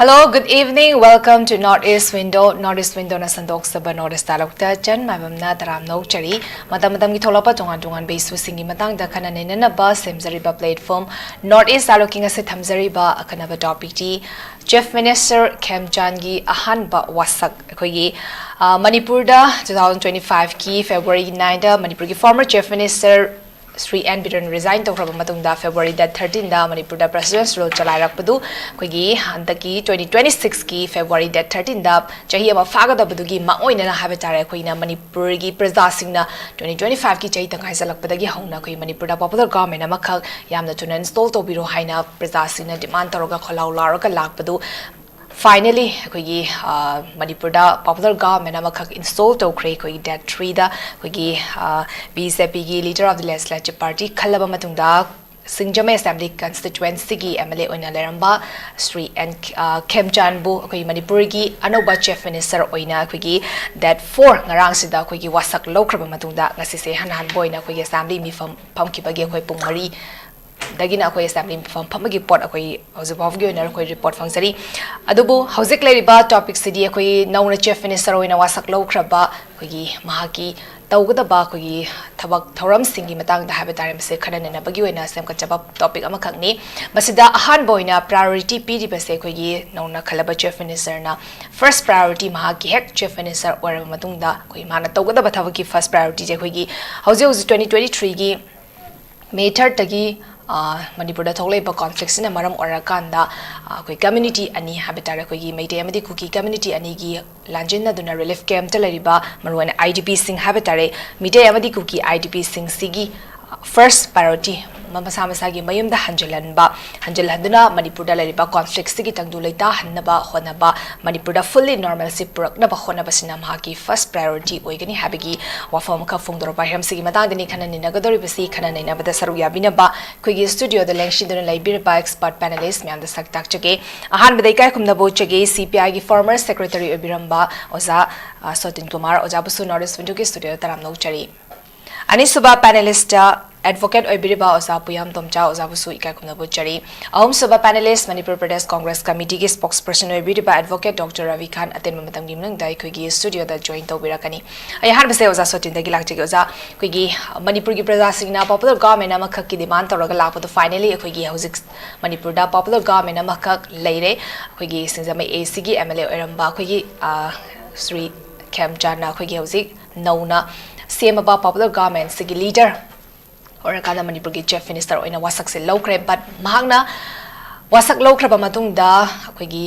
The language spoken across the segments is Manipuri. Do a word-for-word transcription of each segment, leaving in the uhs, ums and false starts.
Hello, good evening. Welcome to North East Window. North East Window ꯅ ꯁꯟꯗꯣꯛꯆꯕ North East ꯇꯥꯂꯨꯛꯇ ꯆꯟ ꯃꯥꯏꯕꯝꯅ ꯇꯔꯥꯝꯅ ꯑꯣꯛꯆꯔꯤ꯫ ꯃꯇꯝ ꯃꯇꯝꯒꯤ ꯊꯣꯛꯂꯛꯄ ꯇꯣꯉꯥꯟ ꯇꯣꯉꯥꯟꯕ issue ꯁꯤꯡꯒꯤ ꯃꯇꯥꯡꯗ ꯈꯟꯅ ꯅꯩꯅꯅꯕ ꯁꯦꯝꯖꯔꯤꯕ platform North East ꯇꯥꯂꯨꯛꯀꯤ ꯉꯁꯤ ꯊꯝꯖꯔꯤꯕ ꯑꯈꯟꯅꯕ topic ꯇꯤ Chief Minister ꯈꯦꯝꯆꯥꯟꯒꯤ ꯑꯍꯥꯟꯕ ꯋꯥꯁꯛ꯫ ꯑꯩꯈꯣꯏꯒꯤ, ꯑ, ꯃꯅꯤꯄꯨꯔꯗ two thousand twenty five ꯀꯤ February nine ꯗ ꯃꯅꯤꯄꯨꯔꯒꯤ former Chief Minister Shri N Biren resign ꯇꯧꯈ꯭ꯔꯕ ꯃꯇꯨꯡꯗ February date thirteen ꯗ ꯃꯅꯤꯄꯨꯔꯗ President's Rule ꯆꯂꯥꯏꯔꯛꯄꯗꯨ ꯑꯩꯈꯣꯏꯒꯤ ꯍꯟꯗꯛꯀꯤ twenty twenty six ꯀꯤ February date thirteen ꯗ ꯆꯍꯤ ꯑꯃ ꯐꯥꯒꯗꯕꯗꯨꯒꯤ ꯃꯥꯡꯑꯣꯏꯅꯅ ꯍꯥꯏꯕ ꯇꯥꯔꯦ, ꯑꯩꯈꯣꯏꯅ ꯃꯅꯤꯄꯨꯔꯒꯤ ꯄ꯭ꯔꯖꯥꯁꯤꯡꯅ twenty twenty five ꯀꯤ ꯆꯍꯤ ꯇꯪꯈꯥꯏ ꯆꯜꯂꯛꯄꯗꯒꯤ ꯍꯧꯅ ꯑꯩꯈꯣꯏ ꯃꯅꯤꯄꯨꯔꯗ popular government ꯑꯃꯈꯛ ꯌꯥꯝꯅ ꯊꯨꯅ install ꯇꯧꯕꯤꯔꯣ ꯍꯥꯏꯅ ꯄ꯭ꯔꯖꯥꯁꯤꯡꯅ demand ꯇꯧꯔꯒ ꯈꯣꯜꯂꯥꯎ ꯂꯥꯎꯔꯒ ꯂꯥꯛꯄꯗꯨ finally ꯑꯩꯈꯣꯏꯒꯤ, ꯑ, ꯃꯅꯤꯄꯨꯔꯗ popular government ꯑꯃꯈꯛ install ꯇꯧꯈ꯭ꯔꯦ꯫ ꯑꯩꯈꯣꯏꯒꯤ date three ꯗ ꯑꯩꯈꯣꯏꯒꯤ, ꯑ, BJP ꯒꯤ leader of the legislative party ꯈꯜꯂꯕ ꯃꯇꯨꯡꯗ ꯁꯤꯡꯖꯃꯩ Assembly Constituency ꯒꯤ MLA ꯑꯣꯏꯅ ꯂꯩꯔꯝꯕ ꯁ꯭ꯔꯤ ꯑꯦꯟ, ꯑ, ꯈꯦꯝꯆꯥꯟꯕꯨ ꯑꯩꯈꯣꯏ ꯃꯅꯤꯄꯨꯔꯒꯤ ꯑꯅꯧꯕ Chief Minister ꯑꯣꯏꯅ ꯑꯩꯈꯣꯏꯒꯤ date four ꯉꯔꯥꯡꯁꯤꯗ ꯑꯩꯈꯣꯏꯒꯤ ꯋꯥꯁꯛ ꯂꯧꯈ꯭ꯔꯕ ꯃꯇꯨꯡꯗ ꯉꯁꯤꯁꯦ ꯏꯍꯥꯟ ꯍꯥꯟꯕ ꯑꯣꯏꯅ ꯑꯩꯈꯣꯏꯒꯤ Assembly ꯃꯤꯐꯝ ꯐꯝꯈꯤꯕꯒꯤ ꯑꯩꯈꯣꯏ ꯄꯨꯡ ꯃꯔꯤ ꯗꯒꯤꯅ ꯑꯩꯈꯣꯏ Assembly ꯃꯤꯐꯝ ꯐꯝꯕꯒꯤ ꯄꯣꯠ ꯑꯩꯈꯣꯏ ꯍꯧꯖꯤꯛ ꯐꯥꯎꯕꯒꯤ ꯑꯣꯏꯅ ꯑꯩꯈꯣꯏ report ꯐꯪꯖꯔꯤ꯫ ꯑꯗꯨꯕꯨ ꯍꯧꯖꯤꯛ ꯂꯩꯔꯤꯕ topic ꯁꯤꯗꯤ ꯑꯩꯈꯣꯏ ꯅꯧꯅ Chief Minister ꯑꯣꯏꯅ ꯋꯥꯁꯛ ꯂꯧꯈ꯭ꯔꯕ ꯑꯩꯈꯣꯏꯒꯤ ꯃꯍꯥꯛꯀꯤ ꯇꯧꯒꯗꯕ ꯑꯩꯈꯣꯏꯒꯤ ꯊꯕꯛ ꯊꯧꯔꯝꯁꯤꯡꯒꯤ ꯃꯇꯥꯡꯗ ꯍꯥꯏꯕ ꯇꯥꯔꯦ, ꯃꯁꯤ ꯈꯟꯅ ꯅꯩꯅꯕꯒꯤ ꯑꯣꯏꯅ ꯁꯦꯝꯒꯠꯆꯕ topic ꯑꯃꯈꯛꯅꯤ꯫ ꯃꯁꯤꯗ ꯑꯍꯥꯟꯕ ꯑꯣꯏꯅ priority ꯄꯤꯔꯤꯕꯁꯦ ꯑꯩꯈꯣꯏꯒꯤ ꯅꯧꯅ ꯈꯜꯂꯕ Chief Minister ꯅ first priority, ꯃꯍꯥꯛꯀꯤ ꯍꯦꯛ Chief Minister ꯑꯣꯏꯔꯕ ꯃꯇꯨꯡꯗ ꯑꯩꯈꯣꯏ ꯃꯥꯅ ꯇꯧꯒꯗꯕ ꯊꯕꯛꯀꯤ first priority ꯁꯦ ꯑꯩꯈꯣꯏꯒꯤ ꯍꯧꯖꯤꯛ ꯍꯧꯖꯤꯛ twenty twenty three ꯒꯤ May third ꯇꯒꯤ, ꯑ, ꯃꯅꯤꯄꯨꯔꯗ ꯊꯣꯛꯂꯛꯏꯕ conflict ꯁꯤꯅ ꯃꯔꯝ ꯑꯣꯏꯔꯀꯥꯟꯗ, ꯑ, ꯑꯩꯈꯣꯏ community ꯑꯅꯤ ꯍꯥꯏꯕ ꯇꯥꯔꯦ, ꯑꯩꯈꯣꯏꯒꯤ ꯃꯩꯇꯩ ꯑꯃꯗꯤ ꯀꯨꯀꯤ community ꯑꯅꯤꯒꯤ ꯂꯥꯟꯖꯦꯟꯅꯗꯨꯅ relief camp ꯇ ꯂꯩꯔꯤꯕ ꯃꯔꯨꯑꯣꯏꯅ IDP ꯁꯤꯡ ꯍꯥꯏꯕ ꯇꯥꯔꯦ, ꯃꯤꯇꯩ ꯑꯃꯗꯤ ꯀꯨꯀꯤ IDP ꯁꯤꯡꯁꯤꯒꯤ first priority ꯃ-, ꯃꯁꯥ ꯃꯁꯥꯒꯤ ꯃꯌꯨꯝꯗ ꯍꯟꯖꯤꯜꯍꯟꯕ, ꯍꯟꯖꯤꯜꯍꯟꯗꯨꯅ ꯃꯅꯤꯄꯨꯔꯗ ꯂꯩꯔꯤꯕ conflict ꯁꯤꯒꯤ ꯇꯪꯗꯨ ꯂꯩꯇꯥꯍꯟꯅꯕ ꯍꯣꯠꯅꯕ, ꯃꯅꯤꯄꯨꯔꯗ fully normalcy ꯄꯨꯔꯛꯅꯕ ꯍꯣꯠꯅꯕꯁꯤꯅ ꯃꯍꯥꯛꯀꯤ first priority ꯑꯣꯏꯒꯅꯤ ꯍꯥꯏꯕꯒꯤ ꯋꯥꯐꯝ ꯑꯃꯈꯛ ꯐꯣꯡꯗꯣꯔꯛꯄ ꯍꯤꯔꯝꯁꯤꯒꯤ ꯃꯇꯥꯡꯗꯅꯤ ꯈꯟꯅ ꯅꯩꯅꯒꯗꯧꯔꯤꯕꯁꯤ꯫ ꯈꯟꯅ ꯅꯩꯅꯕꯗ ꯁꯔꯨꯛ ꯌꯥꯕꯤꯅꯕ ꯑꯩꯈꯣꯏꯒꯤ studio ꯗ ꯂꯦꯡꯁꯤꯟꯗꯨꯅ ꯂꯩꯕꯤꯔꯤꯕ expert panelist ꯃꯌꯥꯝꯗ ꯁꯛ ꯇꯥꯛꯆꯒꯦ꯫ ꯑꯍꯥꯟꯕꯗ ꯏꯀꯥꯏ ꯈꯨꯝꯅꯕ ꯎꯠꯆꯒꯦ, CPI ꯒꯤ former secretary ꯑꯣꯏꯕꯤꯔꯝꯕ ꯑꯣꯖꯥ, ꯑ, ꯁꯣꯇꯤꯟ ꯀꯨꯃꯥꯔ꯫ ꯑꯣꯖꯥꯕꯨꯁꯨ North East Window ꯒꯤ studio ꯗ ꯇꯔꯥꯝꯅ ꯑꯣꯛꯆꯔꯤ꯫ ꯑꯅꯤꯁꯨꯕ panelist ꯑꯦꯗꯚꯣꯀꯦꯠ ꯑꯣꯏꯕꯤꯔꯤꯕ ꯑꯣꯖꯥ ꯄꯨꯌꯥꯝ ꯇꯣꯝꯆꯥ ꯑꯣꯖꯥꯕꯨꯁꯨ ꯏꯀꯥꯏ ꯈꯨꯝꯅꯕ ꯎꯠꯆꯔꯤ꯫ ꯑꯍꯨꯝꯁꯨꯕ panelist, Manipur Pradesh Congress ꯀꯃꯤꯇꯤꯒꯤ ꯁ꯭ꯄꯣꯛꯁꯄꯔꯁꯟ ꯑꯣꯏꯕꯤꯔꯤꯕ advocate doctor Ravi ꯈꯥꯟ ꯑꯇꯦꯟꯕ ꯃꯇꯝꯒꯤ ꯃꯅꯨꯡꯗ ꯑꯩꯈꯣꯏꯒꯤ ꯁ꯭ꯇꯨꯗꯤꯑꯣꯗ ꯖꯣꯏꯟ ꯇꯧꯕꯤꯔꯛꯀꯅꯤ꯫ ꯑꯩ ꯑꯍꯥꯟꯕꯁꯦ ꯑꯣꯖꯥ ꯁꯣꯇꯤꯟꯗꯒꯤ ꯂꯥꯛꯆꯒꯦ꯫ ꯑꯣꯖꯥ, ꯑꯩꯈꯣꯏꯒꯤ ꯃꯅꯤꯄꯨꯔꯒꯤ ꯄ꯭ꯔꯖꯥꯁꯤꯡꯅ ꯄꯣꯄꯨꯂꯔ ꯒꯚꯔꯟꯃꯦꯟꯠ ꯑꯃꯈꯛꯀꯤ ꯗꯤꯃꯥꯟ ꯇꯧꯔꯒ ꯂꯥꯛꯄꯗꯣ ꯐꯥꯏꯅꯦꯂꯤ ꯑꯩꯈꯣꯏꯒꯤ ꯍꯧꯖꯤꯛ ꯃꯅꯤꯄꯨꯔꯗ ꯄꯣꯄꯨꯂꯔ ꯒꯚꯔꯟꯃꯦꯟꯠ ꯑꯃꯈꯛ ꯂꯩꯔꯦ꯫ ꯑꯩꯈꯣꯏꯒꯤ ꯁꯤꯡꯖꯃꯩ ꯑꯦ ꯁꯤꯒꯤ ꯑꯦꯝ ꯑꯦꯜ ꯑꯦ ꯑꯣꯏꯔꯝꯕ ꯑꯩꯈꯣꯏꯒꯤ, ꯑ, ꯁ꯭ꯔꯤ ꯈꯦꯝꯆꯥꯟꯅ ꯑꯩꯈꯣꯏꯒꯤ ꯍꯧꯖꯤꯛ ꯅꯧꯅ ꯁꯦꯝꯃꯕ ꯄꯣꯄꯨꯂꯔ ꯒꯚꯔꯟꯃꯦꯟꯠꯁꯤꯒꯤ ꯂꯤꯗꯔ ꯑꯣꯏꯔꯀꯥꯟꯗ ꯃꯅꯤꯄꯨꯔꯒꯤ ꯆꯤꯐ ꯃꯤꯅꯤꯁꯇꯔ ꯑꯣꯏꯅ ꯋꯥꯁꯛꯁꯦ ꯂꯧꯈ꯭ꯔꯦ꯫ ꯕꯠ ꯃꯍꯥꯛꯅ ꯋꯥꯁꯛ ꯂꯧꯈ꯭ꯔꯕ ꯃꯇꯨꯡꯗ ꯑꯩꯈꯣꯏꯒꯤ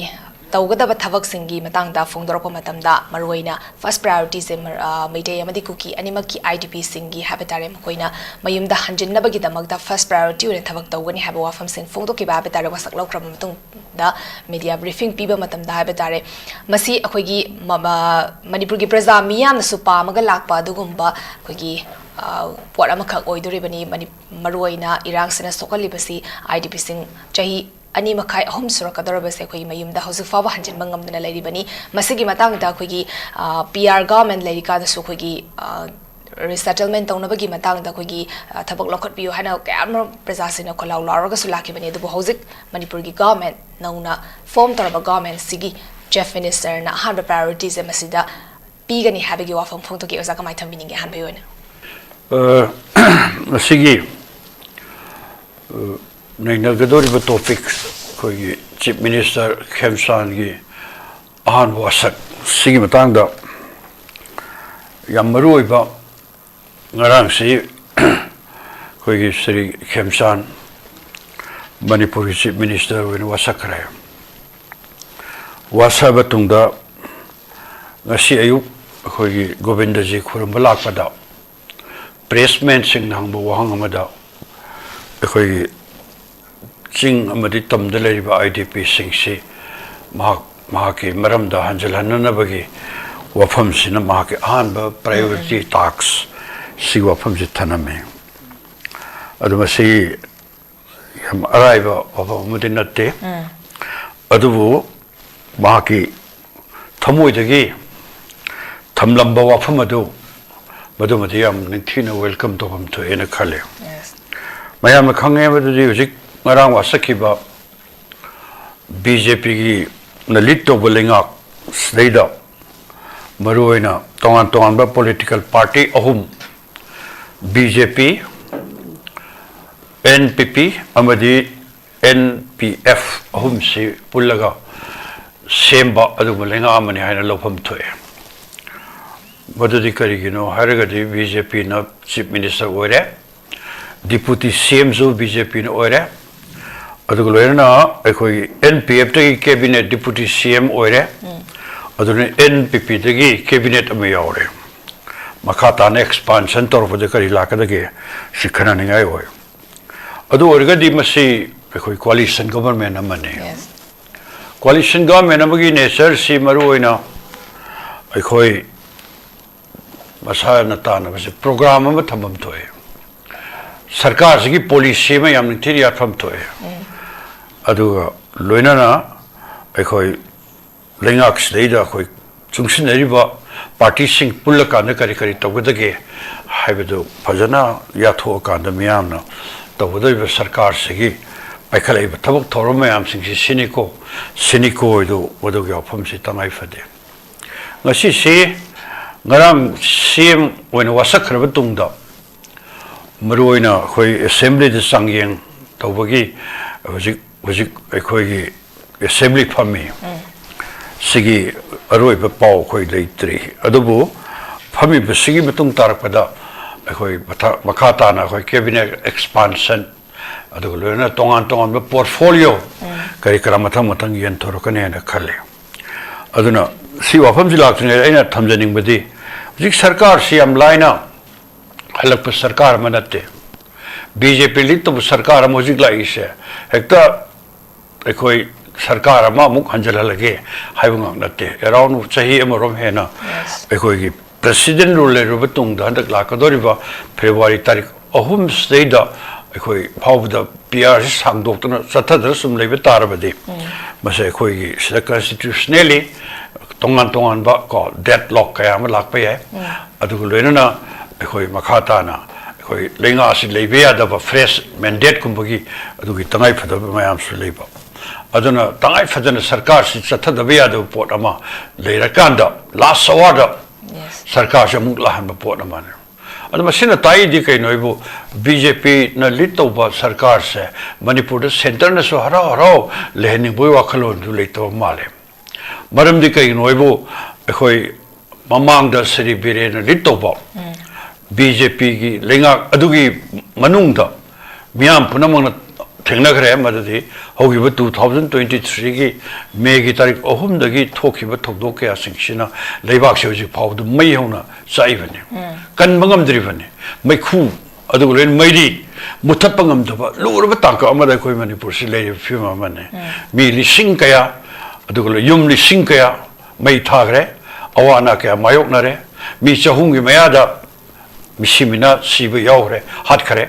ꯇꯧꯒꯗꯕ ꯊꯕꯛꯁꯤꯡꯒꯤ ꯃꯇꯥꯡꯗ ꯐꯣꯡꯗꯣꯔꯛꯄ ꯃꯇꯝꯗ ꯃꯔꯨꯑꯣꯏꯅ ꯐꯥꯔꯁ ꯄ꯭ꯔꯥꯏꯌꯣꯔꯤꯇꯤꯁꯦ ꯃꯔ-, ꯑ, ꯃꯩꯇꯩ ꯑꯃꯗꯤ ꯀꯨꯀꯤ ꯑꯅꯤꯃꯛꯀꯤ ꯑꯥꯏ ꯗꯤ ꯄꯤꯁꯤꯡꯒꯤ ꯍꯥꯏꯕ ꯇꯥꯔꯦ, ꯃꯈꯣꯏꯅ ꯃꯌꯨꯝꯗ ꯍꯟꯖꯤꯟꯅꯕꯒꯤꯗꯃꯛꯇ ꯐꯥꯔꯁ ꯄ꯭ꯔꯥꯏꯌꯣꯔꯤꯇꯤ ꯑꯣꯏꯅ ꯊꯕꯛ ꯇꯧꯒꯅꯤ ꯍꯥꯏꯕ ꯋꯥꯐꯝꯁꯤꯡ ꯐꯣꯡꯗꯣꯛꯈꯤꯕ ꯍꯥꯏꯕ ꯇꯥꯔꯦ꯫ ꯋꯥꯁꯛ ꯂꯧꯈ꯭ꯔꯕ ꯃꯇꯨꯡꯗ ꯃꯤꯗꯤꯌꯥ ꯕ꯭ꯔꯤꯐꯤꯡ ꯄꯤꯕ ꯃꯇꯝꯗ ꯍꯥꯏꯕ ꯇꯥꯔꯦ, ꯃꯁꯤ ꯑꯩꯈꯣꯏꯒꯤ ꯃ-, ꯃ-, ꯃꯅꯤꯄꯨꯔꯒꯤ ꯄ꯭ꯔꯖꯥ ꯃꯤꯌꯥꯝꯅꯁꯨ ꯄꯥꯝꯃꯒ ꯂꯥꯛꯄ ꯑꯗꯨꯒꯨꯝꯕ ꯑꯩꯈꯣꯏꯒꯤ, ꯑ, ꯄꯣꯠ ꯑꯃꯈꯛ ꯑꯣꯏꯗꯣꯔꯤꯕꯅꯤ꯫ ꯃꯅꯤ-, ꯃꯔꯨꯑꯣꯏꯅ ꯏꯔꯥꯡꯁꯤꯅ ꯁꯣꯛꯍꯜꯂꯤꯕꯁꯤ ꯑꯥꯏ ꯗꯤ ꯄꯤꯁꯤꯡ ꯆꯍꯤ ꯑꯅꯤ ꯃꯈꯥꯏ, ꯑꯍꯨꯝ ꯁꯨꯔꯛꯀꯗꯧꯔꯕꯁꯦ ꯑꯩꯈꯣꯏꯒꯤ ꯃꯌꯨꯝꯗ ꯍꯧꯖꯤꯛ ꯐꯥꯎꯕ ꯍꯟꯖꯤꯟꯕ ꯉꯝꯗꯅ ꯂꯩꯔꯤꯕꯅꯤ꯫ ꯃꯁꯤꯒꯤ ꯃꯇꯥꯡꯗ ꯑꯩꯈꯣꯏꯒꯤ, ꯑ, ꯄꯤ ꯑꯥꯔ ꯒꯚꯔꯟꯃꯦꯟꯠ ꯂꯩꯔꯤꯀꯥꯟꯗꯁꯨ ꯑꯩꯈꯣꯏꯒꯤ, ꯑ, ꯔꯤꯁꯦꯇꯜꯃꯦꯟꯠ ꯇꯧꯅꯕꯒꯤ ꯃꯇꯥꯡꯗ ꯑꯩꯈꯣꯏꯒꯤ, ꯑ, ꯊꯕꯛ ꯂꯧꯈꯠꯄꯤꯌꯨ ꯍꯥꯏꯅ ꯀꯌꯥ ꯑꯃꯔꯣꯝ ꯄ꯭ꯔꯖꯥꯁꯤꯡꯅ ꯈꯣꯜꯂꯥꯎ ꯂꯥꯎꯔꯒꯁꯨ ꯂꯥꯛꯈꯤꯕꯅꯤ꯫ ꯑꯗꯨꯕꯨ ꯍꯧꯖꯤꯛ ꯃꯅꯤꯄꯨꯔꯒꯤ ꯒꯚꯔꯟꯃꯦꯟꯠ ꯅꯧꯅ ꯐꯣꯔꯝ ꯇꯧꯔꯕ ꯒꯚꯔꯟꯃꯦꯟꯠꯁꯤꯒꯤ ꯆꯤꯐ ꯃꯤꯅꯤꯁꯇꯔꯅ ꯑꯍꯥꯟꯕ ꯄ꯭ꯔꯥꯏꯌꯣꯔꯤꯇꯤꯁꯦ ꯃꯁꯤꯗ ꯄꯤꯒꯅꯤ ꯍꯥꯏꯕꯒꯤ ꯋꯥꯐꯝ ꯐꯣꯡꯗꯣꯛꯈꯤ꯫ ꯑꯣꯖꯥ, ꯀꯃꯥꯏꯅ ꯊꯝꯕꯤꯅꯤꯡꯉꯤ ꯑꯍꯥꯟꯕꯒꯤ ꯑꯣꯏꯅ? ꯑ, ꯉꯁꯤꯒꯤ, ꯑ, ꯅꯩꯅꯒꯗꯧꯔꯤꯕ ꯇꯣꯄꯤꯛ ꯑꯩꯈꯣꯏꯒꯤ ꯆꯤꯐ ꯃꯤꯅꯤꯁꯇꯔ ꯈꯦꯝꯆꯥꯟꯒꯤ ꯑꯍꯥꯟꯕ ꯋꯥꯁꯛ ꯁꯤꯒꯤ ꯃꯇꯥꯡꯗ ꯌꯥꯝ ꯃꯔꯨ ꯑꯣꯏꯕ, ꯉꯔꯥꯡꯁꯤ ꯑꯩꯈꯣꯏꯒꯤ ꯁ꯭ꯔꯤ ꯈꯦꯝꯆꯥꯟ ꯃꯅꯤꯄꯨꯔꯒꯤ ꯆꯤꯐ ꯃꯤꯅꯤꯁꯇꯔ ꯑꯣꯏꯅ ꯋꯥꯁꯛꯈ꯭ꯔꯦ꯫ ꯋꯥꯁꯛꯑꯕ ꯇꯨꯡꯗ ꯉꯁꯤ ꯑꯌꯨꯛ ꯑꯩꯈꯣꯏꯒꯤ ꯒꯣꯕꯤꯟꯗꯖꯤ ꯈꯨꯔꯨꯝꯕ ꯂꯥꯛꯄꯗ ꯄ꯭ꯔꯦꯁꯃꯦꯟꯁꯤꯡꯅ ꯍꯪꯕ ꯋꯥꯍꯪ ꯑꯃꯗ ꯑꯩꯈꯣꯏꯒꯤ ꯆꯤꯡ ꯑꯃꯗꯤ ꯇꯝꯗ ꯂꯩꯔꯤꯕ ꯑꯥꯏ ꯗꯤ ꯄꯤꯁꯤꯡꯁꯤ ꯃꯍꯥꯛ, ꯃꯍꯥꯛꯀꯤ ꯃꯔꯝꯗ ꯍꯟꯖꯤꯜꯍꯟꯅꯅꯕꯒꯤ ꯋꯥꯐꯝꯁꯤꯅ ꯃꯍꯥꯛꯀꯤ ꯑꯍꯥꯟꯕ ꯄ꯭ꯔꯥꯏꯌꯣꯔꯤꯇꯤ ꯇꯥꯛꯁ ꯁꯤꯒꯤ ꯋꯥꯐꯝꯁꯤ ꯊꯅꯝꯃꯤ꯫ ꯑꯗꯨ ꯃꯁꯤ ꯌꯥꯝ ꯑꯔꯥꯏꯕ ꯋꯥꯐꯝ ꯑꯃꯗꯤ ꯅꯠꯇꯦ꯫ ꯑꯗꯨꯕꯨ ꯃꯍꯥꯛꯀꯤ ꯊꯃꯣꯏꯗꯒꯤ ꯊꯝꯂꯝꯕ ꯋꯥꯐꯝ ꯑꯗꯨ, ꯃꯗꯨꯃꯗꯤ ꯌꯥꯝ ꯅꯤꯡꯊꯤꯅ ꯋꯦꯜꯀꯝ ꯇꯧꯐꯝ ꯊꯣꯛꯑꯦꯅ ꯈꯜꯂꯤ꯫ ꯃꯌꯥꯝꯅ ꯈꯪꯉꯦ, ꯃꯗꯨꯗꯤ ꯍꯧꯖꯤꯛ ꯉꯔꯥꯡ ꯋꯥꯁꯛꯈꯤꯕ ꯕꯤ ꯖꯦ ꯄꯤꯒꯤꯅ ꯂꯤꯗ ꯇꯧꯕ ꯂꯩꯉꯥꯛ ꯁꯤꯗꯩꯗ ꯃꯔꯨꯑꯣꯏꯅ ꯇꯣꯉꯥꯟ ꯇꯣꯉꯥꯟꯕ ꯄꯣꯂꯤꯇꯤꯀꯦꯜ ꯄꯥꯔꯇꯤ ꯑꯍꯨꯝ, ꯕꯤ ꯖꯦ ꯄꯤ, ꯑꯦꯟ ꯄꯤ ꯄꯤ ꯑꯃꯗꯤ ꯑꯦꯟ ꯄꯤ ꯑꯦꯐ, ꯑꯍꯨꯝꯁꯤ ꯄꯨꯜꯂꯒ ꯁꯦꯝꯕ ꯑꯗꯨꯒꯨꯝꯕ ꯂꯩꯉꯥꯛ ꯑꯃꯅꯤ ꯍꯥꯏꯅ ꯂꯧꯐꯝ ꯊꯣꯛꯑꯦ꯫ ꯃꯗꯨꯗꯤ ꯀꯔꯤꯒꯤꯅꯣ ꯍꯥꯏꯔꯒꯗꯤ, ꯕꯤ ꯖꯦ ꯄꯤꯅ ꯆꯤꯐ ꯃꯤꯅꯤꯁꯇꯔ ꯑꯣꯏꯔꯦ, ꯗꯤꯄꯨꯇꯤ ꯁꯤ ꯑꯦꯝꯁꯨ ꯕꯤ ꯖꯦ ꯄꯤꯅ ꯑꯣꯏꯔꯦ, ꯑꯗꯨꯒ ꯂꯣꯏꯅꯅ ꯑꯩꯈꯣꯏꯒꯤ ꯑꯦꯟ ꯄꯤ ꯑꯦꯐꯇꯒꯤ ꯀꯦꯕꯤꯅꯦꯠ ꯗꯤꯄꯨꯇꯤ ꯁꯤ ꯑꯦꯝ ꯑꯣꯏꯔꯦ, ꯑꯗꯨꯅ ꯑꯦꯟ ꯄꯤ ꯄꯤꯗꯒꯤ ꯀꯦꯕꯤꯅꯦꯠ ꯑꯃ ꯌꯥꯎꯔꯦ꯫ ꯃꯈꯥ ꯇꯥꯅ ꯑꯦꯛꯁꯄꯥꯟꯁꯟ ꯇꯧꯔꯛꯄꯗ ꯀꯔꯤ ꯂꯥꯛꯀꯗꯒꯦ, ꯁꯤ ꯈꯟꯅꯅꯤꯡꯉꯥꯏ ꯑꯣꯏ꯫ ꯑꯗꯨ ꯑꯣꯏꯔꯒꯗꯤ ꯃꯁꯤ ꯑꯩꯈꯣꯏ ꯀꯣꯑꯥꯂꯤꯁꯟ ꯒꯣꯚꯔꯟꯃꯦꯟ ꯑꯃꯅꯤ꯫ ꯀꯣꯑꯥꯂꯤꯁꯟ ꯒꯣꯚꯔꯟꯃꯦꯟ ꯑꯃꯒꯤ ꯅꯦꯆꯔꯁꯤ ꯃꯔꯨꯑꯣꯏꯅ ꯑꯩꯈꯣꯏ ꯃꯁꯥꯅ ꯇꯥꯟꯅꯕꯁꯦ ꯄ꯭ꯔꯣꯒ꯭ꯔꯥꯝ ꯑꯃ ꯊꯝꯐꯝ ꯊꯣꯛꯑꯦ꯫ ꯁꯔꯀꯥꯔꯁꯤꯒꯤ ꯄꯣꯂꯤꯁꯤ ꯑꯃ ꯌꯥꯝ ꯅꯤꯡꯊꯤꯅ ꯌꯥꯠꯐꯝ ꯊꯣꯛꯑꯦ꯫ ꯑꯗꯨꯒ ꯂꯣꯏꯅꯅ ꯑꯩꯈꯣꯏ ꯂꯩꯉꯥꯛꯁꯤꯗꯩꯗ ꯑꯩꯈꯣꯏ ꯆꯨꯡꯁꯤꯟꯅꯔꯤꯕ ꯄꯥꯔꯇꯤꯁꯤꯡ ꯄꯨꯜꯂꯀꯥꯟꯗ ꯀꯔꯤ ꯀꯔꯤ ꯇꯧꯒꯗꯒꯦ ꯍꯥꯏꯕꯗꯨ ꯐꯖꯅ ꯌꯥꯊꯣꯛꯑꯀꯥꯟꯗ ꯃꯤꯌꯥꯝꯅ ꯇꯧꯒꯗꯧꯔꯤꯕ ꯁꯔꯀꯥꯔꯁꯤꯒꯤ ꯄꯥꯏꯈꯠꯂꯛꯏꯕ ꯊꯕꯛ ꯊꯧꯔꯝ ꯃꯌꯥꯝꯁꯤꯡꯁꯤ ꯁꯤꯅꯤꯀꯣ, ꯁꯤꯅꯤꯀꯣ ꯍꯥꯏꯗꯨ ꯃꯗꯨꯒꯤ ꯋꯥꯐꯝꯁꯤ ꯇꯉꯥꯏ ꯐꯗꯦ꯫ ꯉꯁꯤꯁꯤ ꯉꯔꯥꯡ ꯁꯤ ꯑꯦꯝ ꯑꯣꯏꯅ ꯋꯥꯁꯛꯈ꯭ꯔꯕ ꯇꯨꯡꯗ ꯃꯔꯨꯑꯣꯏꯅ ꯑꯩꯈꯣꯏ ꯑꯦꯁꯦꯝꯕ꯭ꯂꯤꯗ ꯆꯥꯡꯌꯦꯡ ꯇꯧꯕꯒꯤ ꯍꯧꯖꯤꯛ, ꯍꯧꯖꯤꯛ ꯑꯩꯈꯣꯏꯒꯤ ꯑꯦꯁꯦꯝꯕ꯭ꯂꯤ ꯐꯝꯃꯤ꯫ ꯁꯤꯒꯤ ꯑꯔꯣꯏꯕ ꯄꯥꯎ ꯑꯩꯈꯣꯏ ꯂꯩꯇ꯭ꯔꯤ꯫ ꯑꯗꯨꯕꯨ ꯐꯝꯃꯤꯕꯁꯤꯒꯤ ꯃꯇꯨꯡ ꯇꯥꯔꯛꯄꯗ ꯑꯩꯈꯣꯏ ꯃꯊ-, ꯃꯈꯥ ꯇꯥꯅ ꯑꯩꯈꯣꯏ ꯀꯦꯕꯤꯅꯦꯠ ꯑꯦꯛꯁꯄꯥꯟꯁꯟ, ꯑꯗꯨꯒ ꯂꯣꯏꯅꯅ ꯇꯣꯉꯥꯟ ꯇꯣꯉꯥꯟꯕ ꯄꯣꯔꯠꯐꯣꯂꯤꯑꯣ ꯀꯔꯤ ꯀꯔꯥ ꯃꯊꯪ ꯃꯊꯪ ꯌꯦꯟꯊꯣꯔꯛꯀꯅꯤ ꯍꯥꯏꯅ ꯈꯜꯂꯤ꯫ ꯑꯗꯨꯅ ꯁꯤ ꯋꯥꯐꯝꯁꯤ ꯂꯥꯛꯇ꯭ꯔꯤꯉꯩꯗ ꯑꯩꯅ ꯊꯝꯖꯅꯤꯡꯕꯗꯤ, ꯍꯧꯖꯤꯛ ꯁꯔꯀꯥꯔꯁꯤ ꯌꯥꯝ ꯂꯥꯏꯅ ꯍꯜꯂꯛꯄ ꯁꯔꯀꯥꯔ ꯑꯃ ꯅꯠꯇꯦ꯫ ꯕꯤ ꯖꯦ ꯄꯤ ꯂꯤꯗ ꯇꯧꯕ ꯁꯔꯀꯥꯔ ꯑꯃ ꯍꯧꯖꯤꯛ ꯂꯥꯛꯏꯁꯦ ꯍꯦꯛꯇ ꯑꯩꯈꯣꯏ ꯁꯔꯀꯥꯔ ꯑꯃ ꯑꯃꯨꯛ ꯍꯟꯖꯜꯍꯜꯂꯒꯦ ꯍꯥꯏꯕ ꯉꯥꯛ ꯅꯠꯇꯦ꯫ ꯑꯦꯔꯥꯎꯟ ꯆꯍꯤ ꯑꯃꯔꯣꯝ ꯍꯦꯟꯅ ꯑꯩꯈꯣꯏꯒꯤ ꯄ꯭ꯔꯦꯁꯤꯗꯦꯟ ꯔꯨꯜ ꯂꯩꯔꯕ ꯇꯨꯡꯗ ꯍꯟꯗꯛ ꯂꯥꯛꯀꯗꯧꯔꯤꯕ ꯐꯦꯕ꯭ꯔꯨꯋꯥꯔꯤ ꯇꯥꯔꯤꯛ ꯑꯍꯨꯝꯁꯤꯗꯩꯗ ꯑꯩꯈꯣꯏ ꯐꯥꯎꯕꯗ ꯄꯤ ꯑꯥꯔꯁꯤ ꯁꯥꯡꯗꯣꯛꯇꯅ ꯆꯠꯊꯗꯅ ꯁꯨꯝ ꯂꯩꯕ ꯇꯥꯔꯕꯗꯤ, ꯃꯁꯤ ꯑꯩꯈꯣꯏꯒꯤ ꯁꯤꯗ ꯀꯟꯁꯇꯤꯇ꯭ꯌꯨꯁꯅꯦꯜꯂꯤ ꯇꯣꯉꯥꯟ ꯇꯣꯉꯥꯟꯕ ꯀꯣ ꯗꯦꯠ ꯂꯣꯛ ꯀꯌꯥ ꯑꯃ ꯂꯥꯛꯄ ꯌꯥꯏ꯫ ꯑꯗꯨꯒ ꯂꯣꯏꯅꯅ ꯑꯩꯈꯣꯏ ꯃꯈꯥ ꯇꯥꯅ ꯑꯩꯈꯣꯏ ꯑꯩꯈꯣꯏ ꯂꯩꯉꯥꯛ ꯑꯁꯤ ꯂꯩꯕ ꯌꯥꯗꯕ, ꯐ꯭ꯔꯦꯁ ꯃꯦꯟꯗꯦꯠꯀꯨꯝꯕꯒꯤ ꯑꯗꯨꯒꯤ ꯇꯉꯥꯏ ꯐꯗꯕ ꯃꯌꯥꯝꯁꯨ ꯂꯩꯕ꯫ ꯑꯗꯨꯅ ꯇꯉꯥꯏ ꯐꯗꯅ ꯁꯔꯀꯥꯔꯁꯤ ꯆꯠꯊꯗꯕ ꯌꯥꯗꯕ ꯄꯣꯠ ꯑꯃ ꯂꯩꯔꯀꯥꯟꯗ, ꯂꯥꯁ ꯑꯋꯥꯔꯗ ꯁꯔꯀꯥꯔꯁꯦ ꯑꯃꯨꯛ ꯂꯥꯛꯍꯟꯕ ꯄꯣꯠ ꯑꯃꯅꯤ꯫ ꯑꯗꯣ ꯃꯁꯤꯅ ꯇꯥꯛꯏꯗꯤ ꯀꯩꯅꯣ ꯍꯥꯏꯕꯨ, ꯕꯤ ꯖꯦ ꯄꯤꯅ ꯂꯤꯗ ꯇꯧꯕ ꯁꯔꯀꯥꯔꯁꯦ ꯃꯅꯤꯄꯨꯔꯗ ꯁꯦꯟꯇꯔꯅꯁꯨ ꯍꯔꯥꯎ ꯍꯔꯥꯎ ꯂꯩꯍꯟꯅꯤꯡꯕꯒꯤ ꯋꯥꯈꯜꯂꯣꯟꯗꯨ ꯂꯩꯇꯕ ꯃꯥꯜꯂꯦ꯫ ꯃꯔꯝꯗꯤ ꯀꯩꯒꯤꯅꯣ ꯍꯥꯏꯕꯨ, ꯑꯩꯈꯣꯏ ꯃꯃꯥꯡꯗ ꯁ꯭ꯔꯤ ꯕꯤꯔꯦꯟꯅ ꯂꯤꯗ ꯇꯧꯕ ꯕꯤ ꯖꯦ ꯄꯤꯒꯤ ꯂꯩꯉꯥꯛ ꯑꯗꯨꯒꯤ ꯃꯅꯨꯡꯗ ꯃꯤꯌꯥꯝ ꯄꯨꯝꯅꯃꯛꯅ ꯊꯦꯡꯅꯈ꯭ꯔꯦ꯫ ꯃꯗꯨꯗꯤ ꯍꯧꯈꯤꯕ two thousand twenty threeꯒꯤ ꯃꯦꯒꯤ ꯇꯥꯔꯤꯛ ꯑꯍꯨꯝꯗꯒꯤ ꯊꯣꯛꯈꯤꯕ ꯊꯧꯗꯣꯛ ꯀꯌꯥꯁꯤꯡꯁꯤꯅ ꯂꯩꯕꯥꯛꯁꯦ ꯍꯧꯖꯤꯛ ꯐꯥꯎꯕꯗ ꯃꯩ ꯍꯧꯅ ꯆꯥꯛꯏꯕꯅꯤ, ꯀꯟꯕ ꯉꯝꯗ꯭ꯔꯤꯕꯅꯤ꯫ ꯃꯩꯈꯨ, ꯑꯗꯨꯒ ꯂꯣꯏꯅ ꯃꯩꯔꯤ ꯃꯨꯊꯠꯄ ꯉꯝꯗꯕ ꯂꯨꯔꯕ ꯇꯥꯡꯀꯛ ꯑꯃꯗ ꯑꯩꯈꯣꯏ ꯃꯅꯤꯄꯨꯔꯁꯤ ꯂꯩꯔꯤꯕ ꯐꯤꯕꯝ ꯑꯃꯅꯤ꯫ ꯃꯤ ꯂꯤꯁꯤꯡ ꯀꯌꯥ, ꯑꯗꯨꯒ ꯌꯨꯝ ꯂꯤꯁꯤꯡ ꯀꯌꯥ ꯃꯩ ꯊꯥꯈ꯭ꯔꯦ, ꯑꯋꯥ ꯑꯅꯥ ꯀꯌꯥ ꯃꯥꯌꯣꯛꯅꯔꯦ, ꯃꯤ ꯆꯍꯨꯝꯒꯤ ꯃꯌꯥꯗ ꯃꯤꯁꯤ ꯃꯤꯅꯥ ꯁꯤꯕ ꯌꯥꯎꯈ꯭ꯔꯦ, ꯍꯥꯠꯈ꯭ꯔꯦ꯫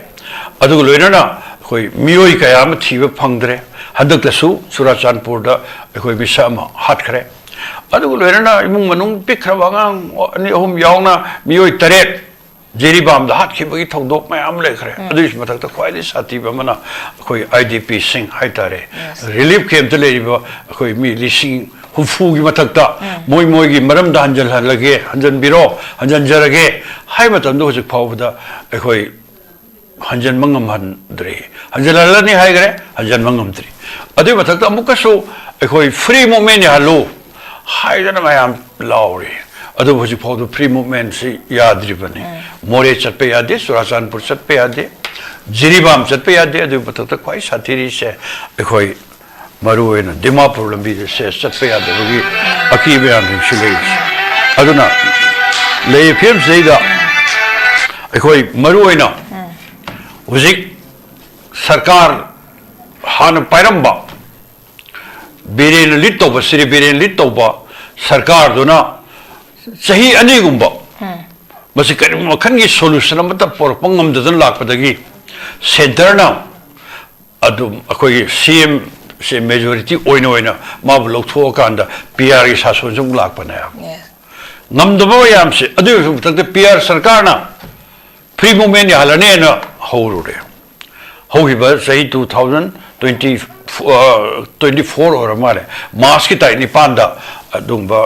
ꯑꯗꯨꯒ ꯂꯣꯏꯅꯅ ꯑꯩꯈꯣꯏ ꯃꯤꯑꯣꯏ ꯀꯌꯥ ꯑꯃ ꯊꯤꯕ ꯐꯪꯗ꯭ꯔꯦ꯫ ꯍꯟꯗꯛꯇꯁꯨ ꯆꯨꯔꯥꯆꯥꯟꯄꯨꯔꯗ ꯑꯩꯈꯣꯏ ꯃꯤꯁꯛ ꯑꯃ ꯍꯥꯠꯈ꯭ꯔꯦ꯫ ꯑꯗꯨꯒ ꯂꯣꯏꯅꯅ ꯏꯃꯨꯡ ꯃꯅꯨꯡ ꯄꯤꯛꯈ꯭ꯔꯕ ꯑꯉꯥꯡ ꯑꯅꯤ ꯑꯍꯨꯝ ꯌꯥꯎꯅ ꯃꯤꯑꯣꯏ ꯇꯔꯦꯠ ꯖꯤꯔꯤꯕꯥꯝꯗ ꯍꯥꯠꯈꯤꯕꯒꯤ ꯊꯧꯗꯣꯛ ꯃꯌꯥꯝ ꯂꯩꯈ꯭ꯔꯦ꯫ ꯑꯗꯨꯒꯤ ꯃꯊꯛꯇ ꯈ꯭ꯋꯥꯏꯗꯒꯤ ꯁꯥꯊꯤꯕ ꯑꯃꯅ ꯑꯩꯈꯣꯏ ꯑꯥꯏ ꯗꯤ ꯄꯤꯁꯤꯡ ꯍꯥꯏꯇꯥꯔꯦ, ꯔꯤꯂꯤꯐ ꯀꯦꯝꯞꯇ ꯂꯩꯔꯤꯕ ꯑꯩꯈꯣꯏ ꯃꯤ ꯂꯤꯁꯤꯡ ꯍꯨꯝꯐꯨꯒꯤ ꯃꯊꯛꯇ ꯃꯣꯏ ꯃꯣꯏꯒꯤ ꯃꯔꯝꯗ ꯍꯟꯖꯜꯍꯜꯂꯒꯦ, ꯍꯟꯖꯟꯕꯤꯔꯣ, ꯍꯟꯖꯟꯖꯔꯒꯦ ꯍꯥꯏ ꯃꯇꯝꯗ ꯍꯧꯖꯤꯛ ꯐꯥꯎꯕꯗ ꯑꯩꯈꯣꯏ ꯍꯟꯖꯟꯕ ꯉꯝꯍꯟꯗ꯭ꯔꯤ꯫ ꯍꯟꯖꯜꯍꯜꯂꯅꯤ ꯍꯥꯏꯈ꯭ꯔꯦ, ꯍꯟꯖꯟꯕ ꯉꯝꯗ꯭ꯔꯤ꯫ ꯑꯗꯨꯒꯤ ꯃꯊꯛꯇ ꯑꯃꯨꯛꯀꯁꯨ ꯑꯩꯈꯣꯏ ꯐ꯭ꯔꯤ ꯃꯨꯞꯃꯦꯟ ꯌꯥꯍꯜꯂꯨ ꯍꯥꯏꯗꯅ ꯃꯌꯥꯝ ꯂꯥꯎꯔꯤ꯫ ꯑꯗꯨꯕꯨ ꯍꯧꯖꯤꯛ ꯐꯥꯎꯗ ꯐ꯭ꯔꯤ ꯃꯨꯞꯃꯦꯟꯁꯤ ꯌꯥꯗ꯭ꯔꯤꯕꯅꯤ꯫ ꯃꯣꯔꯦ ꯆꯠꯄ ꯌꯥꯗꯦ, ꯆꯨꯔꯥꯆꯥꯟꯄꯨꯔ ꯆꯠꯄ ꯌꯥꯗꯦ, ꯖꯤꯔꯤꯕꯥꯝ ꯆꯠꯄ ꯌꯥꯗꯦ꯫ ꯑꯗꯨꯒꯤ ꯃꯊꯛꯇ ꯈ꯭ꯋꯥꯏ ꯁꯥꯊꯤꯔꯤꯁꯦ ꯑꯩꯈꯣꯏ ꯃꯔꯨꯑꯣꯏꯅ ꯗꯤꯃꯥꯄꯨꯔ ꯂꯝꯕꯤꯗ ꯁꯦ ꯆꯠꯄ ꯌꯥꯗꯕꯒꯤ ꯑꯀꯤꯕ ꯌꯥꯝ ꯂꯩꯁꯤꯜꯂꯛꯏ꯫ ꯑꯗꯨꯅ ꯂꯩꯔꯤꯕ ꯐꯤꯕꯝꯁꯤꯗꯩꯗ ꯑꯩꯈꯣꯏ ꯃꯔꯨꯑꯣꯏꯅ ꯍꯧꯖꯤꯛ ꯁꯔꯀꯥꯔ ꯍꯥꯟꯅ ꯄꯥꯏꯔꯝꯕ ꯕꯤꯔꯦꯟꯅ ꯂꯤꯗ ꯇꯧꯕ, ꯁ꯭ꯔꯤ ꯕꯤꯔꯦꯟ ꯂꯤꯗ ꯇꯧꯕ ꯁꯔꯀꯥꯔꯗꯨꯅ ꯆꯍꯤ ꯑꯅꯤꯒꯨꯝꯕ ꯃꯁꯤ ꯀꯔꯤꯒꯨꯝꯕ ꯃꯈꯜꯒꯤ ꯁꯣꯂꯨꯁꯟ ꯑꯃꯠꯇ ꯄꯨꯔꯛꯄ ꯉꯝꯗꯗꯅ ꯂꯥꯛꯄꯗꯒꯤ ꯁꯦꯟꯇꯔꯅ ꯑꯗꯨꯝ ꯑꯩꯈꯣꯏꯒꯤ ꯁꯤ ꯑꯦꯝ ꯁꯦ ꯃꯦꯖꯣꯔꯤꯇꯤ ꯑꯣꯏꯅ ꯑꯣꯏꯅ ꯃꯥꯕꯨ ꯂꯧꯊꯣꯛꯑꯀꯥꯟꯗ ꯄꯤ ꯑꯥꯔꯒꯤ ꯁꯥꯁꯣꯟꯁꯨ ꯑꯃꯨꯛ ꯂꯥꯛꯄꯅꯦꯕ꯫ ꯉꯝꯗꯕ ꯃꯌꯥꯝꯁꯦ, ꯑꯗꯨꯒꯤ ꯃꯊꯛꯇ ꯄꯤ ꯑꯥꯔ ꯁꯔꯀꯥꯔꯅ Free movement ꯌꯥꯍꯜꯂꯅꯦꯅ ꯍꯧꯔꯨꯔꯦ꯫ ꯍꯧꯈꯤꯕ ꯆꯍꯤ two thousand twenty, twenty four ꯑꯣꯏꯔ ꯃꯥꯜꯂꯦ, ꯃꯥꯔꯆꯀꯤ ꯇꯥꯔꯤꯛ ꯅꯤꯄꯥꯟꯗ ꯑꯗꯨꯒꯨꯝꯕ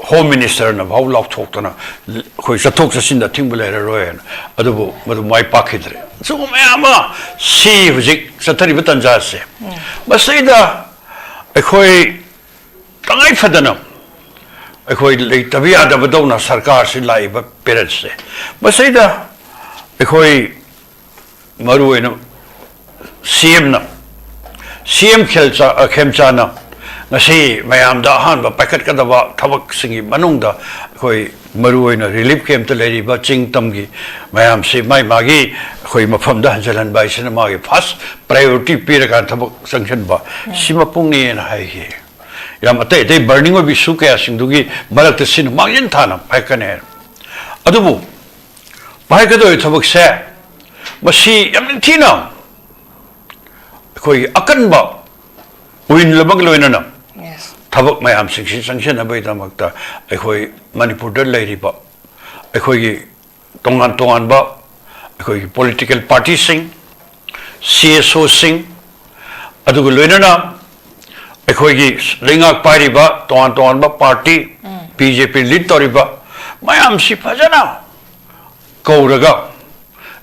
ꯍꯣꯝ ꯃꯤꯅꯤꯁꯇꯔꯅ ꯐꯥꯎ ꯂꯥꯎꯊꯣꯛꯇꯅ ꯑꯩꯈꯣꯏ ꯆꯠꯊꯣꯛ ꯆꯠꯁꯤꯟꯗ ꯑꯊꯤꯡꯕ ꯂꯩꯔꯔꯣꯏꯅ꯫ ꯑꯗꯨꯕꯨ ꯃꯗꯨ ꯃꯥꯏ ꯄꯥꯛꯈꯤꯗ꯭ꯔꯦ꯫ ꯁꯤꯒꯨꯝꯕ ꯃꯌꯥꯝ ꯑꯃ, ꯁꯤ ꯍꯧꯖꯤꯛ ꯆꯠꯊꯔꯤꯕ ꯇꯥꯟꯖꯥꯁꯦ, ꯃꯁꯤꯗ ꯑꯩꯈꯣꯏ ꯇꯉꯥꯏ ꯐꯗꯅ ꯑꯩꯈꯣꯏ ꯂꯩꯇꯕ ꯌꯥꯗꯕꯗꯧꯅ ꯁꯔꯀꯥꯔꯁꯤ ꯂꯥꯛꯏꯕ ꯄꯦꯔꯠꯁꯦ, ꯃꯁꯤꯗ ꯑꯩꯈꯣꯏ ꯃꯔꯨꯑꯣꯏꯅ ꯁꯤ ꯑꯦꯝꯅ, ꯁꯤ ꯑꯦꯝ ꯈꯦꯜꯆꯥ-, ꯑ, ꯈꯦꯝꯆꯥꯅ ꯉꯁꯤ ꯃꯌꯥꯝꯗ ꯑꯍꯥꯟꯕ ꯄꯥꯏꯈꯠꯀꯗꯕ ꯊꯕꯛꯁꯤꯡꯒꯤ ꯃꯅꯨꯡꯗ ꯑꯩꯈꯣꯏ ꯃꯔꯨꯑꯣꯏꯅ ꯔꯤꯂꯤꯐ ꯀꯦꯝꯞꯇ ꯂꯩꯔꯤꯕ ꯆꯤꯡ ꯇꯝꯒꯤ ꯃꯌꯥꯝꯁꯤ ꯃꯥꯏ ꯃꯥꯒꯤ ꯑꯩꯈꯣꯏ ꯃꯐꯝꯗ ꯍꯟꯖꯤꯜꯍꯟꯕ ꯍꯥꯏꯁꯤꯅ ꯃꯥꯒꯤ ꯐꯥꯔꯁ ꯄ꯭ꯔꯥꯏꯌꯣꯔꯤꯇꯤ ꯄꯤꯔꯀꯥꯟꯗ ꯊꯕꯛ ꯆꯪꯁꯤꯟꯕ, ꯁꯤ ꯃꯄꯨꯡꯅꯦꯅ ꯍꯥꯏꯈꯤ꯫ ꯌꯥꯝ ꯑꯇꯩ ꯑꯇꯩ ꯕꯔꯅꯤꯡ ꯑꯣꯏꯕ ꯏꯁꯨ ꯀꯌꯥꯁꯤꯡꯗꯨꯒꯤ ꯃꯔꯛꯇ ꯁꯤꯅ ꯃꯥꯡꯖꯤꯟ ꯊꯥꯅ ꯄꯥꯏꯈꯠꯀꯅꯤ ꯍꯥꯏ꯫ ꯑꯗꯨꯕꯨ ꯄꯥꯏꯈꯠꯀꯗꯧꯔꯤꯕ ꯊꯕꯛꯁꯦ, ꯃꯁꯤ ꯌꯥꯝ ꯅꯤꯡꯊꯤꯅ ꯑꯩꯈꯣꯏꯒꯤ ꯑꯀꯟꯕ ꯋꯤꯟ ꯑꯃꯒ ꯂꯣꯏꯅꯅ ꯊꯕꯛ ꯃꯌꯥꯝꯁꯤꯡꯁꯤ ꯆꯪꯁꯤꯟꯅꯕꯒꯤꯗꯃꯛꯇ ꯑꯩꯈꯣꯏ ꯃꯅꯤꯄꯨꯔꯗ ꯂꯩꯔꯤꯕ ꯑꯩꯈꯣꯏꯒꯤ ꯇꯣꯉꯥꯟ ꯇꯣꯉꯥꯟꯕ ꯑꯩꯈꯣꯏꯒꯤ ꯄꯣꯂꯤꯇꯤꯀꯦꯜ ꯄꯥꯔꯇꯤꯁꯤꯡ, ꯁꯤ ꯑꯦꯁ ꯑꯣꯁꯤꯡ, ꯑꯗꯨꯒ ꯂꯣꯏꯅꯅ ꯑꯩꯈꯣꯏꯒꯤ ꯂꯩꯉꯥꯛ ꯄꯥꯏꯔꯤꯕ ꯇꯣꯉꯥꯟ ꯇꯣꯉꯥꯟꯕ ꯄꯥꯔꯇꯤ, ꯕꯤ ꯖꯦ ꯄꯤ ꯂꯤꯗ ꯇꯧꯔꯤꯕ ꯃꯌꯥꯝꯁꯤ ꯐꯖꯅ ꯀꯧꯔꯒ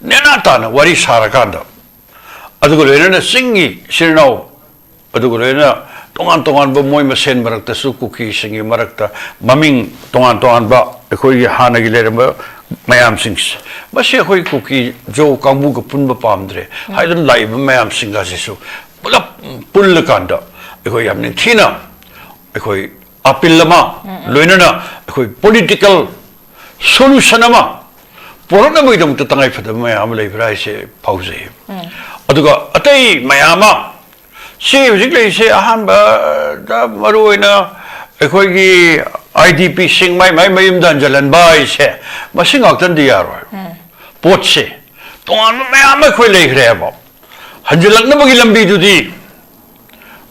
ꯅꯦꯅꯥ ꯇꯥꯅ ꯋꯥꯔꯤ ꯁꯥꯔꯀꯥꯟꯗ, ꯑꯗꯨꯒ ꯂꯣꯏꯅꯅ ꯆꯤꯡꯒꯤ ꯏꯆꯤꯜ ꯏꯅꯥꯎ, ꯑꯗꯨꯒ ꯂꯣꯏꯅꯅ ꯇꯣꯉꯥꯟ ꯇꯣꯉꯥꯟꯕ ꯃꯣꯏ ꯃꯁꯦꯟ ꯃꯔꯛꯇꯁꯨ ꯀꯨꯀꯤꯁꯤꯡꯒꯤ ꯃꯔꯛꯇ ꯃꯃꯤꯡ ꯇꯣꯉꯥꯟ ꯇꯣꯉꯥꯟꯕ ꯑꯩꯈꯣꯏꯒꯤ ꯍꯥꯟꯅꯒꯤ ꯂꯩꯔꯝꯕ ꯃꯌꯥꯝꯁꯤꯡꯁꯦ, ꯃꯁꯤ ꯑꯩꯈꯣꯏ ꯀꯨꯀꯤ ꯖꯣ ꯀꯥꯡꯕꯨꯒ ꯄꯨꯟꯕ ꯄꯥꯝꯗ꯭ꯔꯦ ꯍꯥꯏꯗꯨꯅ ꯂꯥꯛꯏꯕ ꯃꯌꯥꯝꯁꯤꯡ ꯑꯁꯤꯁꯨ ꯄꯨꯂꯞ ꯄꯨꯜꯂꯀꯥꯟꯗ ꯑꯩꯈꯣꯏ ꯌꯥꯝ ꯅꯤꯡꯊꯤꯅ ꯑꯩꯈꯣꯏ ꯑꯄꯤꯜ ꯑꯃ, ꯂꯣꯏꯅꯅ ꯑꯩꯈꯣꯏ ꯄꯣꯂꯤꯇꯤꯀꯦꯜ ꯁꯣꯂꯨꯁꯟ ꯑꯃ ꯄꯨꯔꯛꯅꯕꯒꯤꯗꯃꯛꯇ ꯇꯉꯥꯏ ꯐꯗꯕ ꯃꯌꯥꯝ ꯑꯃ ꯂꯩꯕ꯭ꯔꯥ ꯍꯥꯏꯁꯦ ꯐꯥꯎꯖꯩ꯫ ꯑꯗꯨꯒ ꯑꯇꯩ ꯃꯌꯥꯝ ꯑꯃ, ꯁꯤ ꯍꯧꯖꯤꯛ ꯂꯩꯔꯤꯁꯦ ꯑꯍꯥꯟꯕꯗ ꯃꯔꯨꯑꯣꯏꯅ ꯑꯩꯈꯣꯏꯒꯤ ꯑꯥꯏ ꯗꯤ ꯄꯤꯁꯤꯡ ꯃꯥꯏ ꯃꯥꯏ ꯃꯌꯨꯝꯗ ꯍꯟꯖꯤꯜꯍꯟꯕ ꯍꯥꯏꯁꯦ, ꯃꯁꯤ ꯉꯥꯛꯇꯅꯗꯤ ꯌꯥꯔꯣꯏ꯫ ꯄꯣꯠꯁꯦ ꯇꯣꯉꯥꯟꯕ ꯃꯌꯥꯝ ꯑꯃ ꯑꯩꯈꯣꯏ ꯂꯩꯈ꯭ꯔꯦꯕ꯫ ꯍꯟꯖꯤꯜꯂꯛꯅꯕꯒꯤ ꯂꯝꯕꯤꯗꯨꯗꯤ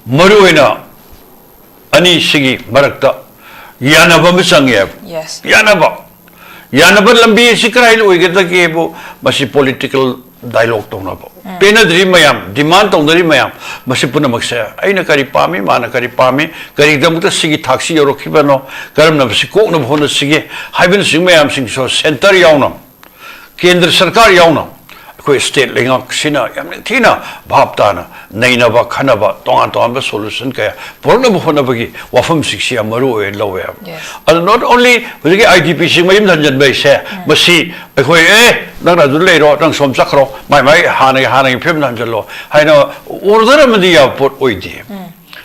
ꯃꯔꯨꯑꯣꯏꯅ ꯑꯅꯤꯁꯤꯒꯤ ꯃꯔꯛꯇ ꯌꯥꯅꯕ ꯑꯃ ꯆꯪꯉꯦꯕ꯫ ꯌꯥꯅꯕ꯫ ꯌꯥꯅꯕ ꯂꯝꯕꯤ ꯑꯁꯤ ꯀꯗꯥꯏꯗ ꯑꯣꯏꯒꯗꯒꯦꯕꯨ, ꯃꯁꯤ political dialogue ꯇꯧꯅꯕ, ꯄꯦꯟꯅꯗ꯭ꯔꯤ ꯃꯌꯥꯝ, demand ꯇꯧꯅꯔꯤ ꯃꯌꯥꯝ, ꯃꯁꯤ ꯄꯨꯝꯅꯃꯛꯁꯦ ꯑꯩꯅ ꯀꯔꯤ ꯄꯥꯝꯃꯤ, ꯃꯥꯅ ꯀꯔꯤ ꯄꯥꯝꯃꯤ, ꯀꯔꯤꯒꯤꯗꯃꯛꯇ ꯁꯤꯒꯤ ꯊꯥꯛꯁꯤ ꯌꯧꯔꯛꯈꯤꯕꯅꯣ, ꯀꯔꯝꯅ ꯃꯁꯤ ꯀꯣꯛꯅꯕ ꯍꯣꯠꯅꯁꯤꯒꯦ ꯍꯥꯏꯕꯅꯆꯤꯡꯕ ꯃꯌꯥꯝꯁꯤꯡꯁꯨ centre ꯌꯥꯎꯅ, ꯀꯦꯟꯗ꯭ꯔ ꯁꯔꯀꯥꯔ ꯌꯥꯎꯅ, ꯑꯩꯈꯣꯏ state ꯂꯩꯉꯥꯛꯁꯤꯅ ꯌꯥꯝ ꯅꯤꯡꯊꯤꯅ ꯚꯥꯞ ꯇꯥꯅ ꯅꯩꯅꯕ, ꯈꯟꯅꯕ, ꯇꯣꯉꯥꯟ ꯇꯣꯉꯥꯟꯕ solution ꯀꯌꯥ ꯄꯨꯔꯛꯅꯕ ꯍꯣꯠꯅꯕꯒꯤ ꯋꯥꯐꯝꯁꯤꯡꯁꯤ ꯌꯥꯝ ꯃꯔꯨ ꯑꯣꯏꯅ ꯂꯧꯋꯦ ꯍꯥꯏꯕ꯫ Yes. ꯑꯗꯨ not only ꯍꯧꯖꯤꯛꯀꯤ IDPꯁꯤꯡ ꯃꯌꯨꯝꯗ ꯍꯟꯖꯤꯟꯕ ꯍꯥꯏꯁꯦ, ꯃꯁꯤ ꯑꯩꯈꯣꯏ, "ꯑꯦ, ꯅꯪꯅ ꯑꯗꯨ ꯂꯩꯔꯣ, ꯅꯪ ꯁꯣꯝ ꯆꯠꯈ꯭ꯔꯣ, ꯃꯥꯏ ꯃꯥꯏ ꯍꯥꯟꯅꯒꯤ ꯍꯥꯟꯅꯒꯤ ꯐꯤꯕꯝꯗ ꯍꯟꯖꯤꯜꯂꯣ" ꯍꯥꯏꯅ order ꯑꯃꯗꯤ ꯌꯥꯕ ꯄꯣꯠ ꯑꯣꯏꯗꯦ꯫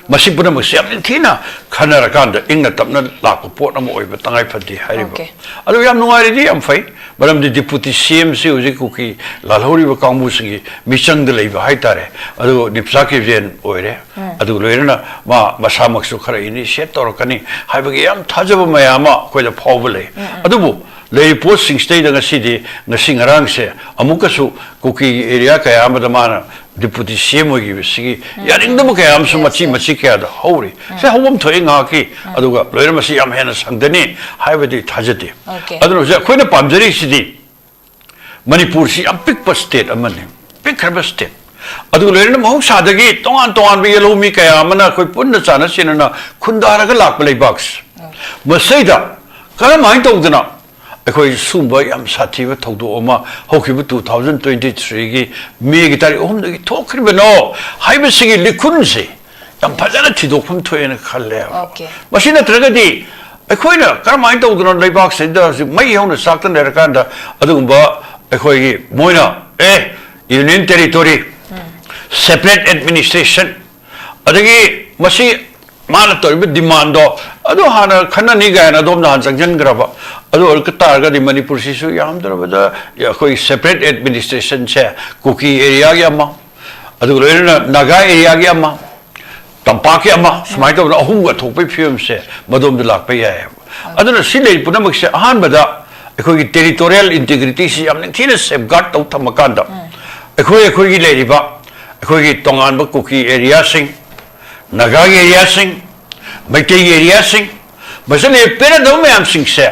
ꯃꯁꯤ ꯄꯨꯝꯅꯃꯛꯁꯦ ꯌꯥꯝ ꯅꯤꯡꯊꯤꯅ ꯈꯟꯅꯔꯀꯥꯟꯗ ꯏꯪꯅ ꯇꯞꯅ ꯂꯥꯛꯄ ꯄꯣꯠ ꯑꯃ ꯑꯣꯏꯕ ꯇꯉꯥꯏ ꯐꯗꯦ ꯍꯥꯏꯔꯤꯕ꯫ Okay. ꯑꯗꯨ ꯌꯥꯝ ꯅꯨꯡꯉꯥꯏꯔꯗꯤ ꯌꯥꯝ ꯐꯩ, ꯃꯔꯝꯗꯤ deputy CMꯁꯤ ꯍꯧꯖꯤꯛ ꯀꯨꯀꯤ ꯂꯥꯜꯍꯧꯔꯤꯕ ꯀꯥꯡꯕꯨꯁꯤꯡꯒꯤ ꯃꯤꯆꯪꯗ ꯂꯩꯕ ꯍꯥꯏꯇꯥꯔꯦ꯫ ꯑꯗꯨ ꯅꯤꯞꯁꯥ ꯀꯤꯞꯖꯦꯟ ꯑꯣꯏꯔꯦ꯫ ꯑꯗꯨꯒ ꯂꯣꯏꯅꯅ ꯃꯥ ꯃꯁꯥꯃꯛꯁꯨ ꯈꯔ initiate ꯇꯧꯔꯛꯀꯅꯤ ꯍꯥꯏꯕꯒꯤ ꯌꯥꯝ ꯊꯥꯖꯕ ꯃꯌꯥꯝ ꯑꯃ ꯑꯩꯈꯣꯏꯗ ꯐꯥꯎꯕ ꯂꯩ꯫ ꯑꯗꯨꯕꯨ ꯂꯩꯔꯤꯕ ꯄꯣꯠꯁꯤꯡꯁꯤꯗꯩꯗ ꯉꯁꯤꯗꯤ, ꯉꯁꯤ ꯉꯔꯥꯡꯁꯦ ꯑꯃꯨꯛꯀꯁꯨ ꯀꯨꯀꯤꯒꯤ area ꯀꯌꯥ ꯑꯃꯗ ꯃꯥꯅ deputy CM ꯑꯣꯏꯈꯤꯕꯁꯤꯒꯤ ꯌꯥꯅꯤꯡꯗꯕ ꯀꯌꯥ ꯑꯃꯁꯨ ꯃꯆꯤ ꯃꯆꯤ ꯀꯌꯥꯗ ꯍꯧꯔꯤ꯫ ꯁꯦ ꯍꯧꯐꯝ ꯊꯣꯛꯏ ꯉꯥꯏꯍꯥꯛꯀꯤ, ꯑꯗꯨꯒ ꯂꯣꯏꯅ ꯃꯁꯤ ꯌꯥꯝ ꯍꯦꯟꯅ ꯁꯪꯗꯅꯤ ꯍꯥꯏꯕꯗꯤ ꯊꯥꯖꯗꯦ꯫ Okay. ꯑꯗꯨꯅ ꯍꯧꯖꯤꯛ ꯑꯩꯈꯣꯏꯅ ꯄꯥꯝꯖꯔꯤꯁꯤꯗꯤ ꯃꯅꯤꯄꯨꯔꯁꯤ ꯌꯥꯝ ꯄꯤꯛꯄ state ꯑꯃꯅꯤ, ꯄꯤꯛꯈ꯭ꯔꯕ state꯫ ꯑꯗꯨꯒ ꯂꯣꯏꯅꯅ ꯃꯍꯧꯁꯥꯗꯒꯤ ꯇꯣꯉꯥꯟ ꯇꯣꯉꯥꯟꯕ ꯌꯦꯜꯍꯧꯃꯤ ꯀꯌꯥ ꯑꯃꯅ ꯑꯩꯈꯣꯏ ꯄꯨꯟꯅ ꯆꯥꯟꯅ ꯆꯦꯟꯅꯅ ꯈꯨꯟꯗꯥꯔꯒ ꯂꯥꯛꯄ ꯂꯩꯕꯥꯛꯁꯤ꯫ ꯃꯁꯤꯗ ꯀꯔꯝꯍꯥꯏꯅ ꯇꯧꯗꯅ ꯑꯩꯈꯣꯏ ꯁꯨꯝꯕ ꯌꯥꯝ ꯁꯥꯊꯤꯕ ꯊꯧꯗꯣꯛ ꯑꯃ ꯍꯧꯈꯤꯕ two thousand twenty threeꯒꯤ Mayꯒꯤ ꯇꯥꯔꯤꯛ ꯑꯍꯨꯝꯗꯒꯤ ꯊꯣꯛꯈ꯭ꯔꯤꯕꯅꯣ ꯍꯥꯏꯕꯁꯤꯒꯤ ꯂꯤꯈꯨꯟꯁꯤ ꯌꯥꯝ ꯐꯖꯅ ꯊꯤꯗꯣꯛꯐꯝ ꯊꯣꯛꯑꯦꯅ ꯈꯜꯂꯦꯕ꯫ Okay. ꯃꯁꯤ ꯅꯠꯇ꯭ꯔꯒꯗꯤ ꯑꯩꯈꯣꯏꯅ ꯀꯔꯝꯍꯥꯏꯅ ꯇꯧꯗꯅ ꯂꯩꯕꯥꯛꯁꯤꯗ ꯍꯧꯖꯤꯛ ꯃꯩ ꯍꯧꯅ ꯆꯥꯛꯇꯅ ꯂꯩꯔꯀꯥꯟꯗ ꯑꯗꯨꯒꯨꯝꯕ ꯑꯩꯈꯣꯏꯒꯤ ꯃꯣꯏꯅ, ꯑꯦ, union territory, separate administration, ꯑꯗꯒꯤ ꯃꯁꯤ ꯃꯥꯅ ꯇꯧꯔꯤꯕ demandꯗꯣ ꯑꯗꯨ ꯍꯥꯟꯅ ꯈꯟꯅꯅꯤ ꯀꯥꯏꯅ ꯑꯗꯣꯝꯗ ꯍꯥꯟꯅ ꯆꯪꯁꯤꯟꯈ꯭ꯔꯕ, ꯑꯗꯨ ꯑꯣꯏꯔ ꯇꯥꯔꯒꯗꯤ ꯃꯅꯤꯄꯨꯔꯁꯤꯁꯨ ꯌꯥꯝꯗ꯭ꯔꯕꯗ ꯑꯩꯈꯣꯏ separate administrationꯁꯦ ꯀꯨꯀꯤ areaꯒꯤ ꯑꯃ, ꯑꯗꯨꯒ ꯂꯣꯏꯅꯅ ꯅꯥꯒꯥ areaꯒꯤ ꯑꯃ, ꯇꯝꯄꯥꯛꯀꯤ ꯑꯃ, ꯁꯨꯃꯥꯏꯅ ꯇꯧꯗꯅ ꯑꯍꯨꯝꯒ ꯊꯣꯛꯄꯒꯤ ꯐꯤꯕꯝꯁꯦ ꯃꯗꯣꯝꯗ ꯂꯥꯛꯄ ꯌꯥꯏꯑꯕ꯫ ꯑꯗꯨꯅ ꯁꯤ ꯂꯩꯔꯤ ꯄꯨꯝꯅꯃꯛꯁꯦ ꯑꯍꯥꯟꯕꯗ ꯑꯩꯈꯣꯏꯒꯤ territorial integrityꯁꯤ ꯌꯥꯝ ꯅꯤꯡꯊꯤꯅ safeguard ꯇꯧ ꯊꯝꯃꯀꯥꯟꯗ ꯑꯩꯈꯣꯏ ꯑꯩꯈꯣꯏꯒꯤ ꯂꯩꯔꯤꯕ ꯑꯩꯈꯣꯏꯒꯤ ꯇꯣꯉꯥꯟꯕ ꯀꯨꯀꯤ areaꯁꯤꯡ, ꯅꯥꯒꯥꯒꯤ areaꯁꯤꯡ, ꯃꯩꯇꯩꯒꯤ areaꯁꯤꯡ, ꯃꯁꯤꯅ ꯄꯦꯟꯅꯗꯕ ꯃꯌꯥꯝꯁꯤꯡꯁꯦ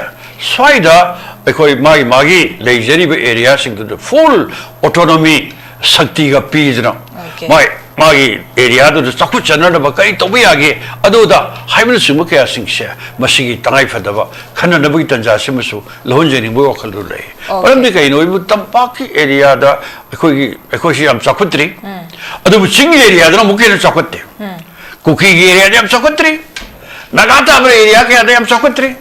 ꯁ꯭ꯋꯥꯏꯗ ꯑꯩꯈꯣꯏ ꯃꯥꯒꯤ ꯃꯥꯒꯤ ꯂꯩꯖꯔꯤꯕ ꯑꯦꯔꯤꯌꯥꯁꯤꯡꯗꯨꯗ ꯐꯨꯜ ꯑꯣꯇꯣꯅꯣꯃꯤ ꯁꯛꯇꯤꯒ ꯄꯤꯗꯅ, Okay. ꯃꯥꯏ ꯃꯥꯒꯤ ꯑꯦꯔꯤꯌꯥꯗꯨꯗ ꯆꯥꯎꯈꯠꯆꯅꯅꯕ ꯀꯔꯤ ꯇꯧꯕ ꯌꯥꯒꯦ, ꯑꯗꯨꯗ ꯍꯥꯏꯕꯅꯆꯤꯡꯕ ꯀꯌꯥꯁꯤꯡꯁꯦ ꯃꯁꯤꯒꯤ ꯇꯉꯥꯏꯐꯗꯕ ꯈꯟꯅꯅꯕꯒꯤ ꯇꯥꯟꯖꯥꯁꯤꯃꯁꯨ ꯂꯧꯍꯟꯖꯅꯤꯡꯕꯒꯤ ꯋꯥꯈꯜꯗꯨ ꯂꯩ꯫ Okay. ꯃꯔꯝꯗꯤ ꯀꯩꯅꯣ ꯍꯥꯏꯕꯨ ꯇꯝꯄꯥꯛꯀꯤ ꯑꯦꯔꯤꯌꯥꯗ ꯑꯩꯈꯣꯏꯒꯤ ꯑꯩꯈꯣꯏꯁꯤ ꯌꯥꯝ ꯆꯥꯎꯈꯠꯇ꯭ꯔꯤ꯫ ꯑꯗꯨꯕꯨ ꯆꯤꯡꯒꯤ ꯑꯦꯔꯤꯌꯥꯗꯅ ꯑꯃꯨꯛꯀ ꯍꯦꯟꯅ ꯆꯥꯎꯈꯠꯇꯦ꯫ ꯀꯨꯀꯤꯒꯤ ꯑꯦꯔꯤꯌꯥꯗ ꯌꯥꯝ ꯆꯥꯎꯈꯠꯇ꯭ꯔꯤ꯫ ꯅꯥꯒꯥ ꯇꯥꯕ ꯑꯦꯔꯤꯌꯥ ꯀꯌꯥꯗ ꯌꯥꯝ ꯆꯥꯎꯈꯠꯇ꯭ꯔꯤ꯫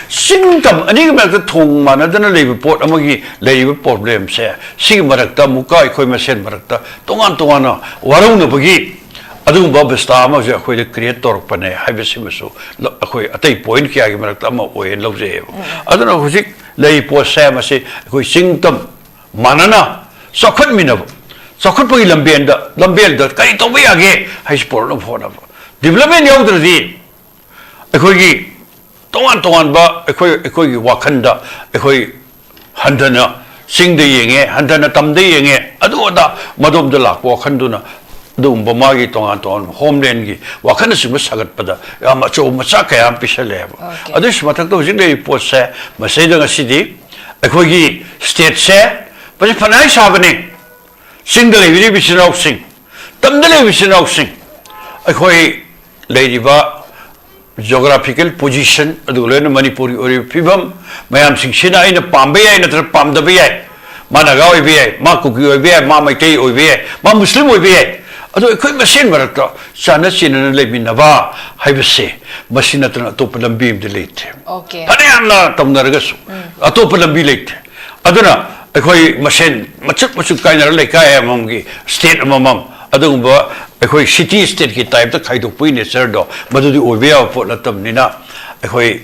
ꯆꯤꯡ ꯇꯝ ꯑꯅꯤꯒꯤ ꯃꯔꯛꯇ ꯊꯣꯡ ꯃꯥꯟꯅꯗꯅ ꯂꯩꯕ ꯄꯣꯠ ꯑꯃꯒꯤ ꯂꯩꯔꯤꯕ ꯄ꯭ꯔꯣꯕ꯭ꯂꯦꯝꯁꯦ, ꯁꯤꯒꯤ ꯃꯔꯛꯇ ꯑꯃꯨꯛꯀ ꯑꯩꯈꯣꯏ ꯃꯁꯦꯟ ꯃꯔꯛꯇ ꯇꯣꯉꯥꯟ ꯇꯣꯉꯥꯟꯅ ꯋꯥꯔꯧꯅꯕꯒꯤ ꯑꯗꯨꯒꯨꯝꯕ ꯑꯕꯁꯇꯥ ꯑꯃꯁꯨ ꯑꯩꯈꯣꯏꯗ ꯀ꯭ꯔꯤꯌꯦꯠ ꯇꯧꯔꯛꯄꯅꯦ ꯍꯥꯏꯕꯁꯤꯃꯁꯨ ꯂ-, ꯑꯩꯈꯣꯏ ꯑꯇꯩ ꯄꯣꯏꯟꯠ ꯀꯌꯥꯒꯤ ꯃꯔꯛꯇ ꯑꯃ ꯑꯣꯏꯌꯦꯅ ꯂꯧꯖꯩꯑꯕ꯫ ꯑꯗꯨꯅ ꯍꯧꯖꯤꯛ ꯂꯩꯔꯤꯕ ꯄꯣꯠꯁꯦ ꯃꯁꯤ ꯑꯩꯈꯣꯏ ꯆꯤꯡ ꯇꯝ ꯃꯥꯟꯅꯅ ꯆꯥꯎꯈꯠꯃꯤꯟꯅꯕ, ꯆꯥꯎꯈꯠꯄꯒꯤ ꯂꯝꯕꯦꯟꯗ, ꯂꯝꯕꯦꯜꯗ ꯀꯔꯤ ꯇꯧꯕ ꯌꯥꯒꯦ ꯍꯥꯏꯁꯤ ꯄꯨꯔꯛꯅꯕ ꯍꯣꯠꯅꯕ꯫ ꯗꯤꯕꯂꯞꯃꯦꯟ ꯌꯥꯎꯗ꯭ꯔꯗꯤ ꯑꯩꯈꯣꯏꯒꯤ ꯇꯣꯉꯥꯟ ꯇꯣꯉꯥꯟꯕ ꯑꯩꯈꯣꯏ, ꯑꯩꯈꯣꯏꯒꯤ ꯋꯥꯈꯜꯗ ꯑꯩꯈꯣꯏ ꯍꯟꯊꯅ ꯆꯤꯡꯗ ꯌꯦꯡꯉꯦ, ꯍꯟꯊꯅ ꯇꯝꯗ ꯌꯦꯡꯉꯦ, ꯑꯗꯨ ꯑꯗꯥ ꯃꯗꯣꯝꯗ ꯂꯥꯛꯄ ꯋꯥꯈꯜꯗꯨꯅ ꯑꯗꯨꯒꯨꯝꯕ ꯃꯥꯒꯤ ꯇꯣꯉꯥꯟ ꯇꯣꯉꯥꯟꯕ ꯍꯣꯝꯂꯦꯟꯒꯤ ꯋꯥꯈꯜꯅꯆꯤꯡꯕ ꯁꯥꯒꯠꯄꯗ ꯌꯥꯝ ꯑꯆꯧꯕ ꯃꯆꯥꯛ ꯀꯌꯥ ꯑꯃ ꯄꯤꯁꯜꯂꯛꯑꯦꯕ꯫ Okay. ꯑꯗꯨꯒꯤꯁꯨ ꯃꯊꯛꯇ ꯍꯧꯖꯤꯛ ꯂꯩꯔꯤꯕ ꯄꯣꯠꯁꯦ, ꯃꯁꯤꯗ ꯉꯁꯤꯗꯤ ꯑꯩꯈꯣꯏꯒꯤ ꯁ꯭ꯇꯦꯠꯁꯦ ꯃꯁꯤ ꯐꯅ ꯁꯥꯕꯅꯤ꯫ ꯆꯤꯡꯗ ꯂꯩꯕꯤꯔꯤꯕ ꯏꯆꯤꯟ ꯏꯅꯥꯎꯁꯤꯡ, ꯇꯝꯗ ꯂꯩꯕ ꯏꯆꯤꯟ ꯏꯅꯥꯎꯁꯤꯡ, ꯑꯩꯈꯣꯏ ꯂꯩꯔꯤꯕ ꯖꯣꯒ꯭ꯔꯥꯐꯤꯀꯦꯜ ꯄꯣꯖꯤꯁꯟ, ꯑꯗꯨꯒ ꯂꯣꯏꯅꯅ ꯃꯅꯤꯄꯨꯔꯒꯤ ꯑꯣꯏꯔꯤꯕ ꯐꯤꯕꯝ ꯃꯌꯥꯝꯁꯤꯡꯁꯤꯅ ꯑꯩꯅ ꯄꯥꯝꯕ ꯌꯥꯏ ꯅꯠꯇ꯭ꯔꯒ ꯄꯥꯝꯗꯕ ꯌꯥꯏ, ꯃꯥ ꯅꯥꯒꯥ ꯑꯣꯏꯕ ꯌꯥꯏ, ꯃꯥ ꯀꯨꯀꯤ ꯑꯣꯏꯕ ꯌꯥꯏ, ꯃꯥ ꯃꯩꯇꯩ ꯑꯣꯏꯕ ꯌꯥꯏ, ꯃꯥ ꯃꯨꯁꯂꯤꯝ ꯑꯣꯏꯕ ꯌꯥꯏ, ꯑꯗꯣ ꯑꯩꯈꯣꯏ ꯃꯁꯦꯟ ꯃꯔꯛꯇ ꯆꯥꯟꯅ ꯆꯦꯟꯅꯅ ꯂꯩꯃꯤꯟꯅꯕ ꯍꯥꯏꯕꯁꯦ, ꯃꯁꯤ ꯅꯠꯇꯅ ꯑꯇꯣꯞꯄ ꯂꯝꯕꯤ ꯑꯃꯗꯤ ꯂꯩꯇꯦ꯫ Okay. ꯐꯅꯌꯥꯝꯅ ꯇꯧꯅꯔꯒꯁꯨ ꯑꯇꯣꯞꯄ ꯂꯝꯕꯤ ꯂꯩꯇꯦ꯫ ꯑꯗꯨꯅ ꯑꯩꯈꯣꯏ ꯃꯁꯦꯟ ꯃꯆꯨꯠ ꯃꯆꯨꯠ ꯀꯥꯏꯅꯔ ꯂꯩꯀꯥꯏ ꯑꯃꯃꯝꯒꯤ ꯁ꯭ꯇꯦꯠ ꯑꯃꯃꯝ ꯑꯗꯨꯒꯨꯝꯕ ꯑꯩꯈꯣꯏ ꯁꯤꯇꯤ ꯁ꯭ꯇꯦꯠꯀꯤ ꯇꯥꯏꯞꯇ ꯈꯥꯏꯗꯣꯛꯄꯒꯤ ꯅꯦꯆꯔꯗꯣ ꯃꯗꯨꯗꯤ ꯑꯣꯏꯕ ꯌꯥꯕ ꯄꯣꯠ ꯅꯠꯇꯕꯅꯤꯅ, ꯑꯩꯈꯣꯏ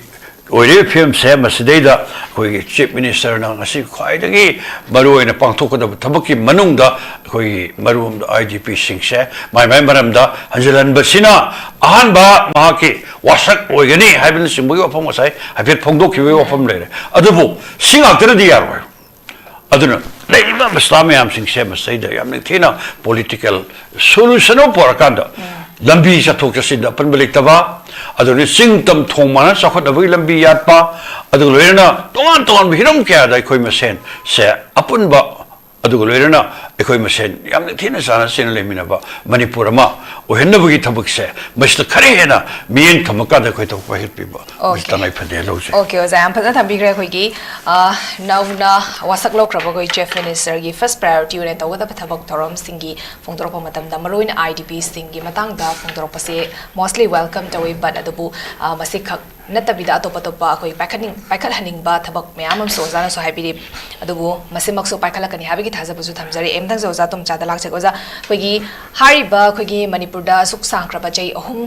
ꯑꯣꯏꯔꯤꯕ ꯐꯤꯕꯝꯁꯦ ꯃꯁꯤꯗꯩꯗ ꯑꯩꯈꯣꯏꯒꯤ ꯆꯤꯐ ꯃꯤꯅꯤꯁꯇꯔꯅ ꯉꯁꯤ ꯈ꯭ꯋꯥꯏꯗꯒꯤ ꯃꯔꯨꯑꯣꯏꯅ ꯄꯥꯡꯊꯣꯛꯀꯗꯕ ꯊꯕꯛꯀꯤ ꯃꯅꯨꯡꯗ ꯑꯩꯈꯣꯏꯒꯤ ꯃꯔꯨ ꯑꯥꯏ ꯗꯤ ꯄꯤꯁꯤꯡꯁꯦ ꯃꯥꯏ ꯃꯥꯏ ꯃꯔꯝꯗ ꯍꯟꯖꯤꯜꯍꯟꯕꯁꯤꯅ ꯑꯍꯥꯟꯕ ꯃꯍꯥꯛꯀꯤ ꯋꯥꯁꯛ ꯑꯣꯏꯒꯅꯤ ꯍꯥꯏꯕꯅꯆꯤꯡꯕꯒꯤ ꯋꯥꯐꯝ ꯉꯁꯥꯏ ꯍꯥꯏꯐꯦꯠ ꯐꯣꯡꯗꯣꯛꯈꯤꯕꯒꯤ ꯋꯥꯐꯝ ꯂꯩꯔꯦ꯫ ꯑꯗꯨꯕꯨ ꯁꯤ ꯉꯥꯛꯇꯅꯗꯤ ꯌꯥꯔꯣꯏ꯫ ꯑꯗꯨꯅ ꯂꯩꯔꯤꯕ ꯑꯕꯁꯇꯥ ꯃꯌꯥꯝꯁꯤꯡꯁꯦ ꯃꯁꯤꯗꯩꯗ ꯌꯥꯝ ꯅꯤꯡꯊꯤꯅ ꯄꯣꯂꯤꯇꯤꯀꯦꯜ ꯁꯣꯂꯨꯁꯟ ꯑꯃ ꯄꯨꯔꯛꯀꯥꯟꯗ ꯂꯝꯕꯤ ꯆꯠꯊꯣꯛ ꯆꯠꯁꯤꯟꯗ ꯑꯄꯟꯕ ꯂꯩꯇꯕ, ꯑꯗꯨꯅ ꯆꯤꯡ ꯇꯝ ꯊꯣꯡ ꯃꯥꯟꯅ ꯆꯥꯎꯈꯠꯅꯕꯒꯤ ꯂꯝꯕꯤ ꯌꯥꯠꯄ, ꯑꯗꯨꯒ ꯂꯣꯏꯅꯅ ꯇꯣꯉꯥꯟ ꯇꯣꯉꯥꯟꯕ ꯍꯤꯔꯝ ꯀꯌꯥꯗ ꯑꯩꯈꯣꯏ ꯃꯁꯦꯟꯁꯦ ꯑꯄꯨꯟꯕ, ꯑꯗꯨꯒ ꯂꯣꯏꯅꯅ ꯑꯩꯈꯣꯏ ꯃꯁꯦꯟ ꯌꯥꯝꯅ ꯊꯤꯅ ꯆꯥꯟꯅ ꯆꯦꯟꯅ ꯂꯩꯃꯤꯟꯅꯕ ꯃꯅꯤꯄꯨꯔ ꯑꯃ ꯑꯣꯏꯍꯟꯅꯕꯒꯤ ꯊꯕꯛꯁꯦ ꯃꯁꯤꯗ ꯈꯔ ꯍꯦꯟꯅ ꯃꯤꯠꯌꯦꯡ ꯊꯝꯃꯀꯥꯟꯗ ꯑꯩꯈꯣꯏ ꯊꯕꯛ ꯄꯥꯏꯈꯠꯄꯤꯕ ꯃꯁꯤ Okay. ꯇꯉꯥꯏ ꯐꯗꯦ ꯂꯧꯖꯩ꯫ Okay, ꯑꯣꯖꯥ, ꯌꯥꯝ ꯐꯖꯅ ꯊꯝꯕꯤꯈ꯭ꯔꯦ꯫ ꯑꯩꯈꯣꯏꯒꯤ, ꯑ, ꯅꯧꯅ ꯋꯥꯁꯛ ꯂꯧꯈ꯭ꯔꯕ ꯑꯩꯈꯣꯏ Chief Minister ꯒꯤ first priority ꯑꯣꯏꯅ ꯇꯧꯒꯗꯕ ꯊꯕꯛ ꯊꯧꯔꯝꯁꯤꯡꯒꯤ ꯐꯣꯡꯗꯣꯔꯛꯄ ꯃꯇꯝꯗ ꯃꯔꯨꯑꯣꯏꯅ I D P ꯁꯤꯡꯒꯤ ꯃꯇꯥꯡꯗ ꯐꯣꯡꯗꯣꯔꯛꯄꯁꯦ mostly welcome ꯇꯧꯏ, but ꯑꯗꯨꯕꯨ, ꯑ, ꯃꯁꯤꯈꯛ ꯅꯠꯇꯕꯤꯗ ꯑꯇꯣꯞ ꯑꯇꯣꯞꯄ ꯑꯩꯈꯣꯏ ꯄꯥꯏꯈꯠꯅꯤꯡ-, ꯄꯥꯏꯈꯠꯍꯟꯅꯤꯡꯕ ꯊꯕꯛ ꯃꯌꯥꯝ ꯑꯃꯁꯨ ꯑꯣꯖꯥꯅꯁꯨ ꯍꯥꯏꯕꯤꯔꯤ꯫ ꯑꯗꯨꯕꯨ ꯃꯁꯤꯃꯛꯁꯨ ꯄꯥꯏꯈꯠꯂꯛꯀꯅꯤ ꯍꯥꯏꯕꯒꯤ ꯊꯥꯖꯕꯁꯨ ꯊꯝꯖꯔꯤ꯫ ꯑꯩ ꯃꯊꯪꯁꯦ ꯑꯣꯖꯥ ꯇꯣꯝꯆꯥꯗ ꯂꯥꯛꯆꯒꯦ꯫ ꯑꯣꯖꯥ, ꯑꯩꯈꯣꯏꯒꯤ ꯍꯥꯏꯔꯤꯕ ꯑꯩꯈꯣꯏꯒꯤ ꯃꯅꯤꯄꯨꯔꯗ ꯁꯨꯛ ꯁꯥꯡꯈ꯭ꯔꯕ ꯆꯍꯤ ꯑꯍꯨꯝ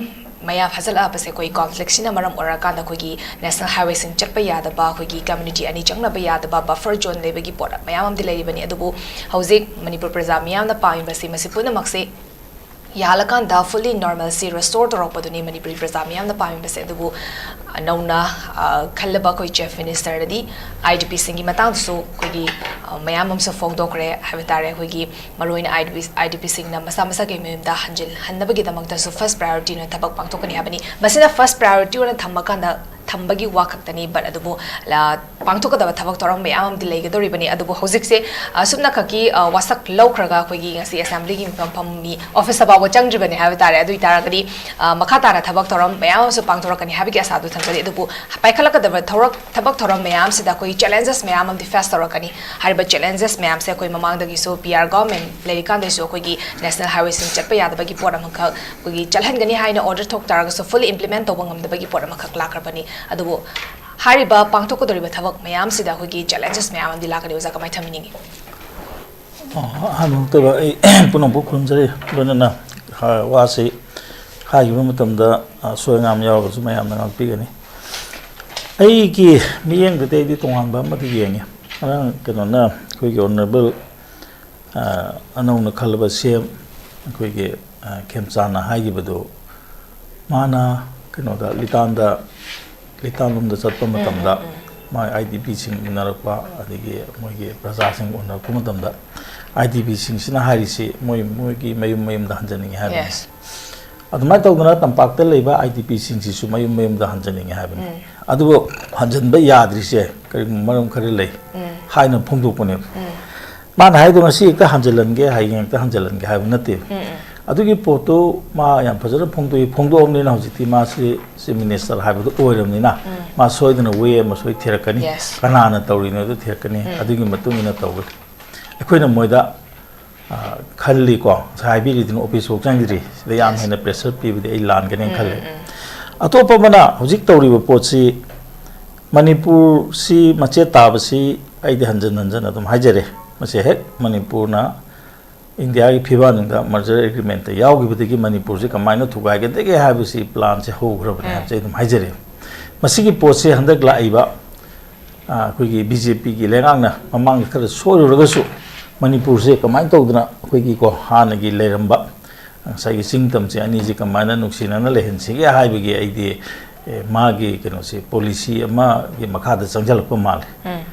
ꯃꯌꯥ ꯐꯥꯖꯤꯜꯂꯛꯑꯕꯁꯦ ꯑꯩꯈꯣꯏ conflict ꯁꯤꯅ ꯃꯔꯝ ꯑꯣꯏꯔꯀꯥꯟꯗ ꯑꯩꯈꯣꯏꯒꯤ national highway ꯁꯤꯡ ꯆꯠꯄ ꯌꯥꯗꯕ, ꯑꯩꯈꯣꯏꯒꯤ community ꯑꯅꯤ ꯆꯪꯅꯕ ꯌꯥꯗꯕ, buffer zone ꯂꯩꯕꯒꯤ ꯄꯣꯠ ꯃꯌꯥꯝ ꯑꯃꯗꯤ ꯂꯩꯔꯤꯕꯅꯤ꯫ ꯑꯗꯨꯕꯨ ꯍꯧꯖꯤꯛ ꯃꯅꯤꯄꯨꯔ ꯄ꯭ꯔꯖꯥ ꯃꯤꯌꯥꯝꯅ ꯄꯥꯝꯃꯤꯕꯁꯤ ꯃꯁꯤ ꯄꯨꯝꯅꯃꯛꯁꯤ ꯌꯥꯍꯜꯂꯀꯥꯟꯗ fully normalcy restore ꯇꯧꯔꯛꯄꯗꯨꯅꯤ ꯃꯅꯤꯄꯨꯔꯤ ꯄ꯭ꯔꯖꯥ ꯃꯤꯌꯥꯝꯅ ꯄꯥꯝꯃꯤꯕꯁꯦ꯫ ꯑꯗꯨꯕꯨ, ꯑ, ꯅꯧꯅ, ꯑ, ꯈꯜꯂꯕ ꯑꯩꯈꯣꯏ Chief Minister ꯗꯗꯤ I D P ꯁꯤꯡꯒꯤ ꯃꯇꯥꯡꯗꯁꯨ ꯑꯩꯈꯣꯏꯒꯤ, ꯑ, ꯃꯌꯥꯝ ꯑꯃꯁꯨ ꯐꯣꯡꯗꯣꯛꯈ꯭ꯔꯦ ꯍꯥꯏꯕ ꯇꯥꯔꯦ꯫ ꯑꯩꯈꯣꯏꯒꯤ ꯃꯔꯨꯑꯣꯏꯅ I D P, I D P ꯁꯤꯡꯅ ꯃꯁꯥ ꯃꯁꯥꯒꯤ ꯃꯌꯨꯝꯗ ꯍꯟꯖꯤꯜꯍꯟꯅꯕꯒꯤꯗꯃꯛꯇꯁꯨ first priority ꯑꯣꯏꯅ ꯊꯕꯛ ꯄꯥꯡꯊꯣꯛꯀꯅꯤ ꯍꯥꯏꯕꯅꯤ꯫ ꯃꯁꯤꯅ first priority ꯑꯣꯏꯅ ꯊꯝꯃꯀꯥꯟꯗ ꯊꯝꯕꯒꯤ ꯋꯥ ꯈꯛꯇꯅꯤ, but ꯑꯗꯨꯕꯨ, ꯑ, ꯄꯥꯡꯊꯣꯛꯀꯗꯕ ꯊꯕꯛ ꯊꯧꯔꯝ ꯃꯌꯥꯝ ꯑꯃꯗꯤ ꯂꯩꯒꯗꯧꯔꯤꯕꯅꯤ꯫ ꯑꯗꯨꯕꯨ ꯍꯧꯖꯤꯛꯁꯦ, ꯑ, ꯁꯨꯞꯅꯈꯛꯀꯤ, ꯑ, ꯋꯥꯁꯛ ꯂꯧꯈ꯭ꯔꯒ ꯑꯩꯈꯣꯏꯒꯤ ꯉꯁꯤ assembly ꯒꯤ ꯃꯤꯐꯝ ꯐꯝ ꯃꯤ office ꯐꯥꯎꯕ ꯆꯪꯗ꯭ꯔꯤꯕꯅꯤ ꯍꯥꯏꯕ ꯇꯥꯔꯦ꯫ ꯑꯗꯨ ꯑꯣꯏꯇꯥꯔꯒꯗꯤ, ꯑ, ꯃꯈꯥ ꯇꯥꯅ ꯊꯕꯛ ꯊꯧꯔꯝ ꯃꯌꯥꯝ ꯑꯃꯁꯨ ꯄꯥꯡꯊꯣꯔꯛꯀꯅꯤ ꯍꯥꯏꯕꯒꯤ ꯑꯁꯥꯗꯨ ꯊꯝꯖꯔꯤ꯫ ꯑꯗꯨꯕꯨ ꯄꯥꯏꯈꯠꯂꯛꯀꯗꯕ ꯊꯧꯔꯛ-, ꯊꯕꯛ ꯊꯧꯔꯝ ꯃꯌꯥꯝꯁꯤꯗ ꯑꯩꯈꯣꯏꯒꯤ challenges ꯃꯌꯥꯝ ꯑꯃꯗꯤ face ꯇꯧꯔꯛꯀꯅꯤ꯫ ꯍꯥꯏꯔꯤꯕ challenges ꯃꯌꯥꯝꯁꯦ ꯑꯩꯈꯣꯏ ꯃꯃꯥꯡꯗꯒꯤꯁꯨ P R government ꯂꯩꯔꯤꯀꯥꯟꯗꯩꯁꯨ ꯑꯩꯈꯣꯏꯒꯤ national highway ꯁꯤꯡ ꯆꯠꯄ ꯌꯥꯗꯕꯒꯤ ꯄꯣꯠ ꯑꯃꯈꯛ ꯑꯩꯈꯣꯏꯒꯤ ꯆꯠꯍꯟꯒꯅꯤ ꯍꯥꯏꯅ order ꯊꯣꯛ ꯇꯥꯔꯒꯁꯨ fully implement ꯇꯧꯕ ꯉꯝꯗꯕꯒꯤ ꯄꯣꯠ ꯑꯃꯈꯛ ꯂꯥꯛꯈ꯭ꯔꯕꯅꯤ꯫ ꯑꯗꯨꯕꯨ ꯍꯥꯏꯔꯤꯕ ꯄꯥꯡꯊꯣꯛꯀꯗꯧꯔꯤꯕ ꯊꯕꯛ ꯃꯌꯥꯝꯁꯤꯗ ꯑꯩꯈꯣꯏꯒꯤ challenges ꯃꯌꯥꯝ ꯑꯃꯗꯤ ꯂꯥꯛꯀꯅꯤ꯫ ꯑꯣꯖꯥ, ꯀꯃꯥꯏꯅ ꯊꯝꯕꯤꯅꯤꯡꯉꯤ? ꯑꯣ, ꯑꯍꯥꯟꯕ ꯃꯛꯇꯗ ꯑꯩ ꯄꯨꯝꯅꯃꯛꯄꯨ ꯈꯨꯔꯨꯝꯖꯔꯤ, ꯂꯣꯏꯅꯅ, ꯑ, ꯋꯥꯁꯤ ꯍꯥꯏꯈꯤꯕ ꯃꯇꯝꯗ, ꯑ, ꯑꯁꯣꯏ ꯑꯉꯥꯝ ꯌꯥꯎꯔꯒꯁꯨ ꯃꯌꯥꯝꯅ ꯉꯥꯛꯄꯤꯒꯅꯤ꯫ ꯑꯩꯒꯤ ꯃꯤꯠꯌꯦꯡꯗꯗꯤ ꯑꯩꯗꯤ ꯇꯣꯉꯥꯟꯕ ꯑꯃꯗꯤ ꯌꯦꯡꯉꯤ꯫ ꯉꯔꯥꯡ ꯀꯩꯅꯣꯅ, ꯑꯩꯈꯣꯏꯒꯤ honourable, ꯑ, ꯑꯅꯧꯅ ꯈꯜꯂꯕ C M ꯑꯩꯈꯣꯏꯒꯤ, ꯑ, ꯈꯦꯝꯆꯥꯟꯅ ꯍꯥꯏꯈꯤꯕꯗꯨ, ꯃꯥꯅ ꯀꯩꯅꯣꯗ, ꯂꯤꯇꯥꯟꯗ, ꯂꯤꯇꯥꯟꯂꯣꯝꯗ ꯆꯠꯄ ꯎꯝ, ꯃꯇꯝꯗ, ꯎꯝ, ꯎꯝ꯫ ꯃꯥ I D P ꯁꯤꯡ ꯎꯅꯔꯛꯄ, ꯑꯗꯒꯤ ꯃꯣꯏꯒꯤ ꯄ꯭ꯔꯖꯥꯁꯤꯡ ꯎꯅꯔꯛꯄ ꯃꯇꯝꯗ, I D P ꯁꯤꯡꯁꯤꯅ ꯍꯥꯏꯔꯤꯁꯤ ꯃꯣꯏ, ꯃꯣꯏꯒꯤ ꯃꯌꯨꯝ ꯃꯌꯨꯝꯗ ꯍꯟꯖꯅꯤꯡꯉꯤ ꯍꯥꯏꯕꯅꯤ꯫ Yes. ꯑꯗꯨꯃꯥꯏꯅ ꯇꯧꯗꯅ ꯇꯝꯄꯥꯛꯇ ꯂꯩꯕ IDPꯁꯤꯡꯁꯤꯁꯨ ꯃꯌꯨꯝ ꯃꯌꯨꯝꯗ ꯍꯟꯖꯅꯤꯡꯉꯦ ꯍꯥꯏꯕꯅꯤ꯫ ꯑꯗꯨꯕꯨ ꯍꯟꯖꯟꯕ ꯌꯥꯗ꯭ꯔꯤꯁꯦ ꯀꯔꯤꯒꯨꯝꯕ ꯃꯔꯝ ꯈꯔ ꯂꯩ ꯍꯥꯏꯅ ꯐꯣꯡꯗꯣꯛꯄꯅꯦꯕ꯫ ꯃꯥꯅ ꯍꯥꯏꯗꯣ ꯉꯁꯤ ꯍꯦꯛꯇ ꯍꯟꯖꯜꯍꯟꯒꯦ, ꯍꯌꯦꯡ ꯍꯦꯛꯇ ꯍꯟꯖꯜꯍꯟꯒꯦ ꯍꯥꯏꯕ ꯅꯠꯇꯦꯕ꯫ ꯑꯗꯨꯒꯤ ꯄꯣꯠꯇꯨ ꯃꯥ ꯌꯥꯝ ꯐꯖꯅ ꯐꯣꯡꯗꯣꯛꯏ꯫ ꯐꯣꯡꯗꯣꯛꯑꯕꯅꯤꯅ ꯍꯧꯖꯤꯛꯇꯤ ꯃꯥꯁꯤ Chief Minister ꯍꯥꯏꯕꯗꯨ ꯑꯣꯏꯔꯕꯅꯤꯅ ꯃꯥ ꯁꯣꯏꯗꯅ way ꯑꯃ ꯁꯣꯏ ꯊꯤꯔꯛꯀꯅꯤ꯫ Yes. ꯀꯅꯥꯅ ꯇꯧꯔꯤꯅꯣꯗꯣ ꯊꯤꯔꯛꯀꯅꯤ꯫ ꯑꯗꯨꯒꯤ ꯃꯇꯨꯡ ꯏꯟꯅ ꯇꯧꯒꯅꯤ꯫ ꯑꯩꯈꯣꯏꯅ ꯃꯣꯏꯗ, ꯑ, ꯈꯜꯂꯤꯀꯣ, ꯉꯁꯥꯏ ꯍꯥꯏꯕꯤꯔꯤꯗꯨꯅ office ꯐꯥꯎ ꯆꯪꯗ꯭ꯔꯤ, ꯁꯤꯗ ꯌꯥꯝ ꯍꯦꯟꯅ pressure ꯄꯤꯕꯗꯤ ꯑꯩ ꯂꯥꯟꯒꯅꯤ ꯈꯜꯂꯦ꯫ ꯑꯇꯣꯞꯄ ꯑꯃꯅ ꯍꯧꯖꯤꯛ ꯇꯧꯔꯤꯕ ꯄꯣꯠꯁꯤ, ꯃꯅꯤꯄꯨꯔꯁꯤ ꯃꯆꯦꯠ ꯇꯥꯕꯁꯤ ꯑꯩꯗꯤ ꯍꯟꯖꯟ ꯍꯟꯖꯟ ꯑꯗꯨꯝ ꯍꯥꯏꯖꯔꯦ꯫ ꯃꯁꯤ ꯍꯦꯛ ꯃꯅꯤꯄꯨꯔꯅ ꯏꯟꯗꯤꯌꯥꯒꯤ ꯐꯤꯕꯥꯟꯗ merger agreementꯇ ꯌꯥꯎꯈꯤꯕꯗꯒꯤ ꯃꯅꯤꯄꯨꯔꯁꯤ ꯀꯃꯥꯏꯅ ꯊꯨꯒꯥꯏꯒꯗꯒꯦ ꯍꯥꯏꯕꯁꯤ planꯁꯦ ꯍꯧꯈ꯭ꯔꯕꯅꯦ ꯍꯥꯏꯕꯁꯦ ꯑꯩ ꯑꯗꯨꯝ ꯍꯥꯏꯖꯔꯦ꯫ ꯃꯁꯤꯒꯤ ꯄꯣꯠꯁꯤ ꯍꯟꯗꯛ ꯂꯥꯛꯏꯕ, ꯑ, ꯑꯩꯈꯣꯏꯒꯤ BJPꯒꯤ ꯂꯩꯉꯥꯛꯅ ꯃꯃꯥꯡꯗ ꯈꯔ ꯁꯣꯏꯔꯨꯔꯒꯁꯨ ꯃꯅꯤꯄꯨꯔꯁꯦ ꯀꯃꯥꯏꯅ ꯇꯧꯗꯅ ꯑꯩꯈꯣꯏꯒꯤꯀꯣ ꯍꯥꯟꯅꯒꯤ ꯂꯩꯔꯝꯕ ꯉꯁꯥꯏꯒꯤ ꯆꯤꯡ ꯇꯝꯁꯦ ꯑꯅꯤꯁꯤ ꯀꯃꯥꯏꯅ ꯅꯨꯡꯁꯤꯅꯅ ꯂꯩꯍꯟꯁꯤꯒꯦ ꯍꯥꯏꯕꯒꯤ ꯑꯩꯗꯤ, ꯑꯦ, ꯃꯥꯒꯤ ꯀꯩꯅꯣꯁꯦ policy ꯑꯃꯒꯤ ꯃꯈꯥꯗ ꯆꯪꯁꯤꯜꯂꯛꯄ ꯃꯥꯜꯂꯦ꯫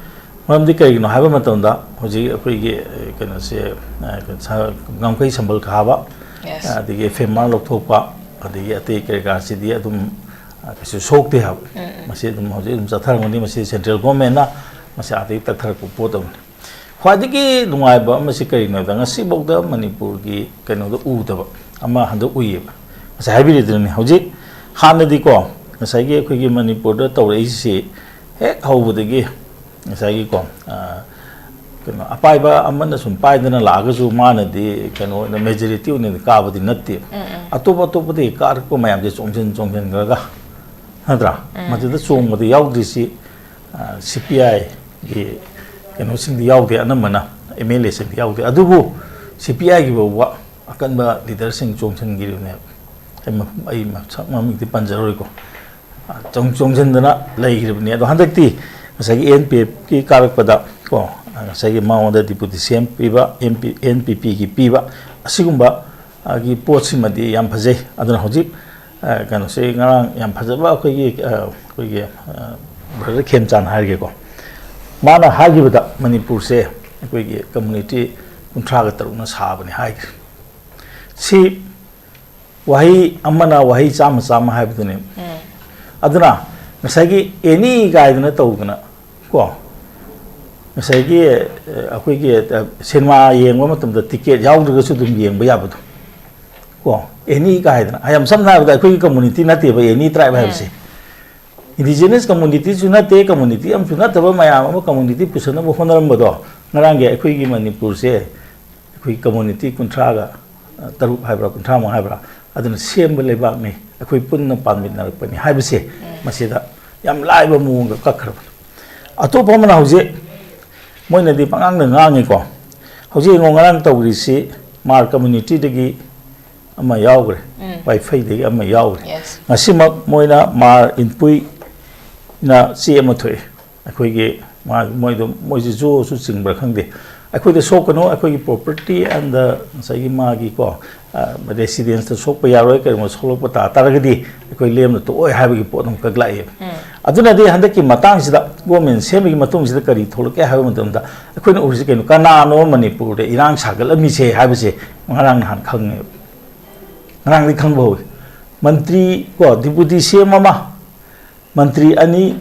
ꯃꯔꯝꯗꯤ ꯀꯔꯤꯒꯤꯅꯣ ꯍꯥꯏꯕ ꯃꯇꯝꯗ ꯍꯧꯖꯤꯛ ꯑꯩꯈꯣꯏꯒꯤ, ꯑꯦ, ꯀꯩꯅꯣꯁꯦ, ꯑ, ꯁ-, ꯉꯝꯈꯩ ꯁꯝꯕꯜ ꯀꯥꯕ, Yes. ꯑꯗꯒꯤ FMR ꯂꯧꯊꯣꯛꯄ, ꯑꯗꯒꯤ ꯑꯇꯩ ꯀꯔꯤ ꯀꯔꯥꯁꯤꯗꯤ ꯑꯗꯨꯝ, ꯑ, ꯀꯩꯁꯨ ꯁꯣꯛꯇꯦ ꯍꯥꯏꯕ꯫ ꯃꯁꯤ ꯑꯗꯨꯝ ꯍꯧꯖꯤꯛ ꯑꯗꯨꯝ ꯆꯠꯊꯔꯝꯒꯅꯤ꯫ ꯃꯁꯤ central governmentꯅ ꯃꯁꯤ ꯑꯥꯗꯒꯤ ꯇꯛꯊꯔꯛꯄ ꯄꯣꯠ ꯑꯃꯅꯤ꯫ ꯈ꯭ꯋꯥꯏꯗꯒꯤ ꯅꯨꯡꯉꯥꯏꯕ ꯑꯃꯁꯤ ꯀꯔꯤꯅꯣꯗ, ꯉꯁꯤꯐꯥꯎꯗ ꯃꯅꯤꯄꯨꯔꯒꯤ ꯀꯩꯅꯣꯗ ꯎꯗꯕ ꯑꯃ ꯍꯟꯗꯛ ꯎꯏꯌꯦꯕ꯫ ꯉꯁꯥꯏ ꯍꯥꯏꯕꯤꯔꯤꯗꯨꯅꯤ꯫ ꯍꯧꯖꯤꯛ ꯍꯥꯟꯅꯗꯤꯀꯣ, ꯉꯁꯥꯏꯒꯤ ꯑꯩꯈꯣꯏꯒꯤ ꯃꯅꯤꯄꯨꯔꯗ ꯇꯧꯔꯛꯏꯁꯤ ꯍꯦꯛ ꯍꯧꯕꯗꯒꯤ ꯉꯁꯥꯏꯒꯤꯀꯣ, ꯑ, ꯀꯩꯅꯣ, ꯑꯄꯥꯏꯕ ꯑꯃꯅ ꯁꯨꯝ ꯄꯥꯏꯗꯅ ꯂꯥꯛꯑꯒꯁꯨ ꯃꯥꯅꯗꯤ ꯀꯩꯅꯣ ꯑꯣꯏꯅ majority ꯑꯣꯏꯅꯗꯤ ꯀꯥꯕꯗꯤ ꯅꯠꯇꯦ꯫ ꯑꯇꯣꯞ ꯑꯇꯣꯞꯄꯗꯒꯤ ꯀꯥꯔꯛꯄ ꯃꯌꯥꯝꯁꯦ ꯆꯣꯡꯁꯤꯟ ꯆꯣꯡꯁꯤꯟꯈ꯭ꯔꯒ, ꯅꯠꯇ꯭ꯔꯥ? ꯃꯗꯨꯗ ꯆꯣꯡꯕꯗ ꯌꯥꯎꯗ꯭ꯔꯤꯁꯤ, ꯑ, CPIꯒꯤ ꯀꯩꯅꯣꯁꯤꯡꯗꯤ ꯌꯥꯎꯗꯦ, ꯑꯅꯝꯕꯅ MLAꯁꯤꯡꯗꯤ ꯌꯥꯎꯗꯦ꯫ ꯑꯗꯨꯕꯨ CPIꯒꯤ ꯐꯥꯎꯕ ꯑꯀꯟꯕ leaderꯁꯤꯡ ꯆꯣꯡꯁꯤꯟꯈꯤꯕꯅꯦꯕ꯫ ꯑꯩ ꯃ-, ꯑꯩ ꯃꯁꯛ ꯃꯃꯤꯡꯗꯤ ꯄꯟꯖꯔꯣꯏꯀꯣ꯫ ꯑ, ꯆꯣꯡ-, ꯆꯣꯡꯁꯤꯟꯗꯅ ꯂꯩꯈ꯭ꯔꯤꯕꯅꯤ꯫ ꯑꯗꯣ ꯍꯟꯗꯛꯇꯤ ꯉꯁꯥꯏꯒꯤ NPFꯀꯤ ꯀꯥꯔꯛꯄꯗ ꯀꯣ, ꯉꯁꯥꯏꯒꯤ ꯃꯉꯣꯟꯗ deputy CM ꯄꯤꯕ, MP, NPPꯒꯤ ꯄꯤꯕ, ꯑꯁꯤꯒꯨꯝꯕ, ꯑ, ꯒꯤ ꯄꯣꯠꯁꯤꯃꯗꯤ ꯌꯥꯝ ꯐꯖꯩ꯫ ꯑꯗꯨꯅ ꯍꯧꯖꯤꯛ, ꯑ, ꯀꯩꯅꯣꯁꯦ ꯉꯔꯥꯡ ꯌꯥꯝ ꯐꯖꯕ ꯑꯩꯈꯣꯏꯒꯤ, ꯑ, ꯑꯩꯈꯣꯏꯒꯤ, ꯑ, brother ꯈꯦꯝꯆꯥꯟ ꯍꯥꯏꯔꯒꯦꯀꯣ, ꯃꯥꯅ ꯍꯥꯏꯈꯤꯕꯗ ꯃꯅꯤꯄꯨꯔꯁꯦ ꯑꯩꯈꯣꯏꯒꯤ community ꯀꯨꯟꯊ꯭ꯔꯥꯒ ꯇꯔꯨꯛꯅ ꯁꯥꯕꯅꯤ ꯍꯥꯏꯈ꯭ꯔꯦ꯫ ꯁꯤ ꯋꯥꯍꯩ ꯑꯃꯅ ꯋꯥꯍꯩ ꯆꯥꯝꯃ ꯆꯥꯝꯃ ꯍꯥꯏꯕꯗꯨꯅꯦ꯫ ꯑꯗꯨꯅ ꯉꯁꯥꯏꯒꯤ ꯑꯦꯅꯤ ꯀꯥꯏꯗꯅ ꯇꯧꯗꯅ ꯀꯣ, ꯉꯁꯥꯏꯒꯤ ꯑ, ꯑꯩꯈꯣꯏꯒꯤ ꯑ, ꯁꯤꯅꯦꯃꯥ ꯌꯦꯡꯕ ꯃꯇꯝꯗ ꯇꯤꯀꯦꯠ ꯌꯥꯎꯗ꯭ꯔꯒꯁꯨ ꯑꯗꯨꯝ ꯌꯦꯡꯕ ꯌꯥꯕꯗꯣ ꯀꯣ, ꯑꯦꯅꯤ ꯀꯥꯏꯗꯅ, ꯌꯥꯝ ꯁꯝꯅ ꯍꯥꯏꯔꯕꯗ ꯑꯩꯈꯣꯏꯒꯤ ꯀꯝꯃꯨꯅꯤꯇꯤ ꯅꯠꯇꯦꯕ ꯑꯦꯅꯤ ꯇ꯭ꯔꯥꯏꯕ ꯍꯥꯏꯕꯁꯦ꯫ ꯏꯟꯗꯤꯖꯤꯅꯁ ꯀꯝꯃꯨꯅꯤꯇꯤꯁꯨ ꯅꯠꯇꯦ, ꯀꯝꯃꯨꯅꯤꯇꯤ ꯑꯃꯁꯨ ꯅꯠꯇꯕ ꯃꯌꯥꯝ ꯑꯃ ꯀꯝꯃꯨꯅꯤꯇꯤ ꯄꯨꯁꯟꯅꯕ ꯍꯣꯠꯅꯔꯝꯕꯗꯣ, ꯉꯔꯥꯡꯒꯤ ꯑꯩꯈꯣꯏꯒꯤ ꯃꯅꯤꯄꯨꯔꯁꯦ ꯑꯩꯈꯣꯏ ꯀꯝꯃꯨꯅꯤꯇꯤ ꯀꯨꯟꯊ꯭ꯔꯥꯒ ꯇꯔꯨꯛ ꯍꯥꯏꯕ꯭ꯔꯥ, ꯀꯨꯟꯊ꯭ꯔꯥ ꯃꯉꯥ ꯍꯥꯏꯕ꯭ꯔꯥ, ꯑꯗꯨꯅ ꯁꯦꯝꯕ ꯂꯩꯕꯥꯛꯅꯤ, ꯑꯩꯈꯣꯏ ꯄꯨꯟꯅ ꯄꯥꯟꯃꯤꯟꯅꯔꯛꯄꯅꯤ ꯍꯥꯏꯕꯁꯦ ꯃꯁꯤꯗ ꯌꯥꯝ ꯂꯥꯏꯕ ꯃꯑꯣꯡꯗ ꯀꯛꯈ꯭ꯔꯕꯅꯤ꯫ ꯑꯇꯣꯞꯄ ꯑꯃꯅ ꯍꯧꯖꯤꯛ ꯃꯣꯏꯅꯗꯤ ꯄꯉꯥꯡꯗ ꯉꯥꯡꯉꯤꯀꯣ꯫ ꯍꯧꯖꯤꯛ ꯌꯦꯡꯉꯣ, ꯉꯔꯥꯡ ꯇꯧꯔꯤꯁꯤ ꯃꯥꯔ ꯀꯝꯃꯨꯅꯤꯇꯤꯗꯒꯤ ꯑꯃ ꯌꯥꯎꯈ꯭ꯔꯦ, ꯎꯝ꯫ ꯋꯥꯏꯐꯩꯗꯒꯤ ꯑꯃ ꯌꯥꯎꯈ꯭ꯔꯦ꯫ Yes. ꯉꯁꯤꯃꯛ ꯃꯣꯏꯅ ꯃꯥꯔ ꯏꯟꯄꯨꯏꯅ ꯆꯦ ꯑꯃ ꯊꯣꯛꯑꯦ꯫ ꯑꯩꯈꯣꯏꯒꯤ ꯃꯥ-, ꯃꯣꯏꯗꯣ, ꯃꯣꯏꯁꯦ ꯖꯨꯁꯨ ꯆꯤꯡꯕ꯭ꯔꯥ ꯈꯪꯗꯦ, ꯑꯩꯈꯣꯏꯗ ꯁꯣꯛꯀꯅꯨ, ꯑꯩꯈꯣꯏꯒꯤ property and ꯉꯁꯥꯏꯒꯤ ꯃꯥꯒꯤ ꯀꯣ, ꯑ, residenceꯇ ꯁꯣꯛꯄ ꯌꯥꯔꯣꯏ, ꯀꯔꯤꯒꯨꯝꯕ ꯁꯣꯛꯂꯛꯄ ꯇꯥ ꯇꯥꯔꯒꯗꯤ ꯑꯩꯈꯣꯏ ꯂꯦꯝꯅ ꯇꯣꯛꯑꯣꯏ ꯍꯥꯏꯕꯒꯤ ꯄꯣꯠ ꯑꯃꯈꯛ ꯂꯥꯛꯑꯦꯕ꯫ ꯎꯝ꯫ ꯑꯗꯨꯅꯗꯤ ꯍꯟꯗꯛꯀꯤ ꯃꯇꯥꯡꯁꯤꯗ, government ꯁꯦꯝꯕꯒꯤ ꯃꯇꯨꯡꯁꯤꯗ ꯀꯔꯤ ꯊꯣꯛꯂꯛꯀꯦ ꯍꯥꯏꯕ ꯃꯇꯝꯗ, ꯑꯩꯈꯣꯏꯅ ꯎꯔꯤꯁꯤ ꯀꯩꯅꯣ? ꯀꯅꯥꯅꯣ ꯃꯅꯤꯄꯨꯔꯗ ꯏꯔꯥꯡ ꯁꯥꯒꯠꯂꯝꯃꯤꯁꯦ ꯍꯥꯏꯕꯁꯦ ꯉꯔꯥꯡ ꯅꯍꯥꯟ ꯈꯪꯉꯦꯕ꯫ ꯉꯔꯥꯡꯗꯤ ꯈꯪꯕ ꯍꯧꯋꯤ꯫ ꯃꯟꯇ꯭ꯔꯤ ꯀꯣ, deputy CM ꯑꯃ, ꯃꯟꯇ꯭ꯔꯤ ꯑꯅꯤ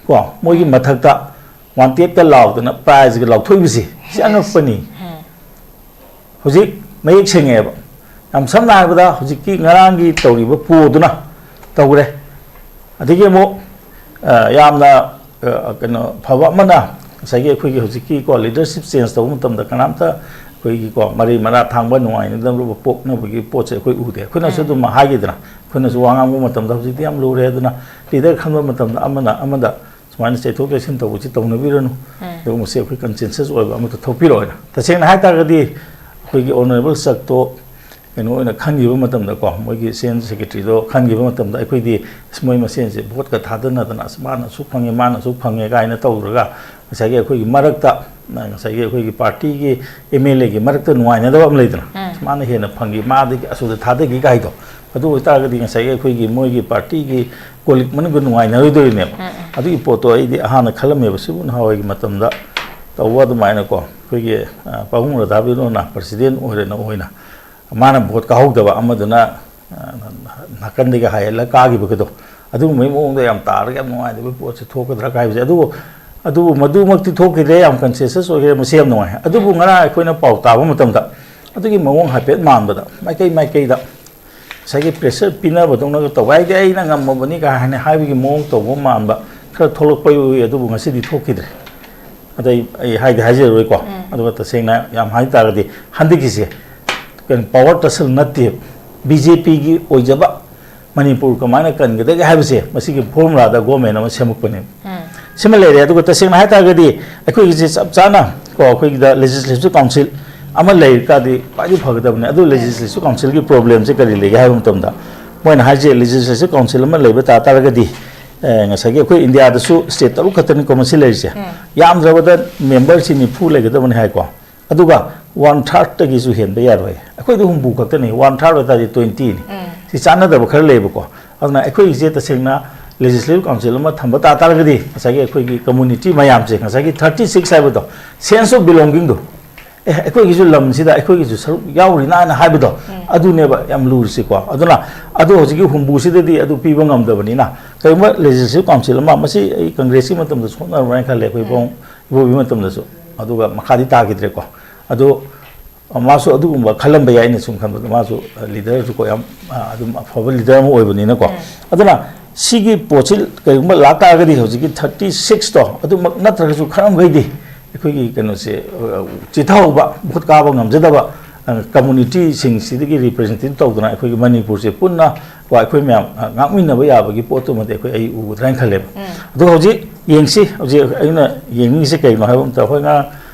ꯀꯣ, ꯃꯣꯏꯒꯤ ꯃꯊꯛꯇ wantedꯀ ꯂꯥꯎꯗꯅ prizeꯀ ꯂꯥꯎꯊꯣꯛꯏꯕꯁꯤ, ꯁꯤ ꯑꯉꯛꯄꯅꯤ꯫ ꯎꯝ꯫ ꯍꯧꯖꯤꯛ ꯃꯌꯦꯛ ꯁꯦꯡꯉꯦꯕ꯫ ꯌꯥꯝ ꯁꯝꯅ ꯍꯥꯏꯔꯕꯗ, ꯍꯧꯖꯤꯛꯀꯤ ꯉꯔꯥꯡꯒꯤ ꯇꯧꯔꯤꯕ ꯄꯣꯗꯨꯅ ꯇꯧꯔꯦ꯫ ꯑꯗꯒꯤ ꯑꯃꯨꯛ, ꯑ, ꯌꯥꯝꯅ, ꯑ, ꯀꯩꯅꯣ, ꯐꯕ ꯑꯃꯅ, ꯉꯁꯥꯏꯒꯤ ꯑꯩꯈꯣꯏꯒꯤ ꯍꯧꯖꯤꯛꯀꯤ ꯀꯣ, leadership change ꯇꯧꯕ ꯃꯇꯝꯗ ꯀꯅꯥꯝꯇ ꯑꯩꯈꯣꯏꯒꯤ ꯀꯣ, ꯃꯔꯩ ꯃꯔꯥ ꯊꯥꯡꯕ, ꯅꯨꯡꯉꯥꯏꯅꯗꯕ ꯄꯣꯛꯅꯕꯒꯤ ꯄꯣꯠꯁꯦ ꯑꯩꯈꯣꯏ ꯎꯗꯦ꯫ ꯑꯩꯈꯣꯏꯅꯁꯨ ꯎꯝ꯫ ꯑꯗꯨꯝ ꯍꯥꯏꯈꯤꯗꯅ, ꯑꯩꯈꯣꯏꯅꯁꯨ ꯋꯥ ꯉꯥꯡꯕ ꯃꯇꯝꯗ ꯍꯧꯖꯤꯛꯇꯤ ꯌꯥꯝ ꯂꯨꯔꯦ, ꯑꯗꯨꯅ leader ꯈꯟꯕ ꯃꯇꯝꯗ ꯑꯃꯅ ꯑꯃꯗ ꯁꯨꯃꯥꯏꯅ ꯆꯩꯊꯣꯛ ꯆꯩꯁꯤꯟ ꯇꯧꯕꯁꯤ ꯇꯧꯅꯕꯤꯔꯅꯨ꯫ ꯎꯝ꯫ ꯑꯗꯨꯒꯨꯝꯕꯁꯦ ꯑꯩꯈꯣꯏ consensus ꯑꯣꯏꯕ ꯑꯃꯠꯇ ꯊꯣꯛꯄꯤꯔꯣ ꯍꯥꯏꯅ꯫ ꯇꯁꯦꯡꯅ ꯍꯥꯏ ꯇꯥꯔꯒꯗꯤ, ꯑꯩꯈꯣꯏꯒꯤ honourable ꯆꯛꯇꯣ ꯀꯩꯅꯣ ꯑꯣꯏꯅ ꯈꯟꯈꯤꯕ ꯃꯇꯝꯗꯀꯣ, ꯃꯣꯏꯒꯤ ꯁꯦꯟ ꯁꯦꯀ꯭ꯔꯦꯇꯔꯤꯗꯣ ꯈꯟꯈꯤꯕ ꯃꯇꯝꯗ, ꯑꯩꯈꯣꯏꯗꯤ ꯑꯁ, ꯃꯣꯏ ꯃꯁꯦꯟꯁꯦ ꯚꯣꯠꯀ ꯊꯥꯗꯅꯗꯅ, ꯑꯁ, ꯃꯥꯅ ꯑꯁꯨꯛ ꯐꯪꯉꯦ, ꯃꯥꯅ ꯑꯁꯨꯛ ꯐꯪꯉꯦ ꯀꯥꯏꯅ ꯇꯧꯔꯒ, ꯉꯁꯥꯏꯒꯤ ꯑꯩꯈꯣꯏꯒꯤ ꯃꯔꯛꯇ, ꯉꯁꯥꯏꯒꯤ ꯑꯩꯈꯣꯏꯒꯤ ꯄꯥꯔꯇꯤꯒꯤ MLAꯒꯤ ꯃꯔꯛꯇ ꯅꯨꯡꯉꯥꯏꯅꯗꯕ ꯑꯃ ꯂꯩꯗꯅ, ꯎꯝ꯫ ꯑꯁ, ꯃꯥꯅ ꯍꯦꯟꯅ ꯐꯪꯈꯤ, ꯃꯥꯗꯒꯤ ꯑꯁꯨꯗ ꯊꯥꯗꯈꯤ ꯀꯥꯏꯗꯣ, ꯑꯗꯨ ꯑꯣꯏꯇꯥꯔꯒꯗꯤ ꯉꯁꯥꯏꯒꯤ ꯑꯩꯈꯣꯏꯒꯤ ꯃꯣꯏꯒꯤ ꯄꯥꯔꯇꯤꯒꯤ ꯀꯣꯂꯤꯛ ꯃꯅꯨꯡꯗ ꯅꯨꯡꯉꯥꯏꯅꯔꯣꯏꯗꯣꯔꯤꯅꯦꯕ꯫ ꯎꯝ, ꯎꯝ꯫ ꯑꯗꯨꯒꯤ ꯄꯣꯠꯇꯣ ꯑꯩꯗꯤ ꯑꯍꯥꯟꯅ ꯈꯜꯂꯝꯃꯦꯕ, ꯁꯤꯕꯨ ꯅꯍꯥꯟꯋꯥꯏꯒꯤ ꯃꯇꯝꯗ ꯇꯧꯕ ꯑꯗꯨꯃꯥꯏꯅꯀꯣ, ꯑꯩꯈꯣꯏꯒꯤ, ꯑ, ꯄꯥꯕꯨꯡ ꯔꯥꯙꯥꯕꯤꯅꯣꯅ president ꯑꯣꯏꯔꯦꯅ ꯑꯣꯏꯅ, ꯃꯥꯅ ꯚꯣꯠ ꯀꯥꯍꯧꯗꯕ, ꯑꯃꯗꯨꯅ ꯅꯥꯀꯟꯗꯒꯤ ꯍꯥꯏꯍꯜꯂ ꯀꯥꯈꯤꯕꯒꯗꯣ, ꯑꯗꯨꯒꯨꯝꯕꯒꯤ ꯃꯑꯣꯡꯗ ꯌꯥꯝ ꯇꯥꯔꯒ ꯌꯥꯝ ꯅꯨꯡꯉꯥꯏꯇꯕ ꯄꯣꯠꯁꯦ ꯊꯣꯛꯀꯗ꯭ꯔꯥ ꯀꯥꯏꯕꯁꯦ꯫ ꯑꯗꯨꯕꯨ ꯑꯗꯨꯕꯨ ꯃꯗꯨꯃꯛꯇꯤ ꯊꯣꯛꯈꯤꯗ꯭ꯔꯦ, ꯌꯥꯝ ꯀꯟꯁꯦꯁꯁ ꯑꯣꯏꯈ꯭ꯔꯦ, ꯃꯁꯤ ꯌꯥꯝ ꯅꯨꯡꯉꯥꯏ꯫ ꯑꯗꯨꯕꯨ ꯉꯔꯥꯡ ꯑꯩꯈꯣꯏꯅ ꯄꯥꯎ ꯇꯥꯕ ꯃꯇꯝꯗ ꯑꯗꯨꯒꯤ ꯃꯑꯣꯡ ꯍꯥꯏꯐꯦꯠ ꯃꯥꯟꯕꯗ ꯃꯥꯏꯀꯩ ꯃꯥꯏꯀꯩꯗ ꯉꯁꯥꯏꯒꯤ ꯄ꯭ꯔꯦꯁꯔ ꯄꯤꯅꯕꯗꯧꯅꯒ ꯇꯧꯕ, ꯍꯥꯏꯗꯤ ꯑꯩꯅ ꯉꯝꯃꯕꯅꯤ ꯀꯥ ꯍꯥꯏꯅ ꯍꯥꯏꯕꯒꯤ ꯃꯑꯣꯡ ꯇꯧꯕ ꯃꯥꯟꯕ ꯈꯔ ꯊꯣꯛꯂꯛꯄ ꯎꯏ꯫ ꯑꯗꯨꯕꯨ ꯉꯁꯤꯗꯤ ꯊꯣꯛꯈꯤꯗ꯭ꯔꯦ꯫ ꯑꯗꯩ ꯑꯩ ꯍꯥꯏꯗꯤ ꯍꯥꯏꯖꯔꯔꯣꯏꯀꯣ꯫ ꯑꯗꯨꯒ ꯇꯁꯦꯡꯅ ꯌꯥꯝ ꯍꯥꯏ ꯇꯥꯔꯒꯗꯤ ꯍꯟꯗꯛꯀꯤꯁꯦ ꯀꯩꯅꯣ, ꯄꯋꯥꯔ ꯇꯁꯜ ꯅꯠꯇꯦ, ꯕꯤ ꯖꯦ ꯄꯤꯒꯤ ꯑꯣꯏꯖꯕ ꯃꯅꯤꯄꯨꯔ ꯀꯃꯥꯏꯅ ꯀꯟꯒꯗꯒꯦ ꯍꯥꯏꯕꯁꯦ ꯃꯁꯤꯒꯤ ꯐꯣꯔꯃꯨꯂꯥꯗ ꯒꯣꯔꯃꯦꯟ ꯑꯃ ꯁꯦꯝꯃꯛꯄꯅꯦ꯫ ꯁꯤꯃ ꯂꯩꯔꯦ꯫ ꯑꯗꯨꯒ ꯇꯁꯦꯡꯅ ꯍꯥꯏ ꯇꯥꯔꯒꯗꯤ ꯑꯩꯈꯣꯏꯒꯤꯁꯦ ꯆꯞ ꯆꯥꯅ ꯀꯣ, ꯑꯩꯈꯣꯏꯒꯤꯗ ꯂꯦꯖꯤꯁꯂꯦꯇꯤꯚ ꯀꯥꯎꯟꯁꯤꯜ ꯑꯃ ꯂꯩꯔꯀꯥꯗꯤ ꯈ꯭ꯋꯥꯏꯗꯒꯤ ꯐꯒꯗꯕꯅꯤ꯫ ꯑꯗꯨ ꯂꯦꯖꯤꯁꯂꯦꯇꯤꯚ ꯀꯥꯎꯟꯁꯤꯜꯒꯤ ꯄ꯭ꯔꯣꯕ꯭ꯂꯦꯝꯁꯦ ꯀꯔꯤ ꯂꯩꯒꯦ ꯍꯥꯏꯕ ꯃꯇꯝꯗ, ꯃꯣꯏꯅ ꯍꯥꯏꯁꯦ ꯂꯦꯖꯤꯁꯂꯦꯇꯤꯚ ꯀꯥꯎꯟꯁꯤꯜ ꯑꯃ ꯂꯩꯕ ꯇꯥ ꯇꯥꯔꯒꯗꯤ, ꯑꯦ, ꯉꯁꯥꯏꯒꯤ ꯑꯩꯈꯣꯏ ꯏꯟꯗꯤꯌꯥꯗꯁꯨ ꯁ꯭ꯇꯦꯠ ꯇꯔꯨꯛ ꯈꯛꯇꯅꯤꯀꯣ ꯃꯁꯤ ꯂꯩꯔꯤꯁꯦ꯫ ꯌꯥꯝꯗ꯭ꯔꯕꯗ ꯃꯦꯝꯕꯔꯁꯤ ꯅꯤꯐꯨ ꯂꯩꯒꯗꯕꯅꯤ ꯍꯥꯏꯀꯣ꯫ ꯑꯗꯨꯒ ꯋꯥꯟ ꯊꯥꯔꯠꯇꯒꯤꯁꯨ ꯍꯦꯟꯕ ꯌꯥꯔꯣꯏ꯫ ꯑꯩꯈꯣꯏꯗꯤ ꯍꯨꯝꯐꯨ ꯈꯛꯇꯅꯤ, ꯋꯥꯟ ꯊꯥꯔꯠ ꯑꯣꯏꯇꯥꯔꯗꯤ ꯇ꯭ꯋꯦꯟꯇꯤꯅꯤ꯫ ꯁꯤ ꯆꯥꯟꯅꯗꯕ ꯈꯔ ꯂꯩꯌꯦꯕꯀꯣ꯫ ꯑꯗꯨꯅ ꯑꯩꯈꯣꯏꯒꯤꯁꯦ ꯇꯁꯦꯡꯅ ꯂꯦꯖꯤꯁꯂꯦꯇꯤꯚ ꯀꯥꯎꯟꯁꯤꯜ ꯑꯃ ꯊꯝꯕ ꯇꯥ ꯇꯥꯔꯒꯗꯤ ꯉꯁꯥꯏꯒꯤ ꯑꯩꯈꯣꯏꯒꯤ ꯀꯝꯃꯨꯅꯤꯇꯤ ꯃꯌꯥꯝꯁꯦ, ꯉꯁꯥꯏꯒꯤ ꯊꯥꯔꯇꯤ ꯁꯤꯛꯁ ꯍꯥꯏꯕꯗꯣ, ꯁꯦꯟꯁ ꯑꯣꯐ ꯕꯤꯂꯣꯡꯒꯤꯡꯗꯣ, ꯑꯦ, ꯑꯩꯈꯣꯏꯒꯤꯁꯨ ꯂꯝꯁꯤꯗ ꯑꯩꯈꯣꯏꯒꯤꯁꯨ ꯁꯔꯨꯛ ꯌꯥꯎꯔꯤꯅ ꯍꯥꯏꯅ ꯍꯥꯏꯕꯗꯣ, ꯑꯗꯨꯅꯦꯕ ꯌꯥꯝ ꯂꯨꯔꯤꯁꯤꯀꯣ꯫ ꯑꯗꯨꯅ ꯑꯗꯨ ꯍꯧꯖꯤꯛꯀꯤ ꯍꯨꯝꯐꯨꯁꯤꯗꯗꯤ ꯑꯗꯨ ꯄꯤꯕ ꯉꯝꯗꯕꯅꯤꯅ, ꯀꯔꯤꯒꯨꯝꯕ ꯂꯦꯖꯤꯁꯂꯦꯇꯤꯚ ꯀꯥꯎꯟꯁꯤꯜ ꯑꯃ, ꯃꯁꯤ ꯑꯩ ꯀꯪꯒ꯭ꯔꯦꯁꯀꯤ ꯃꯇꯝꯗꯁꯨ ꯍꯣꯠꯅꯔꯝꯕ꯭ꯔꯥ ꯍꯥꯏꯅ ꯈꯜꯂꯦ, ꯑꯩꯈꯣꯏ ꯏꯕꯣ-, ꯏꯕꯣꯕꯤ ꯃꯇꯝꯗꯁꯨ, ꯑꯗꯨꯒ ꯃꯈꯥꯗꯤ ꯇꯥꯈꯤꯗ꯭ꯔꯦꯀꯣ꯫ ꯑꯗꯣ ꯃꯥꯁꯨ ꯑꯗꯨꯒꯨꯝꯕ ꯈꯜꯂꯝꯕ ꯌꯥꯏ, ꯑꯩꯅ ꯁꯨꯝ ꯈꯟꯕꯗ ꯃꯥꯁꯨ ꯂꯤꯗꯔꯁꯨꯀꯣ ꯌꯥꯝ, ꯑ, ꯑꯗꯨꯝ ꯑꯐꯕ ꯂꯤꯗꯔ ꯑꯃ ꯑꯣꯏꯕꯅꯤꯅꯀꯣ꯫ ꯑꯗꯨꯅ ꯁꯤꯒꯤ ꯄꯣꯠꯁꯤ ꯀꯔꯤꯒꯨꯝꯕ ꯂꯥꯛꯇꯥꯔꯒꯗꯤ ꯍꯧꯖꯤꯛꯀꯤ ꯊꯥꯔꯇꯤ ꯁꯤꯛꯁꯇꯣ ꯑꯗꯨꯃꯛ ꯅꯠꯇ꯭ꯔꯒꯁꯨ ꯈꯔ ꯃꯈꯩꯗꯤ ꯑꯩꯈꯣꯏꯒꯤ ꯀꯩꯅꯣꯁꯦ, ꯑ, ꯆꯤꯊꯍꯧꯕ, ꯚꯣꯠ ꯀꯥꯕ ꯉꯝꯖꯗꯕ, ꯑ, ꯀꯝꯃꯨꯅꯤꯇꯤꯁꯤꯡꯁꯤꯗꯒꯤ ꯔꯤꯄ꯭ꯔꯖꯦꯟꯇꯦꯇꯤꯚ ꯇꯧꯗꯅ ꯑꯩꯈꯣꯏꯒꯤ ꯃꯅꯤꯄꯨꯔꯁꯦ ꯄꯨꯟꯅ ꯀꯣ ꯑꯩꯈꯣꯏ ꯃꯌꯥꯝ, ꯑ, ꯉꯥꯛꯃꯤꯟꯅꯕ ꯌꯥꯕꯒꯤ ꯄꯣꯠꯇꯨꯃꯗꯤ ꯑꯩꯈꯣꯏ, ꯑꯩ ꯎꯒꯗ꯭ꯔꯥ ꯍꯥꯏꯅ ꯈꯜꯂꯦꯕ꯫ ꯑꯗꯣ ꯍꯧꯖꯤꯛ ꯌꯦꯡꯁꯤ, ꯍꯧꯖꯤꯛ ꯑꯩꯅ ꯌꯦꯡꯅꯤꯡꯉꯤꯁꯦ ꯀꯩꯅꯣ ꯍꯥꯏꯕ ꯃꯇꯝꯗ ꯑꯩꯈꯣꯏ ꯉꯔꯥꯡ,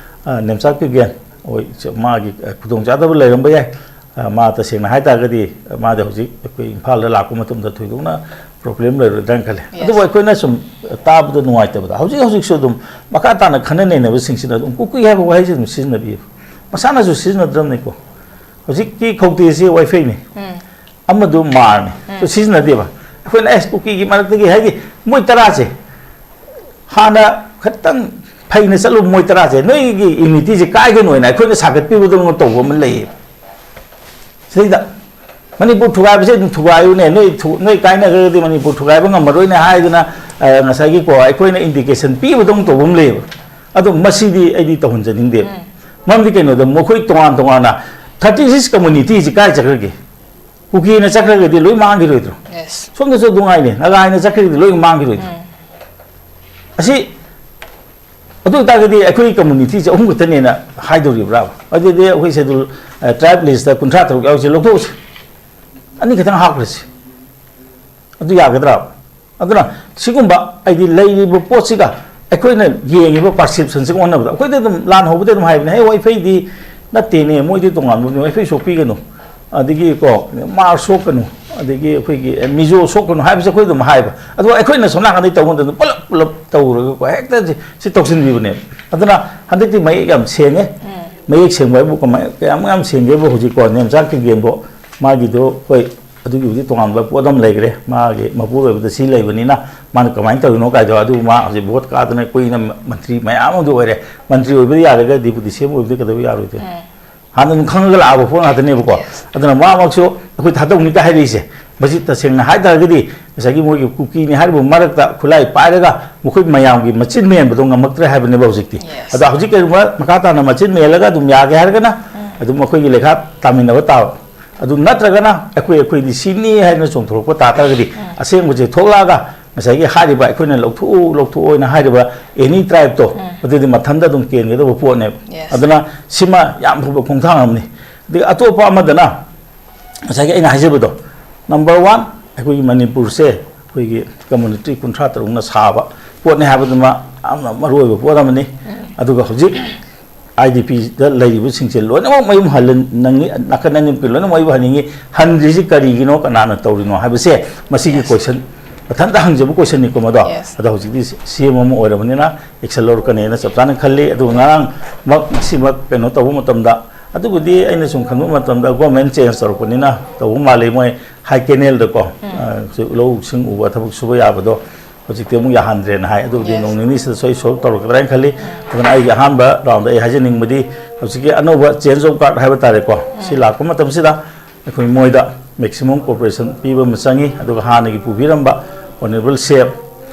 ꯑ, ꯅꯦꯝꯆꯥꯛ ꯀꯤꯞꯒꯦꯟ ꯍꯣꯏ, ꯆ-, ꯃꯥꯒꯤ, ꯑ, ꯈꯨꯗꯣꯡꯆꯥꯗꯕ ꯂꯩꯔꯝꯕ ꯌꯥꯏ꯫ ꯑ, ꯃꯥ ꯇꯁꯦꯡꯅ ꯍꯥꯏ ꯇꯥꯔꯒꯗꯤ, ꯑ, ꯃꯥꯗꯤ ꯍꯧꯖꯤꯛ ꯑꯩꯈꯣꯏ ꯏꯝꯐꯥꯜꯗ ꯂꯥꯛꯄ ꯃꯇꯝꯗ ꯊꯣꯏꯗꯣꯛꯅ ꯄ꯭ꯔꯣꯕ꯭ꯂꯦꯝ ꯂꯩꯔꯣꯏꯗ꯭ꯔꯥꯅ ꯈꯜꯂꯦ꯫ Yes. ꯑꯗꯨꯕꯨ ꯑꯩꯈꯣꯏꯅ ꯁꯨꯝ ꯇꯥꯕꯗ ꯅꯨꯡꯉꯥꯏꯇꯕꯗ ꯍꯧꯖꯤꯛ ꯍꯧꯖꯤꯛꯁꯨ ꯑꯗꯨꯝ ꯃꯈꯥ ꯇꯥꯅ ꯈꯟꯅ ꯅꯩꯅꯕꯁꯤꯡꯁꯤꯅ ꯑꯗꯨꯝ ꯀꯨꯀꯤ ꯍꯥꯏꯕ ꯋꯥꯍꯩꯁꯦ ꯑꯗꯨꯝ ꯁꯤꯖꯤꯟꯅꯕꯤꯌꯦꯕ꯫ ꯃꯁꯥꯅꯁꯨ ꯁꯤꯖꯤꯟꯅꯗ꯭ꯔꯕꯅꯤꯀꯣ꯫ ꯍꯧꯖꯤꯛꯀꯤ ꯈꯧꯇꯦꯁꯤ ꯋꯥꯏꯐꯩꯅꯤ꯫ ꯑꯃꯗꯨ ꯃꯥꯔꯅꯤ꯫ ꯑꯗꯨ ꯁꯤꯖꯤꯟꯅꯗꯦꯕ꯫ ꯑꯩꯈꯣꯏꯅ ꯑꯦꯁ ꯀꯨꯀꯤꯒꯤ ꯃꯔꯛꯇꯒꯤ ꯍꯥꯏꯗꯤ ꯃꯣꯏ ꯇꯔꯥꯁꯦ ꯍꯥꯟꯅ ꯈꯤꯇꯪ ꯐꯩꯅ ꯆꯠꯂꯨꯕ ꯃꯣꯏ ꯇꯔꯥꯁꯦ ꯅꯣꯏꯒꯤ ꯌꯨꯅꯤꯇꯤꯁꯦ ꯀꯥꯏꯒꯅꯣꯅ ꯑꯩꯈꯣꯏꯅ ꯁꯥꯒꯠꯄꯤꯕꯗꯧꯅ ꯇꯧꯕ ꯑꯃ ꯂꯩꯌꯦꯕ꯫ ꯁꯤꯗꯩꯗ ꯃꯅꯤꯄꯨꯔ ꯊꯨꯒꯥꯏꯕꯁꯦ ꯑꯗꯨꯝ ꯊꯨꯒꯥꯏꯌꯨꯅꯦ, ꯅꯣꯏ ꯊꯨ-, ꯅꯣꯏ ꯀꯥꯏꯅꯈ꯭ꯔꯒꯗꯤ ꯃꯅꯤꯄꯨꯔ ꯊꯨꯒꯥꯏꯕ ꯉꯝꯃꯔꯣꯏꯅꯦ ꯍꯥꯏꯗꯅ, ꯑ, ꯉꯁꯥꯏꯒꯤꯀꯣ, ꯑꯩꯈꯣꯏꯅ ꯏꯟꯗꯤꯀꯦꯁꯟ ꯄꯤꯕꯗꯧꯅ ꯇꯧꯕ ꯑꯃ ꯂꯩꯌꯦꯕ꯫ ꯑꯗꯣ ꯃꯁꯤꯗꯤ ꯑꯩꯗꯤ ꯇꯧꯍꯟꯖꯅꯤꯡꯗꯦꯕ꯫ ꯎꯝ꯫ ꯃꯔꯝꯗꯤ ꯀꯩꯅꯣꯗ, ꯃꯈꯣꯏ ꯇꯣꯉꯥꯟ ꯇꯣꯉꯥꯟꯅ ꯊꯥꯔꯇꯤ ꯁꯤꯛꯁ ꯀꯝꯃꯨꯅꯤꯇꯤꯁꯤ ꯀꯥꯏ ꯆꯠꯈ꯭ꯔꯒꯦ? ꯀꯨꯀꯤꯅ ꯆꯠꯈ꯭ꯔꯒꯗꯤ ꯂꯣꯏ ꯃꯥꯡꯈꯤꯔꯣꯏꯗ꯭ꯔꯣ? Yes. ꯁꯣꯝꯗꯁꯨ ꯑꯗꯨ ꯉꯥꯏꯅꯦ, ꯅꯥꯒꯥꯅ ꯆꯠꯈ꯭ꯔꯒꯗꯤ ꯂꯣꯏ ꯃꯥꯡꯈꯤꯔꯣꯏꯗ꯭ꯔꯣ? ꯎꯝ꯫ ꯑꯁꯤ, ꯑꯗꯨ ꯑꯣꯏꯇꯥꯔꯒꯗꯤ ꯑꯩꯈꯣꯏ ꯀꯝꯃꯨꯅꯤꯇꯤꯁꯦ ꯑꯍꯨꯝ ꯈꯛꯇꯅꯦꯅ ꯍꯥꯏꯗꯧꯔꯤꯕ꯭ꯔꯥ? ꯑꯗꯨꯗꯤ ꯑꯩꯈꯣꯏ ꯁꯦꯗꯨꯜ, ꯑ, ꯇ꯭ꯔꯥꯏꯕ ꯂꯤꯁꯇ ꯀꯨꯟꯊ꯭ꯔꯥ ꯇꯔꯨꯛ ꯌꯥꯎꯔꯤꯁꯦ ꯂꯧꯊꯣꯛꯎꯁꯦ꯫ ꯑꯅꯤ ꯈꯛꯇꯪ ꯍꯥꯞꯈ꯭ꯔꯁꯤ꯫ ꯑꯗꯨ ꯌꯥꯒꯗ꯭ꯔꯥ? ꯑꯗꯨꯅ ꯁꯤꯒꯨꯝꯕ, ꯍꯥꯏꯗꯤ, ꯂꯩꯔꯤꯕ ꯄꯣꯠꯁꯤꯒ ꯑꯩꯈꯣꯏꯅ ꯌꯦꯡꯉꯤꯕ ꯄꯥꯔꯁꯦꯞꯁꯟꯁꯤꯒ ꯑꯣꯟꯅꯕꯗ, ꯑꯩꯈꯣꯏꯗꯤ ꯑꯗꯨꯝ ꯂꯥꯟ ꯍꯧꯕꯗ ꯑꯗꯨꯝ ꯍꯥꯏꯕꯅꯦ, "ꯍꯦ, ꯋꯥꯏꯐꯩꯗꯤ ꯅꯠꯇꯦꯅꯦ, ꯃꯣꯏꯗꯤ ꯇꯣꯉꯥꯟꯕ ꯋꯥꯏꯐꯩ ꯁꯣꯛꯄꯤꯒꯅꯨ, ꯑꯗꯒꯤ ꯀꯣ, ꯃꯥꯔ ꯁꯣꯛꯀꯅꯨ, ꯑꯗꯒꯤ ꯑꯩꯈꯣꯏꯒꯤ, ꯑꯦ, ꯃꯤꯖꯣ ꯁꯣꯛꯀꯅꯨ" ꯍꯥꯏꯕꯁꯦ ꯑꯩꯈꯣꯏ ꯑꯗꯨꯝ ꯍꯥꯏꯕ꯫ ꯑꯗꯨꯒ ꯑꯩꯈꯣꯏꯅ ꯁꯣꯝ ꯅꯥꯀꯟꯗꯩ ꯇꯧꯕ ꯃꯇꯝꯗ ꯄꯨꯂꯞ ꯄꯨꯂꯞ ꯇꯧꯔꯒꯀꯣ, ꯍꯦꯛꯇ ꯁꯤ, ꯁꯤ ꯇꯧꯁꯤꯟꯕꯤꯕꯅꯦ꯫ ꯑꯗꯨꯅ ꯍꯟꯗꯛꯇꯤ ꯃꯌꯦꯛ ꯌꯥꯝ ꯁꯦꯡꯉꯦ꯫ ꯎꯝ꯫ ꯃꯌꯦꯛ ꯁꯦꯡꯕ ꯍꯥꯏꯕꯨ ꯀꯃꯥꯏ, ꯀꯌꯥꯝ ꯌꯥꯝ ꯁꯦꯡꯒꯦꯕꯨ, ꯍꯧꯖꯤꯛꯀꯣ, ꯅꯦꯝꯆꯥ ꯀꯤꯒꯦꯟꯕꯨ ꯃꯥꯒꯤꯗꯣ, ꯍꯣꯏ, ꯑꯗꯨꯒꯤꯕꯨꯗꯤ ꯇꯣꯉꯥꯟꯕ ꯄꯣꯠ ꯑꯃ ꯂꯩꯈ꯭ꯔꯦ꯫ ꯃꯥꯒꯤ ꯃꯄꯨꯔꯣꯏꯕꯗ ꯁꯤ ꯂꯩꯕꯅꯤꯅ ꯃꯥꯅ ꯀꯃꯥꯏꯅ ꯇꯧꯔꯤꯅꯣ ꯀꯥꯏꯗꯣ, ꯑꯗꯨ ꯃꯥ ꯍꯧꯖꯤꯛ ꯚꯣꯠ ꯀꯥꯗꯅ ꯀꯨꯏꯅ ꯃꯟꯇ꯭ꯔꯤ ꯃꯌꯥꯝ ꯑꯃꯗ ꯑꯣꯏꯔꯦ꯫ ꯃꯟꯇ꯭ꯔꯤ ꯑꯣꯏꯕꯗ ꯌꯥꯔꯒ ꯗꯤꯄꯨꯇꯤ ꯁꯤ ꯑꯦꯝ ꯑꯣꯏꯕꯗꯤ ꯀꯩꯗꯧꯕ ꯌꯥꯔꯣꯏꯗꯣꯏꯅꯣ? ꯎꯝ꯫ ꯍꯥꯟꯅ ꯑꯗꯨꯝ ꯈꯪꯉꯒ ꯂꯥꯛꯑꯕ ꯄꯣꯠ ꯉꯥꯛꯇꯅꯦꯕꯀꯣ꯫ Yes. ꯑꯗꯨꯅ ꯃꯥꯃꯛꯁꯨ ꯑꯩꯈꯣꯏ ꯊꯥꯗꯧꯅꯤꯒ ꯍꯥꯏꯔꯛꯏꯁꯦ, ꯃꯁꯤ ꯇꯁꯦꯡꯅ ꯍꯥꯏ ꯇꯥꯔꯒꯗꯤ ꯉꯁꯥꯏꯒꯤ ꯃꯣꯏꯒꯤ ꯀꯨꯀꯤꯅꯤ ꯍꯥꯏꯔꯤꯕ ꯃꯔꯛꯇ ꯈꯨꯠꯂꯥꯏ ꯄꯥꯏꯔꯒ ꯃꯈꯣꯏ ꯃꯌꯥꯝꯒꯤ ꯃꯆꯤꯟ ꯃꯦꯟꯕꯗꯣ ꯉꯝꯃꯛꯇ꯭ꯔꯦ ꯍꯥꯏꯕꯅꯦꯕ ꯍꯧꯖꯤꯛꯇꯤ꯫ Yes. ꯑꯗꯣ ꯍꯧꯖꯤꯛ ꯀꯔꯤꯒꯨꯝꯕ ꯃꯈꯥ ꯇꯥꯅ ꯃꯆꯤꯟ ꯃꯦꯜꯂꯒ ꯑꯗꯨꯝ ꯌꯥꯒꯦ ꯍꯥꯏꯔꯒꯅ ꯎꯝ꯫ ꯑꯗꯨꯝ ꯑꯩꯈꯣꯏꯒꯤ ꯂꯩꯈꯥ ꯇꯥꯃꯤꯟꯅꯕ ꯇꯥꯕ꯫ ꯑꯗꯨ ꯅꯠꯇ꯭ꯔꯒꯅ ꯑꯩꯈꯣꯏ, ꯑꯩꯈꯣꯏꯗꯤ ꯁꯤꯅꯤ ꯍꯥꯏꯗꯅ ꯆꯣꯡꯊꯣꯔꯛꯄ ꯇꯥ ꯇꯥꯔꯒꯗꯤ ꯎꯝ꯫ ꯑꯁꯦꯡꯕꯁꯦ ꯊꯣꯛꯂꯛꯑꯒ ꯉꯁꯥꯏꯒꯤ ꯍꯥꯏꯔꯤꯕ ꯑꯩꯈꯣꯏꯅ ꯂꯧꯊꯣꯛꯎ, ꯂꯧꯊꯣꯛꯑꯣꯅ ꯍꯥꯏꯔꯤꯕ ꯑꯦꯅꯤ ꯇ꯭ꯔꯥꯏꯕꯇꯣ ꯎꯝ꯫ ꯑꯗꯨꯗꯤ ꯃꯊꯟꯇ ꯑꯗꯨꯝ ꯀꯦꯟꯒꯗꯕ ꯄꯣꯠꯅꯦꯕ꯫ Yes. ꯑꯗꯨꯅ ꯁꯤꯃ ꯌꯥꯝ ꯐꯕ ꯈꯣꯡꯊꯥꯡ ꯑꯃꯅꯤ꯫ ꯑꯗꯒꯤ ꯑꯇꯣꯞꯄ ꯑꯃꯗꯅ ꯉꯁꯥꯏꯒꯤ ꯑꯩꯅ ꯍꯥꯏꯖꯕꯗꯣ, ꯅꯝꯕꯔ ꯋꯥꯟ, ꯑꯩꯈꯣꯏꯒꯤ ꯃꯅꯤꯄꯨꯔꯁꯦ ꯑꯩꯈꯣꯏꯒꯤ ꯀꯝꯃꯨꯅꯤꯇꯤ ꯀꯨꯟꯊ꯭ꯔꯥ ꯇꯔꯨꯛꯅ ꯁꯥꯕ ꯄꯣꯠꯅꯤ ꯍꯥꯏꯕꯗꯨꯃ ꯌꯥꯝꯅ ꯃꯔꯨ ꯑꯣꯏꯕ ꯄꯣꯠ ꯑꯃꯅꯤ꯫ ꯎꯝ꯫ ꯑꯗꯨꯒ ꯍꯧꯖꯤꯛ ꯑꯥꯏ ꯗꯤ ꯄꯤꯗ ꯂꯩꯔꯤꯕꯁꯤꯡꯁꯦ ꯂꯣꯏꯅꯃꯛ ꯃꯌꯨꯝ ꯍꯜꯍꯟꯅꯤꯡꯉꯤ, ꯅꯥꯀꯟ ꯑꯅꯤꯃꯛꯀꯤ ꯂꯣꯏꯅꯃꯛ ꯃꯌꯨꯝ ꯍꯟꯅꯤꯡꯉꯤ꯫ ꯍꯟꯗ꯭ꯔꯤꯁꯤ ꯀꯔꯤꯒꯤꯅꯣ, ꯀꯅꯥꯅ ꯇꯧꯔꯤꯅꯣ ꯍꯥꯏꯕꯁꯦ ꯃꯁꯤꯒꯤ Yes. ꯀꯣꯏꯁꯟ, ꯃꯊꯟꯇ ꯍꯪꯖꯕ ꯀꯣꯏꯁꯟꯅꯤꯀꯣ ꯃꯗꯣ꯫ Yes. ꯑꯗꯣ ꯍꯧꯖꯤꯛꯇꯤ ꯁꯤ ꯑꯦꯝ ꯑꯃ ꯑꯣꯏꯔꯕꯅꯤꯅ ꯑꯦꯛꯁꯟ ꯂꯧꯔꯛꯀꯅꯦꯅ ꯆꯞ ꯆꯥꯅ ꯈꯜꯂꯤ꯫ ꯑꯗꯨꯒ ꯉꯔꯥꯡꯃꯛ ꯉꯁꯤꯃꯛ ꯀꯩꯅꯣ ꯇꯧꯕ ꯃꯇꯝꯗ, ꯑꯗꯨꯕꯨꯗꯤ ꯑꯩꯅ ꯁꯨꯝ ꯈꯟꯕ ꯃꯇꯝꯗ ꯒꯣꯔꯃꯦꯟ ꯆꯦꯟꯖ ꯇꯧꯔꯛꯄꯅꯤꯅ ꯇꯧꯕ ꯃꯥꯜꯂꯤ, ꯃꯣꯏ ꯍꯥꯏ ꯀꯦꯅꯦꯜꯗꯀꯣ, ꯎꯝ꯫ ꯑ, ꯂꯧꯁꯤꯡ ꯎꯕ ꯊꯕꯛ ꯁꯨꯕ ꯌꯥꯕꯗꯣ ꯍꯧꯖꯤꯛꯇꯤ ꯑꯃꯨꯛ ꯌꯥꯍꯟꯗ꯭ꯔꯦꯅ ꯍꯥꯏ꯫ ꯑꯗꯨꯕꯨꯗꯤ Yes. ꯅꯣꯡ ꯅꯤꯅꯤꯁꯤꯗ ꯁꯣꯏ ꯁꯣꯜꯕ ꯇꯧꯔꯛꯀꯗ꯭ꯔꯥ ꯍꯥꯏꯅ ꯈꯜꯂꯤ꯫ ꯑꯗꯨꯅ ꯑꯩꯒꯤ ꯑꯍꯥꯟꯕ ꯔꯥꯎꯟꯗ ꯑꯩ ꯍꯥꯏꯖꯅꯤꯡꯕꯗꯤ ꯍꯧꯖꯤꯛꯀꯤ ꯑꯅꯧꯕ ꯆꯦꯟꯖ ꯑꯣꯐ ꯒꯥꯔꯗ ꯍꯥꯏꯕ ꯇꯥꯔꯦꯀꯣ, ꯁꯤ ꯎꯝ꯫ ꯂꯥꯛꯄ ꯃꯇꯝꯁꯤꯗ ꯑꯩꯈꯣꯏ ꯃꯣꯏꯗ ꯃꯦꯛꯁꯤꯃꯝ ꯀꯣꯑꯣꯄꯔꯦꯁꯟ ꯄꯤꯕ ꯑꯃ ꯆꯪꯉꯤ꯫ ꯑꯗꯨꯒ ꯍꯥꯟꯅꯒꯤ ꯄꯨꯕꯤꯔꯝꯕ ꯑꯣꯅꯔꯦꯕꯜ ꯁꯦꯞ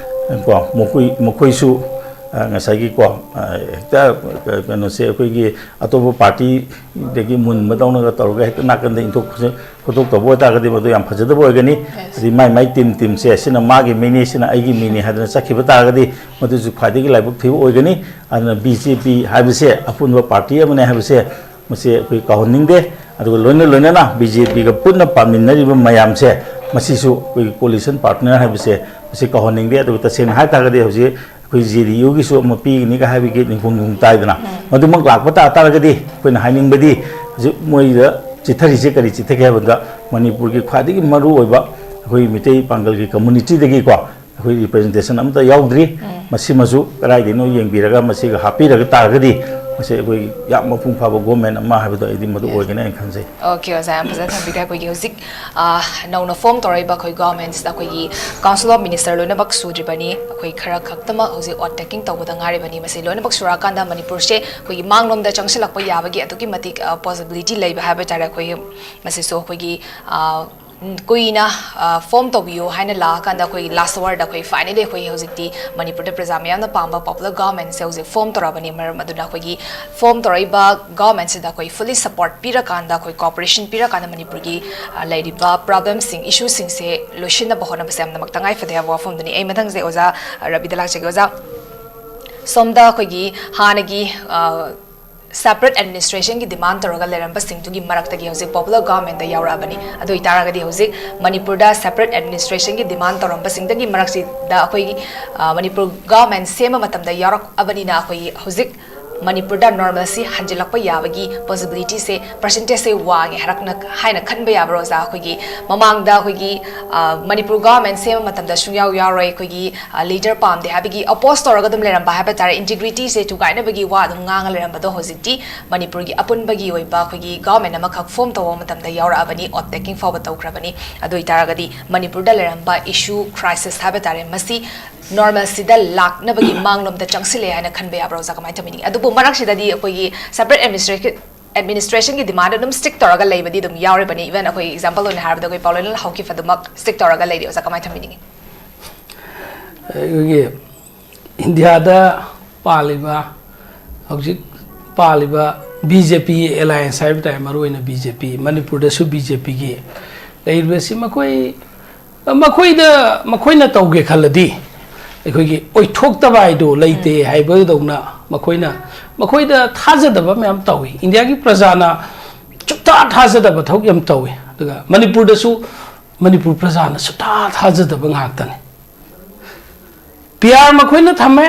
ꯀꯣ, ꯃꯈꯣꯏ, ꯃꯈꯣꯏꯁꯨ, ꯑ, ꯉꯁꯥꯏꯒꯤ ꯀꯣ, ꯑ, ꯍꯦꯛꯇ, ꯑ, ꯀꯩꯅꯣꯁꯦ, ꯑꯩꯈꯣꯏꯒꯤ ꯑꯇꯣꯞꯄ ꯄꯥꯔꯇꯤꯗꯒꯤ ꯃꯨꯟꯕꯗꯧꯅꯒ ꯇꯧꯔꯒ ꯍꯦꯛꯇ ꯅꯥꯀꯟꯗ ꯏꯟꯊꯣꯛ ꯈꯣꯠꯇꯣꯛ-, ꯈꯣꯠꯇꯣꯛꯇꯕ ꯑꯣꯏꯇꯥꯔꯒꯗꯤ ꯃꯗꯨ ꯌꯥꯝ ꯐꯖꯗꯕ ꯑꯣꯏꯒꯅꯤ꯫ ꯍꯥꯏꯗꯤ ꯃꯥꯏ ꯃꯥꯏ ꯇꯤꯝ ꯇꯤꯝꯁꯦ, ꯁꯤꯅ ꯃꯥꯒꯤ ꯃꯤꯅꯤ, ꯁꯤꯅ ꯑꯩꯒꯤ ꯃꯤꯅꯤ ꯍꯥꯏꯗꯅ ꯆꯠꯈꯤꯕ ꯇꯥꯔꯒꯗꯤ ꯃꯗꯨꯁꯨ ꯈ꯭ꯋꯥꯏꯗꯒꯤ ꯂꯥꯏꯕꯛ ꯊꯤꯕ ꯑꯣꯏꯒꯅꯤ꯫ ꯑꯗꯨꯅ ꯕꯤ ꯖꯦ ꯄꯤ ꯍꯥꯏꯕꯁꯦ ꯑꯄꯨꯟꯕ ꯄꯥꯔꯇꯤ ꯑꯃꯅꯤ ꯍꯥꯏꯕꯁꯦ ꯃꯁꯤ ꯑꯩꯈꯣꯏ ꯀꯥꯎꯍꯟꯅꯤꯡꯗꯦ꯫ ꯑꯗꯨꯒ ꯂꯣꯏꯅ ꯂꯣꯏꯅꯅ ꯕꯤ ꯖꯦ ꯄꯤꯒ ꯄꯨꯟꯅ ꯄꯥꯃꯤꯟꯅꯔꯤꯕ ꯃꯌꯥꯝꯁꯦ, ꯃꯁꯤꯁꯨ ꯑꯩꯈꯣꯏꯒꯤ ꯀꯣꯂꯤꯁꯟ ꯄꯥꯔꯠꯅꯔ ꯍꯥꯏꯕꯁꯦ ꯃꯁꯤ ꯀꯥꯎꯍꯟꯅꯤꯡꯗꯦ꯫ ꯑꯗꯨꯒ ꯇꯁꯦꯡꯅ ꯍꯥꯏ ꯇꯥꯔꯒꯗꯤ ꯍꯧꯖꯤꯛ ꯑꯩꯈꯣꯏ ꯖꯦ ꯗꯤ ꯌꯨꯒꯤꯁꯨ ꯑꯃ ꯄꯤꯒꯅꯤꯒ ꯍꯥꯏꯕꯒꯤ ꯅꯤꯡꯈꯣꯡ ꯅꯤꯡꯈꯣꯡ ꯇꯥꯏꯗꯅ, ꯃꯗꯨꯃꯛ ꯂꯥꯛꯄ ꯇꯥ ꯇꯥꯔꯒꯗꯤ ꯑꯩꯈꯣꯏꯅ ꯍꯥꯏꯅꯤꯡꯕꯗꯤ ꯍꯧꯖꯤꯛ ꯃꯣꯏꯗ ꯆꯤꯊꯔꯤꯁꯦ ꯀꯔꯤ ꯆꯤꯊꯒꯦ ꯍꯥꯏꯕꯗ ꯃꯅꯤꯄꯨꯔꯒꯤ ꯈ꯭ꯋꯥꯏꯗꯒꯤ ꯃꯔꯨ ꯑꯣꯏꯕ ꯑꯩꯈꯣꯏ ꯃꯤꯇꯩ ꯄꯥꯡꯒꯜꯒꯤ ꯀꯝꯃꯨꯅꯤꯇꯤꯗꯒꯤꯀꯣ ꯑꯩꯈꯣꯏ ꯔꯤꯄ꯭ꯔꯖꯦꯟꯇꯦꯁꯟ ꯑꯃꯠꯇ ꯌꯥꯎꯗ꯭ꯔꯤ꯫ ꯃꯁꯤꯃꯁꯨ ꯀꯗꯥꯏꯗꯩꯅꯣ ꯌꯦꯡꯕꯤꯔꯒ ꯃꯁꯤꯒ ꯍꯥꯞꯄꯤꯔꯒ ꯇꯥꯔꯒꯗꯤ ꯃꯁꯤ ꯑꯩꯈꯣꯏ ꯌꯥꯝ ꯃꯄꯨꯡ ꯐꯥꯕ ꯒꯣꯔꯃꯦꯟ ꯑꯃ ꯍꯥꯏꯕꯗꯣ ꯑꯩꯗꯤ ꯃꯗꯨ ꯑꯣꯏꯒꯅꯤ ꯍꯥꯏꯅ ꯈꯟꯖꯩ꯫ ꯑꯣꯀꯦ, ꯑꯣꯖꯥ, ꯌꯥꯝ ꯐꯖꯅ ꯊꯝꯕꯤꯈ꯭ꯔꯦ꯫ ꯑꯩꯈꯣꯏꯒꯤ ꯍꯧꯖꯤꯛ, ꯑ, ꯅꯧꯅ ꯐꯣꯝ ꯇꯧꯔꯛꯏꯕ ꯑꯩꯈꯣꯏ ꯒꯣꯔꯃꯦꯟꯁꯤꯗ ꯑꯩꯈꯣꯏꯒꯤ ꯀꯥꯎꯟꯁꯤꯜ ꯑꯣꯐ ꯃꯤꯅꯤꯁꯇꯔ ꯂꯣꯏꯅꯃꯛ ꯁꯨꯗ꯭ꯔꯤꯕꯅꯤ꯫ ꯑꯩꯈꯣꯏ ꯈꯔ ꯈꯛꯇꯃꯛ ꯍꯧꯖꯤꯛ ꯑꯣꯠ ꯇꯦꯀꯤꯡ ꯇꯧꯕꯗ ꯉꯥꯏꯔꯤꯕꯅꯤ꯫ ꯃꯁꯤ ꯂꯣꯏꯅꯃꯛ ꯁꯨꯔꯛꯑꯀꯥꯟꯗ ꯃꯅꯤꯄꯨꯔꯁꯦ ꯑꯩꯈꯣꯏꯒꯤ ꯃꯥꯡꯂꯣꯝꯗ ꯆꯪꯁꯤꯜꯂꯛꯄ ꯌꯥꯕꯒꯤ ꯑꯗꯨꯛꯀꯤ ꯃꯇꯤꯛ, ꯑ, ꯄꯣꯁꯤꯕꯤꯂꯤꯇꯤ ꯂꯩꯕ ꯍꯥꯏꯕ ꯇꯥꯔꯦ꯫ ꯑꯩꯈꯣꯏꯒꯤ ꯃꯁꯤꯁꯨ ꯑꯩꯈꯣꯏꯒꯤ, ꯑ, ꯎꯝ, ꯀꯨꯏꯅ, ꯑ, ꯐꯣꯝ ꯇꯧꯕꯤꯌꯨ ꯍꯥꯏꯅ ꯂꯥꯛꯑꯀꯥꯟꯗ ꯑꯩꯈꯣꯏꯒꯤ ꯂꯥꯁ ꯑꯋꯥꯔꯗ ꯑꯩꯈꯣꯏ ꯐꯥꯏꯅꯦꯂꯤ ꯑꯩꯈꯣꯏ ꯍꯧꯖꯤꯛꯇꯤ ꯃꯅꯤꯄꯨꯔꯗ ꯄ꯭ꯔꯖꯥ ꯃꯌꯥꯝꯅ ꯄꯥꯝꯕ ꯄꯣꯄꯨꯂꯔ ꯒꯣꯔꯃꯦꯟꯁꯦ ꯍꯧꯖꯤꯛ ꯐꯣꯝ ꯇꯧꯔꯛꯑꯕꯅꯤ꯫ ꯃꯔꯝ ꯑꯗꯨꯅ ꯑꯩꯈꯣꯏꯒꯤ ꯐꯣꯝ ꯇꯧꯔꯛꯏꯕ ꯒꯣꯔꯃꯦꯟꯁꯤꯗ ꯑꯩꯈꯣꯏ ꯐꯨꯜꯂꯤ ꯁꯄꯣꯔꯠ ꯄꯤꯔꯀꯥꯟꯗ, ꯑꯩꯈꯣꯏ ꯀꯣꯑꯣꯄꯔꯦꯁꯟ ꯄꯤꯔꯀꯥꯟꯗ ꯃꯅꯤꯄꯨꯔꯒꯤ, ꯑ, ꯂꯩꯔꯤꯕ ꯄ꯭ꯔꯣꯕ꯭ꯂꯦꯝꯁꯤꯡ, ꯏꯁꯨꯁꯤꯡꯁꯦ ꯂꯣꯏꯁꯤꯟꯅꯕ ꯍꯣꯠꯅꯕꯁꯦ ꯌꯥꯝꯅꯃꯛ ꯇꯉꯥꯏ ꯐꯗꯦ ꯍꯥꯏꯕ ꯋꯥꯐꯝꯗꯨꯅꯤ꯫ ꯑꯩ ꯃꯊꯪꯁꯦ ꯑꯣꯖꯥ ꯔꯕꯤꯗ ꯂꯥꯛꯆꯒꯦ꯫ ꯑꯣꯖꯥ, ꯁꯣꯝꯗ ꯑꯩꯈꯣꯏꯒꯤ ꯍꯥꯟꯅꯒꯤ, ꯑ, ꯁꯦꯄꯔꯦꯠ ꯑꯦꯗꯃꯤꯅꯤꯁꯇ꯭ꯔꯦꯁꯟꯒꯤ ꯗꯤꯃꯥꯟ ꯇꯧꯔꯒ ꯂꯩꯔꯝꯕꯁꯤꯡꯗꯨꯒꯤ ꯃꯔꯛꯇꯒꯤ ꯍꯧꯖꯤꯛ ꯄꯣꯄꯨꯂꯔ ꯒꯣꯔꯃꯦꯟꯗ ꯌꯥꯎꯔꯛꯑꯕꯅꯤ꯫ ꯑꯗꯨ ꯑꯣꯏꯇꯥꯔꯒꯗꯤ ꯍꯧꯖꯤꯛ ꯃꯅꯤꯄꯨꯔꯗ ꯁꯦꯄꯔꯦꯠ ꯑꯦꯗꯃꯤꯅꯤꯁꯇ꯭ꯔꯦꯁꯟꯒꯤ ꯗꯤꯃꯥꯟ ꯇꯧꯔꯝꯕꯁꯤꯡꯗꯒꯤ ꯃꯔꯛꯁꯤꯗ ꯑꯩꯈꯣꯏꯒꯤ, ꯑ, ꯃꯅꯤꯄꯨꯔ ꯒꯣꯔꯃꯦꯟ ꯁꯦꯝꯕ ꯃꯇꯝꯗ ꯌꯥꯎꯔꯛꯑꯕꯅꯤꯅ ꯑꯩꯈꯣꯏꯒꯤ ꯍꯧꯖꯤꯛ ꯃꯅꯤꯄꯨꯔꯗ ꯅꯣꯔꯃꯦꯜꯁꯤ ꯍꯟꯖꯤꯜꯂꯛꯄ ꯌꯥꯕꯒꯤ ꯄꯣꯁꯤꯕꯤꯂꯤꯇꯤꯁꯦ, ꯄꯔꯁꯦꯟꯇꯦꯖꯁꯦ ꯋꯥꯡꯉꯦ ꯍꯥꯏꯔꯛꯅ, ꯍꯥꯏꯅ ꯈꯟꯕ ꯌꯥꯕ꯭ꯔꯣ ꯑꯣꯖꯥ? ꯑꯩꯈꯣꯏꯒꯤ ꯃꯃꯥꯡꯗ ꯑꯩꯈꯣꯏꯒꯤ, ꯑ, ꯃꯅꯤꯄꯨꯔ ꯒꯣꯔꯃꯦꯟ ꯁꯦꯝꯕ ꯃꯇꯝꯗ ꯁꯨꯡꯌꯥꯎ ꯌꯥꯎꯔꯣꯏ, ꯑꯩꯈꯣꯏꯒꯤ, ꯑ, ꯂꯤꯗꯔ ꯄꯥꯝꯗꯦ ꯍꯥꯏꯕꯒꯤ ꯑꯣꯄꯣꯁ ꯇꯧꯔꯒ ꯑꯗꯨꯝ ꯂꯩꯔꯝꯕ ꯍꯥꯏꯕ ꯇꯥꯔꯦ, ꯏꯟꯇꯤꯒ꯭ꯔꯤꯇꯤꯁꯦ ꯊꯨꯒꯥꯏꯅꯕꯒꯤ ꯋꯥ ꯑꯗꯨꯝ ꯉꯥꯡꯉ ꯂꯩꯔꯝꯕꯗꯣ ꯍꯧꯖꯤꯛꯇꯤ ꯃꯅꯤꯄꯨꯔꯒꯤ ꯑꯄꯨꯟꯕꯒꯤ ꯑꯣꯏꯕ ꯑꯩꯈꯣꯏꯒꯤ ꯒꯣꯔꯃꯦꯟ ꯑꯃꯈꯛ ꯐꯣꯝ ꯇꯧꯕ ꯃꯇꯝꯗ ꯌꯥꯎꯔꯛꯑꯕꯅꯤ, ꯑꯣꯠ ꯇꯦꯀꯤꯡ ꯐꯥꯎꯕ ꯇꯧꯈ꯭ꯔꯕꯅꯤ꯫ ꯑꯗꯨ ꯑꯣꯏꯇꯥꯔꯒꯗꯤ ꯃꯅꯤꯄꯨꯔꯗ ꯂꯩꯔꯝꯕ ꯏꯁꯨ, ꯀ꯭ꯔꯥꯏꯁꯤꯁ ꯍꯥꯏꯕ ꯇꯥꯔꯦ, ꯃꯁꯤ ꯅꯣꯔꯃꯦꯜꯁꯤꯗ ꯂꯥꯛꯅꯕꯒꯤ ꯃꯥꯡꯂꯣꯝꯗ ꯆꯪꯁꯤꯜꯂꯦ ꯍꯥꯏꯅ ꯈꯟꯕ ꯌꯥꯕ꯭ꯔꯣ ꯑꯣꯖꯥ? ꯀꯃꯥꯏꯅ ꯇꯧꯕꯤꯅꯤꯡꯉꯤ? ꯑꯗꯨꯕꯨ ꯃꯔꯛꯁꯤꯗꯗꯤ ꯑꯩꯈꯣꯏꯒꯤ ꯁꯦꯄꯔꯦꯠ ꯑꯦꯗꯃꯤꯅꯤꯁꯇ꯭ꯔꯦꯁꯟ ꯑꯦꯗꯃꯤꯅꯤꯁꯇ꯭ꯔꯦꯁꯟꯒꯤ ꯗꯤꯃꯥꯟꯗ ꯑꯗꯨꯝ ꯁ꯭ꯇꯤꯛ ꯇꯧꯔꯒ ꯂꯩꯕꯗꯤ ꯑꯗꯨꯝ ꯌꯥꯎꯔꯤꯕꯅꯤ꯫ ꯏꯚꯟ ꯑꯩꯈꯣꯏ ꯑꯦꯛꯖꯥꯝꯄꯜ ꯑꯣꯏꯅ ꯍꯥꯏꯔꯕꯗ ꯑꯩꯈꯣꯏ ꯄꯥꯎꯂꯣꯏꯅ ꯍꯧꯈꯤꯕ ꯑꯗꯨꯃꯛ ꯁ꯭ꯇꯤꯛ ꯇꯧꯔꯒ ꯂꯩꯔꯤ꯫ ꯑꯣꯖꯥ, ꯀꯃꯥꯏꯅ ꯊꯝꯕꯤꯅꯤꯡꯉꯤ? ꯑꯩꯈꯣꯏꯒꯤ ꯏꯟꯗꯤꯌꯥꯗ ꯄꯥꯜꯂꯤꯕ, ꯍꯧꯖꯤꯛ ꯄꯥꯜꯂꯤꯕ ꯕꯤ ꯖꯦ ꯄꯤ ꯑꯦꯂꯥꯏꯟꯁ ꯍꯥꯏꯕ ꯇꯥꯔꯦ, ꯃꯔꯨꯑꯣꯏꯅ ꯕꯤ ꯖꯦ ꯄꯤ, ꯃꯅꯤꯄꯨꯔꯗꯁꯨ ꯕꯤ ꯖꯦ ꯄꯤꯒꯤ ꯂꯩꯔꯤꯕꯁꯤ ꯃꯈꯣꯏ, ꯃꯈꯣꯏꯗ, ꯃꯈꯣꯏꯅ ꯇꯧꯒꯦ ꯈꯜꯂꯗꯤ ꯑꯩꯈꯣꯏꯒꯤ ꯑꯣꯏꯊꯣꯛꯇꯕ ꯍꯥꯏꯗꯨ ꯂꯩꯇꯦ ꯍꯥꯏꯕꯗꯧꯅ ꯃꯈꯣꯏꯅ, ꯃꯈꯣꯏꯗ ꯊꯥꯖꯗꯕ ꯃꯌꯥꯝ ꯇꯧꯏ꯫ ꯏꯟꯗꯤꯌꯥꯒꯤ ꯄ꯭ꯔꯖꯥꯅ ꯁꯨꯛꯊꯥ ꯊꯥꯖꯗꯕ ꯊꯕꯛ ꯌꯥꯝ ꯇꯧꯏ꯫ ꯑꯗꯨꯒ ꯃꯅꯤꯄꯨꯔꯗꯁꯨ ꯃꯅꯤꯄꯨꯔ ꯄ꯭ꯔꯖꯥꯅ ꯁꯨꯛꯊꯥ ꯊꯥꯖꯗꯕ ꯉꯥꯛꯇꯅꯤ꯫ ꯄꯤ ꯑꯥꯔ ꯃꯈꯣꯏꯅ ꯊꯝꯃꯦ,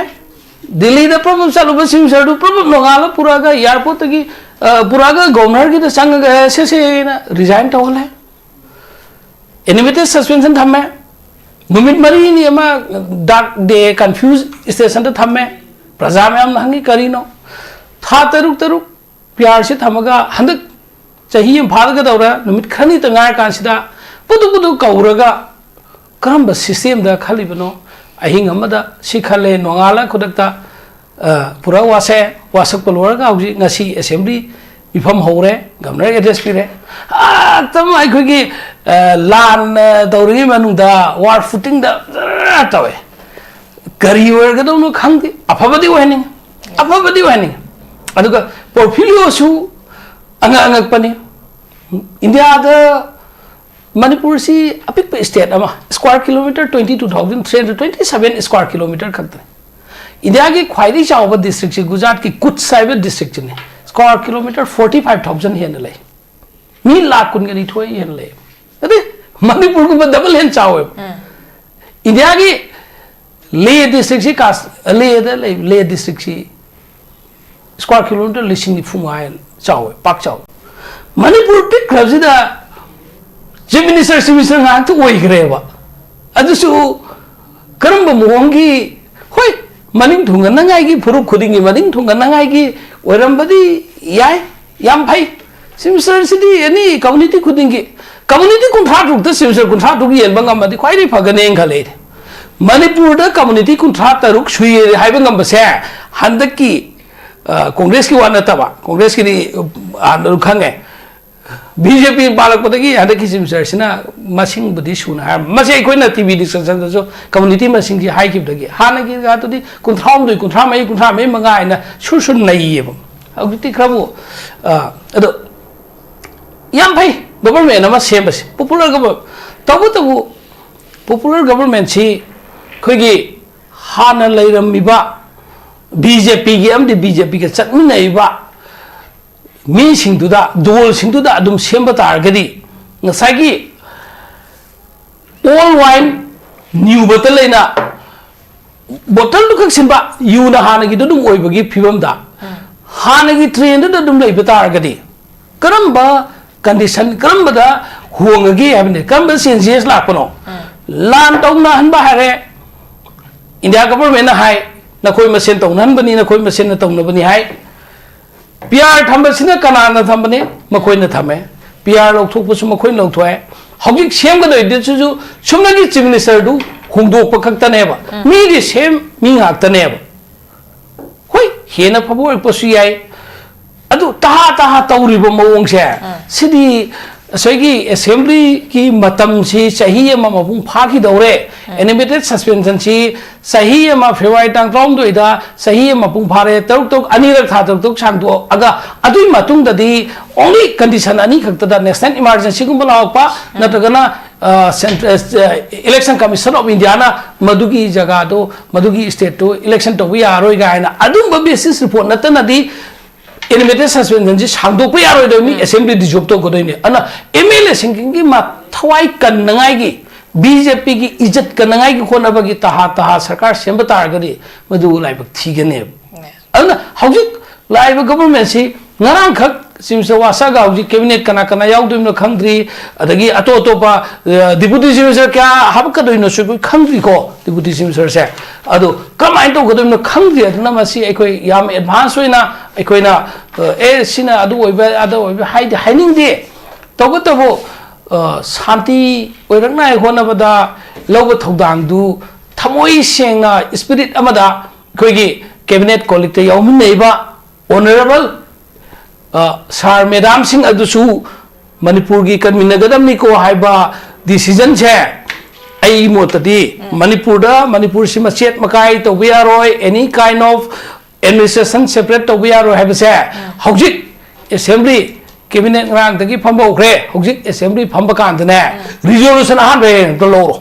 ꯗꯤꯜꯂꯤꯗ ꯄ꯭ꯔꯞ ꯄ꯭ꯔꯞ ꯆꯠꯂꯨꯕ ꯁꯤꯒꯅꯦꯆꯔꯗꯨ ꯄ꯭ꯔꯞ ꯄ꯭ꯔꯞ ꯅꯣꯡꯉꯥꯜꯂ ꯄꯨꯔꯛꯑꯒ ꯑꯦꯌꯥꯔꯄꯣꯔꯠꯇꯒꯤ, ꯑ, ꯄꯨꯔꯛꯑꯒ ꯒꯣꯚꯔꯅꯔꯒꯤꯗ ꯆꯪꯉꯒ, "ꯑꯦ, ꯁꯦ, ꯁꯦꯅ ꯔꯤꯖꯥꯏꯟ ꯇꯧꯍꯜꯂꯦ꯫ ꯑꯦꯅꯤꯃꯦꯇꯦꯗ ꯁꯁꯄꯦꯟꯁꯟ ꯊꯝꯃꯦ꯫ ꯅꯨꯃꯤꯠ ꯃꯔꯤꯅꯤ ꯑꯃ ꯗꯥꯔꯛ ꯗꯦ ꯀꯟꯐ꯭ꯌꯨꯖ ꯁ꯭ꯇꯦꯁꯟꯗ ꯊꯝꯃꯦ꯫ ꯄ꯭ꯔꯖꯥ ꯃꯌꯥꯝꯅ ꯍꯪꯉꯤ, ꯀꯔꯤꯅꯣ?" ꯊꯥ ꯇꯔꯨꯛ ꯇꯔꯨꯛ ꯄꯤ ꯑꯥꯔ ꯁꯤ ꯊꯝꯃꯒ ꯍꯟꯗꯛ ꯆꯍꯤ ꯑꯃ ꯐꯥꯒꯗꯧꯔꯦ, ꯅꯨꯃꯤꯠ ꯈꯔꯅꯤꯇ ꯉꯥꯏꯔꯀꯥꯟꯁꯤꯗ ꯄꯨꯗꯨ ꯄꯨꯗꯨ ꯀꯧꯔꯒ ꯀꯔꯝꯕ ꯁꯤꯁꯇꯦꯝꯗ ꯈꯜꯂꯤꯕꯅꯣ? ꯑꯍꯤꯡ ꯑꯃꯗ ꯁꯤ ꯈꯜꯂꯦ, ꯅꯣꯡꯉꯥꯜꯂ ꯈꯨꯗꯛꯇ, ꯑ, ꯄꯨꯔꯥ ꯋꯥꯁꯦ, ꯋꯥꯁꯛꯄ ꯂꯣꯏꯔꯒ ꯍꯧꯖꯤꯛ ꯉꯁꯤ ꯑꯦꯁꯦꯝꯕ꯭ꯂꯤ ꯃꯤꯐꯝ ꯍꯧꯔꯦ, ꯒꯚꯔꯅꯔ ꯑꯦꯗ꯭ꯔꯦꯁ ꯄꯤꯔꯦ꯫ ꯑꯦꯛꯗꯝ ꯑꯩꯈꯣꯏꯒꯤ, ꯑ, ꯂꯥꯟ, ꯑ, ꯇꯧꯔꯤꯉꯩ ꯃꯅꯨꯡꯗ ꯋꯥꯔ ꯐꯨꯇꯤꯡꯗ ꯖꯔ ꯇꯧꯋꯦ꯫ ꯀꯔꯤ ꯑꯣꯏꯔꯒꯗꯧꯅꯣ ꯈꯪꯗꯦ꯫ ꯑꯐꯕꯗꯤ ꯑꯣꯏꯍꯟꯅꯤꯡꯉꯤ, ꯑꯐꯕꯗꯤ ꯑꯣꯏꯍꯟꯅꯤꯡꯉꯤ꯫ ꯑꯗꯨꯒ ꯄꯣꯔꯐꯤꯂꯤꯑꯣꯁꯨ ꯑꯉꯛ ꯑꯉꯛꯄꯅꯤ꯫ ꯏꯟꯗꯤꯌꯥꯗ ꯃꯅꯤꯄꯨꯔꯁꯤ ꯑꯄꯤꯛꯄ ꯁ꯭ꯇꯦꯠ ꯑꯃ, square kilometre twenty two thousand three hundred twenty seven square kilometre ꯈꯛꯇꯅꯤ꯫ ꯏꯟꯗꯤꯌꯥꯒꯤ ꯈ꯭ꯋꯥꯏꯗꯒꯤ ꯆꯥꯎꯕ ꯗꯤꯁꯇ꯭ꯔꯤꯛꯁꯤ ꯒꯨꯖꯔꯥꯠꯀꯤ ꯀꯨꯠꯁ ꯍꯥꯏꯕ ꯗꯤꯁꯇ꯭ꯔꯤꯛꯁꯤꯅꯤ, square kilometre forty five thousand ꯍꯦꯟꯅ ꯂꯩ꯫ ꯃꯤ ꯂꯥꯛ ꯀꯨꯟꯒ ꯅꯤꯊꯣꯏ ꯍꯦꯟꯅ ꯂꯩ꯫ ꯑꯗꯩ ꯃꯅꯤꯄꯨꯔꯒꯨꯝꯕ ꯗꯕꯜ ꯍꯦꯟꯅ ꯆꯥꯎꯋꯦꯕ꯫ ꯏꯟꯗꯤꯌꯥꯒꯤ ꯂꯦ ꯗꯤꯁꯇ꯭ꯔꯤꯛꯁꯤ ꯀꯥꯁ-, ꯂꯦꯗ ꯂꯩ, ꯂꯦ ꯗꯤꯁꯇ꯭ꯔꯤꯛꯁꯤ square kilometre ꯂꯤꯁꯤꯡ ꯅꯤꯐꯨ ꯃꯉꯥ ꯍꯦꯟꯅ ꯆꯥꯎꯋꯦ, ꯄꯥꯛ ꯆꯥꯎꯋꯦ꯫ ꯃꯅꯤꯄꯨꯔ ꯄꯤꯛꯈ꯭ꯔꯕꯁꯤꯗ ꯆꯤꯐ ꯃꯤꯅꯤꯁꯇꯔ, ꯆꯤꯐ ꯃꯤꯅꯤꯁꯇꯔ ꯉꯥꯛꯇ ꯑꯣꯏꯈ꯭ꯔꯦꯕ꯫ ꯑꯗꯨꯁꯨ ꯀꯔꯝꯕ ꯃꯑꯣꯡꯒꯤ, ꯍꯣꯏ, ꯃꯅꯤꯡ ꯊꯨꯡꯒꯠꯅꯉꯥꯏꯒꯤ, ꯐꯨꯔꯨꯞ ꯈꯨꯗꯤꯡꯒꯤ ꯃꯅꯤꯡ ꯊꯨꯡꯒꯠꯅꯉꯥꯏꯒꯤ ꯑꯣꯏꯔꯝꯕꯗꯤ ꯌꯥꯏ, ꯌꯥꯝ ꯐꯩ꯫ ꯆꯤꯐ ꯃꯤꯅꯤꯁꯇꯔꯁꯤꯗꯤ ꯑꯦꯅꯤ ꯀꯝꯃꯨꯅꯤꯇꯤ ꯈꯨꯗꯤꯡꯒꯤ, ꯀꯝꯃꯨꯅꯤꯇꯤ ꯀꯨꯟꯊ꯭ꯔꯥ ꯇꯔꯨꯛꯇ ꯆꯤꯐ ꯃꯤꯅꯤꯁꯇꯔ ꯀꯨꯟꯊ꯭ꯔꯥ ꯇꯔꯨꯛ ꯌꯦꯟꯕ ꯉꯝꯃꯗꯤ ꯈ꯭ꯋꯥꯏꯗꯒꯤ ꯐꯒꯅꯦꯅ ꯈꯜꯂꯦ ꯑꯩꯗꯤ꯫ ꯃꯅꯤꯄꯨꯔꯗ ꯀꯝꯃꯨꯅꯤꯇꯤ ꯀꯨꯟꯊ꯭ꯔꯥ ꯇꯔꯨꯛ ꯁꯨꯏ ꯍꯥꯏꯕ ꯉꯝꯕꯁꯦ ꯍꯟꯗꯛꯀꯤ, ꯑ, ꯀꯣꯡꯒ꯭ꯔꯦꯁꯀꯤ ꯋꯥ ꯅꯠꯇꯕ, ꯀꯣꯡꯒ꯭ꯔꯦꯁꯀꯤꯗꯤ ꯍꯥꯟꯅ ꯑꯗꯨꯝ ꯈꯪꯉꯦ꯫ ꯕꯤ ꯖꯦ ꯄꯤ ꯄꯥꯜꯂꯛꯄꯗꯒꯤ ꯍꯟꯗꯛꯀꯤ ꯆꯤꯞ ꯃꯤꯅꯤꯁꯇꯔꯁꯤꯅ ꯃꯁꯤꯡꯕꯨꯗꯤ ꯁꯨꯅ ꯍꯥꯏꯔꯝꯃꯤ꯫ ꯃꯁꯤ ꯑꯩꯈꯣꯏꯅ ꯇꯤ ꯚꯤ ꯗꯤꯁꯀꯁꯟꯗꯁꯨ ꯀꯝꯃꯨꯅꯤꯇꯤ ꯃꯁꯤꯡꯁꯤ ꯍꯥꯏꯈꯤꯕꯗꯒꯤ ꯍꯥꯟꯅꯒꯤ ꯀꯥꯗꯨꯗꯤ ꯀꯨꯟꯊ꯭ꯔꯥ ꯍꯨꯝꯗꯣꯏ, ꯀꯨꯟꯊ꯭ꯔꯥ ꯃꯔꯤ, ꯀꯨꯟꯊ꯭ꯔꯥ ꯃꯔꯤ ꯃꯉꯥ ꯍꯥꯏꯅ ꯁꯨꯔ ꯁꯨꯔ ꯅꯩꯌꯦꯕ꯫ ꯍꯧꯖꯤꯛꯇꯤ ꯈꯔꯕꯨ, ꯑ, ꯑꯗꯣ ꯌꯥꯝ ꯐꯩ ꯒꯣꯕꯔꯃꯦꯟ ꯑꯃ ꯁꯦꯝꯕꯁꯦ, ꯄꯣꯄꯨꯂꯔ ꯒꯣꯕꯔ-, ꯇꯧꯕꯇꯕꯨ ꯄꯣꯄꯨꯂꯔ ꯒꯣꯕꯔꯃꯦꯟꯁꯤ ꯑꯩꯈꯣꯏꯒꯤ ꯍꯥꯟꯅ ꯂꯩꯔꯝꯃꯤꯕ ꯕꯤ ꯖꯦ ꯄꯤꯒꯤ ꯑꯃꯗꯤ ꯕꯤ ꯖꯦ ꯄꯤꯒ ꯆꯠꯃꯤꯟꯅꯔꯤꯕ ꯃꯤꯁꯤꯡꯗꯨꯗ, ꯗꯣꯜꯁꯤꯡꯗꯨꯗ ꯑꯗꯨꯝ ꯁꯦꯝꯕ ꯇꯥꯔꯒꯗꯤ, ꯉꯁꯥꯏꯒꯤ old wine, new bottle ꯍꯥꯏꯅ ꯕꯣꯇꯜꯗꯨ ꯈꯛ ꯁꯤꯟꯕ, ꯌꯨꯅ ꯍꯥꯟꯅꯒꯤꯗꯨ ꯑꯗꯨꯝ ꯑꯣꯏꯕꯒꯤ ꯐꯤꯕꯝꯗ, ꯍꯥꯟꯅꯒꯤ ꯇ꯭ꯔꯦꯟꯗꯨꯗ ꯑꯗꯨꯝ ꯂꯩꯕ ꯇꯥꯔꯒꯗꯤ, ꯀꯔꯝꯕ ꯀꯟꯗꯤꯁꯟ, ꯀꯔꯝꯕꯗ ꯍꯣꯡꯉꯒꯦ ꯍꯥꯏꯕꯅꯤ, ꯀꯔꯝꯕ ꯆꯦꯟꯖꯦꯁ ꯂꯥꯛꯄꯅꯣ? ꯂꯥꯟ ꯇꯧꯅꯍꯟꯕ ꯍꯥꯏꯔꯦ, ꯏꯟꯗꯤꯌꯥ ꯒꯚꯔꯟꯃꯦꯟꯠꯅ ꯍꯥꯏ, "ꯅꯈꯣꯏ ꯃꯁꯦꯟ ꯇꯧꯅꯍꯟꯕꯅꯤ, ꯅꯈꯣꯏ ꯃꯁꯦꯟꯅ ꯇꯧꯅꯕꯅꯤ" ꯍꯥꯏ꯫ ꯄꯤ ꯑꯥꯔ ꯊꯝꯕꯁꯤꯅ ꯀꯅꯥꯅ ꯊꯝꯕꯅꯤ? ꯃꯈꯣꯏꯅ ꯊꯝꯃꯦ꯫ ꯄꯤ ꯑꯥꯔ ꯂꯧꯊꯣꯛꯄꯁꯨ ꯃꯈꯣꯏꯅ ꯂꯧꯊꯣꯛꯑꯦ꯫ ꯍꯧꯖꯤꯛ ꯁꯦꯝꯒꯗꯣꯏꯗꯨꯁꯨ ꯆꯨꯝꯅꯒꯤ ꯆꯤꯐ ꯃꯤꯅꯤꯁꯇꯔꯗꯨ ꯍꯣꯡꯗꯣꯛꯄ ꯈꯛꯇꯅꯦꯕ꯫ ꯎꯝ꯫ ꯃꯤꯗꯤ ꯁꯦꯝ ꯃꯤ ꯉꯥꯛꯇꯅꯦꯕ꯫ ꯍꯣꯏ, ꯍꯦꯟꯅ ꯐꯕ ꯑꯣꯏꯔꯛꯄꯁꯨ ꯌꯥꯏ꯫ ꯑꯗꯨ ꯇꯍꯥ ꯇꯍꯥ ꯇꯧꯔꯤꯕ ꯃꯑꯣꯡꯁꯦ, ꯎꯝ꯫ ꯁꯤꯗꯤ ꯉꯁꯥꯏꯒꯤ ꯑꯦꯁꯦꯝꯕ꯭ꯂꯤꯒꯤ ꯃꯇꯝꯁꯤ ꯆꯍꯤ ꯑꯃ ꯃꯄꯨꯡ ꯐꯥꯈꯤꯗꯧꯔꯦ꯫ ꯎꯝ꯫ ꯑꯦꯅꯤꯃꯦꯇꯦꯠ ꯁꯁꯄꯦꯟꯁꯟꯁꯤ ꯆꯍꯤ ꯑꯃ, ꯐꯦꯕ꯭ꯔꯨꯋꯥꯔꯤ ꯇꯥꯡ ꯇꯔꯥꯍꯨꯝꯗꯣꯏꯗ ꯆꯍꯤ ꯑꯃ ꯃꯄꯨꯡ ꯐꯥꯔꯦ, ꯇꯔꯨꯛ ꯇꯔꯨꯛ, ꯑꯅꯤꯔꯛ ꯊꯥ ꯇꯔꯨꯛ ꯇꯔꯨꯛ ꯁꯥꯡꯗꯣꯛꯑꯒ, ꯑꯗꯨꯒꯤ ꯃꯇꯨꯡꯗꯗꯤ only condition ꯑꯅꯤ ꯈꯛꯇꯗ, national emergencyꯒꯨꯝꯕ ꯂꯥꯎꯔꯛꯄ, ꯎꯝ꯫ ꯅꯠꯇ꯭ꯔꯒꯅ, ꯑ, Cent-, ꯑ, Election Commission of Indiaꯅ ꯃꯗꯨꯒꯤ ꯖꯒꯥꯗꯣ, ꯃꯗꯨꯒꯤ stateꯇꯣ election ꯇꯧꯕ ꯌꯥꯔꯔꯣꯏ ꯀꯥꯏꯅ ꯑꯗꯨꯝꯕ basis report ꯅꯠꯇꯅꯗꯤ ꯑꯦꯅꯤꯃꯦꯇꯦꯠ ꯁꯁꯄꯦꯟꯁꯟꯁꯤ ꯁꯥꯡꯗꯣꯛꯄ ꯌꯥꯔꯣꯏꯗꯕꯅꯤ, ꯎꯝ꯫ ꯑꯦꯁꯦꯝꯕ꯭ꯂꯤ ꯗꯤꯖꯣꯜꯕ ꯇꯧꯒꯗꯣꯏꯅꯤ꯫ ꯑꯗꯨꯅ ꯑꯦꯝ ꯑꯦꯜ ꯑꯦꯁꯤꯡꯒꯤ ꯃ-, ꯊꯋꯥꯏ ꯀꯟꯅꯉꯥꯏꯒꯤ, ꯕꯤ ꯖꯦ ꯄꯤꯒꯤ ꯏꯖꯠ ꯀꯟꯅꯉꯥꯏꯒꯤ ꯍꯣꯠꯅꯕꯒꯤ ꯇꯍꯥ ꯇꯍꯥ ꯁꯔꯀꯥꯔ ꯁꯦꯝꯕ ꯇꯥꯔꯒꯗꯤ ꯃꯗꯨ ꯂꯥꯏꯕꯛ ꯊꯤꯒꯅꯦꯕ꯫ ꯎꯝ꯫ ꯑꯗꯨꯅ ꯍꯧꯖꯤꯛ ꯂꯥꯛꯏꯕ ꯒꯚꯔꯟꯃꯦꯟꯠꯁꯤ ꯉꯔꯥꯡꯈꯛ ꯆꯤꯐ ꯃꯤꯅꯤꯁꯇꯔ ꯋꯥꯁꯛꯑꯒ ꯍꯧꯖꯤꯛ ꯀꯦꯕꯤꯅꯦꯠ ꯀꯅꯥ ꯀꯅꯥ ꯌꯥꯎꯗꯣꯏꯅꯣ ꯈꯪꯗ꯭ꯔꯤ, ꯑꯗꯒꯤ ꯑꯇꯣꯞ ꯑꯇꯣꯞꯄ, ꯑ, ꯗꯤꯄꯨꯇꯤ ꯆꯤꯐ ꯃꯤꯅꯤꯁꯇꯔ ꯀꯌꯥ ꯍꯥꯞꯀꯗꯣꯏꯅꯣꯁꯨ ꯑꯩꯈꯣꯏ ꯈꯪꯗ꯭ꯔꯤꯀꯣ, ꯗꯤꯄꯨꯇꯤ ꯆꯤꯐ ꯃꯤꯅꯤꯁꯇꯔꯁꯦ꯫ ꯑꯗꯣ ꯀꯃꯥꯏꯅ ꯇꯧꯒꯗꯣꯏꯅꯣ ꯈꯪꯗ꯭ꯔꯤ꯫ ꯑꯗꯨꯅ ꯃꯁꯤ ꯑꯩꯈꯣꯏ ꯌꯥꯝ ꯑꯦꯗꯚꯥꯟꯁ ꯑꯣꯏꯅ ꯑꯩꯈꯣꯏꯅ, ꯑ, ꯑꯦ, ꯁꯤꯅ ꯑꯗꯨ ꯑꯣꯏꯕ, ꯑꯗꯥ ꯑꯣꯏꯕ ꯍꯥꯏꯗꯤ ꯍꯥꯏꯅꯤꯡꯗꯦ꯫ ꯇꯧꯕꯇꯕꯨ, ꯑ, ꯁꯥꯟꯇꯤ ꯑꯣꯏꯔꯛꯅꯉꯥꯏ ꯍꯣꯠꯅꯕꯗ ꯂꯧꯕ ꯊꯧꯗꯥꯡꯗꯨ ꯊꯃꯣꯏ ꯁꯦꯡꯅ, ꯁ꯭ꯄꯤꯔꯤꯠ ꯑꯃꯗ ꯑꯩꯈꯣꯏꯒꯤ ꯀꯦꯕꯤꯅꯦꯠ ꯀꯣꯂꯤꯛꯇ ꯌꯥꯎꯃꯤꯟꯅꯔꯤꯕ ꯑꯣꯅꯔꯦꯕꯜ ꯁꯥꯔ ꯃꯦꯗꯥꯝꯁꯤꯡ ꯑꯗꯨꯁꯨ ꯃꯅꯤꯄꯨꯔꯒꯤ ꯀꯟꯃꯤꯟꯅꯒꯗꯕꯅꯤꯀꯣ ꯍꯥꯏꯕ ꯗꯤꯁꯤꯖꯟꯁꯦ ꯑꯩ ꯃꯣꯠꯇꯗꯤ ꯃꯅꯤꯄꯨꯔꯗ ꯃꯅꯤꯄꯨꯔꯁꯤ ꯃꯆꯦꯠ ꯃꯀꯥꯏ ꯇꯧꯕ ꯌꯥꯔꯣꯏ, any kind of administration separate ꯇꯧꯕ ꯌꯥꯔꯣꯏ ꯍꯥꯏꯕꯁꯦ ꯍꯧꯖꯤꯛ ꯑꯦꯁꯦꯝꯕ꯭ꯂꯤ, ꯀꯦꯕꯤꯅꯦꯠ ꯉꯔꯥꯡꯗꯒꯤ ꯐꯝꯕ ꯍꯧꯈ꯭ꯔꯦ, ꯍꯧꯖꯤꯛ ꯑꯦꯁꯦꯝꯕ꯭ꯂꯤ ꯐꯝꯕ ꯀꯥꯟꯗꯅꯦ ꯔꯤꯖꯣꯂꯨꯁꯟ ꯑꯍꯥꯟꯕ ꯍꯦꯛ ꯂꯧꯔꯣ꯫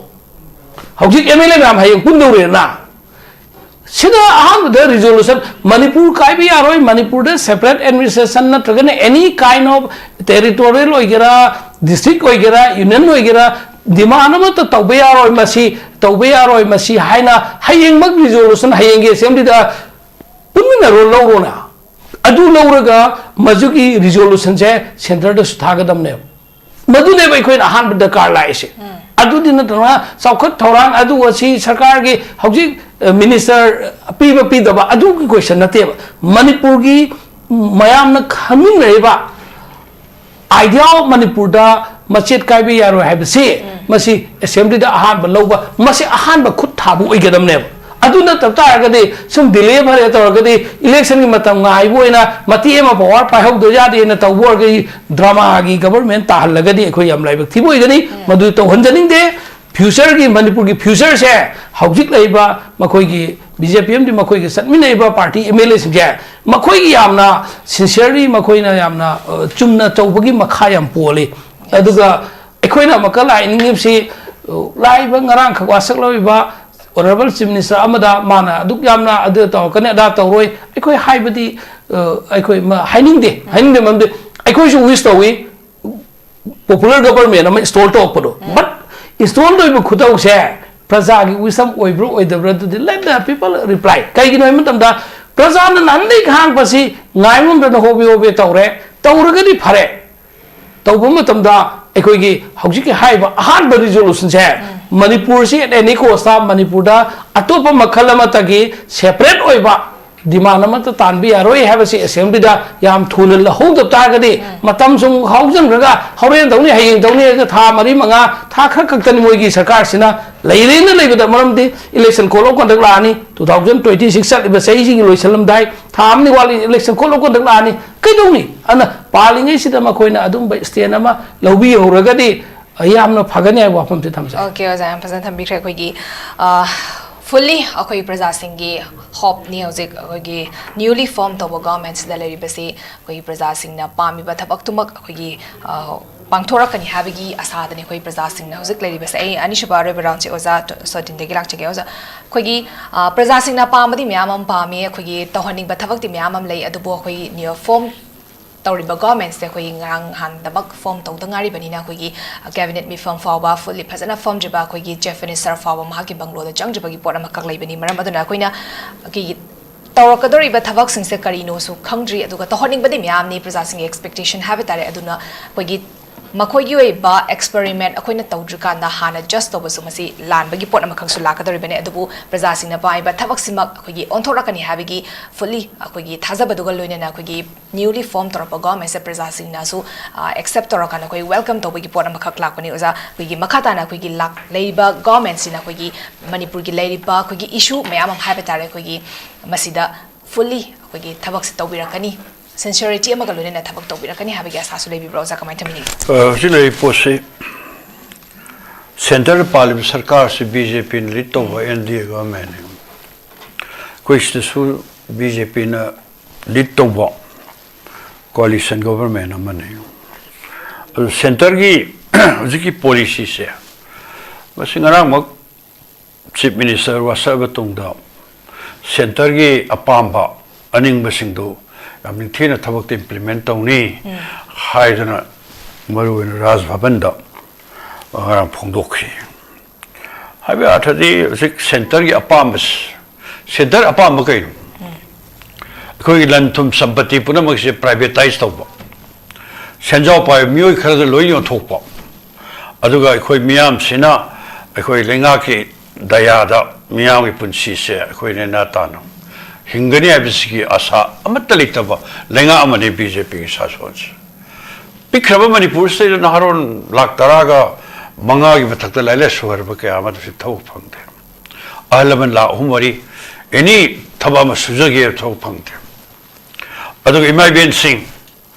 ꯍꯧꯖꯤꯛ ꯑꯦꯝ ꯑꯦꯜ ꯑꯦ ꯃꯌꯥꯝ ꯍꯌꯦꯡ ꯄꯨꯟꯗꯧꯔꯦꯗꯅ, ꯁꯤꯗ ꯑꯍꯥꯟꯕꯗ ꯔꯤꯖꯣꯂꯨꯁꯟ, ꯃꯅꯤꯄꯨꯔ ꯀꯥꯏꯕ ꯌꯥꯔꯣꯏ, ꯃꯅꯤꯄꯨꯔꯗ ꯁꯦꯄꯔꯦꯠ ꯑꯦꯗꯃꯤꯅꯤꯁꯇ꯭ꯔꯦꯁꯟ ꯅꯠꯇ꯭ꯔꯒꯅ ꯑꯦꯅꯤ ꯀꯥꯏꯟ ꯑꯣꯐ ꯇꯦꯔꯤꯇꯣꯔꯤꯌꯦꯜ ꯑꯣꯏꯒꯦꯔꯥ, ꯗꯤꯁꯇ꯭ꯔꯤꯛ ꯑꯣꯏꯒꯦꯔꯥ, ꯌꯨꯅꯤꯌꯟ ꯑꯣꯏꯒꯦꯔꯥ, ꯗꯤꯃꯥꯟ ꯑꯃꯠꯇ ꯇꯧꯕ ꯌꯥꯔꯣꯏ, ꯃꯁꯤ ꯇꯧꯕ ꯌꯥꯔꯣꯏ, ꯃꯁꯤ ꯍꯥꯏꯅ ꯍꯌꯦꯡꯃꯛ ꯔꯤꯖꯣꯂꯨꯁꯟ ꯍꯌꯦꯡꯒꯤ ꯑꯦꯁꯦꯝꯕ꯭ꯂꯤꯗ ꯄꯨꯟꯃꯤꯟꯅꯔꯣ, ꯂꯧꯔꯣꯅ꯫ ꯑꯗꯨ ꯂꯧꯔꯒ ꯃꯗꯨꯒꯤ ꯔꯤꯖꯣꯂꯨꯁꯟꯁꯦ ꯁꯦꯟꯇꯔꯗꯁꯨ ꯊꯥꯒꯗꯕꯅꯦꯕ꯫ ꯃꯗꯨꯅꯦꯕ ꯑꯩꯈꯣꯏꯅ ꯑꯍꯥꯟꯕ ꯗꯔꯀꯥꯔ ꯂꯥꯛꯏꯁꯦ꯫ ꯑꯗꯨꯗꯤ ꯅꯠꯇꯅ ꯆꯥꯎꯈꯠ ꯊꯧꯔꯥꯡ ꯑꯗꯨ ꯑꯁꯤ ꯁꯔꯀꯥꯔꯒꯤ ꯍꯧꯖꯤꯛ, ꯑ, ꯃꯤꯅꯤꯁꯇꯔ ꯄꯤꯕ ꯄꯤꯗꯕ ꯑꯗꯨꯒꯤ ꯀꯣꯏꯁꯟ ꯅꯠꯇꯦꯕ꯫ ꯃꯅꯤꯄꯨꯔꯒꯤ ꯃꯌꯥꯝꯅ ꯈꯪꯃꯤꯟꯅꯔꯤꯕ ꯑꯥꯏꯗꯤꯌꯥ ꯑꯣꯐ ꯃꯅꯤꯄꯨꯔꯗ ꯃꯆꯦꯠ ꯀꯥꯏꯕ ꯌꯥꯔꯣꯏ ꯍꯥꯏꯕꯁꯤ, ꯃꯁꯤ ꯑꯦꯁꯦꯝꯕ꯭ꯂꯤꯗ ꯑꯍꯥꯟꯕ ꯂꯧꯕ, ꯃꯁꯤ ꯑꯍꯥꯟꯕ ꯈꯨꯠ ꯊꯥꯕ ꯑꯣꯏꯒꯗꯕꯅꯦꯕ꯫ ꯑꯗꯨ ꯅꯠꯇꯕ ꯇꯥꯔꯒꯗꯤ ꯁꯨꯝ ꯗꯤꯂꯦ ꯐꯔꯦ ꯇꯧꯔꯒꯗꯤ ꯏꯂꯦꯛꯁꯟꯒꯤ ꯃꯇꯝ ꯉꯥꯏꯕ ꯑꯣꯏꯅ ꯃꯇꯦꯛ ꯑꯃ ꯄꯋꯥꯔ ꯄꯥꯏꯍꯧꯗ ꯌꯥꯗꯦꯅ ꯇꯧꯕ ꯑꯣꯏꯔꯒꯗꯤ ꯗ꯭ꯔꯃꯥꯒꯤ ꯒꯕꯔꯃꯦꯟ ꯇꯥꯍꯜꯂꯒꯗꯤ ꯑꯩꯈꯣꯏ ꯌꯥꯝ ꯂꯥꯏꯕꯛ ꯊꯤꯕ ꯑꯣꯏꯒꯅꯤ꯫ ꯃꯗꯨ ꯇꯧꯍꯟꯖꯅꯤꯡꯗꯦ꯫ ꯐ꯭ꯌꯨꯆꯔꯒꯤ, ꯃꯅꯤꯄꯨꯔꯒꯤ ꯐ꯭ꯌꯨꯆꯔꯁꯦ ꯍꯧꯖꯤꯛ ꯂꯩꯔꯤꯕ ꯃꯈꯣꯏꯒꯤ ꯕꯤ ꯖꯦ ꯄꯤ ꯑꯃꯗꯤ ꯃꯈꯣꯏꯒꯤ ꯆꯠꯃꯤꯟꯅꯔꯤꯕ ꯄꯥꯔꯇꯤ ꯑꯦꯝ ꯑꯦꯜ ꯑꯦꯁꯤꯡꯁꯦ ꯃꯈꯣꯏꯒꯤ ꯌꯥꯝꯅ ꯁꯤꯟꯁꯤꯌꯔꯂꯤ, ꯃꯈꯣꯏꯅ ꯌꯥꯝꯅ, ꯑ, ꯆꯨꯝꯅ ꯇꯧꯕꯒꯤ ꯃꯈꯥ ꯌꯥꯝ ꯄꯣꯜꯂꯤ꯫ ꯑꯗꯨꯒ ꯑꯩꯈꯣꯏꯅ ꯑꯃꯨꯛꯀ ꯂꯥꯛꯅꯤꯡꯉꯤꯕꯁꯤ, ꯑ, ꯂꯥꯛꯏꯕ ꯉꯔꯥꯡꯈꯛ ꯋꯥꯁꯛꯂꯛꯂꯤꯕ ꯑꯣꯅꯔꯦꯕꯜ ꯆꯤꯐ ꯃꯤꯅꯤꯁꯇꯔ ꯑꯃꯗ ꯃꯥꯅ ꯑꯗꯨꯛ ꯌꯥꯝꯅ ꯑꯗꯨ ꯇꯧꯔꯛꯀꯅꯤ, ꯑꯗꯥ ꯇꯧꯔꯣꯏ, ꯑꯩꯈꯣꯏ ꯍꯥꯏꯕꯗꯤ, ꯑ, ꯑꯩꯈꯣꯏ ꯃ-, ꯍꯥꯏꯅꯤꯡꯗꯦ꯫ ꯍꯥꯏꯅꯤꯡꯗꯦ ꯃꯔꯝꯗꯤ ꯑꯩꯈꯣꯏꯁꯨ ꯋꯤꯁ ꯇꯧꯏ, ꯄꯣꯄꯨꯂꯔ ꯒꯕꯔꯃꯦꯟ ꯑꯃ ꯏꯟꯁꯇꯣꯜ ꯇꯧꯔꯛꯄꯗꯣ꯫ ꯕꯠ ꯏꯟꯁꯇꯣꯜ ꯇꯧꯔꯤꯕ ꯈꯨꯇꯧꯁꯦ ꯄ꯭ꯔꯖꯥꯒꯤ ꯋꯤꯁ ꯑꯃ ꯑꯣꯏꯕ꯭ꯔꯥ ꯑꯣꯏꯗꯕ꯭ꯔꯥ ꯑꯗꯨꯗꯤ let the people reply꯫ ꯀꯩꯒꯤꯅꯣ ꯍꯥꯏꯕ ꯃꯇꯝꯗ ꯄ꯭ꯔꯖꯥꯅ ꯅꯍꯥꯟꯗꯒꯤ ꯈꯥꯡꯉꯛꯄꯁꯤ ꯉꯥꯏꯕ ꯉꯝꯗꯅ ꯍꯣꯕꯦ ꯍꯣꯕꯦ ꯇꯧꯔꯦ꯫ ꯇꯧꯔꯒꯗꯤ ꯐꯔꯦ꯫ ꯇꯧꯕ ꯃꯇꯝꯗ ꯑꯩꯈꯣꯏꯒꯤ ꯍꯧꯖꯤꯛꯀꯤ ꯍꯥꯏꯔꯤꯕ ꯑꯍꯥꯟꯕ ꯔꯤꯖꯣꯂꯨꯁꯟꯁꯦ ꯃꯅꯤꯄꯨꯔꯁꯤ at any cost ꯃꯅꯤꯄꯨꯔꯗ ꯑꯇꯣꯞꯄ ꯃꯈꯜ ꯑꯃꯠꯇꯒꯤ ꯁꯦꯄꯔꯦꯠ ꯑꯣꯏꯕ ꯗꯤꯃꯥꯟ ꯑꯃꯠꯇ ꯇꯥꯟꯕ ꯌꯥꯔꯣꯏ ꯍꯥꯏꯕꯁꯤ ꯑꯦꯁꯦꯝꯕ꯭ꯂꯤꯗ ꯌꯥꯝ ꯊꯨꯅ ꯂꯧꯍꯧꯗꯕ ꯇꯥꯔꯒꯗꯤ, ꯃꯇꯝ ꯁꯨꯝ ꯍꯧꯖꯤꯟꯈ꯭ꯔꯒ ꯍꯣꯔꯦꯟ ꯇꯧꯅꯤ, ꯍꯌꯦꯡ ꯇꯧꯅꯤ ꯍꯥꯏꯔꯒ ꯊꯥ ꯃꯔꯤ ꯃꯉꯥ, ꯊꯥ ꯈꯔ ꯈꯛꯇꯅꯤ ꯃꯣꯏꯒꯤ ꯁꯔꯀꯥꯔꯁꯤꯅ ꯂꯩꯔꯦꯅ ꯂꯩꯕꯗ꯫ ꯃꯔꯝꯗꯤ election code of conduct ꯂꯥꯛꯑꯅꯤ, two thousand twenty six ꯆꯠꯂꯤꯕ ꯆꯍꯤꯁꯤꯒꯤ ꯂꯣꯏꯁꯤꯜꯂꯝꯗꯥꯏ, ꯊꯥ ꯑꯃꯅꯤ ꯋꯥꯠꯂꯤ, election code of conduct ꯂꯥꯛꯑꯅꯤ꯫ ꯀꯩꯗꯧꯅꯤ? ꯑꯗꯨꯅ ꯄꯥꯜꯂꯤꯉꯩꯁꯤꯗ ꯃꯈꯣꯏꯅ ꯑꯗꯨꯝꯕ stand ꯑꯃ ꯂꯧꯕꯤꯍꯧꯔꯒꯗꯤ ꯌꯥꯝꯅ ꯐꯒꯅꯤ ꯍꯥꯏꯕ ꯋꯥꯐꯝꯁꯤ ꯊꯝꯖꯒꯦ꯫ ꯑꯣꯀꯦ, ꯑꯣꯖꯥ, ꯌꯥꯝ ꯐꯖꯅ ꯊꯝꯕꯤꯈ꯭ꯔꯦ꯫ ꯑꯩꯈꯣꯏꯒꯤ, ꯑ, fully ꯑꯩꯈꯣꯏ ꯄ꯭ꯔꯖꯥꯁꯤꯡꯒꯤ hopeꯅꯤ ꯍꯧꯖꯤꯛ ꯑꯩꯈꯣꯏꯒꯤ newly form ꯇꯧꯕ governmentꯁꯤꯗ ꯂꯩꯔꯤꯕꯁꯤ꯫ ꯑꯩꯈꯣꯏꯒꯤ ꯄ꯭ꯔꯖꯥꯁꯤꯡꯅ ꯄꯥꯝꯃꯤꯕ ꯊꯕꯛꯇꯨꯃꯛ ꯑꯩꯈꯣꯏꯒꯤ, ꯑ, ꯄꯥꯡꯊꯣꯔꯛꯀꯅꯤ ꯍꯥꯏꯕꯒꯤ ꯑꯁꯥꯗꯅꯤ ꯑꯩꯈꯣꯏ ꯄ꯭ꯔꯖꯥꯁꯤꯡꯅ ꯍꯧꯖꯤꯛ ꯂꯩꯔꯤꯕꯁꯦ꯫ ꯑꯩ ꯑꯅꯤꯁꯨꯕ ꯑꯔꯣꯏꯕ roundꯁꯦ ꯑꯣꯖꯥ ꯁꯣꯇꯤꯟꯗꯒꯤ ꯂꯥꯛꯆꯒꯦ꯫ ꯑꯣꯖꯥ, ꯑꯩꯈꯣꯏꯒꯤ, ꯑ, ꯄ꯭ꯔꯖꯥꯁꯤꯡꯅ ꯄꯥꯝꯕꯗꯤ ꯃꯌꯥꯝ ꯑꯃ ꯄꯥꯝꯃꯤ, ꯑꯩꯈꯣꯏꯒꯤ ꯇꯧꯍꯟꯅꯤꯡꯕ ꯊꯕꯛꯇꯤ ꯃꯌꯥꯝ ꯑꯃ ꯂꯩ, ꯑꯗꯨꯕꯨ ꯑꯩꯈꯣꯏꯒꯤ new form ꯇꯧꯔꯤꯕ governmentꯁꯦ ꯑꯩꯈꯣꯏꯒꯤ ꯉꯔꯥꯡ ꯅꯍꯥꯟꯗꯃꯛ form ꯇꯧꯗ ꯉꯥꯏꯔꯤꯕꯅꯤꯅ, ꯑꯩꯈꯣꯏꯒꯤ cabinet ꯃꯤꯐꯝ ꯐꯥꯎꯕ fully ꯐꯖꯅ ꯐꯝꯗ꯭ꯔꯤꯕ, ꯑꯩꯈꯣꯏꯒꯤ chief minister ꯐꯥꯎꯕ ꯃꯍꯥꯛꯀꯤ bungalow ꯗ ꯆꯪꯗ꯭ꯔꯤꯕꯒꯤ ꯄꯣꯠ ꯑꯃꯈꯛ ꯂꯩꯕꯅꯤ꯫ ꯃꯔꯝ ꯑꯗꯨꯅ ꯑꯩꯈꯣꯏꯅ ꯑꯩꯈꯣꯏꯒꯤ ꯇꯧꯔꯛꯀꯗꯧꯔꯤꯕ ꯊꯕꯛꯁꯤꯡꯁꯦ ꯀꯔꯤꯅꯣꯁꯨ ꯈꯪꯗ꯭ꯔꯤ, ꯑꯗꯨꯒ ꯇꯧꯍꯟꯅꯤꯡꯕꯗꯤ ꯃꯌꯥꯝꯅꯤ, ꯄ꯭ꯔꯖꯥꯁꯤꯡꯒꯤ expectation ꯍꯥꯏꯕ ꯇꯥꯔꯦ꯫ ꯑꯗꯨꯅ ꯑꯩꯈꯣꯏꯒꯤ ꯃꯈꯣꯏꯒꯤ ꯑꯣꯏꯕ experiment ꯑꯩꯈꯣꯏꯅ ꯇꯧꯗ꯭ꯔꯤꯀꯥꯟꯗ ꯍꯥꯟꯅ judge ꯇꯧꯕꯁꯨ ꯃꯁꯤ ꯂꯥꯟꯕꯒꯤ ꯄꯣꯠ ꯑꯃꯈꯛꯁꯨ ꯂꯥꯛꯀꯗꯧꯔꯤꯕꯅꯤ꯫ ꯑꯗꯨꯕꯨ ꯄ꯭ꯔꯖꯥꯁꯤꯡꯅ ꯄꯥꯝꯃꯤꯕ ꯊꯕꯛꯁꯤꯃꯛ ꯑꯩꯈꯣꯏꯒꯤ ꯑꯣꯟꯊꯣꯔꯛꯀꯅꯤ ꯍꯥꯏꯕꯒꯤ fully ꯑꯩꯈꯣꯏꯒꯤ ꯊꯥꯖꯕꯗꯨꯒ ꯂꯣꯏꯅꯅ ꯑꯩꯈꯣꯏꯒꯤ newly form ꯇꯧꯔꯛꯄ governmentꯁꯦ ꯄ꯭ꯔꯖꯥꯁꯤꯡꯅꯁꯨ, ꯑ, accept ꯇꯧꯔꯀꯥꯟꯗ ꯑꯩꯈꯣꯏ welcome ꯇꯧꯕꯒꯤ ꯄꯣꯠ ꯑꯃꯈꯛ ꯂꯥꯛꯄꯅꯤ꯫ ꯑꯣꯖꯥ, ꯑꯩꯈꯣꯏꯒꯤ ꯃꯈꯥ ꯇꯥꯅ ꯑꯩꯈꯣꯏꯒꯤ ꯂꯥꯛ-, ꯂꯩꯔꯤꯕ governmentꯁꯤꯅ ꯑꯩꯈꯣꯏꯒꯤ ꯃꯅꯤꯄꯨꯔꯒꯤ ꯂꯩꯔꯤꯕ ꯑꯩꯈꯣꯏꯒꯤ issue ꯃꯌꯥꯝ ꯑꯃ ꯍꯥꯏꯕ ꯇꯥꯔꯦ, ꯑꯩꯈꯣꯏꯒꯤ ꯃꯁꯤꯗ fully ꯑꯩꯈꯣꯏꯒꯤ ꯊꯕꯛꯁꯦ ꯇꯧꯕꯤꯔꯛꯀꯅꯤ, sincerity ꯑꯃꯒ ꯂꯣꯏꯅꯅ ꯊꯕꯛ ꯇꯧꯕꯤꯔꯛꯀꯅꯤ ꯍꯥꯏꯕꯒꯤ ꯑꯁꯥꯁꯨ ꯂꯩꯕꯤꯕ꯭ꯔꯣ? ꯑꯣꯖꯥ, ꯀꯃꯥꯏꯅ ꯊꯝꯕꯤꯅꯤꯡꯉꯤ? ꯑ, ꯍꯧꯖꯤꯛ ꯂꯩꯔꯤꯕ ꯄꯣꯠꯁꯤ centre ꯗ ꯄꯥꯜꯂꯤꯕ ꯁꯔꯀꯥꯔꯁꯤ BJP ꯅ lead ꯇꯧꯕ NDA government ꯅꯤ꯫ ꯑꯩꯈꯣꯏ ꯁꯤꯗꯁꯨ BJP ꯅ lead ꯇꯧꯕ coalition government ꯑꯃꯅꯤ꯫ ꯑꯗꯨ centre ꯒꯤ ꯍꯧꯖꯤꯛꯀꯤ policy ꯁꯦ, ꯃꯁꯤ ꯉꯔꯥꯡꯃꯛ Chief Minister ꯋꯥꯁꯛꯑꯕ ꯃꯇꯨꯡꯗ centre ꯒꯤ ꯑꯄꯥꯝꯕ ꯑꯅꯤꯡꯕꯁꯤꯡꯗꯨ ꯌꯥꯝ ꯅꯤꯡꯊꯤꯅ ꯊꯕꯛꯇ implement ꯇꯧꯅꯤ ꯍꯥꯏꯗꯨꯅ ꯃꯔꯨꯑꯣꯏꯅ ꯔꯥꯖ ꯚꯕꯟꯗ ꯉꯔꯥꯡ ꯐꯣꯡꯗꯣꯛꯈꯤ꯫ ꯍꯥꯏꯕ ꯑꯔꯊꯗꯤ ꯍꯧꯖꯤꯛ centre ꯒꯤ ꯑꯄꯥꯝꯕꯁꯤ, centre ꯑꯄꯥꯝꯕ ꯀꯩꯅꯣ? ꯑꯩꯈꯣꯏꯒꯤ ꯂꯟ ꯊꯨꯝ ꯁꯝꯄꯇꯤ ꯄꯨꯝꯅꯃꯛꯁꯦ privatise ꯇꯧꯕ, ꯁꯦꯟꯖꯥꯎ ꯄꯥꯏꯕ ꯃꯤꯑꯣꯏ ꯈꯔꯗ ꯂꯣꯏ ꯌꯣꯟꯊꯣꯛꯄ, ꯑꯗꯨꯒ ꯑꯩꯈꯣꯏ ꯃꯤꯌꯥꯝꯁꯤꯅ ꯑꯩꯈꯣꯏ ꯂꯩꯉꯥꯛꯀꯤ ꯗꯌꯥꯗ ꯃꯤꯌꯥꯝꯒꯤ ꯄꯨꯟꯁꯤꯁꯦ ꯑꯩꯈꯣꯏ ꯅꯦꯅꯥ ꯇꯥꯅ ꯍꯤꯡꯒꯅꯤ ꯍꯥꯏꯕꯁꯤꯒꯤ ꯑꯁꯥ ꯑꯃꯠꯇ ꯂꯩꯇꯕ ꯂꯩꯉꯥꯛ ꯑꯃꯅꯤ ꯕꯤ ꯖꯦ ꯄꯤꯒꯤ ꯁꯥꯁꯣꯟꯁꯦ꯫ ꯄꯤꯛꯈ꯭ꯔꯕ ꯃꯅꯤꯄꯨꯔꯁꯤꯗ ꯅꯍꯥꯔꯣꯟ ꯂꯥꯈ ꯇꯔꯥꯒ ꯃꯉꯥꯒꯤ ꯃꯊꯛꯇ ꯂꯥꯏꯔꯤꯛ ꯂꯥꯏꯁꯨ ꯍꯩꯔꯕ ꯀꯌꯥ ꯑꯃꯗꯁꯨ ꯊꯕꯛ ꯐꯪꯗꯦ꯫ ꯑꯍꯜ ꯂꯃꯟ ꯂꯥꯈ ꯑꯍꯨꯝ ꯃꯔꯤ ꯑꯦꯅꯤ ꯊꯕꯛ ꯑꯃ ꯁꯨꯖꯒꯦ ꯊꯕꯛ ꯐꯪꯗꯦ꯫ ꯑꯗꯨꯒ ꯏꯃꯥ ꯏꯕꯦꯟꯁꯤꯡ,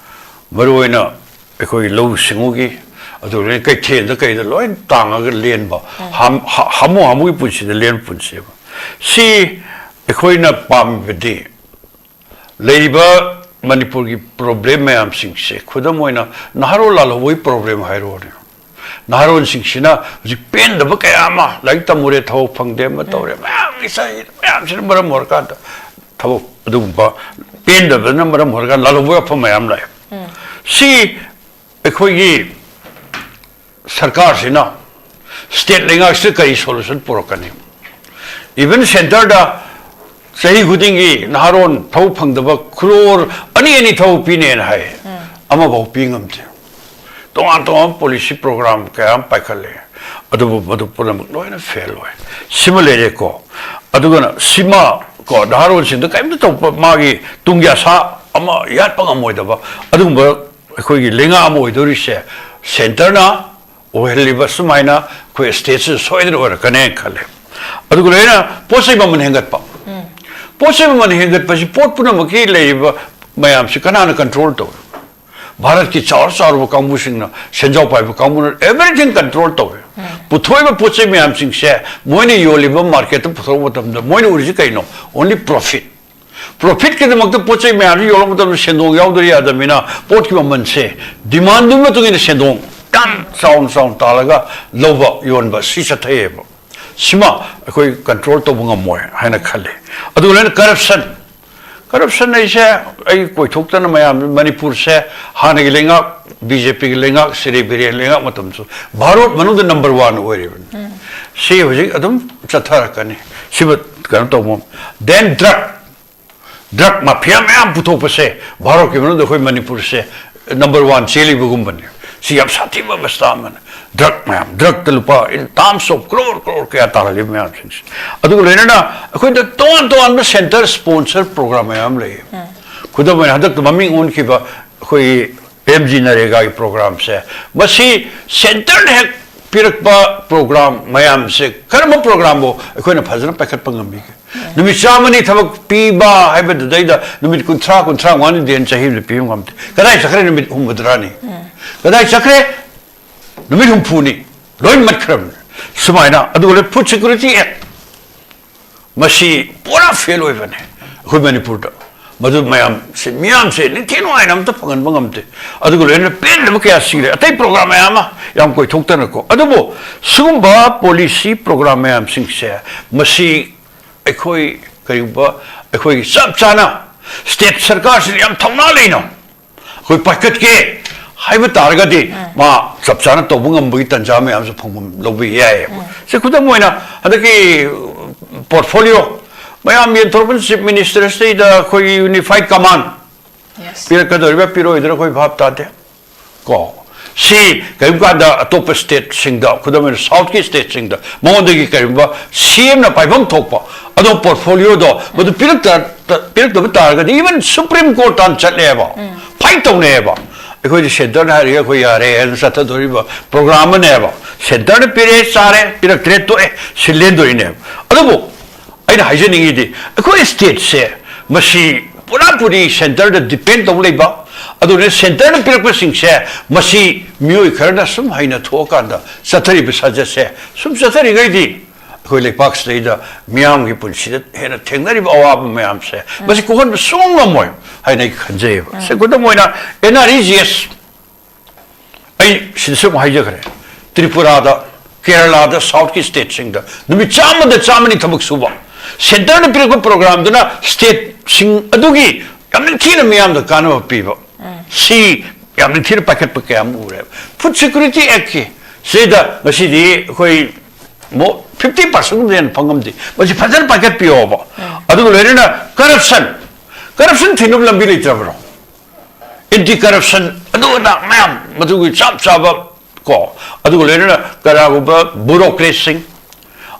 ꯃꯔꯨꯑꯣꯏꯅ ꯑꯩꯈꯣꯏꯒꯤ ꯂꯧꯎ ꯁꯤꯡꯎꯒꯤ, ꯑꯗꯨꯒ ꯀꯩꯊꯦꯜꯗ ꯀꯩꯗ ꯂꯣꯏ ꯇꯥꯡꯉꯒ ꯂꯦꯟꯕ, ꯍꯥꯝ-, ꯍꯥ-, ꯍꯥꯃꯨ ꯍꯥꯃꯨꯒꯤ ꯄꯨꯟꯁꯤꯗ ꯂꯦꯟꯕ ꯄꯨꯟꯁꯤꯕ꯫ ꯁꯤ ꯑꯩꯈꯣꯏꯅ ꯄꯥꯝꯃꯤꯕꯗꯤ ꯂꯩꯔꯤꯕ ꯃꯅꯤꯄꯨꯔꯒꯤ ꯄ꯭ꯔꯣꯕ꯭ꯂꯦꯝ ꯃꯌꯥꯝꯁꯤꯡꯁꯦ, ꯈꯨꯗꯝ ꯑꯣꯏꯅ ꯅꯍꯥꯔꯣꯜ ꯂꯥꯜꯍꯧꯕꯒꯤ ꯄ꯭ꯔꯣꯕ꯭ꯂꯦꯝ ꯍꯥꯏꯔꯨꯔꯅꯦ꯫ ꯅꯍꯥꯔꯣꯟꯁꯤꯡꯁꯤꯅ ꯍꯧꯖꯤꯛ ꯄꯦꯟꯗꯕ ꯀꯌꯥ ꯑꯃ, ꯂꯥꯏꯔꯤꯛ ꯇꯝꯃꯨꯔꯦ ꯊꯕꯛ ꯐꯪꯗꯦ ꯑꯃ ꯇꯧꯔꯦ, ꯃꯌꯥꯝꯒꯤ ꯆꯍꯤ ꯃꯌꯥꯝꯁꯤꯅ ꯃꯔꯝ ꯑꯣꯏꯔꯀꯥꯟꯗ ꯊꯕꯛ ꯑꯗꯨꯒꯨꯝꯕ ꯄꯦꯟꯗꯕꯅ ꯃꯔꯝ ꯑꯣꯏꯔꯀꯥꯟꯗ ꯂꯥꯜꯍꯧꯕ ꯌꯥꯐꯝ ꯃꯌꯥꯝ ꯂꯥꯛꯑꯦ꯫ ꯁꯤ ꯑꯩꯈꯣꯏꯒꯤ ꯁꯔꯀꯥꯔꯁꯤꯅ ꯁ꯭ꯇꯦꯠ ꯂꯩꯉꯥꯛꯁꯤꯗ ꯀꯔꯤ ꯁꯣꯂꯨꯁꯟ ꯄꯨꯔꯛꯀꯅꯤ? ꯏꯚꯟ ꯁꯦꯟꯇꯔꯗ ꯆꯍꯤ ꯈꯨꯗꯤꯡꯒꯤ ꯅꯍꯥꯔꯣꯟ ꯊꯕꯛ ꯐꯪꯗꯕ ꯀ꯭ꯔꯣꯔ ꯑꯅꯤ ꯑꯅꯤ ꯊꯕꯛ ꯄꯤꯅꯦꯅ ꯍꯥꯏ, ꯑꯃꯐꯥꯎ ꯄꯤ ꯉꯝꯗꯦ꯫ ꯇꯣꯉꯥꯟ ꯇꯣꯉꯥꯟꯕ ꯄꯣꯂꯤꯁꯤ ꯄ꯭ꯔꯣꯒ꯭ꯔꯥꯝ ꯀꯌꯥ ꯑꯃ ꯄꯥꯏꯈꯠꯂꯦ, ꯑꯗꯨꯕꯨ ꯃꯗꯨ ꯄꯨꯝꯅꯃꯛ ꯂꯣꯏꯅ ꯐꯦꯜ ꯑꯣꯏ꯫ ꯁꯤꯃ ꯂꯩꯔꯦꯀꯣ꯫ ꯑꯗꯨꯒꯅ ꯁꯤꯃ ꯀꯣ, ꯅꯍꯥꯔꯣꯟꯁꯤꯡꯗ ꯀꯔꯤꯝꯇ ꯇꯧꯕ, ꯃꯥꯒꯤ ꯇꯨꯡꯒꯤ ꯑꯁꯥ ꯑꯃ ꯌꯥꯠꯄ ꯉꯝꯃꯣꯏꯗꯕ ꯑꯗꯨꯒꯨꯝꯕ ꯑꯩꯈꯣꯏꯒꯤ ꯂꯩꯉꯥꯛ ꯑꯃ ꯑꯣꯏꯗꯣꯔꯤꯁꯦ ꯁꯦꯟꯇꯔꯅ ꯑꯣꯏꯍꯜꯂꯤꯕ ꯁꯨꯃꯥꯏꯅ ꯑꯩꯈꯣꯏ ꯁ꯭ꯇꯦꯠꯁꯤꯗ ꯁꯣꯏꯗꯅ ꯑꯣꯏꯔꯛꯀꯅꯦꯅ ꯈꯜꯂꯦ꯫ ꯑꯗꯨꯒ ꯂꯣꯏꯅ ꯄꯣꯠ ꯆꯩ ꯃꯃꯜ ꯍꯦꯟꯒꯠꯄ, ꯄꯣꯠ ꯆꯩ ꯃꯃꯜ ꯍꯦꯟꯒꯠꯄꯁꯤ ꯄꯣꯠ ꯄꯨꯝꯅꯃꯛꯀꯤ ꯂꯩꯔꯤꯕ ꯃꯌꯥꯝꯁꯤ ꯀꯅꯥꯅ ꯀꯟꯇ꯭ꯔꯣꯜ ꯇꯧꯏ? ꯚꯥꯔꯠꯀꯤ ꯆꯥꯎꯔ ꯆꯥꯎꯔꯕ ꯀꯥꯡꯕꯨꯁꯤꯡꯅ, ꯁꯦꯟꯖꯥꯎ ꯄꯥꯏꯕ ꯀꯥꯡꯕꯨꯅ everything control ꯇꯧꯏ꯫ ꯄꯨꯊꯣꯛꯏꯕ ꯄꯣꯠ ꯆꯩ ꯃꯌꯥꯝꯁꯤꯡꯁꯦ ꯃꯣꯏꯅ ꯌꯣꯜꯂꯤꯕ ꯃꯥꯔꯀꯦꯠꯇ ꯄꯨꯊꯣꯔꯛꯄ ꯃꯇꯝꯗ ꯃꯣꯏꯅ ꯎꯔꯤꯁꯤ ꯀꯩꯅꯣ? Only profit꯫ ꯄ꯭ꯔꯣꯐꯤꯠꯀꯤꯗꯃꯛꯇ ꯄꯣꯠ ꯆꯩ ꯃꯌꯥꯝꯁꯤ ꯌꯣꯜꯂꯛꯄ ꯃꯇꯝꯗ ꯁꯦꯟꯗꯣꯡ ꯌꯥꯎꯗ꯭ꯔꯗꯤ ꯌꯥꯗꯕꯅꯤꯅ ꯄꯣꯠꯀꯤ ꯃꯃꯜꯁꯦ ꯗꯤꯃꯥꯟꯗꯨꯒꯤ ꯃꯇꯨꯡ ꯏꯟꯅ ꯁꯦꯟꯗꯣꯡ ꯌꯥꯝ ꯆꯥꯎꯅ ꯆꯥꯎꯅ ꯇꯥꯜꯂꯒ ꯂꯧꯕ ꯌꯣꯟꯕ ꯁꯤ ꯆꯠꯊꯩꯌꯦꯕ꯫ ꯁꯤꯃ ꯑꯩꯈꯣꯏ ꯀꯟꯇ꯭ꯔꯣꯜ ꯇꯧꯕ ꯉꯝꯃꯣꯏ ꯍꯥꯏꯅ ꯈꯜꯂꯤ꯫ ꯑꯗꯨꯒ ꯂꯣꯏꯅ ꯀꯔꯞꯁꯟ, ꯀꯔꯞꯁꯟ ꯍꯥꯏꯁꯦ ꯑꯩ ꯀꯣꯏꯊꯣꯛꯇꯅ ꯃꯌꯥꯝ ꯃꯅꯤꯄꯨꯔꯁꯦ ꯍꯥꯟꯅꯒꯤ ꯂꯩꯉꯥꯛ, ꯕꯤ ꯖꯦ ꯄꯤꯒꯤ ꯂꯩꯉꯥꯛ, ꯁ꯭ꯔꯤ ꯕꯤꯔꯦꯟ ꯂꯩꯉꯥꯛ ꯃꯇꯝꯁꯨ ꯚꯥꯔꯠ ꯃꯅꯨꯡꯗ ꯅꯝꯕꯔ ꯋꯥꯟ ꯑꯣꯏꯔꯤꯕꯅꯤ꯫ ꯁꯤ ꯍꯧꯖꯤꯛ ꯑꯗꯨꯝ ꯆꯠꯊꯔꯛꯀꯅꯤ꯫ ꯁꯤꯕꯨ ꯀꯩꯅꯣ ꯇꯧꯕ꯫ Then drug, drug mafia ꯃꯌꯥꯝ ꯄꯨꯊꯣꯛꯄꯁꯦ ꯚꯥꯔꯠꯀꯤ ꯃꯅꯨꯡꯗ ꯑꯩꯈꯣꯏ ꯃꯅꯤꯄꯨꯔꯁꯦ ꯅꯝꯕꯔ ꯋꯥꯟ ꯆꯦꯜꯂꯤꯕꯒꯨꯝꯕꯅꯤ꯫ ꯁꯤ ꯌꯥꯝ ꯁꯥꯊꯤꯕ ꯑꯕꯁꯊꯥ ꯑꯃꯅꯤ꯫ ꯗ꯭ꯔꯒ ꯃꯌꯥꯝ, ꯗ꯭ꯔꯒꯇ ꯂꯨꯄꯥ in terms of crore crore ꯀꯌꯥ ꯇꯥꯜꯍꯜꯂꯤꯕ ꯃꯌꯥꯝꯁꯤꯡꯁꯦ꯫ ꯑꯗꯨꯒ ꯂꯣꯏꯅꯅ ꯑꯩꯈꯣꯏꯗ ꯇꯣꯉꯥꯟ ꯇꯣꯉꯥꯟꯕ center sponsor program ꯃꯌꯥꯝ ꯂꯩꯌꯦ꯫ ꯈꯨꯗꯝ ꯑꯣꯏꯅ ꯍꯟꯗꯛꯇ ꯃꯃꯤꯡ ꯑꯣꯟꯈꯤꯕ ꯑꯩꯈꯣꯏꯒꯤ P M G NREGAꯒꯤ programꯁꯦ, ꯃꯁꯤ centerꯅ ꯍꯦꯛ ꯄꯤꯔꯛꯄ program ꯃꯌꯥꯝꯁꯦ ꯀꯔꯝꯕ programꯕꯨ ꯑꯩꯈꯣꯏꯅ ꯐꯖꯅ ꯄꯥꯏꯈꯠꯄ ꯉꯝꯕꯤꯒꯦ? ꯅꯨꯃꯤꯠ ꯆꯥꯝꯃꯅꯤ ꯊꯕꯛ ꯄꯤꯕ ꯍꯥꯏꯕꯗꯨꯗꯩꯗ ꯅꯨꯃꯤꯠ ꯀꯨꯟꯊ꯭ꯔꯥ, ꯀꯨꯟꯊ꯭ꯔꯥ ꯃꯉꯥꯅꯤ ꯗꯦꯟ ꯆꯍꯤ ꯑꯃꯗ ꯄꯤꯕ ꯉꯝꯗꯦ꯫ ꯀꯗꯥꯏ ꯆꯠꯈ꯭ꯔꯦ ꯅꯨꯃꯤꯠ ꯍꯨꯝꯐꯨꯇꯔꯥꯅꯤ? ꯀꯗꯥꯏ ꯆꯠꯈ꯭ꯔꯦ ꯅꯨꯃꯤꯠ ꯍꯨꯝꯐꯨꯅꯤ? ꯂꯣꯏ ꯃꯠꯈ꯭ꯔꯕꯅꯤ꯫ ꯁꯨꯃꯥꯏꯅ, ꯑꯗꯨꯒ Food Security Act, ꯃꯁꯤ ꯄꯨꯔꯥ ꯐꯦꯜ ꯑꯣꯏꯕꯅꯦ ꯑꯩꯈꯣꯏ ꯃꯅꯤꯄꯨꯔꯗ꯫ ꯃꯗꯨ ꯃꯌꯥꯝꯁꯦ, ꯃꯤꯌꯥꯝꯁꯦ ꯅꯤꯡꯊꯤ ꯅꯨꯡꯉꯥꯏꯅ ꯑꯝꯇ ꯐꯪꯍꯟꯕ ꯉꯝꯗꯦ꯫ ꯑꯗꯨꯒ ꯂꯣꯏꯅꯅ ꯄꯦꯟꯗꯕ ꯀꯌꯥ ꯁꯤꯔꯦ꯫ ꯑꯇꯩ program ꯃꯌꯥꯝ ꯑꯃ ꯌꯥꯝ ꯀꯣꯏꯊꯣꯛꯇꯅꯀꯣ꯫ ꯑꯗꯨꯕꯨ ꯁꯤꯒꯨꯝꯕ policy program ꯃꯌꯥꯝꯁꯤꯡꯁꯦ, ꯃꯁꯤ ꯑꯩꯈꯣꯏ ꯀꯔꯤꯒꯨꯝꯕ ꯑꯩꯈꯣꯏꯒꯤ ꯆꯞ ꯆꯥꯅ state ꯁꯔꯀꯥꯔꯁꯤꯅ ꯌꯥꯝ ꯊꯧꯅꯥ ꯂꯩꯅ ꯑꯩꯈꯣꯏ ꯄꯥꯏꯈꯠꯀꯦ ꯍꯥꯏꯕ ꯇꯥꯔꯒꯗꯤ, ꯃꯥ ꯆꯞ ꯆꯥꯅ ꯇꯧꯕ ꯉꯝꯕꯒꯤ ꯇꯥꯟꯖꯥ ꯃꯌꯥꯝꯁꯨ ꯐꯪꯐꯝ ꯂꯧꯕ ꯌꯥꯏꯌꯦꯕ꯫ ꯁꯦ, ꯈꯨꯗꯝ ꯑꯣꯏꯅ ꯍꯟꯗꯛꯀꯤ portfolio ꯃꯌꯥꯝ ꯌꯦꯟꯊꯣꯔꯛꯄꯅ Chief Minister ꯁꯤꯗ ꯑꯩꯈꯣꯏꯒꯤ unified command Yes. ꯄꯤꯔꯛꯀꯗꯧꯔꯤꯕ꯭ꯔꯥ ꯄꯤꯔꯛꯑꯣꯏꯗ꯭ꯔꯥ ꯑꯩꯈꯣꯏ ꯚꯥꯞ ꯇꯥꯗꯦ꯫ ꯀꯣ, ꯁꯤ ꯀꯔꯤꯒꯨꯝꯕ ꯀꯥꯟꯗ ꯑꯇꯣꯞꯄ stateꯁꯤꯡꯗ, ꯈꯨꯗꯝ ꯑꯣꯏꯅ Southꯀꯤ stateꯁꯤꯡꯗ ꯃꯉꯣꯟꯗꯒꯤ ꯀꯔꯤꯒꯨꯝꯕ C Mꯅ ꯄꯥꯏꯐꯝ ꯊꯣꯛꯄ ꯑꯗꯣ portfolioꯗꯣ ꯃꯗꯨ ꯄꯤꯔꯛꯇ-, ꯄꯤꯔꯛꯇꯕ ꯇꯥꯔꯒꯗꯤ even Supreme Court ꯇꯥꯟ ꯆꯠꯂꯦꯕ, fight ꯇꯧꯅꯩꯑꯕ꯫ ꯑꯩꯈꯣꯏꯗꯤ centreꯅ ꯍꯥꯏꯔꯒ ꯑꯩꯈꯣꯏ ꯌꯥꯔꯦ ꯍꯥꯏꯅ ꯆꯠꯊꯗꯣꯔꯤꯕ program ꯑꯃꯅꯦꯕ꯫ Centreꯅ ꯄꯤꯔꯦ ꯆꯥꯔꯦ, ꯄꯤꯔꯛꯇ꯭ꯔꯦ ꯇꯣꯛꯑꯦ, ꯁꯤ ꯂꯦꯟꯗꯣꯏꯅꯦꯕ꯫ ꯑꯗꯨꯕꯨ ꯑꯩꯅ ꯍꯥꯏꯖꯅꯤꯡꯉꯤꯗꯤ, ꯑꯩꯈꯣꯏ stateꯁꯦ ꯃꯁꯤ ꯄꯨꯔꯥ ꯄꯨꯔꯤ centreꯗ depend ꯇꯧ ꯂꯩꯕ, ꯑꯗꯨꯅ centreꯅ ꯄꯤꯔꯛꯄꯁꯤꯡꯁꯦ ꯃꯁꯤ ꯃꯤꯑꯣꯏ ꯈꯔꯅ ꯁꯨꯝ ꯍꯩꯅ ꯊꯣꯛꯑꯀꯥꯟꯗ ꯆꯠꯊꯔꯤꯕ ꯁꯥꯖꯠꯁꯦ ꯁꯨꯝ ꯆꯠꯊꯔꯤꯉꯩꯗꯤ ꯑꯩꯈꯣꯏ ꯂꯩꯄꯥꯛꯁꯤꯗꯩꯗ ꯃꯤꯌꯥꯝꯒꯤ ꯄꯨꯟꯁꯤꯗ ꯍꯦꯟꯅ ꯊꯦꯡꯅꯔꯤꯕ ꯑꯋꯥꯕ ꯃꯌꯥꯝꯁꯦ ꯃꯁꯤ ꯀꯣꯛꯍꯟꯕ ꯁꯨꯡꯉꯝ ꯉꯝꯃꯣꯏ ꯍꯥꯏꯅ ꯑꯩ ꯈꯟꯖꯩꯌꯦꯕ꯫ ꯁꯦ, ꯈꯨꯗꯝ ꯑꯣꯏꯅ N R E G S, ꯑꯩ ꯁꯤꯗꯁꯨ ꯑꯃꯨꯛ ꯍꯥꯏꯖꯈ꯭ꯔꯦ, ꯇ꯭ꯔꯤꯄꯨꯔꯥꯗ, ꯀꯦꯔꯂꯥꯗ, Southꯀꯤ stateꯁꯤꯡꯗ ꯅꯨꯃꯤꯠ ꯆꯥꯝꯃꯗ ꯆꯥꯝꯃꯅꯤ ꯊꯕꯛ ꯁꯨꯕ꯫ Centreꯅ ꯄꯤꯔꯛꯄ programꯗꯨꯅ stateꯁꯤꯡ ꯑꯗꯨꯒꯤ ꯌꯥꯝ ꯅꯤꯡꯊꯤꯅ ꯃꯤꯌꯥꯝꯗ ꯀꯥꯟꯅꯕ ꯄꯤꯕ꯫ ꯁꯤ ꯌꯥꯝ ꯅꯤꯡꯊꯤꯅ ꯄꯥꯏꯈꯠꯄ ꯀꯌꯥ ꯑꯃ ꯎꯔꯦ꯫ Food Security Actꯀꯤ ꯁꯤꯗ ꯉꯁꯤꯗꯤ ꯑꯩꯈꯣꯏ ꯐꯤꯐꯇꯤ ꯄꯥꯔꯁꯦꯟꯒꯨꯝꯕ ꯍꯦꯟꯅ ꯐꯪꯉꯝꯗꯦ꯫ ꯃꯁꯤ ꯐꯖꯅ ꯄꯥꯏꯈꯠꯄꯤꯌꯣꯕ꯫ ꯑꯗꯨꯒ ꯂꯣꯏꯅꯅ corruption, corruption ꯊꯤꯡꯅꯕ ꯂꯝꯕꯤ ꯂꯩꯇ꯭ꯔꯕ꯭ꯔꯣ? Anti corruption, ꯑꯗꯨ ꯑꯗꯥ ꯃꯌꯥꯝ, ꯃꯗꯨꯒꯤ ꯆꯞ ꯆꯥꯕ ꯀꯣ, ꯑꯗꯨꯒ ꯂꯣꯏꯅꯅ ꯀꯅꯥꯒꯨꯝꯕ ꯕ꯭ꯌꯨꯔꯣꯀ꯭ꯔꯦꯠꯁꯤꯡ,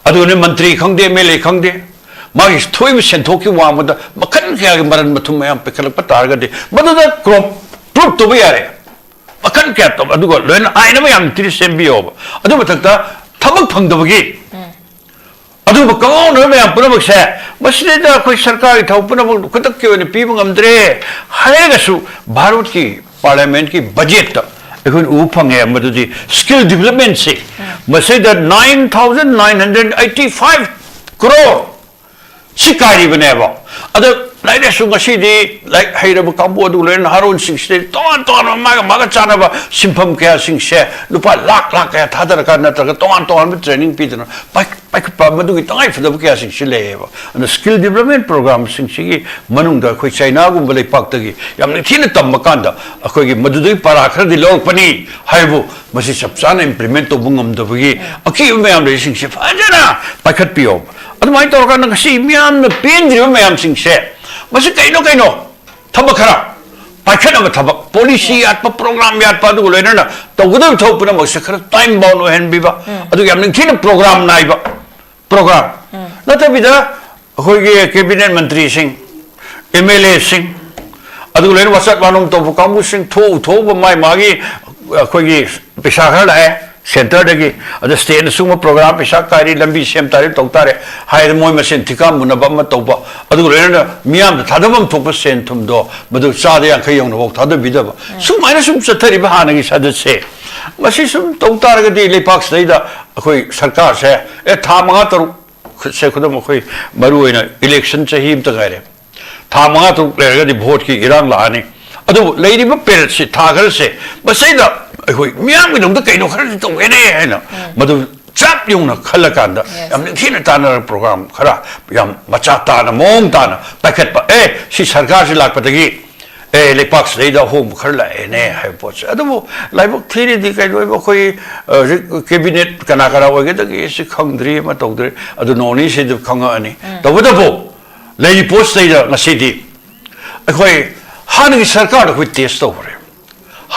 ꯑꯗꯨꯒꯅꯦ ꯃꯟꯇ꯭ꯔꯤ ꯈꯪꯗꯦ, ꯑꯦꯝ ꯑꯦꯜ ꯑꯦ ꯈꯪꯗꯦ, ꯃꯥꯒꯤ ꯊꯣꯛꯏꯕ ꯁꯦꯟꯊꯣꯛꯀꯤ ꯋꯥꯡꯃꯗ ꯃꯈꯜ ꯀꯌꯥꯒꯤ ꯃꯔꯟ ꯃꯊꯨꯝ ꯃꯌꯥꯝ ꯄꯤꯈꯠꯂꯛꯄ ꯇꯥꯔꯒꯗꯤ ꯃꯗꯨꯗ ꯀ꯭ꯔꯣꯞ ꯄ꯭ꯔꯨꯞ ꯇꯧꯕ ꯌꯥꯔꯦ꯫ ꯃꯈꯜ ꯀꯌꯥ ꯇꯧꯕ, ꯑꯗꯨꯒ ꯂꯣꯏꯅ ꯑꯥꯏꯟ ꯑꯃ ꯌꯥꯝ ꯊꯤꯅ ꯁꯦꯝꯕꯤꯌꯣꯕ꯫ ꯑꯗꯨ ꯃꯊꯛꯇ ꯊꯕꯛ ꯐꯪꯗꯕꯒꯤ ꯑꯗꯨꯒꯨꯝꯕ ꯀꯥꯡꯂꯣꯟꯅꯕ ꯃꯌꯥꯝ ꯄꯨꯝꯅꯃꯛꯁꯦ, ꯃꯁꯤꯗꯩꯗ ꯑꯩꯈꯣꯏ ꯁꯔꯀꯥꯔꯒꯤ ꯊꯕꯛ ꯄꯨꯝꯅꯃꯛ ꯈꯨꯗꯛꯀꯤ ꯑꯣꯏꯅ ꯄꯤꯕ ꯉꯝꯗ꯭ꯔꯦ ꯍꯥꯏꯔꯒꯁꯨ, ꯚꯥꯔꯠꯀꯤ ꯄꯥꯔꯂꯤꯌꯥꯃꯦꯟꯠꯀꯤ ꯕꯖꯦꯠꯇ ꯑꯩꯈꯣꯏꯅ ꯎꯕ ꯐꯪꯉꯦ꯫ ꯃꯗꯨꯗꯤ ꯁ꯭ꯀꯤꯜ ꯗꯤꯕꯂꯞꯃꯦꯟꯠꯁꯤ, ꯃꯁꯤꯗ nine thousand nine hundred eighty five crore ꯁꯤ ꯀꯥꯏꯔꯤꯕꯅꯦꯕ꯫ ꯑꯗ ꯂꯥꯏꯔꯤꯛ ꯂꯥꯏꯁꯨ ꯉꯁꯤꯗꯤ ꯂꯥꯏꯔꯤꯛ ꯍꯩꯔꯕ ꯀꯥꯡꯕꯨ ꯑꯗꯨ ꯂꯣꯏꯅ ꯅꯍꯥꯔꯣꯟꯁꯤꯡꯁꯤꯗ ꯇꯣꯉꯥꯟ ꯇꯣꯉꯥꯟꯕ ꯃꯥꯒ ꯃꯥꯒ ꯆꯥꯟꯅꯕ ꯁꯤꯟꯐꯝ ꯀꯌꯥꯁꯤꯡꯁꯦ ꯂꯨꯄꯥ ꯂꯥꯛ ꯂꯥꯛ ꯀꯌꯥ ꯊꯥꯗꯔꯀꯥꯟ ꯅꯠꯇ꯭ꯔꯒ ꯇꯣꯉꯥꯟ ꯇꯣꯉꯥꯟꯕ ꯇ꯭ꯔꯦꯅꯤꯡ ꯄꯤꯗꯅ ꯄꯥꯏ-, ꯄꯥꯏꯈꯠꯄ, ꯃꯗꯨꯒꯤ ꯇꯉꯥꯏ ꯐꯗꯕ ꯀꯌꯥꯁꯤꯡꯁꯤ ꯂꯩꯌꯦꯕ꯫ ꯑꯗꯨꯅ ꯁ꯭ꯀꯤꯜ ꯗꯤꯕꯂꯞꯃꯦꯟꯠ ꯄ꯭ꯔꯣꯒ꯭ꯔꯥꯝꯁꯤꯡꯁꯤꯒꯤ ꯃꯅꯨꯡꯗ ꯑꯩꯈꯣꯏ ꯆꯥꯏꯅꯥꯒꯨꯝꯕ ꯂꯩꯄꯥꯛꯇꯒꯤ ꯌꯥꯝ ꯅꯤꯡꯊꯤꯅ ꯇꯝꯕ ꯀꯥꯟꯗ ꯑꯩꯈꯣꯏꯒꯤ ꯃꯗꯨꯗꯒꯤ ꯄꯔꯥ ꯈꯔꯗꯤ ꯂꯧꯔꯛꯄꯅꯤ ꯍꯥꯏꯕꯨ ꯃꯁꯤ ꯆꯞ ꯆꯥꯅ ꯏꯝꯄ꯭ꯂꯤꯃꯦꯟꯠ ꯇꯧꯕ ꯉꯝꯗꯕꯒꯤ ꯑꯀꯤꯕ ꯃꯌꯥꯝ ꯂꯩꯔꯤꯁꯤꯡꯁꯦ ꯐꯖꯅ ꯄꯥꯏꯈꯠꯄꯤꯌꯣ꯫ ꯑꯗꯨꯃꯥꯏꯅ ꯇꯧꯔꯀꯥꯟꯗ ꯉꯁꯤ ꯃꯤꯌꯥꯝꯅ ꯄꯦꯟꯗ꯭ꯔꯤꯕ ꯃꯌꯥꯝꯁꯤꯡꯁꯦ, ꯃꯁꯤ ꯀꯩꯅꯣ ꯀꯩꯅꯣ ꯊꯕꯛ ꯈꯔ ꯄꯥꯏꯈꯠꯅꯕ ꯊꯕꯛ, ꯄꯣꯂꯤꯁꯤ ꯌꯥꯠꯄ, ꯄ꯭ꯔꯣꯒ꯭ꯔꯥꯝ ꯌꯥꯠꯄ, ꯑꯗꯨꯒ ꯂꯣꯏꯅꯅ ꯇꯧꯒꯗꯕ ꯊꯕꯛ ꯄꯨꯝꯅꯃꯛꯁꯦ ꯈꯔ ꯇꯥꯏꯝ ꯕꯥꯎꯟ ꯑꯣꯏꯍꯟꯕꯤꯕ, ꯑꯗꯨꯒ ꯌꯥꯝ ꯅꯤꯡꯊꯤꯅ ꯄ꯭ꯔꯣꯒ꯭ꯔꯥꯝ ꯅꯥꯏꯕ ꯄ꯭ꯔꯣꯒ꯭ꯔꯥꯝ ꯅꯠꯇꯕꯤꯗ, ꯑꯩꯈꯣꯏꯒꯤ ꯀꯦꯕꯤꯅꯦꯠ ꯃꯟꯇ꯭ꯔꯤꯁꯤꯡ, ꯑꯦꯝ ꯑꯦꯜ ꯑꯦꯁꯤꯡ, ꯑꯗꯨꯒ ꯂꯣꯏꯅ ꯋꯥꯆꯠ ꯋꯥꯅꯣꯝ ꯇꯧꯕ ꯀꯥꯡꯕꯨꯁꯤꯡ ꯊꯣꯛꯎ ꯊꯣꯛꯎꯕ ꯃꯥꯏ ꯃꯥꯒꯤ ꯑꯩꯈꯣꯏꯒꯤ ꯄꯩꯁꯥ ꯈꯔ ꯂꯥꯛꯑꯦ ꯁꯦꯟꯇꯔꯗꯒꯤ, ꯑꯗ ꯁ꯭ꯇꯦꯠꯅ ꯁꯤꯒꯨꯝꯕ ꯄ꯭ꯔꯣꯒ꯭ꯔꯥꯝ ꯄꯩꯁꯥ ꯀꯥꯏꯔꯤ, ꯂꯝꯕꯤ ꯁꯦꯝ ꯇꯥꯔꯦ, ꯇꯧ ꯇꯥꯔꯦ ꯍꯥꯏꯗꯅ ꯃꯣꯏ ꯃꯁꯦꯟ ꯊꯤꯀꯥ ꯃꯨꯟꯅꯕ ꯑꯃ ꯇꯧꯕ, ꯑꯗꯨꯒ ꯂꯣꯏꯅꯅ ꯃꯤꯌꯥꯝꯗ ꯊꯥꯗꯐꯝ ꯊꯣꯛꯄ ꯁꯦꯟ ꯊꯨꯝꯗꯣ ꯃꯗꯨ ꯆꯥꯗ ꯌꯥꯡꯈꯩ ꯌꯧꯅꯐꯥꯎ ꯊꯥꯗꯕꯤꯗꯕ, ꯁꯨꯃꯥꯏꯅ ꯁꯨꯝ ꯆꯠꯊꯔꯤꯕ ꯍꯥꯟꯅꯒꯤ ꯁꯥꯖꯠꯁꯦ, ꯃꯁꯤ ꯁꯨꯝ ꯇꯧ ꯇꯥꯔꯒꯗꯤ ꯂꯩꯄꯥꯛꯁꯤꯗꯩꯗ ꯑꯩꯈꯣꯏ ꯁꯔꯀꯥꯔꯁꯦ, ꯑꯦ, ꯊꯥ ꯃꯉꯥ ꯇꯔꯨꯛ ꯁꯦ, ꯈꯨꯗꯝ ꯑꯩꯈꯣꯏ ꯃꯔꯨ ꯑꯣꯏꯅ ꯏꯂꯦꯛꯁꯟ ꯆꯍꯤ ꯑꯃꯇ ꯉꯥꯏꯔꯦ, ꯊꯥ ꯃꯉꯥ ꯇꯔꯨꯛ ꯂꯩꯔꯒꯗꯤ ꯚꯣꯠꯀꯤ ꯏꯔꯥꯡ ꯂꯥꯛꯑꯅꯤ꯫ ꯑꯗꯨꯕꯨ ꯂꯩꯔꯤꯕ ꯄꯦꯔꯦꯠꯁꯤ, ꯊꯥ ꯈꯔꯁꯦ, ꯃꯁꯤꯗ ꯑꯩꯈꯣꯏ ꯃꯤꯌꯥꯝꯒꯤꯗꯃꯛꯇ ꯀꯩꯅꯣ ꯈꯔꯗꯤ ꯇꯧꯒꯦꯅꯦ ꯍꯥꯏꯅ ꯃꯗꯨ ꯆꯞ ꯌꯨꯡꯅ ꯈꯜꯂꯀꯥꯟꯗ ꯌꯥꯝ ꯅꯤꯡꯊꯤꯅ ꯇꯥꯟꯅꯔꯒ ꯄ꯭ꯔꯣꯒ꯭ꯔꯥꯝ ꯈꯔ ꯌꯥꯝ ꯃꯆꯥ ꯇꯥꯅ, ꯃꯑꯣꯡ ꯇꯥꯅ ꯄꯥꯏꯈꯠꯄ꯫ ꯑꯦ, ꯁꯤ ꯁꯔꯀꯥꯔꯁꯤ ꯂꯥꯛꯄꯗꯒꯤ, ꯑꯦ, ꯂꯩꯄꯥꯛꯁꯤꯗꯩꯗ ꯑꯍꯣꯡꯕ ꯈꯔ ꯂꯥꯛꯑꯦꯅꯦ ꯍꯥꯏꯕ ꯄꯣꯠꯁꯦ꯫ ꯑꯗꯨꯕꯨ ꯂꯥꯏꯕꯛ ꯊꯤꯔꯤꯗꯤ ꯀꯩꯅꯣ ꯍꯥꯏꯕ, ꯑꯩꯈꯣꯏ, ꯑ, ꯍꯧꯖꯤꯛ ꯀꯦꯕꯤꯅꯦꯠ ꯀꯅꯥ ꯀꯅꯥ ꯑꯣꯏꯒꯗꯒꯦ ꯁꯤ ꯈꯪꯗ꯭ꯔꯤ, ꯑꯃ ꯇꯧꯗ꯭ꯔꯤ꯫ ꯑꯗꯨ ꯅꯣꯡ ꯅꯤꯅꯤꯁꯤꯗ ꯈꯪꯉꯛꯑꯅꯤ꯫ ꯇꯧꯕꯇꯕꯨ ꯂꯩꯔꯤ ꯄꯣꯠꯁꯤꯗꯩꯗ ꯉꯁꯤꯗꯤ ꯑꯩꯈꯣꯏ ꯍꯥꯟꯅꯒꯤ ꯁꯔꯀꯥꯔꯗ ꯑꯩꯈꯣꯏ ꯇꯦꯁ ꯇꯧꯈ꯭ꯔꯦ꯫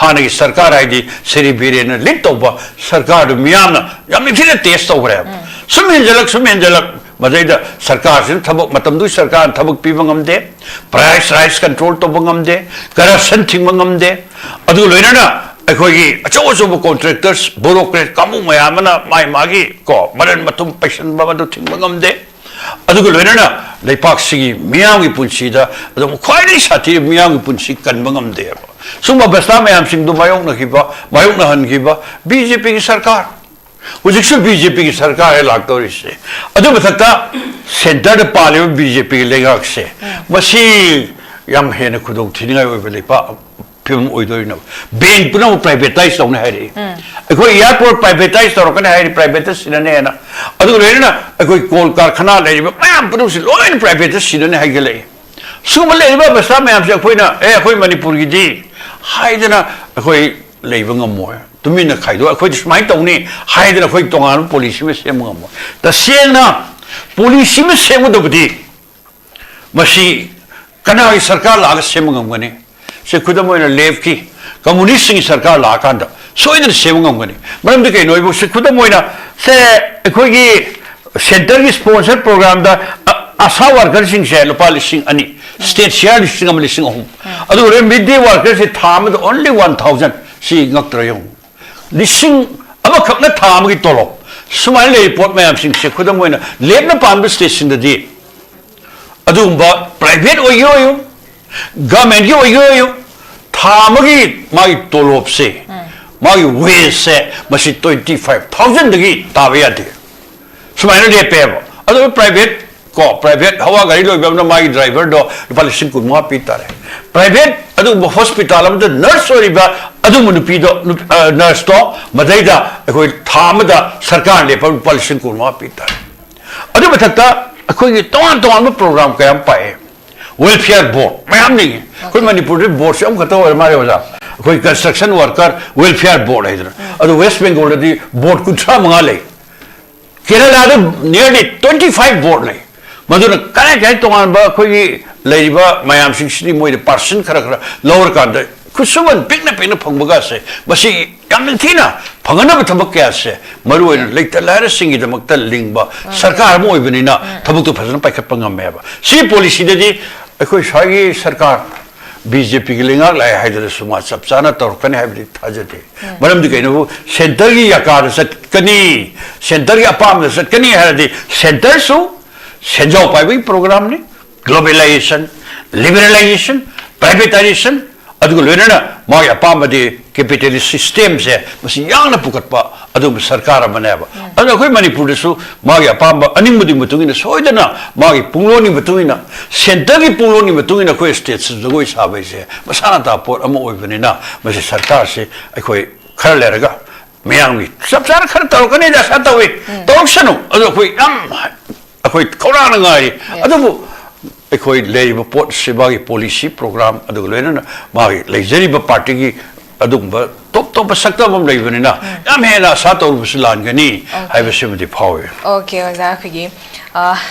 ꯍꯥꯟꯅꯒꯤ ꯁꯔꯀꯥꯔ, ꯍꯥꯏꯗꯤ ꯁ꯭ꯔꯤ ꯕꯤꯔꯦꯟꯅ ꯂꯤꯗ ꯇꯧꯕ ꯁꯔꯀꯥꯔꯗꯨ ꯃꯤꯌꯥꯝꯅ ꯌꯥꯝ ꯅꯤꯡꯊꯤꯅ ꯇꯦꯁ ꯇꯧꯈ꯭ꯔꯦꯕ꯫ ꯁꯨꯝ ꯍꯦꯟꯖꯜꯂꯛ, ꯁꯨꯝ ꯍꯦꯟꯖꯜꯂꯛ, ꯃꯗꯩꯗ ꯁꯔꯀꯥꯔꯁꯤꯅ ꯊꯕꯛ, ꯃꯇꯝꯗꯨꯒꯤ ꯁꯔꯀꯥꯔꯅ ꯊꯕꯛ ꯄꯤꯕ ꯉꯝꯗꯦ, ꯄ꯭ꯔꯥꯏꯁ ꯔꯥꯏꯁ ꯀꯟꯇ꯭ꯔꯣꯜ ꯇꯧꯕ ꯉꯝꯗꯦ, ꯀꯔꯞꯁꯟ ꯊꯤꯡꯕ ꯉꯝꯗꯦ, ꯑꯗꯨꯒ ꯂꯣꯏꯅꯅ ꯑꯩꯈꯣꯏꯒꯤ ꯑꯆꯧ ꯑꯆꯧꯕ ꯀꯣꯟꯇ꯭ꯔꯦꯛꯇꯔꯁ, ꯕ꯭ꯌꯨꯔꯣꯀ꯭ꯔꯦꯠ ꯀꯥꯡꯕꯨ ꯃꯌꯥꯝ ꯑꯃꯅ ꯃꯥꯏ ꯃꯥꯒꯤ ꯀꯣ ꯃꯔꯟ ꯃꯊꯨꯝ ꯄꯩꯁꯟꯕ ꯑꯗꯨ ꯊꯤꯡꯕ ꯉꯝꯗꯦ꯫ ꯑꯗꯨꯒ ꯂꯣꯏꯅꯅ ꯂꯩꯄꯥꯛꯁꯤꯒꯤ ꯃꯤꯌꯥꯝꯒꯤ ꯄꯨꯟꯁꯤꯗ ꯑꯗꯨꯝ ꯈ꯭ꯋꯥꯏꯗꯒꯤ ꯁꯥꯊꯤꯕ ꯃꯤꯌꯥꯝꯒꯤ ꯄꯨꯟꯁꯤ ꯀꯟꯕ ꯉꯝꯗꯦꯕ꯫ ꯁꯨꯝꯕ ꯕ꯭ꯔꯁꯇꯥ ꯃꯌꯥꯝꯁꯤꯡꯗꯨ ꯃꯥꯌꯣꯛꯅꯈꯤꯕ, ꯃꯥꯌꯣꯛꯅꯍꯟꯈꯤꯕ ꯕꯤ ꯖꯦ ꯄꯤꯒꯤ ꯁꯔꯀꯥꯔ, ꯍꯧꯖꯤꯛꯁꯨ ꯕꯤ ꯖꯦ ꯄꯤꯒꯤ ꯁꯔꯀꯥꯔ ꯍꯦꯛ ꯂꯥꯛꯇꯧꯔꯤꯁꯦ꯫ ꯑꯗꯨ ꯃꯊꯛꯇ ꯁꯦꯟꯇꯔꯗ ꯄꯥꯜꯂꯤꯕ ꯕꯤ ꯖꯦ ꯄꯤꯒꯤ ꯂꯩꯉꯥꯛꯁꯦ, ꯃꯁꯤ ꯌꯥꯝ ꯍꯦꯟꯅ ꯈꯨꯗꯣꯡ ꯊꯤꯅꯤꯡꯉꯥꯏ ꯑꯣꯏꯕ ꯂꯩꯄꯥꯛ ꯐꯤꯕꯝ ꯑꯣꯏꯗꯣꯏꯅꯣ? ꯕꯦꯡꯛ ꯄꯨꯝꯅꯃꯛ ꯄ꯭ꯔꯥꯏꯚꯦꯇꯥꯏꯁ ꯇꯧꯅꯤ ꯍꯥꯏꯔꯛꯏ꯫ ꯑꯩꯈꯣꯏ ꯑꯦꯌꯥꯔꯄꯣꯔꯠ ꯄ꯭ꯔꯥꯏꯚꯦꯇꯥꯏꯁ ꯇꯧꯔꯛꯀꯅꯤ ꯍꯥꯏꯔꯤ, ꯄ꯭ꯔꯥꯏꯚꯦꯠꯇ ꯁꯤꯟꯅꯅꯦꯅ꯫ ꯑꯗꯨꯒ ꯂꯣꯏꯅꯅ ꯑꯩꯈꯣꯏ ꯀꯣꯜ ꯀꯥꯔꯈꯥꯅꯥ ꯂꯩꯔꯤꯕ ꯃꯌꯥꯝ ꯄꯨꯝꯅꯃꯛꯁꯤ ꯂꯣꯏꯅ ꯄ꯭ꯔꯥꯏꯚꯦꯠꯇ ꯁꯤꯟꯅꯅꯤ ꯍꯥꯏꯒꯠꯂꯛꯏ꯫ ꯁꯤꯒꯨꯝꯕ ꯂꯩꯔꯤꯕ ꯑꯕꯁꯊꯥ ꯃꯌꯥꯝꯁꯦ ꯑꯩꯈꯣꯏꯅ, "ꯑꯦ, ꯑꯩꯈꯣꯏ ꯃꯅꯤꯄꯨꯔꯒꯤꯗꯤ" ꯍꯥꯏꯗꯅ ꯑꯩꯈꯣꯏ ꯂꯩꯕ ꯉꯝꯃꯣꯏ꯫ ꯇꯨꯃꯤꯟꯅ ꯈꯥꯏꯗꯣꯛ, "ꯑꯩꯈꯣꯏꯗꯤ ꯁꯨꯃꯥꯏꯅ ꯇꯧꯅꯤ" ꯍꯥꯏꯗꯅ ꯑꯩꯈꯣꯏ ꯇꯣꯉꯥꯟꯕ ꯄꯣꯂꯤꯁꯤ ꯑꯃ ꯁꯦꯝꯕ ꯉꯝꯃꯣꯏ꯫ ꯇꯁꯦꯡꯅ ꯄꯣꯂꯤꯁꯤ ꯑꯃ ꯁꯦꯝꯒꯗꯕꯗꯤ ꯃꯁꯤ ꯀꯅꯥꯒꯤ ꯁꯔꯀꯥꯔ ꯂꯥꯛꯑꯒ ꯁꯦꯝꯕ ꯉꯝꯒꯅꯤ? ꯁꯦ, ꯈꯨꯗꯝ ꯑꯣꯏꯅ ꯂꯦꯐꯀꯤ, ꯀꯝꯃꯨꯅꯤꯁꯁꯤꯡꯒꯤ ꯁꯔꯀꯥꯔ ꯂꯥꯛꯑꯀꯥꯟꯗ ꯁꯣꯏꯗꯅ ꯁꯦꯝꯕ ꯉꯝꯒꯅꯤ꯫ ꯃꯔꯝꯗꯤ ꯀꯩꯅꯣ ꯍꯥꯏꯕꯨ, ꯁꯦ, ꯈꯨꯗꯝ ꯑꯣꯏꯅ, ꯁꯦ, ꯑꯩꯈꯣꯏꯒꯤ ꯁꯦꯟꯇꯔꯒꯤ ꯁ꯭ꯄꯣꯟꯁꯔ ꯄ꯭ꯔꯣꯒ꯭ꯔꯥꯝꯗ ꯑ-, ꯑꯁꯥ ꯋꯥꯔꯀꯔꯁꯤꯡꯁꯦ ꯂꯨꯄꯥ ꯂꯤꯁꯤꯡ ꯑꯅꯤ, ꯁ꯭ꯇꯦꯠ ꯁꯤꯌꯥꯔ ꯂꯤꯁꯤꯡ ꯑꯃ, ꯂꯤꯁꯤꯡ ꯑꯍꯨꯝ꯫ ꯑꯗꯨꯒ ꯃꯤꯗ ꯗꯦ ꯋꯥꯔꯀꯔꯁꯦ ꯊꯥ ꯑꯃꯗ only one thousand꯫ ꯁꯤ ꯉꯛꯇ꯭ꯔꯥ ꯌꯦꯡꯉꯨ꯫ ꯂꯤꯁꯤꯡ ꯑꯃꯈꯛꯅ ꯊꯥ ꯑꯃꯒꯤ ꯇꯣꯂꯣꯞ꯫ ꯁꯨꯃꯥꯏꯅ ꯂꯩꯔꯤꯕ ꯄꯣꯠ ꯃꯌꯥꯝꯁꯤꯡꯁꯦ, ꯈꯨꯗꯝ ꯑꯣꯏꯅ, ꯂꯦꯐꯅ ꯄꯥꯝꯕ ꯁ꯭ꯇꯦꯠꯁꯤꯡꯗꯗꯤ ꯑꯗꯨꯒꯨꯝꯕ ꯄ꯭ꯔꯥꯏꯚꯦꯠ ꯑꯣꯏꯒꯦ ꯑꯣꯏꯌꯨ, ꯒꯚꯔꯟꯃꯦꯟꯠꯀꯤ ꯑꯣꯏꯒꯦ ꯑꯣꯏꯌꯨ, ꯊꯥ ꯑꯃꯒꯤ ꯃꯥꯒꯤ ꯇꯣꯂꯣꯞꯁꯦ, ꯃꯥꯒꯤ ꯋꯦꯖꯁꯦ, ꯃꯁꯤ twenty five thousandꯗꯒꯤ ꯇꯥꯕ ꯌꯥꯗꯦ꯫ ꯁꯨꯃꯥꯏꯅ ꯂꯦꯞꯄꯦꯕ꯫ ꯑꯗꯨꯒ ꯄ꯭ꯔꯥꯏꯚꯦꯠ ꯀꯣ, ꯄ꯭ꯔꯥꯏꯚꯦꯠ ꯍꯋꯥ ꯒꯥꯔꯤ ꯂꯣꯏꯕ ꯑꯃꯅ ꯃꯥꯒꯤ ꯗ꯭ꯔꯥꯏꯚꯔꯗꯣ ꯂꯨꯄꯥ ꯂꯤꯁꯤꯡ ꯀꯨꯟ ꯃꯉꯥ ꯄꯤ ꯇꯥꯔꯦ꯫ ꯄ꯭ꯔꯥꯏꯚꯦꯠ ꯑꯗꯨꯒꯨꯝꯕ ꯍꯣꯁꯄꯤꯇꯥꯜ ꯑꯃꯗ ꯅꯔꯁ ꯑꯣꯏꯔꯤꯕ ꯑꯗꯨꯒꯨꯝꯕ ꯅꯨꯄꯤꯗꯣ, ꯅꯨꯄꯤ, ꯑ, ꯅꯔꯁꯇꯣ, ꯃꯗꯩꯗ ꯑꯩꯈꯣꯏ ꯊꯥ ꯑꯃꯗ ꯁꯔꯀꯥꯔ ꯂꯦꯞꯄ ꯂꯨꯄꯥ ꯂꯤꯁꯤꯡ ꯀꯨꯟ ꯃꯉꯥ ꯄꯤ ꯇꯥꯔꯦ꯫ ꯑꯗꯨ ꯃꯊꯛꯇ ꯑꯩꯈꯣꯏꯒꯤ ꯇꯣꯉꯥꯟ ꯇꯣꯉꯥꯟꯕ ꯄ꯭ꯔꯣꯒ꯭ꯔꯥꯝ ꯀꯌꯥ ꯑꯃ ꯄꯥꯛꯑꯦ꯫ ꯋꯦꯜꯐꯤꯌꯔ ꯕꯣꯔꯗ ꯃꯌꯥꯝ ꯂꯩꯉꯦ꯫ ꯑꯩꯈꯣꯏ ꯃꯅꯤꯄꯨꯔꯗꯤ ꯕꯣꯔꯗꯁꯦ ꯑꯃꯈꯛꯇ ꯑꯣꯏꯔ ꯃꯥꯜꯂꯦ, ꯑꯣꯖꯥ꯫ ꯑꯩꯈꯣꯏ ꯀꯟꯁꯇ꯭ꯔꯛꯁꯟ ꯋꯥꯔꯀꯔ ꯋꯦꯜꯐꯤꯌꯔ ꯕꯣꯔꯗ ꯍꯥꯏꯗꯅ꯫ ꯑꯗꯣ ꯋꯦꯁ ꯕꯦꯡꯒꯣꯜꯗꯗꯤ ꯕꯣꯔꯗ ꯀꯨꯟꯊ꯭ꯔꯥ ꯃꯉꯥ ꯂꯩ꯫ ꯀꯦꯔꯂꯥꯗ nearly twenty five ꯕꯣꯔꯗ ꯂꯩ꯫ ꯃꯗꯨꯅ ꯀꯔꯥꯏ ꯀꯔꯥꯏ ꯇꯣꯉꯥꯟꯕ ꯑꯩꯈꯣꯏꯒꯤ ꯂꯩꯔꯤꯕ ꯃꯌꯥꯝꯁꯤꯡꯁꯤꯗꯤ ꯃꯣꯏꯗ ꯄꯥꯔꯁꯦꯟ ꯈꯔ ꯈꯔ ꯂꯧꯔꯀꯥꯟꯗ ꯈꯨꯠꯁꯨꯃꯟ ꯄꯤꯛꯅ ꯄꯤꯛꯅ ꯐꯪꯕꯒꯁꯦ, ꯃꯁꯤ ꯌꯥꯝꯅ ꯊꯤꯅ ꯐꯪꯒꯗꯕ ꯊꯕꯛ ꯀꯌꯥꯁꯦ, ꯃꯔꯨ ꯑꯣꯏꯅ ꯂꯩꯇ ꯂꯥꯏꯔꯁꯤꯡꯒꯤꯗꯃꯛꯇ ꯂꯤꯡꯕ ꯁꯔꯀꯥꯔ ꯑꯃ ꯑꯣꯏꯕꯅꯤꯅ ꯊꯕꯛꯇꯣ ꯐꯖꯅ ꯄꯥꯏꯈꯠꯄ ꯉꯝꯃꯦꯕ꯫ ꯁꯤ ꯄꯣꯂꯤꯁꯤꯗꯗꯤ ꯑꯩꯈꯣꯏ ꯁ꯭ꯋꯥꯏꯒꯤ ꯁꯔꯀꯥꯔ ꯕꯤ ꯖꯦ ꯄꯤꯒꯤ ꯂꯩꯉꯥꯛ ꯂꯥꯛꯑꯦ ꯍꯥꯏꯗꯨꯅꯁꯨ ꯃꯥ ꯆꯞ ꯆꯥꯅ ꯇꯧꯔꯛꯀꯅꯤ ꯍꯥꯏꯕꯗꯤ ꯊꯥꯖꯗꯦ꯫ ꯃꯔꯝꯗꯤ ꯀꯩꯅꯣꯕꯨ, ꯁꯦꯟꯇꯔꯒꯤ ꯌꯥꯀꯥꯗ ꯆꯠꯀꯅꯤ, ꯁꯦꯟꯇꯔꯒꯤ ꯑꯄꯥꯝꯕꯗ ꯆꯠꯀꯅꯤ ꯍꯥꯏꯔꯗꯤ, ꯁꯦꯟꯇꯔꯁꯨ ꯁꯦꯟꯖꯥꯎ ꯄꯥꯏꯕꯒꯤ ꯄ꯭ꯔꯣꯒ꯭ꯔꯥꯝꯅꯤ, globalization, liberalization, privatization, ꯑꯗꯨꯒ ꯂꯣꯏꯅꯅ ꯃꯥꯒꯤ ꯑꯄꯥꯝꯕꯗꯤ capitalist system ꯁꯦ ꯃꯁꯤ ꯌꯥꯡꯅ ꯄꯨꯈꯠꯄ ꯑꯗꯨꯒꯨꯝꯕ ꯁꯔꯀꯥꯔ ꯑꯃꯅꯦꯕ꯫ ꯑꯗꯨꯅ ꯑꯩꯈꯣꯏ ꯃꯅꯤꯄꯨꯔꯗꯁꯨ ꯃꯥꯒꯤ ꯑꯄꯥꯝꯕ ꯑꯅꯤꯡꯕꯗꯨꯒꯤ ꯃꯇꯨꯡ ꯏꯟꯅ ꯁꯣꯏꯗꯅ ꯃꯥꯒꯤ ꯄꯨꯡꯂꯣꯟꯒꯤ ꯃꯇꯨꯡ ꯏꯟꯅ, ꯁꯦꯟꯇꯔꯒꯤ ꯄꯨꯡꯂꯣꯟꯒꯤ ꯃꯇꯨꯡ ꯏꯟꯅ ꯑꯩꯈꯣꯏ ꯁ꯭ꯇꯦꯠꯁꯤ ꯖꯒꯣꯏ ꯁꯥꯕ ꯍꯥꯏꯁꯦ ꯃꯁꯥꯅ ꯇꯥꯕ ꯄꯣꯠ ꯑꯃ ꯑꯣꯏꯕꯅꯤꯅ, ꯃꯁꯤ ꯁꯔꯀꯥꯔꯁꯤ ꯑꯩꯈꯣꯏ ꯈꯔ ꯂꯩꯔꯒ ꯃꯌꯥꯝꯒꯤ ꯆꯞ ꯆꯥꯅ ꯈꯔ ꯇꯧꯔꯛꯀꯅꯤꯗ, ꯑꯁꯥ ꯇꯧꯏ꯫ ꯇꯧꯔꯛꯁꯅꯨ꯫ ꯑꯗꯣ ꯑꯩꯈꯣꯏ ꯌꯥꯝ, ꯑꯩꯈꯣꯏ ꯈꯧꯔꯥꯡꯅ ꯉꯥꯏꯔꯤ꯫ ꯑꯗꯨꯕꯨ ꯑꯩꯈꯣꯏ ꯂꯩꯔꯤꯕ ꯄꯣꯠꯁꯤ, ꯃꯥꯒꯤ ꯄꯣꯂꯤꯁꯤ ꯄ꯭ꯔꯣꯒ꯭ꯔꯥꯝ, ꯑꯗꯨꯒ ꯂꯣꯏꯅꯅ ꯃꯥꯒꯤ ꯂꯩꯖꯔꯤꯕ ꯄꯥꯔꯇꯤꯒꯤ ꯑꯗꯨꯒꯨꯝꯕ ꯇꯣꯞ ꯇꯣꯞꯄ ꯁꯛꯇꯝ ꯑꯃ ꯂꯩꯕꯅꯤꯅ, ꯌꯥꯝ ꯍꯦꯟꯅ ꯑꯁꯥ ꯇꯧꯔꯨꯕꯁꯨ ꯂꯥꯟꯒꯅꯤ ꯍꯥꯏꯕꯁꯤꯃꯗꯤ ꯐꯥꯎꯏ꯫ ꯑꯣꯀꯦ, ꯑꯣꯖꯥ, ꯑꯩꯈꯣꯏꯒꯤ, ꯑ,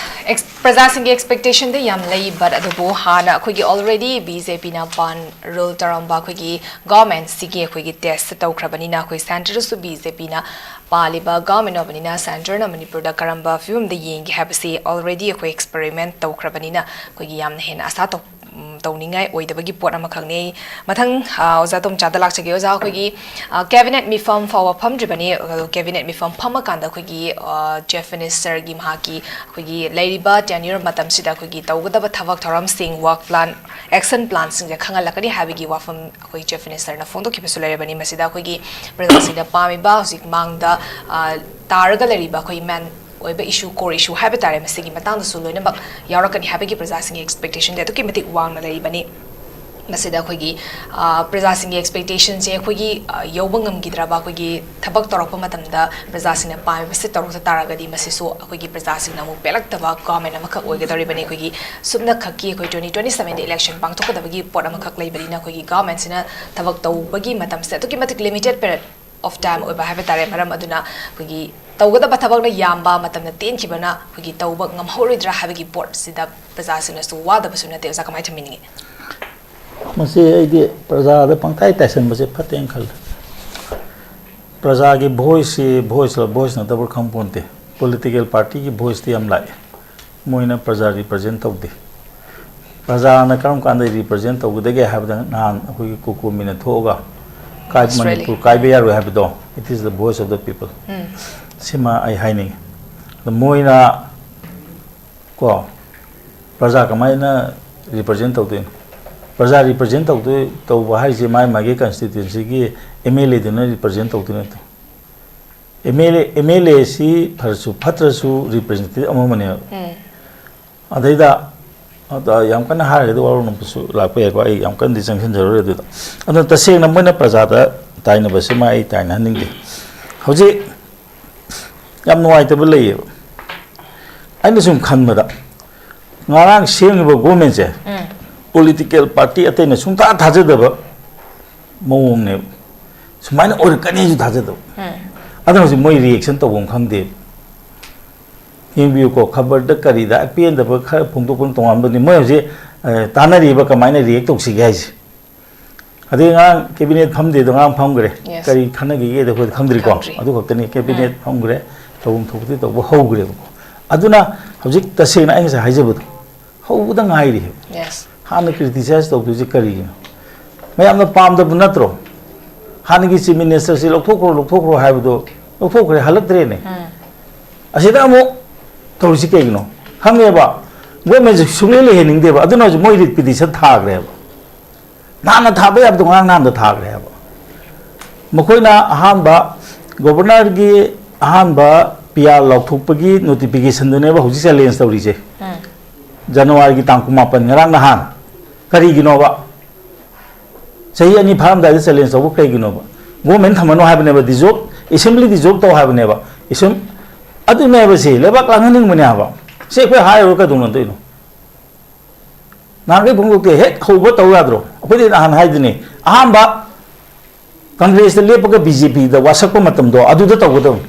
ꯑꯦꯛꯁ-, ꯄ꯭ꯔꯖꯥꯁꯤꯡꯒꯤ ꯑꯦꯛꯁꯄꯦꯛꯇꯦꯁꯟꯗꯤ ꯌꯥꯝ ꯂꯩ, ꯕꯠ ꯑꯗꯨꯕꯨ ꯍꯥꯟꯅ ꯑꯩꯈꯣꯏꯒꯤ already ꯕꯤ ꯖꯦ ꯄꯤꯅ ꯄꯥꯟ ꯔꯨꯜ ꯇꯧꯔꯝꯕ ꯑꯩꯈꯣꯏꯒꯤ ꯒꯣꯔꯃꯦꯟꯁꯤꯒꯤ ꯑꯩꯈꯣꯏꯒꯤ ꯇꯦꯁ ꯇꯧꯈ꯭ꯔꯕꯅꯤꯅ, ꯑꯩꯈꯣꯏ ꯁꯦꯟꯇꯔꯗꯁꯨ ꯕꯤ ꯖꯦ ꯄꯤꯅ ꯄꯥꯜꯂꯤꯕ ꯒꯣꯔꯃꯦꯟ ꯑꯣꯏꯕꯅꯤꯅ, ꯁꯦꯟꯇꯔꯅ ꯃꯅꯤꯄꯨꯔꯗ ꯀꯔꯝꯕ ꯐꯤꯕꯝꯗ ꯌꯦꯡꯒꯦ ꯍꯥꯏꯕꯁꯤ already ꯑꯩꯈꯣꯏ ꯑꯦꯛꯁꯄꯦꯔꯤꯃꯦꯟ ꯇꯧꯈ꯭ꯔꯕꯅꯤꯅ, ꯑꯩꯈꯣꯏꯒꯤ ꯌꯥꯝꯅ ꯍꯦꯟꯅ ꯑꯁꯥ ꯇꯧ-, ꯎꯝ, ꯇꯧꯅꯤꯡꯉꯥꯏ ꯑꯣꯏꯗꯕꯒꯤ ꯄꯣꯠ ꯑꯃꯈꯛꯅꯤ꯫ ꯃꯊꯪ, ꯑ, ꯑꯣꯖꯥ ꯇꯣꯝꯆꯥꯗ ꯂꯥꯛꯆꯒꯦ꯫ ꯑꯣꯖꯥ, ꯑꯩꯈꯣꯏꯒꯤ, ꯑ, ꯀꯦꯕꯤꯅꯦꯠ ꯃꯤꯐꯝ ꯐꯥꯎꯕ ꯐꯝꯗ꯭ꯔꯤꯕꯅꯤ꯫ ꯑꯗꯣ ꯀꯦꯕꯤꯅꯦꯠ ꯃꯤꯐꯝ ꯐꯝꯃꯀꯥꯟꯗ ꯑꯩꯈꯣꯏꯒꯤ, ꯑ, ꯆꯤꯐ ꯃꯤꯅꯤꯁꯇꯔꯒꯤ ꯃꯍꯥꯛꯀꯤ ꯑꯩꯈꯣꯏꯒꯤ ꯂꯩꯔꯤꯕ ꯇꯦꯟꯌꯨꯔ ꯃꯇꯝꯁꯤꯗ ꯑꯩꯈꯣꯏꯒꯤ ꯇꯧꯒꯗꯕ ꯊꯕꯛ ꯊꯧꯔꯝꯁꯤꯡ, ꯋꯥꯔꯛ ꯄ꯭ꯂꯥꯟ, ꯑꯦꯛꯁꯟ ꯄ꯭ꯂꯥꯟꯁꯤꯡꯁꯦ ꯈꯪꯍꯜꯂꯛꯀꯅꯤ ꯍꯥꯏꯕꯒꯤ ꯋꯥꯐꯝ ꯑꯩꯈꯣꯏ ꯆꯤꯐ ꯃꯤꯅꯤꯁꯇꯔꯅ ꯐꯣꯡꯗꯣꯛꯈꯤꯕꯁꯨ ꯂꯩꯔꯕꯅꯤ꯫ ꯃꯁꯤꯗ ꯑꯩꯈꯣꯏꯒꯤ ꯄ꯭ꯔꯖꯥꯁꯤꯡꯅ ꯄꯥꯝꯃꯤꯕ ꯍꯧꯖꯤꯛ ꯃꯥꯡꯗ, ꯑ, ꯇꯥꯔꯒ ꯂꯩꯔꯤꯕ ꯑꯩꯈꯣꯏ ꯃꯦꯟ ꯑꯣꯏꯕ ꯏꯁꯨ, ꯀꯣꯔ ꯏꯁꯨ ꯍꯥꯏꯕ ꯇꯥꯔꯦ, ꯃꯁꯤꯒꯤ ꯃꯇꯥꯡꯗꯁꯨ ꯂꯣꯏꯅꯃꯛ ꯌꯥꯎꯔꯛꯀꯅꯤ ꯍꯥꯏꯕꯒꯤ ꯄ꯭ꯔꯖꯥꯁꯤꯡꯒꯤ ꯑꯦꯛꯁꯄꯦꯛꯇꯦꯁꯟꯗꯤ ꯑꯗꯨꯛꯀꯤ ꯃꯇꯤꯛ ꯋꯥꯡꯅ ꯂꯩꯔꯤꯕꯅꯤ꯫ ꯃꯁꯤꯗ ꯑꯩꯈꯣꯏꯒꯤ, ꯑ, ꯄ꯭ꯔꯖꯥꯁꯤꯡꯒꯤ ꯑꯦꯛꯁꯄꯦꯛꯇꯦꯁꯟꯁꯦ ꯑꯩꯈꯣꯏꯒꯤ, ꯑ, ꯌꯧꯕ ꯉꯝꯈꯤꯗ꯭ꯔꯕ, ꯑꯩꯈꯣꯏꯒꯤ ꯊꯕꯛ ꯇꯧꯔꯛꯄ ꯃꯇꯝꯗ ꯄ꯭ꯔꯖꯥꯁꯤꯡꯅ ꯄꯥꯝꯃꯤꯕꯁꯦ ꯇꯧꯔꯛꯇ ꯇꯥꯔꯒꯗꯤ, ꯃꯁꯤꯁꯨ ꯑꯩꯈꯣꯏꯒꯤ ꯄ꯭ꯔꯖꯥꯁꯤꯡꯅ ꯑꯃꯨꯛ ꯄꯦꯜꯂꯛꯇꯕ ꯒꯣꯔꯃꯦꯟ ꯑꯃꯈꯛ ꯑꯣꯏꯒꯗꯧꯔꯤꯕꯅꯤ꯫ ꯑꯩꯈꯣꯏꯒꯤ ꯁꯨꯞꯅꯈꯛꯀꯤ ꯑꯩꯈꯣꯏ twenty twenty seven ꯗ election ꯄꯥꯡꯊꯣꯛꯀꯗꯕꯒꯤ ꯄꯣꯠ ꯑꯃꯈꯛ ꯂꯩꯕꯅꯤꯅ, ꯑꯩꯈꯣꯏꯒꯤ ꯒꯣꯔꯃꯦꯟꯁꯤꯅ ꯊꯕꯛ ꯇꯧꯕꯒꯤ ꯃꯇꯝꯁꯦ ꯑꯗꯨꯛꯀꯤ ꯃꯇꯤꯛ limited period of time ꯑꯣꯏꯕ ꯍꯥꯏꯕ ꯇꯥꯔꯦ꯫ ꯃꯔꯝ ꯑꯗꯨꯅ ꯑꯩꯈꯣꯏꯒꯤ ꯇꯧꯒꯗꯕ ꯊꯕꯛꯅ ꯌꯥꯝꯕ, ꯃꯇꯝꯅ ꯇꯦꯟꯈꯤꯕꯅ ꯑꯩꯈꯣꯏꯒꯤ ꯇꯧꯕ ꯉꯝꯍꯧꯔꯣꯏꯗ꯭ꯔꯥ ꯍꯥꯏꯕꯒꯤ ꯄꯣꯠꯁꯤꯗ ꯄ꯭ꯔꯖꯥꯁꯤꯡꯅꯁꯨ ꯋꯥꯗꯕꯁꯨ ꯅꯠꯇꯦ꯫ ꯑꯣꯖꯥ, ꯀꯃꯥꯏꯅ ꯊꯝꯕꯤꯅꯤꯡꯉꯤ? ꯃꯁꯤ ꯑꯩꯗꯤ ꯄ꯭ꯔꯖꯥꯗ ꯄꯪꯇꯥꯏ ꯇꯥꯏꯁꯟꯕꯁꯦ ꯐꯠꯇꯦꯅ ꯈꯜꯂꯦ꯫ ꯄ꯭ꯔꯖꯥꯒꯤ ꯚꯣꯏꯁꯁꯤ ꯚꯣꯏꯁꯂ ꯚꯣꯏꯁ ꯅꯠꯇꯕ꯭ꯔꯥ ꯈꯪꯄꯣꯟꯇꯦ꯫ ꯄꯣꯂꯤꯇꯤꯀꯦꯜ ꯄꯥꯔꯇꯤꯒꯤ ꯚꯣꯏꯁꯇꯤ ꯌꯥꯝ ꯂꯥꯛꯑꯦ꯫ ꯃꯣꯏꯅ ꯄ꯭ꯔꯖꯥ ꯔꯤꯄ꯭ꯔꯖꯦꯟ ꯇꯧꯗꯦ꯫ ꯄ꯭ꯔꯖꯥꯅ ꯀꯔꯝ ꯀꯥꯟꯗ ꯔꯤꯄ꯭ꯔꯖꯦꯟ ꯇꯧꯒꯗꯒꯦ ꯍꯥꯏꯕꯗ, ꯅꯍꯥꯟ ꯑꯩꯈꯣꯏꯒꯤ ꯀꯣꯀꯣꯃꯤꯅ ꯊꯣꯛꯑꯒ ꯀꯥꯏ-, It's really ꯃꯅꯤꯄꯨꯔ ꯀꯥꯏꯕ ꯌꯥꯔꯣꯏ ꯍꯥꯏꯕꯗꯣ, "It is the voice of the people"꯫ ꯎꯝ꯫ ꯁꯤꯃ ꯑꯩ ꯍꯥꯏꯅꯤꯡꯉꯤ꯫ ꯑꯗꯣ ꯃꯣꯏꯅ ꯀꯣ, ꯄ꯭ꯔꯖꯥ ꯀꯃꯥꯏꯅ ꯔꯤꯄ꯭ꯔꯖꯦꯟ ꯇꯧꯗꯣꯏꯅꯣ? ꯄ꯭ꯔꯖꯥ ꯔꯤꯄ꯭ꯔꯖꯦꯟ ꯇꯧꯗꯣꯏ, ꯇꯧꯕ ꯍꯥꯏꯁꯦ ꯃꯥꯒꯤ ꯃꯥꯒꯤ ꯀꯟꯁꯇꯤꯇ꯭ꯌꯨꯟꯁꯤꯒꯤ ꯑꯦꯝ ꯑꯦꯜ ꯑꯦꯗꯨꯅ ꯔꯤꯄ꯭ꯔꯖꯦꯟ ꯇꯧꯗꯣꯏ ꯅꯠꯇ꯭ꯔꯣ? M L A, M L ꯑꯦꯁꯤ ꯐꯔꯁꯨ ꯐꯠꯇ꯭ꯔꯁꯨ ꯔꯤꯄ꯭ꯔꯖꯦꯟꯇꯦꯇꯤꯚ ꯑꯃꯃꯅꯦꯕ꯫ ꯎꯝ꯫ ꯑꯗꯩꯗ, ꯑꯗ ꯌꯥꯝ ꯀꯟꯅ ꯍꯥꯏꯔꯒꯗꯤ ꯋꯥꯔꯧꯅꯕꯁꯨ ꯂꯥꯛꯄ ꯌꯥꯏꯀꯣ, ꯑꯩ ꯌꯥꯝ ꯀꯟꯅꯗꯤ ꯆꯪꯁꯤꯟꯖꯔꯔꯣꯏ ꯑꯗꯨꯗ꯫ ꯑꯗꯨꯅ ꯇꯁꯦꯡꯅ ꯃꯣꯏꯅ ꯄ꯭ꯔꯖꯥꯗ ꯇꯥꯏꯅꯕꯁꯤꯃ ꯑꯩ ꯇꯥꯏꯅꯍꯟꯅꯤꯡꯗꯦ꯫ ꯍꯧꯖꯤꯛ ꯌꯥꯝ ꯅꯨꯡꯉꯥꯏꯇꯕ ꯂꯩꯌꯦꯕ꯫ ꯑꯩꯅ ꯁꯨꯝ ꯈꯟꯕꯗ, ꯉꯔꯥꯡ ꯁꯦꯝꯈꯤꯕ ꯒꯣꯔꯃꯦꯟꯁꯦ, ꯎꯝ꯫ ꯄꯣꯂꯤꯇꯤꯀꯦꯜ ꯄꯥꯔꯇꯤ ꯑꯇꯩꯅ ꯁꯨꯡꯊꯥ ꯊꯥꯖꯗꯕ ꯃꯑꯣꯡꯅꯦꯕ꯫ ꯁꯨꯃꯥꯏꯅ ꯑꯣꯏꯔꯛꯀꯅꯤꯁꯨ ꯊꯥꯖꯗꯕ꯫ ꯎꯝ꯫ ꯑꯗꯨꯅ ꯍꯧꯖꯤꯛ ꯃꯣꯏ ꯔꯤꯌꯦꯛꯁꯟ ꯇꯧꯐꯝ ꯈꯪꯗꯦ꯫ ꯌꯦꯡꯕꯤꯌꯨꯀꯣ, ꯈꯕꯔꯗ ꯀꯔꯤꯗ ꯄꯦꯟꯗꯕ ꯈꯔ ꯐꯣꯡꯗꯣꯛꯄꯅ ꯇꯣꯉꯥꯟꯕꯅꯤ꯫ ꯃꯣꯏ ꯍꯧꯖꯤꯛ, ꯑ, ꯇꯥꯟꯅꯔꯤꯕ ꯀꯃꯥꯏꯅ ꯔꯤꯌꯦꯛ ꯇꯧꯁꯤꯒꯦ ꯍꯥꯏꯁꯦ꯫ ꯑꯗꯩ ꯉꯔꯥꯡ ꯀꯦꯕꯤꯅꯦꯠ ꯐꯝꯗꯦꯗꯣ, ꯉꯔꯥꯡ ꯐꯝꯈ꯭ꯔꯦ꯫ Yes. ꯀꯔꯤ ꯈꯟꯅꯈꯤꯒꯦꯗꯣ ꯑꯩꯈꯣꯏꯗꯤ ꯈꯪꯗ꯭ꯔꯤꯀꯣ꯫ ꯈꯪꯗ꯭ꯔꯤ꯫ ꯑꯗꯨ ꯈꯛꯇꯅꯤ, ꯀꯦꯕꯤꯅꯦꯠ ꯎꯝ꯫ ꯐꯝꯈ꯭ꯔꯦ, ꯇꯧꯐꯝ ꯊꯣꯛꯄꯗꯤ ꯇꯧꯕ ꯍꯧꯈ꯭ꯔꯦꯕꯀꯣ꯫ ꯑꯗꯨꯅ ꯍꯧꯖꯤꯛ ꯇꯁꯦꯡꯅ ꯑꯩ ꯉꯁꯥꯏ ꯍꯥꯏꯖꯕꯗꯣ, ꯍꯧꯕꯗ ꯉꯥꯏꯔꯤ꯫ Yes. ꯍꯥꯟꯅ ꯀ꯭ꯔꯤꯇꯤꯁꯥꯏꯁ ꯇꯧꯗꯣꯏꯁꯦ ꯀꯔꯤꯒꯤꯅꯣ? ꯃꯌꯥꯝꯅ ꯄꯥꯝꯗꯕ ꯅꯠꯇ꯭ꯔꯣ? ꯍꯥꯟꯅꯒꯤ ꯆꯤꯐ ꯃꯤꯅꯤꯁꯇꯔꯁꯤ ꯂꯧꯊꯣꯛꯈ꯭ꯔꯣ, ꯂꯧꯊꯣꯛꯈ꯭ꯔꯣ ꯍꯥꯏꯕꯗꯣ ꯂꯧꯊꯣꯛꯈ꯭ꯔꯦ, ꯍꯜꯂꯛꯇ꯭ꯔꯦꯅꯦ꯫ ꯎꯝ꯫ ꯑꯁꯤꯗ ꯑꯃꯨꯛ ꯇꯧꯔꯤꯁꯤ ꯀꯩꯒꯤꯅꯣ? ꯈꯪꯉꯦꯕ, ꯒꯣꯔꯃꯦꯟꯁꯦ ꯁꯨꯡꯂꯩ ꯂꯩꯍꯟꯅꯤꯡꯗꯦꯕ, ꯑꯗꯨꯅ ꯍꯧꯖꯤꯛ ꯃꯣꯏ ꯔꯤꯠ ꯄꯤꯇꯤꯁꯟ ꯊꯥꯈ꯭ꯔꯦꯕ꯫ ꯅꯍꯥꯟꯅ ꯊꯥꯕ ꯌꯥꯕꯗꯣ ꯉꯔꯥꯡ ꯅꯍꯥꯟꯗ ꯊꯥꯈ꯭ꯔꯦ ꯍꯥꯏꯕ꯫ ꯃꯈꯣꯏꯅ ꯑꯍꯥꯟꯕ ꯒꯣꯕꯔꯅꯔꯒꯤ ꯑꯍꯥꯟꯕ ꯄꯤ ꯑꯥꯔ ꯂꯥꯎꯊꯣꯛꯄꯒꯤ ꯅꯣꯇꯤꯐꯤꯀꯦꯁꯟꯗꯨꯅꯦꯕ ꯍꯧꯖꯤꯛ ꯆꯦꯂꯦꯟꯖ ꯇꯧꯔꯤꯁꯦ꯫ ꯎꯝ꯫ ꯖꯅꯋꯥꯔꯤꯒꯤ ꯇꯥꯡ ꯀꯨꯟꯃꯥꯄꯟ, ꯉꯔꯥꯡ ꯅꯍꯥꯟ꯫ ꯀꯔꯤꯒꯤꯅꯣꯕ? ꯆꯍꯤ ꯑꯅꯤ ꯐꯥꯔꯝꯗꯥꯏꯗ ꯆꯦꯂꯦꯟꯖ ꯇꯧꯕ ꯀꯩꯒꯤꯅꯣꯕ? ꯒꯣꯔꯃꯦꯟ ꯊꯝꯃꯅꯨ ꯍꯥꯏꯕꯅꯦꯕ, ꯗꯤꯖꯣꯜꯕ, ꯑꯦꯁꯦꯝꯕ꯭ꯂꯤ ꯗꯤꯖꯣꯜꯕ ꯇꯧ ꯍꯥꯏꯕꯅꯦꯕ꯫ ꯑꯦꯁꯦꯝ-, ꯑꯗꯨꯅꯦꯕ ꯁꯤ, ꯂꯩꯕꯥꯛ ꯂꯥꯡꯍꯟꯅꯤꯡꯕꯅꯦ ꯍꯥꯏꯕ꯫ ꯁꯤ ꯑꯩꯈꯣꯏ ꯍꯥꯏꯔꯨꯔ ꯀꯩꯗꯧꯅꯗꯣꯏꯅꯣ? ꯅꯍꯥꯟꯈꯩ ꯐꯣꯡꯗꯣꯛꯇꯦ, ꯍꯦꯛ ꯍꯧꯕ ꯇꯧ ꯌꯥꯗ꯭ꯔꯣ? ꯑꯩꯈꯣꯏꯗꯤ ꯅꯍꯥꯟ ꯍꯥꯏꯗꯨꯅꯤ, ꯑꯍꯥꯟꯕ ꯀꯪꯒ꯭ꯔꯦꯁꯇ ꯂꯦꯞꯄꯒ ꯕꯤ ꯖꯦ ꯄꯤꯗ ꯋꯥꯁꯛꯄ ꯃꯇꯝꯗꯣ ꯑꯗꯨꯗ ꯇꯧꯒꯗꯕꯅꯤ꯫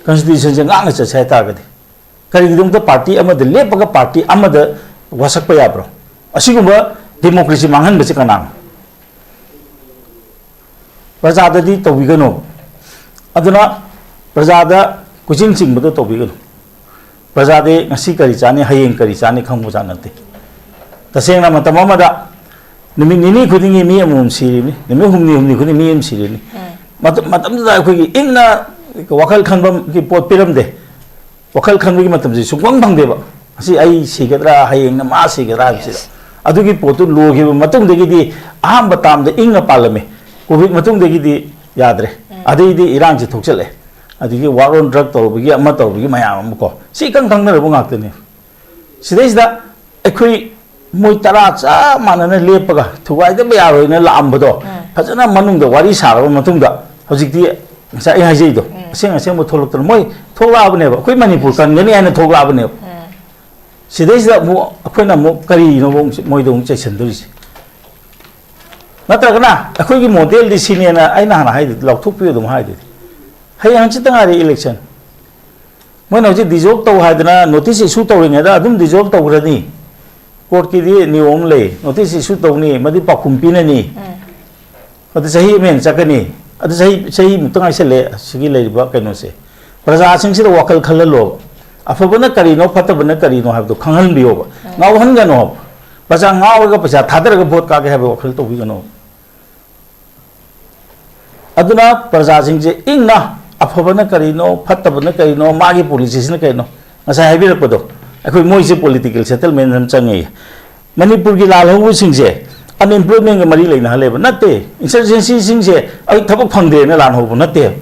ꯀꯟꯁꯇꯤꯇ꯭ꯌꯨꯁꯟꯁꯦ ꯉꯥꯛꯅ ꯆꯠꯁꯦ ꯍꯥꯏꯇꯥꯔꯒꯗꯤ, ꯀꯔꯤꯒꯤꯗꯃꯛꯇ ꯄꯥꯔꯇꯤ ꯑꯃꯗ ꯂꯦꯞꯄꯒ ꯄꯥꯔꯇꯤ ꯑꯃꯗ ꯋꯥꯁꯛꯄ ꯌꯥꯕ꯭ꯔꯣ? ꯑꯁꯤꯒꯨꯝꯕ ꯗꯦꯃꯣꯀ꯭ꯔꯦꯁꯤ ꯃꯥꯡꯍꯟꯕꯁꯤ ꯀꯅꯥꯅꯣ? ꯄ꯭ꯔꯖꯥꯗꯗꯤ ꯇꯧꯕꯤꯒꯅꯨ꯫ ꯑꯗꯨꯅ ꯄ꯭ꯔꯖꯥꯗ ꯀꯣꯏꯆꯤꯡ ꯆꯤꯡꯕꯗꯣ ꯇꯧꯕꯤꯒꯅꯨ꯫ ꯄ꯭ꯔꯖꯥꯗꯤ ꯉꯁꯤ ꯀꯔꯤ ꯆꯥꯅꯤ, ꯍꯌꯦꯡ ꯀꯔꯤ ꯆꯥꯅꯤ ꯈꯪꯕꯖꯥꯠ ꯅꯠꯇꯦ꯫ ꯇꯁꯦꯡꯅ ꯃꯇꯝ ꯑꯃꯗ ꯅꯨꯃꯤꯠ ꯅꯤꯅꯤ ꯈꯨꯗꯤꯡꯒꯤ ꯃꯤ ꯑꯃꯃꯝ ꯁꯤꯔꯤꯕꯅꯤ, ꯅꯨꯃꯤꯠ ꯍꯨꯝꯅꯤ ꯍꯨꯝꯅꯤ ꯈꯨꯗꯤꯡ ꯃꯤ ꯑꯃ ꯁꯤꯔꯤꯕꯅꯤ꯫ ꯃꯇꯝ-, ꯃꯇꯝꯗꯨꯗ ꯑꯩꯈꯣꯏꯒꯤ ꯏꯪꯅ ꯋꯥꯈꯜ ꯈꯟꯕꯒꯤ ꯄꯣꯠ ꯄꯤꯔꯝꯗꯦ꯫ ꯋꯥꯈꯜ ꯈꯟꯕꯒꯤ ꯃꯇꯝꯁꯤ ꯁꯨꯡꯐꯪ ꯐꯪꯗꯦꯕ꯫ ꯉꯁꯤ ꯑꯩ ꯁꯤꯒꯗ꯭ꯔꯥ, ꯍꯌꯦꯡꯅ ꯃꯥ ꯁꯤꯒꯗ꯭ꯔꯥ ꯍꯥꯏꯕꯁꯤꯗ꯫ ꯑꯗꯨꯒꯤ ꯄꯣꯠꯇꯨ ꯂꯣꯏꯈꯤꯕ ꯃꯇꯨꯡꯗꯒꯤꯗꯤ ꯑꯍꯥꯟꯕ ꯇꯥꯝꯗ ꯏꯪꯅ ꯄꯥꯜꯂꯝꯃꯤ꯫ ꯀꯣꯚꯤꯗ ꯃꯇꯨꯡꯗꯒꯤꯗꯤ ꯌꯥꯗ꯭ꯔꯦ꯫ ꯑꯗꯩꯗꯤ ꯏꯔꯥꯡꯁꯤ ꯊꯣꯛꯆꯜꯂꯛꯑꯦ꯫ ꯑꯗꯒꯤ war on drug ꯇꯧꯔꯨꯕꯒꯤ, ꯑꯃ ꯇꯧꯔꯨꯕꯒꯤ ꯃꯌꯥꯝ ꯑꯃ ꯀꯣ꯫ ꯁꯤ ꯏꯈꯪ ꯈꯪꯅꯔꯕ ꯉꯥꯛꯇꯅꯤ꯫ ꯁꯤꯗꯩꯁꯤꯗ ꯑꯩꯈꯣꯏ ꯃꯣꯏ ꯇꯔꯥ ꯆꯞ ꯃꯥꯟꯅꯅ ꯂꯦꯞꯄꯒ ꯊꯨꯒꯥꯏꯗꯕ ꯌꯥꯔꯣꯏꯅ ꯂꯥꯛꯑꯝꯕꯗꯣ, ꯐꯖꯅ ꯃꯅꯨꯡꯗ ꯋꯥꯔꯤ ꯁꯥꯔꯕ ꯃꯇꯨꯡꯗ ꯍꯧꯖꯤꯛꯇꯤ ꯉꯁꯥꯏ ꯑꯩ ꯍꯥꯏꯖꯩꯗꯣ, ꯑꯁꯦꯡ ꯑꯁꯦꯡꯕ ꯊꯣꯛꯂꯛꯇꯅ ꯃꯣꯏ ꯊꯣꯛꯂꯛꯑꯕꯅꯦꯕ, ꯑꯩꯈꯣꯏ ꯃꯅꯤꯄꯨꯔ ꯀꯟꯒꯅꯤ ꯍꯥꯏꯅ ꯊꯣꯛꯂꯛꯑꯕꯅꯦꯕ꯫ ꯁꯤꯗꯩꯁꯤꯗ ꯑꯃꯨꯛ ꯑꯩꯈꯣꯏꯅ ꯑꯃꯨꯛ ꯀꯔꯤꯅꯣ ꯑꯃꯨꯛ ꯃꯣꯏꯗ ꯑꯃꯨꯛ ꯆꯩꯁꯟꯗꯣꯔꯤꯁꯦ? ꯅꯠꯇ꯭ꯔꯒꯅ ꯑꯩꯈꯣꯏꯒꯤ ꯃꯣꯗꯦꯜꯗꯤ ꯁꯤꯅꯦꯅ ꯑꯩꯅ ꯍꯥꯟꯅ ꯍꯥꯏꯗꯨꯗꯤ, ꯂꯥꯎꯊꯣꯛꯄꯤꯌꯨ ꯑꯗꯨꯝ ꯍꯥꯏꯗꯨꯗꯤ꯫ ꯍꯌꯦꯡ ꯍꯪꯆꯤꯠꯇ ꯉꯥꯏꯔꯦ ꯏꯂꯦꯛꯁꯟ꯫ ꯃꯣꯏꯅ ꯍꯧꯖꯤꯛ ꯗꯤꯖꯣꯜꯕ ꯇꯧ ꯍꯥꯏꯗꯅ ꯅꯣꯇꯤꯁ ꯏꯁꯨ ꯇꯧꯔꯤꯉꯩꯗ ꯑꯗꯨꯝ ꯗꯤꯖꯣꯜꯕ ꯇꯧꯈ꯭ꯔꯅꯤ꯫ ꯀꯣꯔꯠꯀꯤꯗꯤ ꯅꯤꯌꯣꯝ ꯑꯃ ꯂꯩ, ꯅꯣꯇꯤꯁ ꯏꯁꯨ ꯇꯧꯅꯤ, ꯃꯗꯨ ꯄꯥꯎꯈꯨꯝ ꯄꯤꯅꯅꯤ꯫ ꯎꯝ꯫ ꯑꯗꯨ ꯆꯍꯤ ꯑꯃ ꯍꯦꯟꯅ ꯆꯠꯀꯅꯤ꯫ ꯑꯗꯨ ꯆꯍꯤ, ꯆꯍꯤꯃꯨꯛꯇ ꯉꯥꯏꯁꯜꯂꯦ꯫ ꯑꯁꯤꯒꯤ ꯂꯩꯔꯤꯕ ꯀꯩꯅꯣꯁꯦ, ꯄ꯭ꯔꯖꯥꯁꯤꯡꯁꯤꯗ ꯋꯥꯈꯜ ꯈꯜꯍꯜꯂꯣꯕ꯫ ꯑꯐꯕꯅ ꯀꯔꯤꯅꯣ, ꯐꯠꯇꯕꯅ ꯀꯔꯤꯅꯣ ꯍꯥꯏꯕꯗꯨ ꯈꯪꯍꯟꯕꯤꯌꯣꯕ꯫ ꯎꯝ꯫ ꯉꯥꯎꯍꯟꯒꯅꯣꯕ꯫ ꯄ꯭ꯔꯖꯥ ꯉꯥꯎꯔꯒ ꯄꯩꯁꯥ ꯊꯥꯗꯔꯒ ꯚꯣꯠ ꯀꯥꯒꯦ ꯍꯥꯏꯕ ꯋꯥꯈꯜ ꯇꯧꯕꯤꯒꯅꯣꯕ꯫ ꯑꯗꯨꯅ ꯄ꯭ꯔꯖꯥꯁꯤꯡꯁꯦ ꯏꯪꯅ ꯑꯐꯕꯅ ꯀꯔꯤꯅꯣ, ꯐꯠꯇꯕꯅ ꯀꯔꯤꯅꯣ, ꯃꯥꯒꯤ ꯄꯣꯂꯤꯁꯤꯁꯤꯅ ꯀꯔꯤꯅꯣ, ꯉꯁꯥꯏ ꯍꯥꯏꯕꯤꯔꯛꯄꯗꯣ, ꯑꯩꯈꯣꯏ ꯃꯣꯏꯁꯦ ꯄꯣꯂꯤꯇꯤꯀꯦꯜ ꯁꯦꯇꯜꯃꯦꯟ ꯑꯃ ꯆꯪꯉꯦ꯫ ꯃꯅꯤꯄꯨꯔꯒꯤ ꯂꯥꯜꯍꯧꯕꯁꯤꯡꯁꯦ ꯑꯟꯑꯦꯝꯄ꯭ꯂꯣꯏꯃꯦꯟꯒ ꯃꯔꯤ ꯂꯩꯅꯍꯜꯂꯦꯕ ꯅꯠꯇꯦ꯫ ꯏꯟꯁꯔꯖꯦꯟꯁꯤꯁꯤꯡꯁꯦ ꯑꯩ ꯊꯕꯛ ꯐꯪꯗꯦꯅ ꯂꯥꯟꯍꯧꯕ ꯅꯠꯇꯦꯕ꯫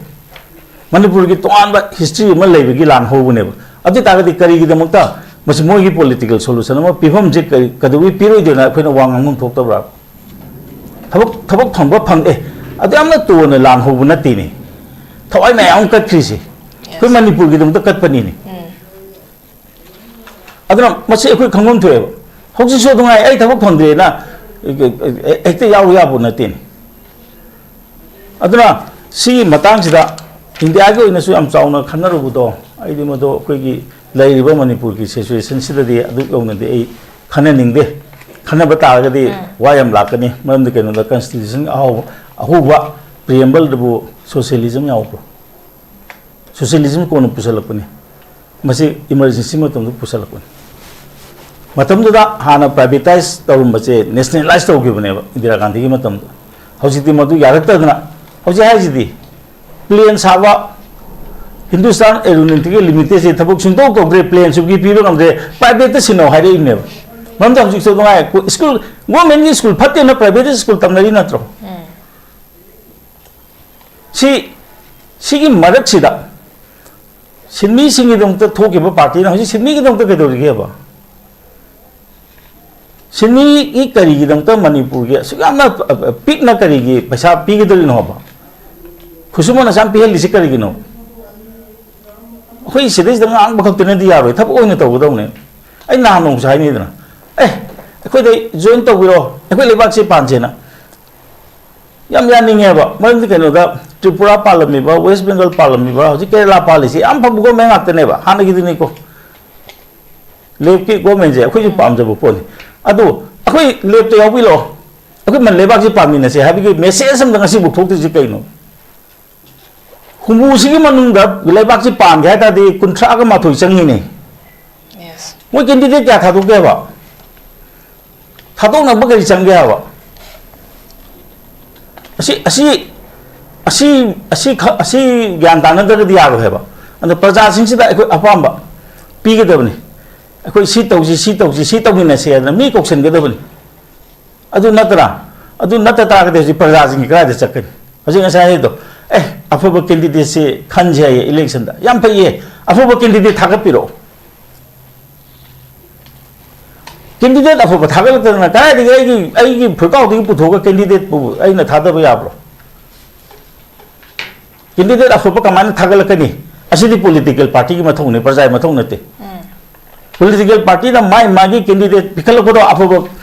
ꯃꯅꯤꯄꯨꯔꯒꯤ ꯇꯣꯉꯥꯟꯕ ꯍꯤꯁꯇ꯭ꯔꯤ ꯑꯃ ꯂꯩꯕꯒꯤ ꯂꯥꯟꯍꯧꯕꯅꯦꯕ꯫ ꯑꯗꯨ ꯑꯣꯏ ꯇꯥꯔꯒꯗꯤ ꯀꯔꯤꯒꯤꯗꯃꯛꯇ ꯃꯁꯤ ꯃꯣꯏꯒꯤ ꯄꯣꯂꯤꯇꯤꯀꯦꯜ ꯁꯣꯂꯨꯁꯟ ꯑꯃ ꯄꯤꯐꯝꯁꯦ ꯀꯔꯤ, ꯀꯩꯗꯧꯕꯩ ꯄꯤꯔꯣꯏꯗꯣꯏꯅꯣ? ꯑꯩꯈꯣꯏꯅ ꯋꯥ ꯉꯥꯡꯐꯝ ꯊꯣꯛꯇꯕ꯭ꯔꯥ? ꯊꯕꯛ, ꯊꯕꯛ ꯐꯪꯕ ꯐꯪ-, ꯑꯦ, ꯑꯗꯨ ꯌꯥꯝꯅ ꯇꯣꯟꯅ ꯂꯥꯟ ꯍꯧꯕ ꯅꯠꯇꯦꯅꯦ꯫ ꯊꯋꯥꯏ ꯃꯌꯥꯝ ꯑꯃ ꯀꯠꯈ꯭ꯔꯤꯁꯦ ꯑꯩꯈꯣꯏ ꯃꯅꯤꯄꯨꯔꯒꯤꯗꯃꯛꯇ ꯀꯠꯄꯅꯤꯅꯦ꯫ ꯎꯝ꯫ ꯑꯗꯨꯅ ꯃꯁꯤ ꯑꯩꯈꯣꯏ ꯈꯪꯐꯝ ꯊꯣꯛꯑꯦꯕ꯫ ꯍꯧꯖꯤꯛꯁꯨ ꯑꯗꯨꯉꯥꯏ ꯑꯩ ꯊꯕꯛ ꯐꯪꯗ꯭ꯔꯦꯅ ꯍꯦꯛꯇ ꯌꯥꯎꯔꯨ ꯌꯥꯄꯣꯠ ꯅꯠꯇꯦꯅꯦ꯫ ꯑꯗꯨꯅ ꯁꯤꯒꯤ ꯃꯇꯥꯡꯁꯤꯗ ꯏꯟꯗꯤꯌꯥꯒꯤ ꯑꯣꯏꯅꯁꯨ ꯌꯥꯝ ꯆꯥꯎꯅ ꯈꯟꯅꯔꯨꯕꯗꯣ, ꯑꯩꯗꯤ ꯃꯗꯨ ꯑꯩꯈꯣꯏꯒꯤ ꯂꯩꯔꯤꯕ ꯃꯅꯤꯄꯨꯔꯒꯤ ꯁꯤꯆꯨꯋꯦꯁꯟꯁꯤꯗꯗꯤ ꯑꯗꯨ ꯌꯧꯅꯗꯤ ꯑꯩ ꯈꯟꯅꯅꯤꯡꯗꯦ꯫ ꯈꯟꯅꯕ ꯇꯥꯔꯒꯗꯤ ꯋꯥ ꯌꯥꯝ ꯂꯥꯛꯀꯅꯤ꯫ ꯃꯔꯝꯗꯤ ꯀꯩꯅꯣꯗ, ꯀꯟꯁꯇꯤꯇ꯭ꯌꯨꯁꯟ ꯑꯍꯥꯎꯕ, ꯑꯍꯧꯕ ꯄ꯭ꯔꯤꯑꯦꯝꯕꯜꯗꯕꯨ ꯁꯣꯁꯤꯌꯦꯂꯤꯖꯝ ꯌꯥꯎꯕ꯭ꯔꯣ? ꯁꯣꯁꯤꯌꯦꯂꯤꯖꯝ ꯀꯣꯟꯅ ꯄꯨꯁꯜꯂꯛꯄꯅꯤ꯫ ꯃꯁꯤ ꯏꯃꯔꯖꯦꯟꯁꯤ ꯃꯇꯝꯗ ꯄꯨꯁꯜꯂꯛꯄꯅꯤ꯫ ꯃꯇꯝꯗꯨꯗ ꯍꯥꯟꯅ ꯄ꯭ꯔꯥꯏꯚꯦꯇꯥꯏꯖ ꯇꯧꯔꯝꯕꯁꯦ ꯅꯦꯁꯅꯦꯂꯥꯏꯖ ꯇꯧꯈꯤꯕꯅꯦꯕ ꯏꯟꯗꯤꯔꯥ ꯒꯥꯟꯙꯤꯒꯤ ꯃꯇꯝꯗ꯫ ꯍꯧꯖꯤꯛꯇꯤ ꯃꯗꯨ ꯌꯥꯔꯛꯇꯗꯅ ꯍꯧꯖꯤꯛ ꯍꯥꯏꯁꯤꯗꯤ ꯄ꯭ꯂꯦꯟ ꯁꯥꯕ ꯍꯤꯟꯗꯨꯁꯇꯥꯟ ꯑꯦꯔꯣꯅꯣꯇꯤꯀꯦꯜ ꯂꯤꯃꯤꯇꯦꯠꯁꯦ ꯊꯕꯛ ꯁꯨꯡꯇꯧ ꯇꯧꯗ꯭ꯔꯦ, ꯄ꯭ꯂꯦꯟ ꯁꯨꯕꯤ ꯄꯤꯕ ꯉꯝꯗ꯭ꯔꯦ, ꯄ꯭ꯔꯥꯏꯚꯦꯠꯇ ꯁꯤꯟꯅꯧ ꯍꯥꯏꯔꯛꯏꯕꯅꯦꯕ꯫ ꯃꯔꯝꯗꯤ ꯍꯧꯖꯤꯛꯁꯨ ꯅꯨꯡꯉꯥꯏ, ꯁ꯭ꯀꯨꯜ, ꯒꯣꯔꯃꯦꯟꯒꯤ ꯁ꯭ꯀꯨꯜ ꯐꯠꯇꯦꯅ ꯄ꯭ꯔꯥꯏꯚꯦꯠꯇ ꯁ꯭ꯀꯨꯜ ꯇꯝꯅꯔꯤ ꯅꯠꯇ꯭ꯔꯣ? ꯁꯤ, ꯁꯤꯒꯤ ꯃꯔꯛꯁꯤꯗ ꯁꯤꯟꯃꯤꯁꯤꯡꯒꯤꯗꯃꯛꯇ ꯊꯣꯛꯈꯤꯕ ꯄꯥꯔꯇꯤꯅ ꯍꯧꯖꯤꯛ ꯁꯤꯟꯃꯤꯒꯤꯗꯃꯛꯇ ꯀꯩꯗꯧꯔꯤꯒꯦꯕ? ꯁꯤꯟꯃꯤꯒꯤ ꯀꯔꯤꯒꯤꯗꯃꯛꯇ ꯃꯅꯤꯄꯨꯔꯒꯤ ꯑꯁꯨꯛ ꯌꯥꯝꯅ ꯄꯤꯛꯅ ꯀꯔꯤꯒꯤ ꯄꯩꯁꯥ ꯄꯤꯒꯗꯧꯔꯤꯅꯣꯕ? ꯈꯨꯠꯁꯨꯃꯟ ꯑꯁꯨꯛ ꯌꯥꯝ ꯄꯤꯍꯜꯂꯤꯁꯤ ꯀꯔꯤꯒꯤꯅꯣ? ꯑꯩꯈꯣꯏ ꯁꯤꯗꯩꯁꯤꯗ ꯉꯥꯡꯕ ꯈꯛꯇꯅꯗꯤ ꯌꯥꯔꯣꯏ, ꯊꯕꯛ ꯑꯣꯏꯅ ꯇꯧꯒꯗꯧꯅꯦ꯫ ꯑꯩ ꯅꯍꯥꯟ ꯅꯣꯡꯃꯁꯨ ꯍꯥꯏꯅꯤꯗꯅ, ꯑꯦ, ꯑꯩꯈꯣꯏꯗ ꯖꯣꯏꯟ ꯇꯧꯕꯤꯔꯣ, ꯑꯩꯈꯣꯏ ꯂꯩꯕꯥꯛꯁꯦ ꯄꯥꯟꯁꯦꯅ꯫ ꯌꯥꯝ ꯌꯥꯅꯤꯡꯉꯦꯕ, ꯃꯔꯝꯗꯤ ꯀꯩꯅꯣꯗ, ꯇ꯭ꯔꯤꯄꯨꯔꯥ ꯄꯥꯜꯂꯝꯃꯤꯕ, ꯋꯦꯁ ꯕꯦꯡꯒꯜ ꯄꯥꯜꯂꯝꯃꯤꯕ, ꯍꯧꯖꯤꯛ ꯀꯦꯔꯂꯥ ꯄꯥꯜꯂꯤꯁꯤ ꯌꯥꯝ ꯐꯕ ꯒꯣꯔꯃꯦꯟ ꯉꯥꯛꯇꯅꯦꯕ, ꯍꯥꯟꯅꯒꯤꯗꯨꯅꯤꯀꯣ꯫ ꯂꯦꯞꯀꯤ ꯒꯣꯔꯃꯦꯟꯁꯦ ꯑꯩꯈꯣꯏꯁꯨ ꯄꯥꯝꯖꯕ ꯄꯣꯠꯅꯤ꯫ ꯑꯗꯨ ꯑꯩꯈꯣꯏ ꯂꯦꯞꯇ ꯌꯥꯎꯕꯤꯔꯛꯑꯣ, ꯑꯩꯈꯣꯏ ꯃ-, ꯂꯩꯕꯥꯛꯁꯤ ꯄꯥꯟꯃꯤꯟꯅꯁꯦ ꯍꯥꯏꯕꯒꯤ ꯃꯦꯁꯦꯖ ꯑꯝꯇ ꯉꯁꯤꯐꯥꯎ ꯊꯣꯛꯇ꯭ꯔꯤꯁꯤ ꯀꯩꯅꯣ? ꯍꯨꯝꯐꯨꯁꯤꯒꯤ ꯃꯅꯨꯡꯗ ꯂꯩꯕꯥꯛꯁꯤ ꯄꯥꯟꯒꯦ ꯍꯥꯏ ꯇꯥꯔꯗꯤ ꯀꯨꯟꯊ꯭ꯔꯥꯒ ꯃꯥꯊꯣꯏ ꯆꯪꯉꯤꯅꯦ꯫ ꯃꯣꯏ ꯀꯦꯟꯗꯤꯗꯦꯠ ꯀꯌꯥ ꯊꯥꯗꯣꯛꯀꯦꯕ? ꯊꯥꯗꯣꯛꯅꯕ ꯀꯔꯤ ꯆꯪꯒꯦ ꯍꯥꯏꯕ? ꯑꯁꯤ, ꯑꯁꯤ, ꯑꯁꯤ, ꯑꯁꯤ ꯈ-, ꯑꯁꯤ ꯒ꯭ꯌꯥꯟ ꯇꯥꯅꯗ꯭ꯔꯒꯗꯤ ꯌꯥꯔꯣꯏ ꯍꯥꯏꯕ꯫ ꯑꯗꯣ ꯄ꯭ꯔꯖꯥꯁꯤꯡꯁꯤꯗ ꯑꯩꯈꯣꯏ ꯑꯄꯥꯝꯕ ꯄꯤꯒꯗꯕꯅꯤ꯫ ꯑꯩꯈꯣꯏ ꯁꯤ ꯇꯧꯁꯤ, ꯁꯤ ꯇꯧꯁꯤ, ꯁꯤ ꯇꯧꯃꯤꯟꯅꯁꯤ ꯍꯥꯏꯗꯅ ꯃꯤ ꯀꯧꯁꯤꯟꯒꯗꯕꯅꯤ꯫ ꯑꯗꯨ ꯅꯠꯇ꯭ꯔꯥ? ꯑꯗꯨ ꯅꯠꯇ ꯇꯥꯔꯒꯗꯤ ꯍꯧꯖꯤꯛ ꯄ꯭ꯔꯖꯥꯁꯤꯡꯒꯤ ꯀꯗꯥꯏꯗ ꯆꯠꯀꯅꯤ? ꯍꯧꯖꯤꯛ ꯉꯁꯥꯏ ꯍꯥꯏꯗꯣ, "ꯑꯦ, ꯑꯐꯕ ꯀꯦꯟꯗꯤꯗꯦꯠꯁꯤ ꯈꯟꯁꯦ" ꯍꯥꯏꯌꯦ ꯏꯂꯦꯛꯁꯟꯗ꯫ ꯌꯥꯝ ꯐꯩꯌꯦ, ꯑꯐꯕ ꯀꯦꯟꯗꯤꯗꯦꯠ ꯊꯥꯒꯠꯄꯤꯔꯛꯑꯣ꯫ ꯀꯦꯟꯗꯤꯗꯦꯠ ꯑꯐꯕ ꯊꯥꯒꯠꯂꯛꯇꯗꯅ ꯀꯗꯥꯏꯗꯒꯤ ꯑꯩꯒꯤ, ꯑꯩꯒꯤ ꯐꯨꯔꯤꯠꯀꯥꯎꯗꯒꯤ ꯄꯨꯊꯣꯛꯑꯒ ꯀꯦꯟꯗꯤꯗꯦꯠꯄꯨ ꯑꯩꯅ ꯊꯥꯗꯕ ꯌꯥꯕ꯭ꯔꯣ? ꯀꯦꯟꯗꯤꯗꯦꯠ ꯑꯐꯕ ꯀꯃꯥꯏꯅ ꯊꯥꯒꯠꯂꯛꯀꯅꯤ? ꯑꯁꯤꯗꯤ ꯄꯣꯂꯤꯇꯤꯀꯦꯜ ꯄꯥꯔꯇꯤꯒꯤ ꯃꯊꯧꯅꯤ, ꯄ꯭ꯔꯖꯥꯒꯤ ꯃꯊꯧ ꯅꯠꯇꯦ꯫ ꯄꯣꯂꯤꯇꯤꯀꯦꯜ ꯄꯥꯔꯇꯤꯅ ꯃꯥꯏ ꯃꯥꯒꯤ ꯀꯦꯟꯗꯤꯗꯦꯠ ꯄꯤꯈꯠꯂꯛꯄꯗꯣ ꯑꯐꯕ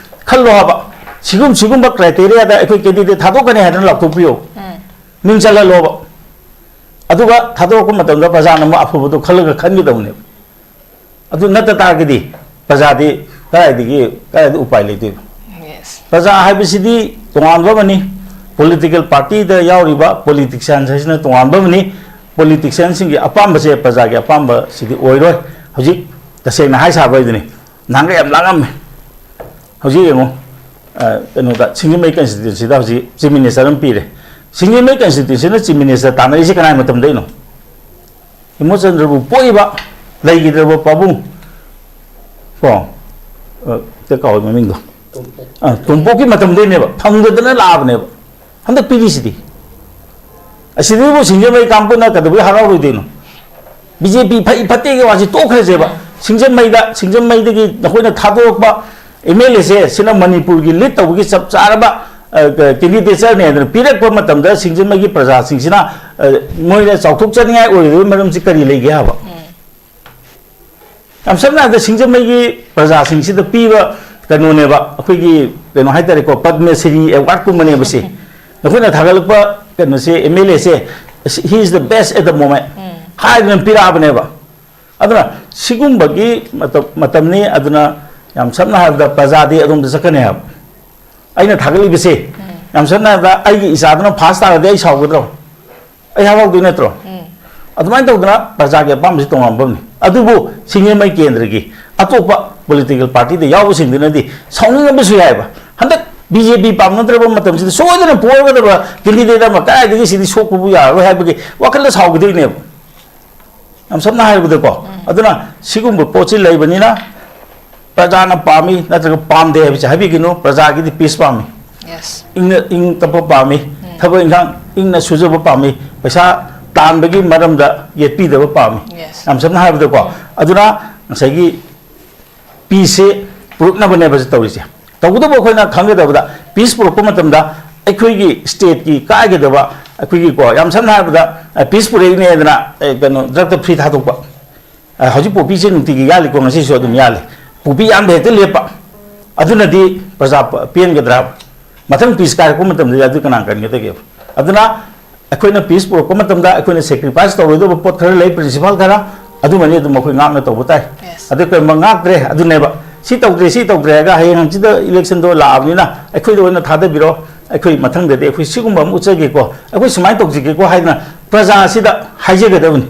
ꯈꯜꯂꯣ ꯍꯥꯏꯕ꯫ ꯁꯤꯒꯨꯝ-, ꯁꯤꯒꯨꯝꯕ ꯀ꯭ꯔꯥꯏꯇꯦꯔꯤꯌꯥꯗ ꯑꯩꯈꯣꯏ ꯀꯦꯟꯗꯤꯗꯦꯠ ꯊꯥꯗꯣꯛꯀꯅꯤ ꯍꯥꯏꯗꯅ ꯂꯥꯎꯊꯣꯛꯄꯤꯌꯣ꯫ ꯃꯤꯡ ꯆꯜꯍꯜꯂꯣꯕ꯫ ꯑꯗꯨꯒ ꯊꯥꯗꯣꯔꯛꯄ ꯃꯇꯝꯗ ꯄ꯭ꯔꯖꯥꯅ ꯑꯃ ꯑꯐꯕꯗꯣ ꯈꯜꯂꯒ ꯈꯟꯒꯗꯧꯅꯦꯕ꯫ ꯑꯗꯨ ꯅꯠꯇ ꯇꯥꯔꯒꯗꯤ ꯄ꯭ꯔꯖꯥꯗꯤ ꯀꯗꯥꯏꯗꯒꯤ, ꯀꯗꯥꯏꯗ ꯎꯄꯥꯏ ꯂꯩꯗꯣꯏꯕ? Yes. ꯄ꯭ꯔꯖꯥ ꯍꯥꯏꯕꯁꯤꯗꯤ ꯇꯣꯉꯥꯟꯕ ꯑꯃꯅꯤ, ꯄꯣꯂꯤꯇꯤꯀꯦꯜ ꯄꯥꯔꯇꯤꯗ ꯌꯥꯎꯔꯤꯕ ꯄꯣꯂꯤꯇꯤꯁꯤꯌꯥꯟꯁ ꯍꯥꯏꯁꯤꯅ ꯇꯣꯉꯥꯟꯕ ꯑꯃꯅꯤ꯫ ꯄꯣꯂꯤꯇꯤꯁꯤꯌꯥꯟꯁꯤꯡꯒꯤ ꯑꯄꯥꯝꯕꯁꯦ ꯄ꯭ꯔꯖꯥꯒꯤ ꯑꯄꯥꯝꯕꯁꯤꯗꯤ ꯑꯣꯏꯔꯣꯏ꯫ ꯍꯧꯖꯤꯛ ꯇꯁꯦꯡꯅ ꯍꯥꯏ ꯁꯥꯕ ꯍꯥꯏꯗꯨꯅꯤ, ꯅꯍꯥꯟꯒ ꯌꯥꯝ ꯂꯥꯡꯉꯝꯃꯦ꯫ ꯍꯧꯖꯤꯛ ꯌꯦꯡꯉꯨ, ꯑ, ꯀꯩꯅꯣꯗ, ꯁꯤꯡꯖꯃꯩ ꯀꯟꯁꯇꯤꯇ꯭ꯋꯦꯟꯁꯤꯗ ꯍꯧꯖꯤꯛ ꯆꯤꯐ ꯃꯤꯅꯤꯁꯇꯔ ꯑꯃ ꯄꯤꯔꯦ꯫ ꯁꯤꯡꯖꯃꯩ ꯀꯟꯁꯇꯤꯇ꯭ꯋꯦꯟꯁꯤꯅ ꯆꯤꯐ ꯃꯤꯅꯤꯁꯇꯔ ꯇꯥꯟꯅꯔꯤꯁꯦ ꯀꯅꯥꯏ ꯃꯇꯝꯗꯩꯅꯣ? ꯏꯃꯣꯆꯟꯗ꯭ꯔꯕꯨ ꯄꯣꯛꯏꯕ, ꯂꯩꯈꯤꯗ꯭ꯔꯕ ꯄꯥꯕꯨꯡ ꯀꯣ, ꯑ, ꯍꯦꯛꯇ ꯀꯥꯎꯋꯦ ꯃꯃꯤꯡꯗꯣ꯫ ꯑ, ꯇꯣꯝꯄꯣꯛꯀꯤ ꯃꯇꯝꯗꯩꯅꯦꯕ, ꯐꯪꯗꯗꯅ ꯂꯥꯛꯑꯕꯅꯦꯕ꯫ ꯍꯟꯗꯛ ꯄꯤꯔꯤꯁꯤꯗꯤ꯫ ꯑꯁꯤꯗꯕꯨ ꯁꯤꯡꯖꯃꯩ ꯀꯥꯡꯕꯨꯅ ꯀꯩꯗꯧꯕꯩ ꯍꯔꯥꯎꯔꯣꯏꯗꯣꯏꯅꯣ? ꯕꯤ ꯖꯦ ꯄꯤ ꯐꯩ ꯐꯠꯇꯦꯒꯤ ꯋꯥꯁꯤ ꯇꯣꯛꯈ꯭ꯔꯁꯦꯕ꯫ ꯁꯤꯡꯖꯃꯩꯗ, ꯁꯤꯡꯖꯃꯩꯗꯒꯤ ꯅꯈꯣꯏꯅ ꯊꯥꯗꯣꯔꯛꯄ ꯑꯦꯝ ꯑꯦꯜ ꯑꯦꯁꯦ ꯁꯤꯅ ꯃꯅꯤꯄꯨꯔꯒꯤ ꯂꯤꯗ ꯇꯧꯕꯒꯤ ꯆꯞ ꯆꯥꯔꯕ, ꯑ, ꯀꯦꯟꯗꯤꯗꯦꯆꯔꯅꯦ ꯍꯥꯏꯗꯅ ꯄꯤꯔꯛꯄ ꯃꯇꯝꯗ ꯁꯤꯡꯖꯃꯩꯒꯤ ꯄ꯭ꯔꯖꯥꯁꯤꯡꯁꯤꯅ, ꯑ, ꯃꯣꯏꯅ ꯆꯥꯎꯊꯣꯛꯆꯅꯤꯡꯉꯥꯏ ꯑꯣꯏꯔꯤꯕ ꯃꯔꯝꯁꯤ ꯀꯔꯤ ꯂꯩꯒꯦ ꯍꯥꯏꯕ? ꯌꯥꯝ ꯁꯝꯅ ꯍꯥꯏꯔꯕꯗ ꯁꯤꯡꯖꯃꯩꯒꯤ ꯄ꯭ꯔꯖꯥꯁꯤꯡꯁꯤꯗ ꯄꯤꯕ ꯀꯩꯅꯣꯅꯦꯕ, ꯑꯩꯈꯣꯏꯒꯤ ꯀꯩꯅꯣ ꯍꯥꯏꯇꯥꯔꯦꯀꯣ, ꯄꯗꯃ ꯁ꯭ꯔꯤ ꯑꯦꯋꯥꯔꯗꯀꯨꯝꯕꯅꯦꯕ ꯁꯤ꯫ ꯅꯈꯣꯏꯅ ꯊꯥꯒꯠꯂꯛꯄ ꯀꯩꯅꯣꯁꯦ, ꯑꯦꯝ ꯑꯦꯜ ꯑꯦꯁꯦ, "He is the best at the moment" ꯍꯥꯏꯗꯅ ꯄꯤꯔꯛꯑꯕꯅꯦꯕ꯫ ꯑꯗꯨꯅ ꯁꯤꯒꯨꯝꯕꯒꯤ ꯃꯇꯝ, ꯃꯇꯝꯅꯤ꯫ ꯑꯗꯨꯅ ꯌꯥꯝ ꯁꯝꯅ ꯍꯥꯏꯔꯕꯗ ꯄ꯭ꯔꯖꯥꯗꯤ ꯑꯗꯣꯝꯗ ꯆꯠꯀꯅꯤ ꯍꯥꯏꯕ꯫ ꯑꯩꯅ ꯊꯥꯒꯠꯂꯤꯕꯁꯦ, ꯌꯥꯝ ꯁꯝꯅ ꯍꯥꯏꯔꯕꯗ ꯑꯩꯒꯤ ꯏꯆꯥꯗꯨꯅ ꯐꯥꯁ ꯇꯥꯔꯗꯤ ꯑꯩ ꯁꯥꯎꯒꯗ꯭ꯔꯣ? ꯑꯩ ꯍꯔꯥꯎꯗꯣꯏ ꯅꯠꯇ꯭ꯔꯣ? ꯑꯗꯨꯃꯥꯏꯅ ꯇꯧꯗꯅ ꯄ꯭ꯔꯖꯥꯒꯤ ꯑꯄꯥꯝꯕꯁꯤ ꯇꯣꯉꯥꯟꯕ ꯑꯃꯅꯤ꯫ ꯑꯗꯨꯕꯨ ꯁꯤꯡꯖꯃꯩ ꯀꯦꯟꯗ꯭ꯔꯒꯤ ꯑꯇꯣꯞꯄ ꯄꯣꯂꯤꯇꯤꯀꯦꯜ ꯄꯥꯔꯇꯤꯗ ꯌꯥꯎꯕꯁꯤꯡꯗꯨꯅꯗꯤ ꯁꯥꯎꯅꯤꯡꯉꯝꯕꯁꯨ ꯌꯥꯏꯑꯕ꯫ ꯍꯟꯗꯛ ꯕꯤ ꯖꯦ ꯄꯤ ꯄꯥꯝꯅꯗ꯭ꯔꯕ ꯃꯇꯝꯁꯤꯗ ꯁꯣꯏꯗꯅ ꯄꯣꯔꯒꯗꯕ ꯀꯦꯟꯗꯤꯗꯦꯠ ꯑꯃ ꯀꯗꯥꯏꯗꯒꯤ ꯁꯤꯗꯤ ꯁꯣꯛꯄꯕꯨ ꯌꯥꯔꯔꯣꯏ ꯍꯥꯏꯕꯒꯤ ꯋꯥꯈꯜꯗ ꯁꯥꯎꯒꯗꯣꯏꯅꯦꯕ꯫ ꯌꯥꯝ ꯁꯝꯅ ꯍꯥꯏꯔꯕꯗꯀꯣ, ꯑꯗꯨꯅ ꯁꯤꯒꯨꯝꯕ ꯄꯣꯠꯁꯤ ꯂꯩꯕꯅꯤꯅ ꯄ꯭ꯔꯖꯥꯅ ꯄꯥꯝꯃꯤ ꯅꯠꯇ꯭ꯔꯒ ꯄꯥꯝꯗꯦ ꯍꯥꯏꯕꯁꯦ ꯍꯥꯏꯕꯤꯒꯅꯨ꯫ ꯄ꯭ꯔꯖꯥꯒꯤꯗꯤ ꯄꯤꯁ ꯄꯥꯝꯃꯤ, Yes. ꯏꯪꯅ, ꯏꯪ ꯇꯞꯄ ꯄꯥꯝꯃꯤ, ꯊꯕꯛ ꯏꯪꯈꯥꯡ ꯏꯪꯅ ꯁꯨꯖꯕ ꯄꯥꯝꯃꯤ, ꯄꯩꯁꯥ ꯇꯥꯟꯕꯒꯤ ꯃꯔꯝꯗ ꯌꯦꯠꯄꯤꯗꯕ ꯄꯥꯝꯃꯤ꯫ Yes. ꯌꯥꯝ ꯁꯝꯅ ꯍꯥꯏꯔꯕꯗꯀꯣ, ꯑꯗꯨꯅ ꯉꯁꯥꯏꯒꯤ ꯄꯤꯁꯁꯦ ꯄꯨꯔꯛꯅꯕꯅꯦꯕ ꯁꯤ ꯇꯧꯔꯤꯁꯦ꯫ ꯇꯧꯕꯇꯕꯨ ꯑꯩꯈꯣꯏꯅ ꯈꯪꯒꯗꯕꯗ, ꯄꯤꯁ ꯄꯨꯔꯛꯄ ꯃꯇꯝꯗ ꯑꯩꯈꯣꯏꯒꯤ ꯁ꯭ꯇꯦꯠꯀꯤ ꯀꯥꯏꯒꯗꯕ, ꯑꯩꯈꯣꯏꯒꯤꯀꯣ, ꯌꯥꯝ ꯁꯝꯅ ꯍꯥꯏꯔꯕꯗ, ꯑ, ꯄꯤꯁ ꯄꯨꯔꯛꯏꯅꯦꯗꯅ, ꯑ, ꯀꯩꯅꯣ, ꯗ꯭ꯔꯛꯇ ꯐ꯭ꯔꯤ ꯊꯥꯗꯣꯛꯄ꯫ ꯑ, ꯍꯧꯖꯤꯛ ꯄꯣꯄꯤꯁꯦ ꯅꯨꯡꯇꯤꯒꯤ ꯌꯥꯜꯂꯤꯀꯣ, ꯉꯁꯤꯁꯨ ꯑꯗꯨꯝ ꯌꯥꯜꯂꯤ꯫ ꯄꯣꯄꯤ ꯌꯥꯟꯕ ꯍꯦꯛꯇ ꯂꯦꯞꯄ꯫ ꯑꯗꯨꯅꯗꯤ ꯄ꯭ꯔꯖꯥ ꯄ-, ꯄꯦꯟꯒꯗ꯭ꯔꯥ? ꯃꯊꯪ ꯄꯤꯁ ꯀꯥꯏꯔꯛꯄ ꯃꯇꯝꯗꯗꯤ ꯑꯗꯨ ꯀꯅꯥ ꯀꯟꯒꯗꯒꯦꯕ? ꯑꯗꯨꯅ ꯑꯩꯈꯣꯏꯅ ꯄꯤꯁ ꯄꯨꯔꯛꯄ ꯃꯇꯝꯗ ꯑꯩꯈꯣꯏꯅ ꯁꯦꯀ꯭ꯔꯤꯐꯥꯏꯁ ꯇꯧꯔꯣꯏꯗꯕ ꯄꯣꯠ ꯈꯔ ꯂꯩ, ꯄ꯭ꯔꯤꯟꯁꯤꯄꯥꯜ ꯈꯔ, ꯑꯗꯨꯃꯅꯤ ꯑꯗꯨꯝ ꯑꯩꯈꯣꯏ ꯉꯥꯛꯅ ꯇꯧꯕ ꯇꯥꯏ꯫ Yes. ꯑꯗꯨ ꯀꯔꯤꯒꯨꯝꯕ ꯉꯥꯛꯇ꯭ꯔꯦ, ꯑꯗꯨꯅꯦꯕ ꯁꯤ ꯇꯧꯗ꯭ꯔꯦ, ꯁꯤ ꯇꯧꯗ꯭ꯔꯦ ꯍꯥꯏꯔꯒ ꯍꯌꯦꯡ ꯍꯪꯆꯤꯠꯇ ꯏꯂꯦꯛꯁꯟꯗꯣ ꯂꯥꯛꯑꯕꯅꯤꯅ ꯑꯩꯈꯣꯏꯗ ꯑꯣꯏꯅ ꯊꯥꯗꯕꯤꯔꯣ, ꯑꯩꯈꯣꯏ ꯃꯊꯪꯗꯗꯤ ꯑꯩꯈꯣꯏ ꯁꯤꯒꯨꯝꯕ ꯑꯃ ꯎꯠꯆꯒꯦꯀꯣ, ꯑꯩꯈꯣꯏ ꯁꯨꯃꯥꯏꯅ ꯇꯧꯖꯒꯦꯀꯣ ꯍꯥꯏꯗꯅ ꯄ꯭ꯔꯖꯥꯁꯤꯗ ꯍꯥꯏꯖꯒꯗꯕꯅꯤ꯫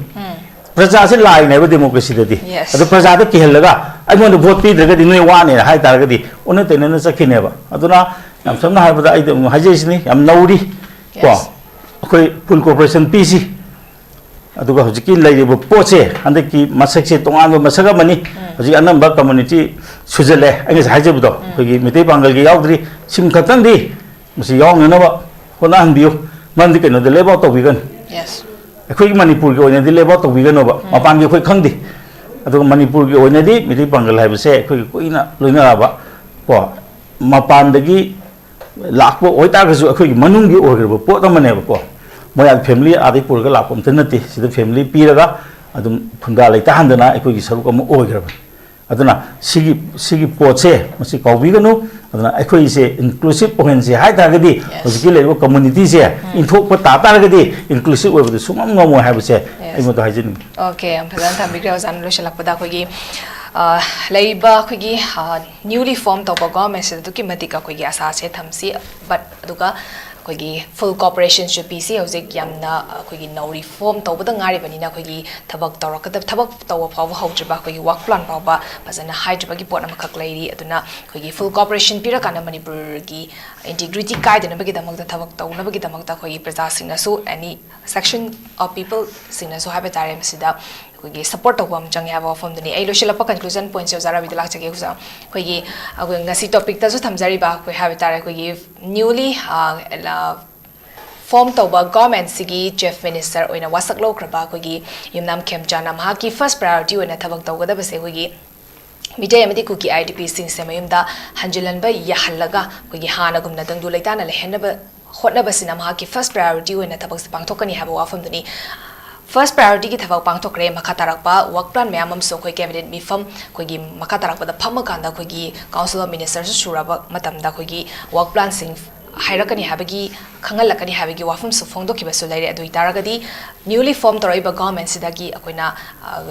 ꯄ꯭ꯔꯖꯥꯁꯤ ꯂꯥꯏꯅꯦꯕ ꯗꯦꯃꯣꯀ꯭ꯔꯦꯁꯤꯗꯗꯤ꯫ Yes. ꯑꯗꯣ ꯄ꯭ꯔꯖꯥꯗ ꯀꯤꯍꯜꯂꯒ ꯑꯩꯉꯣꯟꯗ ꯚꯣꯠ ꯄꯤꯗ꯭ꯔꯒꯗꯤ ꯅꯣꯏ ꯋꯥꯅꯦꯅ ꯍꯥꯏ ꯇꯥꯔꯒꯗꯤ ꯑꯣꯟꯅ ꯇꯩꯅꯅ ꯆꯠꯈꯤꯅꯦꯕ꯫ ꯑꯗꯨꯅ ꯌꯥꯝ ꯁꯝꯅ ꯍꯥꯏꯔꯕꯗ ꯑꯩꯗꯤ ꯑꯃꯨꯛ ꯍꯥꯏꯖꯔꯤꯁꯤꯅꯤ, ꯌꯥꯝ ꯅꯧꯔꯤ ꯀꯣ꯫ Yes. ꯑꯩꯈꯣꯏ ꯐꯨꯜ ꯀꯣꯑꯣꯄꯔꯦꯁꯟ ꯄꯤꯁꯤ꯫ ꯑꯗꯨꯒ ꯍꯧꯖꯤꯛꯀꯤ ꯂꯩꯔꯤꯕ ꯄꯣꯠꯁꯦ ꯍꯟꯗꯛꯀꯤ ꯃꯁꯛꯁꯦ ꯇꯣꯉꯥꯟꯕ ꯃꯁꯛ ꯑꯃꯅꯤ꯫ ꯍꯧꯖꯤꯛ ꯑꯅꯝꯕ ꯀꯝꯃꯨꯅꯤꯇꯤ ꯁꯨꯖꯜꯂꯦ, ꯑꯩ ꯉꯁꯥꯏ ꯍꯥꯏꯖꯕꯗꯣ ꯑꯩꯈꯣꯏꯒꯤ ꯃꯩꯇꯩ ꯄꯥꯡꯒꯜꯒꯤ ꯌꯥꯎꯗ꯭ꯔꯤ꯫ ꯁꯤꯃ ꯈꯛꯇꯪꯗꯤ ꯃꯁꯤ ꯌꯥꯎꯅꯅꯕ ꯍꯣꯠꯅꯍꯟꯕꯤꯌꯨ꯫ ꯃꯔꯝꯗꯤ ꯀꯩꯅꯣꯗ ꯂꯦꯞ ꯑꯥꯎꯠ ꯇꯧꯕꯤꯒꯅꯨ꯫ Yes. ꯑꯩꯈꯣꯏꯒꯤ ꯃꯅꯤꯄꯨꯔꯒꯤ ꯑꯣꯏꯅꯗꯤ ꯂꯦꯞ ꯑꯥꯎꯠ ꯇꯧꯕꯤꯒꯅꯣꯕ, ꯃꯄꯥꯟꯒꯤ ꯑꯩꯈꯣꯏ ꯈꯪꯗꯦ꯫ ꯑꯗꯨꯒ ꯃꯅꯤꯄꯨꯔꯒꯤ ꯑꯣꯏꯅꯗꯤ ꯃꯩꯇꯩ ꯄꯥꯡꯒꯜ ꯍꯥꯏꯕꯁꯦ ꯑꯩꯈꯣꯏꯒꯤ ꯀꯨꯏꯅ ꯂꯣꯏꯅꯔꯛꯑꯕ ꯀꯣ, ꯃꯄꯥꯟꯗꯒꯤ ꯂꯥꯛꯄ ꯑꯣꯏꯇꯥꯔꯒꯁꯨ ꯑꯩꯈꯣꯏꯒꯤ ꯃꯅꯨꯡꯒꯤ ꯑꯣꯏꯈ꯭ꯔꯕ ꯄꯣꯠ ꯑꯃꯅꯦꯕꯀꯣ꯫ ꯃꯣꯏ ꯑꯥꯗ ꯐꯦꯃꯤꯂꯤ ꯑꯥꯗꯩ ꯄꯨꯔꯒ ꯂꯥꯛꯄ ꯑꯝꯇ ꯅꯠꯇꯦ, ꯁꯤꯗ ꯐꯦꯃꯤꯂꯤ ꯄꯤꯔꯒ ꯑꯗꯨꯝ ꯐꯨꯡꯒꯥ ꯂꯩꯇꯥꯍꯟꯗꯅ ꯑꯩꯈꯣꯏꯒꯤ ꯁꯔꯨꯛ ꯑꯃ ꯑꯣꯏꯈ꯭ꯔꯕꯅꯤ꯫ ꯑꯗꯨꯅ ꯁꯤꯒꯤ ꯁꯤꯒꯤ ꯄꯣꯠꯁꯦ ꯃꯁꯤ ꯀꯥꯎꯕꯤꯒꯅꯨ꯫ ꯑꯗꯨꯅ ꯑꯩꯈꯣꯏꯁꯦ ꯏꯟꯀ꯭ꯂꯨꯁꯤꯞ ꯑꯣꯏꯍꯟꯁꯦ ꯍꯥꯏ ꯇꯥꯔꯒꯗꯤ, ꯍꯧꯖꯤꯛꯀꯤ ꯂꯩꯔꯤꯕ ꯀꯝꯃꯨꯅꯤꯇꯤꯁꯦ ꯏꯟꯊꯣꯛꯄ ꯇꯥ ꯇꯥꯔꯒꯗꯤ ꯏꯟꯀ꯭ꯂꯨꯁꯤꯞ ꯑꯣꯏꯕꯗꯨ ꯁꯨꯡꯉꯝ ꯉꯝꯃꯣꯏ ꯍꯥꯏꯕꯁꯦ ꯑꯩ ꯃꯗꯨ ꯍꯥꯏꯖꯅꯤꯡꯉꯤ꯫ ꯑꯣꯀꯦ, ꯌꯥꯝ ꯐꯖꯅ ꯊꯝꯕꯤꯈ꯭ꯔꯦ ꯑꯣꯖꯥꯅ꯫ ꯂꯣꯏꯁꯤꯜꯂꯛꯄꯗ ꯑꯩꯈꯣꯏꯒꯤ ꯑ, ꯂꯩꯔꯤꯕ ꯑꯩꯈꯣꯏꯒꯤ ꯅ꯭ꯌꯨꯂꯤ ꯐꯣꯝ ꯇꯧꯕ ꯒꯣꯔꯃꯦꯟꯁꯤꯗ ꯑꯗꯨꯛꯀꯤ ꯃꯇꯤꯛ ꯑꯩꯈꯣꯏꯒꯤ ꯑꯁꯥꯁꯦ ꯊꯝꯁꯤ꯫ ꯕꯠ ꯑꯗꯨꯒ ꯑꯩꯈꯣꯏꯒꯤ ꯐꯨꯜ ꯀꯣꯑꯣꯄꯔꯦꯁꯟꯁꯨ ꯄꯤꯁꯤ꯫ ꯍꯧꯖꯤꯛ ꯌꯥꯝꯅ ꯑꯩꯈꯣꯏꯒꯤ ꯅꯧꯔꯤ ꯐꯣꯝ ꯇꯧꯕꯗ ꯉꯥꯏꯔꯤꯕꯅꯤꯅ ꯑꯩꯈꯣꯏꯒꯤ ꯊꯕꯛ ꯇꯧꯔꯛꯀꯗꯕ, ꯊꯕꯛ ꯇꯧꯕ ꯐꯥꯎꯕ ꯍꯧꯗ꯭ꯔꯤꯕ, ꯑꯩꯈꯣꯏꯒꯤ ꯋꯥꯛ ꯄ꯭ꯂꯥꯟ ꯐꯥꯎꯕ ꯐꯖꯅ ꯍꯥꯏꯗ꯭ꯔꯤꯕꯒꯤ ꯄꯣꯠ ꯑꯃꯈꯛ ꯂꯩꯔꯤ꯫ ꯑꯗꯨꯅ ꯑꯩꯈꯣꯏꯒꯤ ꯐꯨꯜ ꯀꯣꯑꯣꯄꯔꯦꯁꯟ ꯄꯤꯔꯀꯥꯟꯗ ꯃꯅꯤꯄꯨꯔꯒꯤ ꯏꯟꯇꯤꯒ꯭ꯔꯤꯇꯤ ꯀꯥꯏꯗꯅꯕꯒꯤꯗꯃꯛꯇ, ꯊꯕꯛ ꯇꯧꯅꯕꯒꯤꯗꯃꯛꯇ ꯑꯩꯈꯣꯏꯒꯤ ꯄ꯭ꯔꯖꯥꯁꯤꯡꯅꯁꯨ, ꯑꯦꯅꯤ ꯁꯦꯛꯁꯟ ꯑꯣꯐ ꯄꯤꯄꯜꯁꯤꯡꯅꯁꯨ ꯍꯥꯏꯕ ꯇꯥꯔꯦ, ꯃꯁꯤꯗ ꯑꯩꯈꯣꯏꯒꯤ ꯁꯄꯣꯔꯠ ꯇꯧꯕ ꯑꯃ ꯆꯪꯉꯦ ꯍꯥꯏꯕ ꯋꯥꯐꯝꯗꯨꯅꯤ꯫ ꯑꯩ ꯂꯣꯏꯁꯤꯜꯂꯛꯄ ꯀꯟꯀ꯭ꯂꯨꯖꯟ ꯄꯣꯏꯟꯠꯁꯦ ꯑꯣꯖꯥ ꯔꯕꯤꯗ ꯂꯥꯛꯆꯒꯦ꯫ ꯑꯣꯖꯥ, ꯑꯩꯈꯣꯏꯒꯤ, ꯑꯩꯈꯣꯏ ꯉꯁꯤ ꯇꯣꯄꯤꯛꯇꯁꯨ ꯊꯝꯖꯔꯤꯕ ꯑꯩꯈꯣꯏ ꯍꯥꯏꯕ ꯇꯥꯔꯦ, ꯑꯩꯈꯣꯏꯒꯤ ꯅ꯭ꯌꯨꯂꯤ ꯐꯣꯝ ꯇꯧꯕ ꯒꯣꯔꯃꯦꯟꯁꯤꯒꯤ ꯆꯤꯐ ꯃꯤꯅꯤꯁꯇꯔ ꯑꯣꯏꯅ ꯋꯥꯁꯛ ꯂꯧꯈ꯭ꯔꯕ ꯑꯩꯈꯣꯏꯒꯤ ꯌꯨꯝꯅꯥꯝ ꯈꯦꯝꯆꯥꯟꯅ ꯃꯍꯥꯛꯀꯤ ꯐꯥꯔꯁ ꯄ꯭ꯔꯥꯏꯌꯣꯔꯤꯇꯤ ꯑꯣꯏꯅ ꯊꯕꯛ ꯇꯧꯒꯗꯕꯁꯦ ꯑꯩꯈꯣꯏꯒꯤ ꯃꯤꯇꯩ ꯑꯃꯗꯤ ꯀꯨꯀꯤ ꯑꯥꯏ ꯗꯤ ꯄꯤꯁꯤꯡꯁꯦ ꯃꯌꯨꯝꯗ ꯍꯟꯖꯤꯜꯍꯟꯕ ꯌꯥꯍꯜꯂꯒ ꯑꯩꯈꯣꯏꯒꯤ ꯍꯥꯟꯅꯒꯨꯝꯅ ꯇꯪꯗꯨ ꯂꯩꯇꯥꯅ ꯂꯩꯍꯟꯅꯕ ꯍꯣꯠꯅꯕꯁꯤꯅ ꯃꯍꯥꯛꯀꯤ ꯐꯥꯔꯁ ꯄ꯭ꯔꯥꯏꯌꯣꯔꯤꯇꯤ ꯑꯣꯏꯅ ꯊꯕꯛꯁꯦ ꯄꯥꯡꯊꯣꯛꯀꯅꯤ ꯍꯥꯏꯕ ꯋꯥꯐꯝꯗꯨꯅꯤ꯫ ꯐꯥꯔꯁ ꯄ꯭ꯔꯥꯏꯌꯣꯔꯤꯇꯤꯒꯤ ꯊꯕꯛ ꯄꯥꯡꯊꯣꯛꯈ꯭ꯔꯦ꯫ ꯃꯈꯥ ꯇꯥꯔꯛꯄ ꯋꯥꯛ ꯄ꯭ꯂꯥꯟ ꯃꯌꯥꯝ ꯑꯃꯁꯨ ꯑꯩꯈꯣꯏ ꯀꯦꯕꯤꯅꯦꯠ ꯃꯤꯐꯝ, ꯑꯩꯈꯣꯏꯒꯤ ꯃꯈꯥ ꯇꯥꯔꯛꯄꯗ ꯐꯝꯃꯀꯥꯟꯗ ꯑꯩꯈꯣꯏꯒꯤ ꯀꯥꯎꯟꯁꯤꯜ ꯑꯣꯐ ꯃꯤꯅꯤꯁꯇꯔꯁꯨ ꯁꯨꯔꯕ ꯃꯇꯝꯗ ꯑꯩꯈꯣꯏꯒꯤ ꯋꯥꯛ ꯄ꯭ꯂꯥꯟꯁꯤꯡ ꯍꯥꯏꯔꯛꯀꯅꯤ ꯍꯥꯏꯕꯒꯤ, ꯈꯪꯍꯜꯂꯛꯀꯅꯤ ꯍꯥꯏꯕꯒꯤ ꯋꯥꯐꯝꯁꯨ ꯐꯣꯡꯗꯣꯛꯈꯤꯕꯁꯨ ꯂꯩꯔꯦ꯫ ꯑꯗꯨ ꯑꯣꯏꯇꯥꯔꯒꯗꯤ ꯅ꯭ꯌꯨꯂꯤ ꯐꯣꯝ ꯇꯧꯔꯛꯏꯕ ꯒꯣꯔꯃꯦꯟꯁꯤꯗꯒꯤ ꯑꯩꯈꯣꯏꯅ, ꯑ,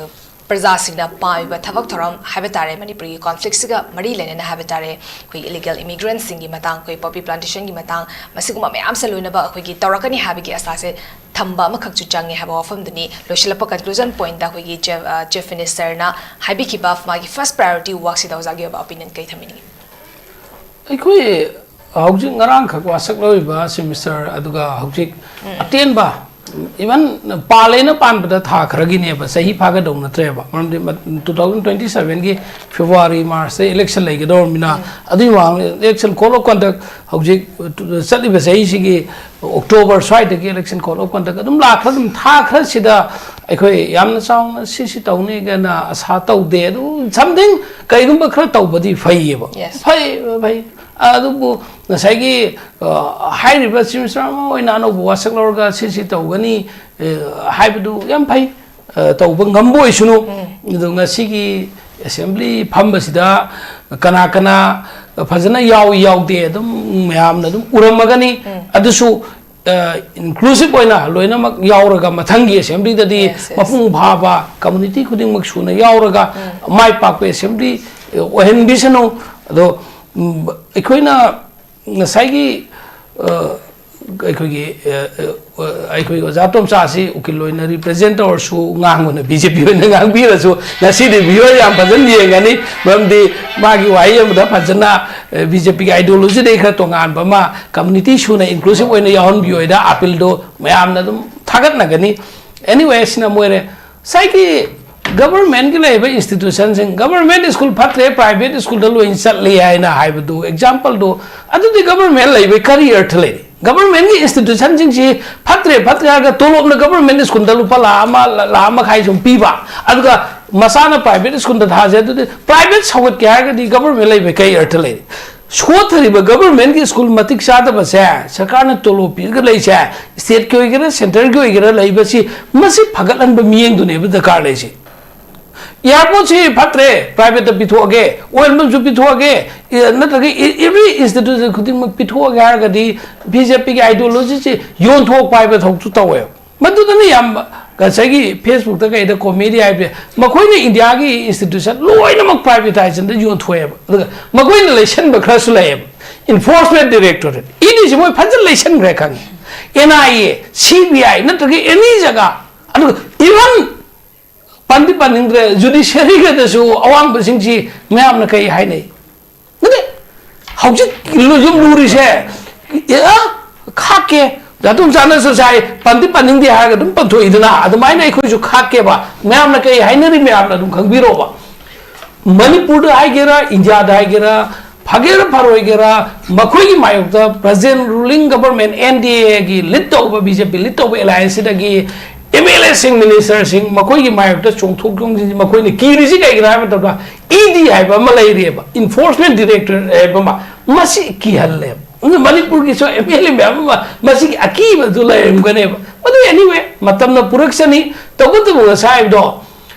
ꯄ꯭ꯔꯖꯥꯁꯤꯡꯅ ꯄꯥꯝꯃꯤꯕ ꯊꯕꯛ ꯊꯧꯔꯝ ꯍꯥꯏꯕ ꯇꯥꯔꯦ, ꯃꯅꯤꯄꯨꯔꯒꯤ ꯀꯣꯟꯐ꯭ꯂꯤꯛꯁꯤꯒ ꯃꯔꯤ ꯂꯩꯅꯅ ꯍꯥꯏꯕ ꯇꯥꯔꯦ, ꯑꯩꯈꯣꯏꯒꯤ ꯏꯂꯤꯒꯦꯜ ꯏꯃꯤꯒ꯭ꯔꯦꯟꯁꯤꯡꯒꯤ ꯃꯇꯥꯡ, ꯑꯩꯈꯣꯏ ꯄꯣꯄꯤ ꯄ꯭ꯂꯥꯟꯇꯦꯁꯟꯒꯤ ꯃꯇꯥꯡ, ꯃꯁꯤꯒꯨꯝꯕ ꯃꯌꯥꯝꯁꯦ ꯂꯣꯏꯅꯕ ꯑꯩꯈꯣꯏꯒꯤ ꯇꯧꯔꯛꯀꯅꯤ ꯍꯥꯏꯕꯒꯤ ꯑꯁꯥꯁꯦ ꯊꯝꯕ ꯑꯃꯈꯛꯁꯨ ꯆꯪꯉꯦ ꯍꯥꯏꯕ ꯋꯥꯐꯝꯗꯨꯅꯤ꯫ ꯂꯣꯏꯁꯤꯜꯂꯛꯄ ꯀꯟꯀ꯭ꯂꯨꯖꯟ ꯄꯣꯏꯟꯠꯇ ꯑꯩꯈꯣꯏꯒꯤ ꯆꯤꯐ, ꯑ, ꯆꯤꯐ ꯃꯤꯅꯤꯁꯇꯔꯅ ꯍꯥꯏꯕꯤꯈꯤꯕ ꯃꯥꯒꯤ ꯐꯥꯔꯁ ꯄ꯭ꯔꯥꯏꯌꯣꯔꯤꯇꯤ ꯋꯥꯛꯁꯤꯗ ꯑꯣꯖꯥꯒꯤ ꯑꯣꯏꯕ ꯑꯣꯄꯤꯅꯤꯌꯟ ꯀꯩ ꯊꯝꯕꯤꯅꯤꯡꯉꯤ? ꯑꯩꯈꯣꯏ ꯍꯧꯖꯤꯛ ꯉꯔꯥꯡꯈꯛ ꯋꯥꯁꯛ ꯂꯧꯔꯤꯕ ꯁꯦꯃꯤꯁꯇꯔ, ꯑꯗꯨꯒ ꯍꯧꯖꯤꯛ ꯑꯇꯦꯟꯕ, ꯏꯚꯟ ꯄꯥꯜꯂꯦꯅ ꯄꯥꯟꯕꯗ ꯊꯥ ꯈꯔꯒꯤꯅꯦꯕ, ꯆꯍꯤ ꯐꯥꯒꯗꯧ ꯅꯠꯇ꯭ꯔꯦꯕ꯫ ꯃꯔꯝꯗꯤ ꯇꯨ ꯊꯥꯎꯖꯟ ꯇ꯭ꯋꯦꯟꯇꯤ ꯁꯚꯦꯟꯒꯤ ꯐꯦꯕ꯭ꯔꯨꯋꯥꯔꯤ, ꯃꯥꯔꯆꯇ ꯏꯂꯦꯛꯁꯟ ꯂꯩꯒꯗꯧꯔꯕꯅꯤꯅ, ꯑꯗꯨꯒꯤ ꯃꯃꯥꯡꯗ ꯏꯂꯦꯛꯁꯟ ꯀꯣꯗ ꯑꯣꯐ ꯀꯟꯗꯛ ꯍꯧꯖꯤꯛ ꯆꯠꯂꯤꯕ ꯆꯍꯤꯁꯤꯒꯤ ꯑꯣꯛꯇꯣꯕꯔ ꯁ꯭ꯋꯥꯏꯗꯒꯤ ꯏꯂꯦꯛꯁꯟ ꯀꯣꯗ ꯑꯣꯐ ꯀꯟꯗꯛ ꯑꯗꯨꯝ ꯂꯥꯛꯈ꯭ꯔ, ꯑꯗꯨꯝ ꯊꯥ ꯈꯔꯁꯤꯗ ꯑꯩꯈꯣꯏ ꯌꯥꯝꯅ ꯆꯥꯎꯅ ꯁꯤ ꯁꯤ ꯇꯧꯅꯤ ꯀꯥꯏꯅ ꯑꯁꯥ ꯇꯧꯗꯦ꯫ ꯑꯗꯨ ꯁꯝꯊꯤꯡ ꯀꯩꯒꯨꯝꯕ ꯈꯔ ꯇꯧꯕꯗꯤ ꯐꯩꯌꯦꯕ꯫ Yes. ꯐꯩ, ꯐꯩ꯫ ꯑꯗꯨꯕꯨ ꯉꯁꯥꯏꯒꯤ, ꯑ, ꯍꯥꯏꯔꯤꯕ ꯆꯤꯐ ꯃꯤꯅꯤꯁꯇꯔ ꯑꯃ ꯑꯣꯏꯅ ꯑꯅꯧꯕ ꯋꯥꯁꯛ ꯂꯧꯔꯒ ꯁꯤ ꯁꯤ ꯇꯧꯒꯅꯤ, ꯑ, ꯍꯥꯏꯕꯗꯨ ꯌꯥꯝ ꯐꯩ꯫ ꯑ, ꯇꯧꯕ ꯉꯝꯕ ꯑꯣꯏꯁꯅꯨ꯫ ꯑꯗꯣ ꯉꯁꯤꯒꯤ ꯑꯦꯁꯦꯝꯕ꯭ꯂꯤ ꯐꯝꯕꯁꯤꯗ ꯀꯅꯥ ꯀꯅꯥ ꯐꯖꯅ ꯌꯥꯎꯏ ꯌꯥꯎꯗꯦ ꯑꯗꯨꯝ ꯃꯌꯥꯝꯅ ꯑꯗꯨꯝ ꯎꯔꯝꯃꯒꯅꯤ꯫ ꯑꯗꯨꯁꯨ, ꯑ, ꯏꯟꯀ꯭ꯂꯨꯁꯤꯞ ꯑꯣꯏꯅ ꯂꯣꯏꯅꯃꯛ ꯌꯥꯎꯔꯒ ꯃꯊꯪꯒꯤ ꯑꯦꯁꯦꯝꯕ꯭ꯂꯤꯗꯗꯤ Yes, yes. ꯃꯄꯨꯡ ꯐꯥꯕ ꯀꯝꯃꯨꯅꯤꯇꯤ ꯈꯨꯗꯤꯡꯃꯛ ꯁꯨꯅ ꯌꯥꯎꯔꯒ ꯃꯥꯏ ꯄꯥꯛꯄ ꯑꯦꯁꯦꯝꯕ꯭ꯂꯤ ꯑꯣꯏꯍꯟꯕꯤꯁꯅꯨ꯫ ꯑꯗꯣ, ꯎꯝ, ꯑꯩꯈꯣꯏꯅ ꯉꯁꯥꯏꯒꯤ, ꯑ, ꯑꯩꯈꯣꯏꯒꯤ, ꯑ, ꯑ, ꯑꯩꯈꯣꯏꯒꯤ ꯑꯣꯖꯥ ꯇꯣꯝꯆꯥꯁꯤ ꯎꯀꯤꯜ ꯑꯣꯏꯅ ꯔꯤꯄ꯭ꯔꯖꯦꯟ ꯇꯧꯔꯁꯨ, ꯉꯥꯡꯕꯅ ꯕꯤ ꯖꯦ ꯄꯤ ꯑꯣꯏꯅ ꯉꯥꯡꯕꯤꯔꯁꯨ, ꯉꯁꯤꯗꯤ ꯚꯤꯌꯨꯋꯔ ꯌꯥꯝ ꯐꯖꯅ ꯌꯦꯡꯒꯅꯤ꯫ ꯃꯔꯝꯗꯤ ꯃꯥꯒꯤ ꯋꯥꯍꯩ ꯑꯃꯗ ꯐꯖꯅ, ꯑ, ꯕꯤ ꯖꯦ ꯄꯤꯒꯤ ꯑꯥꯏꯗꯤꯌꯣꯂꯣꯖꯤꯗꯒꯤ ꯈꯔ ꯇꯣꯉꯥꯟꯕ ꯑꯃ, ꯀꯝꯃꯨꯅꯤꯇꯤ ꯁꯨꯅ ꯏꯟꯀ꯭ꯂꯨꯁꯤꯞ ꯑꯣꯏꯅ ꯌꯥꯎꯍꯟꯕꯤꯌꯣ ꯍꯥꯏꯗ ꯑꯥꯄꯤꯜꯗꯣ ꯃꯌꯥꯝꯅ ꯑꯗꯨꯝ ꯊꯥꯒꯠꯅꯒꯅꯤ꯫ ꯑꯦꯅꯤꯋꯦ, ꯁꯤꯅ ꯃꯣꯏꯔꯦ꯫ ꯉꯁꯥꯏꯒꯤ ꯒꯚꯔꯟꯃꯦꯟꯠꯀꯤ ꯂꯩꯔꯤꯕ ꯏꯟꯁꯇꯤꯇ꯭ꯌꯨꯁꯟꯁꯤꯡ, ꯒꯚꯔꯟꯃꯦꯟꯠ ꯁ꯭ꯀꯨꯜ ꯐꯠꯇ꯭ꯔꯦ, ꯄ꯭ꯔꯥꯏꯚꯦꯠ ꯁ꯭ꯀꯨꯜꯗ ꯂꯣꯏꯅ ꯆꯠꯂꯤ ꯍꯥꯏꯅ ꯍꯥꯏꯕꯗꯨ, ꯑꯦꯛꯖꯥꯝꯄꯜꯗꯨ, ꯑꯗꯨꯗꯤ ꯒꯚꯔꯟꯃꯦꯟꯠ ꯂꯩꯕꯩ ꯀꯔꯤ ꯑꯔꯊ ꯂꯩꯔꯤ? ꯒꯚꯔꯟꯃꯦꯟꯠꯀꯤ ꯏꯟꯁꯇꯤꯇ꯭ꯌꯨꯁꯟꯁꯤꯡꯁꯤ ꯐꯠꯇ꯭ꯔꯦ, ꯐꯠꯇ꯭ꯔꯦ ꯍꯥꯏꯔꯒ ꯇꯣꯂꯣꯞꯅ ꯒꯚꯔꯟꯃꯦꯟꯠ ꯁ꯭ꯀꯨꯜꯗ ꯂꯨꯄꯥ ꯂꯥꯈ ꯑꯃ, ꯂꯥꯈ ꯃꯈꯥꯏ ꯁꯨꯝ ꯄꯤꯕ, ꯑꯗꯨꯒ ꯃꯆꯥꯅ ꯄ꯭ꯔꯥꯏꯚꯦꯠ ꯁ꯭ꯀꯨꯜꯗ ꯊꯥꯁꯦ, ꯑꯗꯨꯗꯤ ꯄ꯭ꯔꯥꯏꯚꯦꯠ ꯁꯧꯒꯠꯀꯦ ꯍꯥꯏꯔꯒꯗꯤ ꯒꯚꯔꯟꯃꯦꯟꯠ ꯂꯩꯕꯩ ꯀꯔꯤ ꯑꯔꯊ ꯂꯩꯔꯤ? ꯁꯣꯠꯊꯔꯤꯕ ꯒꯚꯔꯟꯃꯦꯟꯠꯀꯤ ꯁ꯭ꯀꯨꯜ ꯃꯇꯤꯛ ꯆꯥꯗꯕꯁꯦ, ꯁꯔꯀꯥꯔꯅ ꯇꯣꯂꯣꯞ ꯄꯤꯔꯒ ꯂꯩꯁꯦ, ꯁ꯭ꯇꯦꯠꯀꯤ ꯑꯣꯏꯒꯦꯔꯥ ꯁꯦꯟꯇ꯭ꯔꯦꯜꯒꯤ ꯑꯣꯏꯒꯦꯔꯥ ꯂꯩꯕꯁꯤ, ꯃꯁꯤ ꯐꯒꯠꯍꯟꯕ ꯃꯤꯠꯌꯦꯡꯗꯨꯅꯦꯕ ꯗꯔꯀꯥꯔ ꯂꯩꯁꯦ꯫ ꯑꯦꯌꯥꯔꯄꯣꯔꯠꯁꯤ ꯐꯠꯇ꯭ꯔꯦ, ꯄ꯭ꯔꯥꯏꯚꯦꯠꯇ ꯄꯤꯊꯣꯛꯑꯒꯦ, ꯑꯣꯏꯜ ꯄꯝꯁꯨ ꯄꯤꯊꯣꯛꯑꯒꯦ, ꯑꯦ, ꯅꯠꯇ꯭ꯔꯒ ꯑꯦ-, ꯑꯦꯚ꯭ꯔꯤ ꯏꯟꯁꯇꯤꯇ꯭ꯌꯨꯁꯟ ꯈꯨꯗꯤꯡꯃꯛ ꯄꯤꯊꯣꯛꯑꯒꯦ ꯍꯥꯏꯔꯒꯗꯤ ꯕꯤ ꯖꯦ ꯄꯤꯒꯤ ꯑꯥꯏꯗꯤꯌꯣꯂꯣꯖꯤꯁꯤ ꯌꯣꯟꯊꯣꯛꯄ ꯍꯥꯏꯕ ꯊꯕꯛꯁꯨ ꯇꯧꯋꯦꯕ꯫ ꯃꯗꯨꯗꯅ ꯌꯥꯝ ꯉꯁꯥꯏꯒꯤ ꯐꯦꯁꯕꯨꯛꯇ ꯀꯩꯗ ꯀꯣꯃꯦꯗꯤ ꯍꯥꯏꯕꯁꯦ, ꯃꯈꯣꯏꯅ ꯏꯟꯗꯤꯌꯥꯒꯤ ꯏꯟꯁꯇꯤꯇ꯭ꯌꯨꯁꯟ ꯂꯣꯏꯅꯃꯛ ꯄ꯭ꯔꯥꯏꯚꯦꯇꯥꯏꯖꯦꯁꯟꯗ ꯌꯣꯟꯊꯣꯛꯑꯦꯕ, ꯑꯗꯨꯒ ꯃꯈꯣꯏꯅ ꯂꯩꯁꯟꯕ ꯈꯔꯁꯨ ꯂꯩꯌꯦꯕ꯫ ꯏꯟꯐꯣꯔꯁꯃꯦꯟ ꯗꯥꯏꯔꯦꯛꯇꯣꯔꯦꯠ, ꯏꯗꯤꯁꯤ ꯃꯣꯏ ꯐꯖꯅ ꯂꯩꯁꯟꯈ꯭ꯔꯦ ꯈꯪꯉꯤ꯫ And I A, C B ꯑꯥꯏ ꯅꯠꯇ꯭ꯔꯒ ꯑꯦꯅꯤ ꯖꯒꯥ, ꯑꯗꯨꯒ ꯏꯚꯟ ꯄꯟꯗꯤ ꯄꯟꯅꯤꯡꯗ꯭ꯔꯦ, ꯖꯨꯗꯤꯁꯤꯌꯔꯤꯒꯗꯁꯨ ꯑꯋꯥꯡꯕꯁꯤꯡꯁꯤ ꯃꯌꯥꯝꯅ ꯀꯩ ꯍꯥꯏꯅꯩ? ꯅꯠꯇꯦ, ꯍꯧꯖꯤꯛ ꯂꯨ-, ꯌꯨꯝ ꯂꯨꯔꯤꯁꯦ, ꯑꯦ, ꯑ, ꯈꯥꯛꯀꯦ, ꯖꯥꯇꯨꯝ ꯆꯥꯅꯁꯨ ꯁꯥꯏ, ꯄꯟꯗꯤ ꯄꯟꯅꯤꯡꯗꯦ ꯍꯥꯏꯔꯒ ꯑꯗꯨꯝ ꯄꯟꯊꯣꯛꯏꯗꯅ, ꯑꯗꯨꯃꯥꯏꯅ ꯑꯩꯈꯣꯏꯁꯨ ꯈꯥꯛꯀꯦꯕ꯫ ꯃꯌꯥꯝꯅ ꯀꯩ ꯍꯥꯏꯅꯔꯤ ꯃꯌꯥꯝꯅ ꯑꯗꯨꯝ ꯈꯪꯕꯤꯔꯣꯕ꯫ ꯃꯅꯤꯄꯨꯔꯗ ꯍꯥꯏꯒꯦꯔꯥ, ꯏꯟꯗꯤꯌꯥꯗ ꯍꯥꯏꯒꯦꯔꯥ, ꯐꯒꯦꯔꯥ ꯐꯔꯣꯏꯒꯦꯔꯥ, ꯃꯈꯣꯏꯒꯤ ꯃꯥꯌꯣꯛꯇ present ruling government N D A ꯒꯤ ꯂꯤꯗ ꯇꯧꯕ, B J P ꯂꯤꯗ ꯇꯧꯕ ꯑꯦꯂꯥꯏꯟꯁꯁꯤꯗꯒꯤ M L A ꯁꯤꯡ, ꯃꯤꯅꯤꯁꯇꯔꯁꯤꯡ, ꯃꯈꯣꯏꯒꯤ ꯃꯥꯌꯣꯛꯇ ꯆꯣꯡꯊꯣꯛ ꯆꯣꯡꯁꯤꯟꯁꯤ ꯃꯈꯣꯏꯅ ꯀꯤꯔꯤꯁꯤ ꯀꯩꯒꯤꯅꯣ ꯍꯥꯏꯕ ꯃꯇꯝꯗ, E D ꯍꯥꯏꯕ ꯑꯃ ꯂꯩꯔꯤꯑꯕ, ꯏꯟꯐꯣꯔꯁꯃꯦꯟ ꯗꯥꯏꯔꯦꯛꯇꯣꯔꯦꯠ ꯍꯥꯏꯕ ꯑꯃ, ꯃꯁꯤ ꯀꯤꯍꯜꯂꯦꯕ꯫ ꯑꯗꯨ ꯃꯅꯤꯄꯨꯔꯒꯤꯁꯨ M L A ꯃꯌꯥꯝ ꯑꯃ ꯃꯁꯤꯒꯤ ꯑꯀꯤꯕꯗꯨ ꯂꯩꯔꯝꯒꯅꯦꯕ꯫ ꯑꯗꯨ anyway, ꯃꯇꯝꯅ ꯄꯨꯔꯛꯁꯅꯤ꯫ ꯇꯧꯕꯇꯕꯨ ꯉꯁꯥꯏ ꯍꯥꯏꯕꯗꯣ,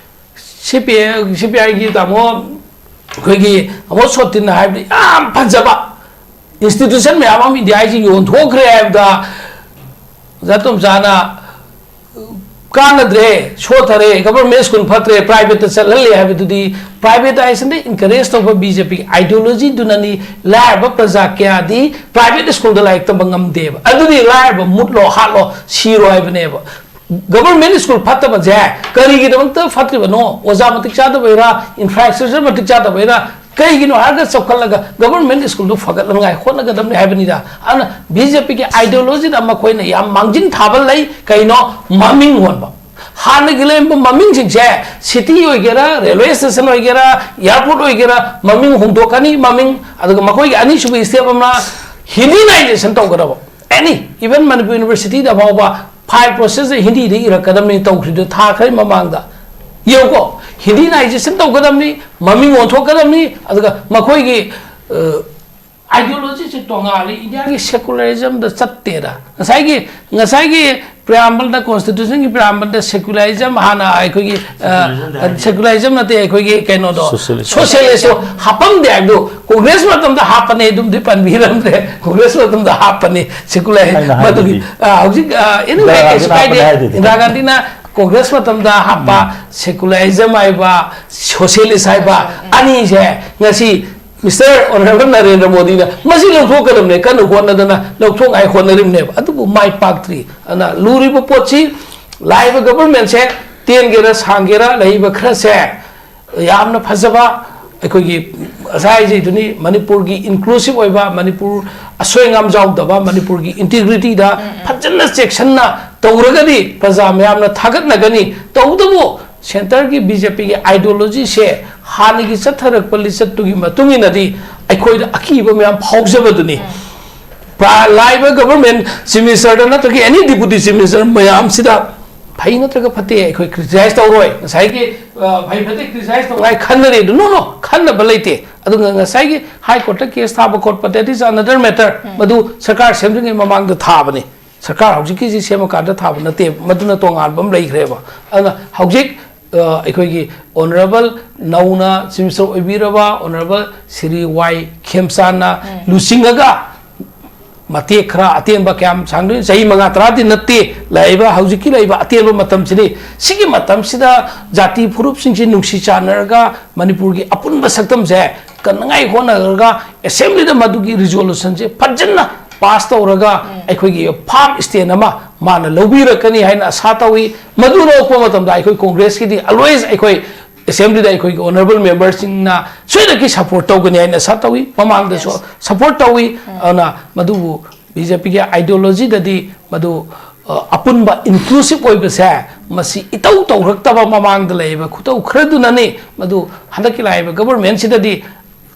C P I, C P I ꯒꯤ ꯇꯥꯃꯣ, ꯑꯩꯈꯣꯏꯒꯤ ꯇꯥꯃꯣ ꯁꯣꯇꯤꯟꯅ ꯍꯥꯏꯕꯗ ꯌꯥꯝ ꯐꯖꯕ, ꯏꯟꯁꯇꯤꯇ꯭ꯌꯨꯁꯟ ꯃꯌꯥꯝ ꯑꯃ ꯏꯟꯗꯤꯌꯥ ꯍꯥꯏꯁꯤ ꯌꯣꯟꯊꯣꯛꯈ꯭ꯔꯦ ꯍꯥꯏꯕꯗ, ꯖꯥꯇꯣꯝꯆꯥꯅ ꯀꯥꯟꯅꯗ꯭ꯔꯦ, ꯁꯣꯊꯔꯦ, ꯒꯚꯔꯟꯃꯦꯟ ꯁ꯭ꯀꯨꯜ ꯐꯠꯇ꯭ꯔꯦ, ꯄ꯭ꯔꯥꯏꯚꯦꯠꯇ ꯆꯠꯍꯜꯂꯦ ꯍꯥꯏꯕꯗꯨꯗꯤ, ꯄ꯭ꯔꯥꯏꯚꯦꯇꯥꯏꯖꯦꯁꯟꯗ ꯏꯟꯀꯔꯦꯖ ꯇꯧꯕ B J P ꯒꯤ ideology ꯗꯨꯅꯅꯤ꯫ ꯂꯥꯏꯔꯕ ꯄ꯭ꯔꯖꯥ ꯀꯌꯥꯗꯤ ꯄ꯭ꯔꯥꯏꯚꯦꯠ ꯁ꯭ꯀꯨꯜꯗ ꯂꯥꯏꯔꯤꯛ ꯇꯝꯕ ꯉꯝꯗꯦꯕ꯫ ꯑꯗꯨꯗꯤ ꯂꯥꯏꯔꯕ ꯃꯨꯠꯂꯣ, ꯍꯥꯠꯂꯣ, ꯁꯤꯔꯣ ꯍꯥꯏꯕꯅꯦꯕ꯫ ꯒꯚꯔꯟꯃꯦꯟ ꯁ꯭ꯀꯨꯜ ꯐꯠꯇꯕꯁꯦ ꯀꯔꯤꯒꯤꯗꯃꯛꯇ ꯐꯠꯇ꯭ꯔꯤꯕꯅꯣ? ꯑꯣꯖꯥ ꯃꯇꯤꯛ ꯆꯥꯗꯕꯩꯔꯥ, ꯏꯟꯐ꯭ꯔꯥꯁ꯭ꯇ꯭ꯔꯛꯆꯔ ꯃꯇꯤꯛ ꯆꯥꯗꯕꯩꯔꯥ? ꯀꯩꯒꯤꯅꯣ ꯍꯥꯏꯔꯒ ꯆꯥꯎꯈꯠꯂꯒ ꯒꯚꯔꯟꯃꯦꯟ ꯁ꯭ꯀꯨꯜꯗꯣ ꯐꯒꯠꯅꯉꯥꯏ ꯍꯣꯠꯅꯒꯗꯕꯅꯤ ꯍꯥꯏꯕꯅꯤꯗ꯫ ꯑꯗꯨꯅ B J P ꯒꯤ ideology ꯗ ꯃꯈꯣꯏꯅ ꯌꯥꯝ ꯃꯥꯡꯖꯤꯟ ꯊꯥꯕ ꯂꯩ꯫ ꯀꯩꯅꯣ? ꯃꯃꯤꯡ ꯍꯣꯟꯕ꯫ ꯍꯥꯟꯅꯒꯤ ꯂꯩꯔꯝꯕ ꯃꯃꯤꯡꯁꯤꯡꯁꯦ, ꯁꯤꯇꯤ ꯑꯣꯏꯒꯦꯔꯥ, ꯔꯦꯜꯋꯦ ꯁ꯭ꯇꯦꯁꯟ ꯑꯣꯏꯒꯦꯔꯥ, ꯑꯦꯌꯥꯔꯄꯣꯔꯠ ꯑꯣꯏꯒꯦꯔꯥ, ꯃꯃꯤꯡ ꯍꯣꯡꯗꯣꯛꯀꯅꯤ, ꯃꯃꯤꯡ, ꯑꯗꯨꯒ ꯃꯈꯣꯏꯒꯤ ꯑꯅꯤꯁꯨꯕ ꯁ꯭ꯇꯦꯞ ꯑꯃꯅ ꯍꯤꯟꯗꯤꯅꯥꯏꯖꯦꯁꯟ ꯇꯧꯒꯗꯕ꯫ Any, even ꯃꯅꯤꯄꯨꯔ ꯌꯨꯅꯤꯚꯔꯁꯤꯇꯤꯗ ꯐꯥꯎꯕ ꯐꯥꯏꯜ ꯄ꯭ꯔꯣꯁꯦꯁꯁꯦ ꯍꯤꯟꯗꯤꯗ ꯏꯔꯛꯀꯗꯕꯅꯤ ꯇꯧꯈ꯭ꯔꯤꯗꯣ ꯊꯥ ꯈꯔꯒꯤ ꯃꯃꯥꯡꯗ꯫ ꯌꯦꯡꯉꯨꯀꯣ, ꯍꯤꯟꯗꯤꯅꯥꯏꯖꯦꯁꯟ ꯇꯧꯒꯗꯕꯅꯤ, ꯃꯃꯤꯡ ꯑꯣꯟꯊꯣꯛꯀꯗꯕꯅꯤ, ꯑꯗꯨꯒ ꯃꯈꯣꯏꯒꯤ, ꯑ, ideology ꯁꯦ ꯇꯣꯉꯥꯜꯂꯤ꯫ ꯏꯟꯗꯤꯌꯥꯒꯤ ꯁꯦꯀꯨꯂꯔꯤꯖꯝꯗ ꯆꯠꯇꯦꯗ꯫ ꯉꯁꯥꯏꯒꯤ, ꯉꯁꯥꯏꯒꯤ preamble ꯗ, constitution ꯒꯤ preamble ꯗ ꯁꯦꯀꯨꯂꯔꯤꯖꯝ ꯍꯥꯟꯅ ꯑꯩꯈꯣꯏꯒꯤ, ꯑ, ꯁꯦꯀꯨꯂꯔꯤꯖꯝꯗ ꯍꯥꯏꯔꯤ꯫ ꯁꯦꯀꯨꯂꯔꯤꯖꯝ ꯅꯠꯇꯦ, ꯑꯩꯈꯣꯏꯒꯤ ꯀꯩꯅꯣꯗꯣ, ꯁꯣꯁꯤꯌꯦꯂꯤꯁ꯫ ꯁꯣꯁꯤꯌꯦꯂꯤꯁꯇꯣ ꯍꯥꯞꯄꯝꯗꯦ ꯍꯥꯏꯕꯗꯨ ꯀꯣꯡꯒ꯭ꯔꯦꯁ ꯃꯇꯝꯗ ꯍꯥꯞꯄꯅꯦ, ꯑꯗꯨꯝꯗꯤ ꯄꯟꯕꯤꯔꯝꯗ꯭ꯔꯦ꯫ ꯀꯣꯡꯒ꯭ꯔꯦꯁ ꯃꯇꯝꯗ ꯍꯥꯞꯄꯅꯦ ꯁꯦꯀꯨꯂꯔ ꯑꯩꯅ ꯃꯗꯨꯒꯤ꯫ ꯍꯥꯏꯗꯨꯗꯤ꯫ ꯑ, ꯍꯧꯖꯤꯛ, ꯑ, anyway, ꯏꯟꯗꯤꯔꯥ ꯀꯩꯁꯨ ꯒꯥꯟꯙꯤꯅ ꯀꯥꯏꯗꯦ꯫ ꯍꯥꯞꯄꯅꯦ ꯍꯥꯏꯗꯨꯗꯤ꯫ ꯏꯟꯗꯤꯔꯥ ꯒꯥꯟꯙꯤꯅ ꯀꯣꯡꯒ꯭ꯔꯦꯁ ꯃꯇꯝꯗ ꯍꯥꯞꯄ ꯁꯦꯀꯨꯂꯔꯤꯖꯝ ꯍꯥꯏꯕ, ꯁꯣꯁꯤꯌꯦꯂꯤꯁ ꯍꯥꯏꯕ, ꯑꯅꯤꯁꯦ ꯉꯁꯤ ꯃꯤꯁꯇꯔ ꯑꯣꯅꯔꯦꯕꯜ ꯅꯔꯦꯟꯗ꯭ꯔ ꯃꯣꯗꯤꯅ ꯃꯁꯤ ꯂꯧꯊꯣꯛꯀꯗꯕꯅꯦ, ꯀꯟꯅ ꯍꯣꯠꯅꯗꯅ ꯂꯧꯊꯣꯛꯉꯥꯏ ꯍꯣꯠꯅꯔꯤꯕꯅꯦꯕ, ꯑꯗꯨꯕꯨ ꯃꯥꯏ ꯄꯥꯛꯇ꯭ꯔꯤ꯫ ꯑꯗꯨꯅ ꯂꯨꯔꯤꯕ ꯄꯣꯠꯁꯤ, ꯂꯥꯛꯏꯕ ꯒꯕꯔꯃꯦꯟꯁꯦ ꯇꯦꯟꯒꯦꯔꯥ ꯁꯥꯡꯒꯦꯔꯥ, ꯂꯩꯔꯤꯕ ꯈꯔꯁꯦ ꯌꯥꯝꯅ ꯐꯖꯕ, ꯑꯩꯈꯣꯏꯒꯤ ꯉꯁꯥꯏ ꯍꯥꯏꯖꯩꯗꯨꯅꯤ, ꯃꯅꯤꯄꯨꯔꯒꯤ ꯏꯟꯀ꯭ꯂꯨꯁꯤꯞ ꯑꯣꯏꯕ, ꯃꯅꯤꯄꯨꯔ ꯑꯁꯣꯏ ꯑꯉꯥꯝ ꯌꯥꯎꯗꯕ, ꯃꯅꯤꯄꯨꯔꯒꯤ ꯏꯟꯇꯤꯒ꯭ꯔꯤꯇꯤꯗ ꯐꯖꯅ ꯆꯦꯛꯁꯤꯟꯅ ꯇꯧꯔꯒꯗꯤ, ꯄ꯭ꯔꯖꯥ ꯃꯌꯥꯝꯅ ꯊꯥꯒꯠꯅꯒꯅꯤ꯫ ꯇꯧꯕꯇꯕꯨ ꯁꯦꯟꯇꯔꯒꯤ ꯕꯤ ꯖꯦ ꯄꯤꯒꯤ ꯑꯥꯏꯗꯤꯌꯣꯂꯣꯖꯤꯁꯦ ꯍꯥꯟꯅꯒꯤ ꯆꯠꯊꯔꯛꯄ ꯂꯤꯆꯠꯇꯨꯒꯤ ꯃꯇꯨꯡ ꯏꯟꯅꯗꯤ ꯑꯩꯈꯣꯏꯗ ꯑꯀꯤꯕ ꯃꯌꯥꯝ ꯐꯥꯎꯖꯕꯗꯨꯅꯤ꯫ ꯄ꯭ꯔꯥ-, ꯂꯥꯛꯏꯕ ꯒꯕꯔꯃꯦꯟ ꯆꯤꯐ ꯃꯤꯅꯤꯁꯇꯔꯗ ꯅꯠꯇ꯭ꯔꯒ ꯑꯦꯅꯤ ꯗꯤꯄꯨꯇꯤ ꯆꯤꯐ ꯃꯤꯅꯤꯁꯇꯔ ꯃꯌꯥꯝꯁꯤꯗ ꯐꯩ ꯅꯠꯇ꯭ꯔꯒ ꯐꯠꯇꯦ ꯑꯩꯈꯣꯏ ꯀ꯭ꯔꯤꯇꯤꯁꯥꯏꯁ ꯇꯧꯔꯣꯏ꯫ ꯉꯁꯥꯏꯒꯤ, ꯑ, ꯐꯩ ꯐꯠꯇꯦ ꯀ꯭ꯔꯤꯇꯤꯁꯥꯏꯁ ꯇꯧꯅꯉꯥꯏ ꯈꯟꯅꯔꯦ ꯑꯗꯨ, ꯅꯣ, ꯅꯣ, ꯈꯟꯅꯕ ꯂꯩꯇꯦ꯫ ꯑꯗꯨꯒ ꯉꯁꯥꯏꯒꯤ ꯍꯥꯏ ꯀꯣꯔꯠꯇ ꯀꯦꯁ ꯊꯥꯕ ꯈꯣꯠꯄ, that is another matter꯫ ꯃꯗꯨ ꯁꯔꯀꯥꯔ ꯁꯦꯝꯗ꯭ꯔꯤꯉꯩ ꯃꯃꯥꯡꯗ ꯊꯥꯕꯅꯤ꯫ ꯁꯔꯀꯥꯔ ꯍꯧꯖꯤꯛꯀꯤꯁꯤ ꯁꯦꯝꯃꯀꯥꯟꯗ ꯊꯥꯕ ꯅꯠꯇꯦ, ꯃꯗꯨꯅ ꯇꯣꯉꯥꯟꯕ ꯑꯃ ꯂꯩꯈ꯭ꯔꯦꯕ꯫ ꯑꯗꯨꯅ ꯍꯧꯖꯤꯛ, ꯑ, ꯑꯩꯈꯣꯏꯒꯤ ꯑꯣꯅꯔꯦꯕꯜ ꯅꯧꯅ ꯆꯤꯐ ꯃꯤꯅꯤꯁꯇꯔ ꯑꯣꯏꯕꯤꯔꯕ ꯑꯣꯅꯔꯦꯕꯜ ꯁ꯭ꯔꯤ ꯋꯥꯏ ꯈꯦꯝꯆꯥꯟꯅ ꯂꯨꯆꯤꯡꯉꯒ ꯃꯇꯦꯛ ꯈꯔ ꯑꯇꯦꯟꯕ, ꯀꯌꯥꯝ ꯁꯥꯡꯗꯣꯏꯅꯣ, ꯆꯍꯤ ꯃꯉꯥ ꯇꯔꯥꯗꯤ ꯅꯠꯇꯦ, ꯂꯩꯔꯤꯕ, ꯍꯧꯖꯤꯛꯀꯤ ꯂꯩꯔꯤꯕ ꯑꯇꯦꯟꯕ ꯃꯇꯝꯁꯤꯅꯤ꯫ ꯁꯤꯒꯤ ꯃꯇꯝꯁꯤꯗ ꯖꯥꯇꯤ ꯐꯨꯔꯨꯞꯁꯤꯡꯁꯤ ꯅꯨꯡꯁꯤ ꯆꯥꯟꯅꯔꯒ ꯃꯅꯤꯄꯨꯔꯒꯤ ꯑꯄꯨꯟꯕ ꯁꯛꯇꯝꯁꯦ ꯀꯟꯅꯉꯥꯏ ꯍꯣꯠꯅꯔꯒ ꯑꯦꯁꯦꯝꯕ꯭ꯂꯤꯗ ꯃꯗꯨꯒꯤ ꯔꯤꯖꯣꯂꯨꯁꯟꯁꯦ ꯐꯖꯅ ꯄꯥꯁ ꯇꯧꯔꯒ ꯑꯩꯈꯣꯏꯒꯤ ꯐꯥꯔꯝ ꯏꯁꯇꯦꯟ ꯑꯃ ꯃꯥꯅ ꯂꯧꯕꯤꯔꯛꯀꯅꯤ ꯍꯥꯏꯅ ꯑꯁꯥ ꯇꯧꯏ꯫ ꯃꯗꯨ ꯂꯧꯔꯛꯄ ꯃꯇꯝꯗ ꯑꯩꯈꯣꯏ ꯀꯣꯡꯒ꯭ꯔꯦꯁꯀꯤꯗꯤ always ꯑꯩꯈꯣꯏ ꯑꯦꯁꯦꯝꯕ꯭ꯂꯤꯗ ꯑꯩꯈꯣꯏꯒꯤ ꯑꯣꯅꯔꯦꯕꯜ ꯃꯦꯝꯕꯔꯁꯤꯡꯅ ꯁꯣꯏꯗꯅꯀꯤ ꯁꯄꯣꯔꯠ ꯇꯧꯒꯅꯤ ꯍꯥꯏꯅ ꯑꯁꯥ ꯇꯧꯏ꯫ ꯃꯃꯥꯡꯗꯁꯨ ꯁꯄꯣꯔꯠ ꯇꯧꯏ꯫ ꯑꯗꯨꯅ ꯃꯗꯨꯕꯨ ꯕꯤ ꯖꯦ ꯄꯤꯒꯤ ꯑꯥꯏꯗꯤꯌꯣꯂꯣꯖꯤꯗꯗꯤ ꯃꯗꯨ, ꯑ, ꯑꯄꯨꯟꯕ ꯏꯟꯀ꯭ꯂꯨꯁꯤꯞ ꯑꯣꯏꯕꯁꯦ ꯃꯁꯤ ꯏꯇꯧ ꯇꯧꯔꯛꯇꯕ ꯃꯃꯥꯡꯗ ꯂꯩꯔꯤꯕ ꯈꯨꯇꯧ ꯈꯔꯗꯨꯅꯅꯤ꯫ ꯃꯗꯨ ꯍꯟꯗꯛꯀꯤ ꯂꯥꯛꯏꯕ ꯒꯕꯔꯃꯦꯟꯁꯤꯗꯗꯤ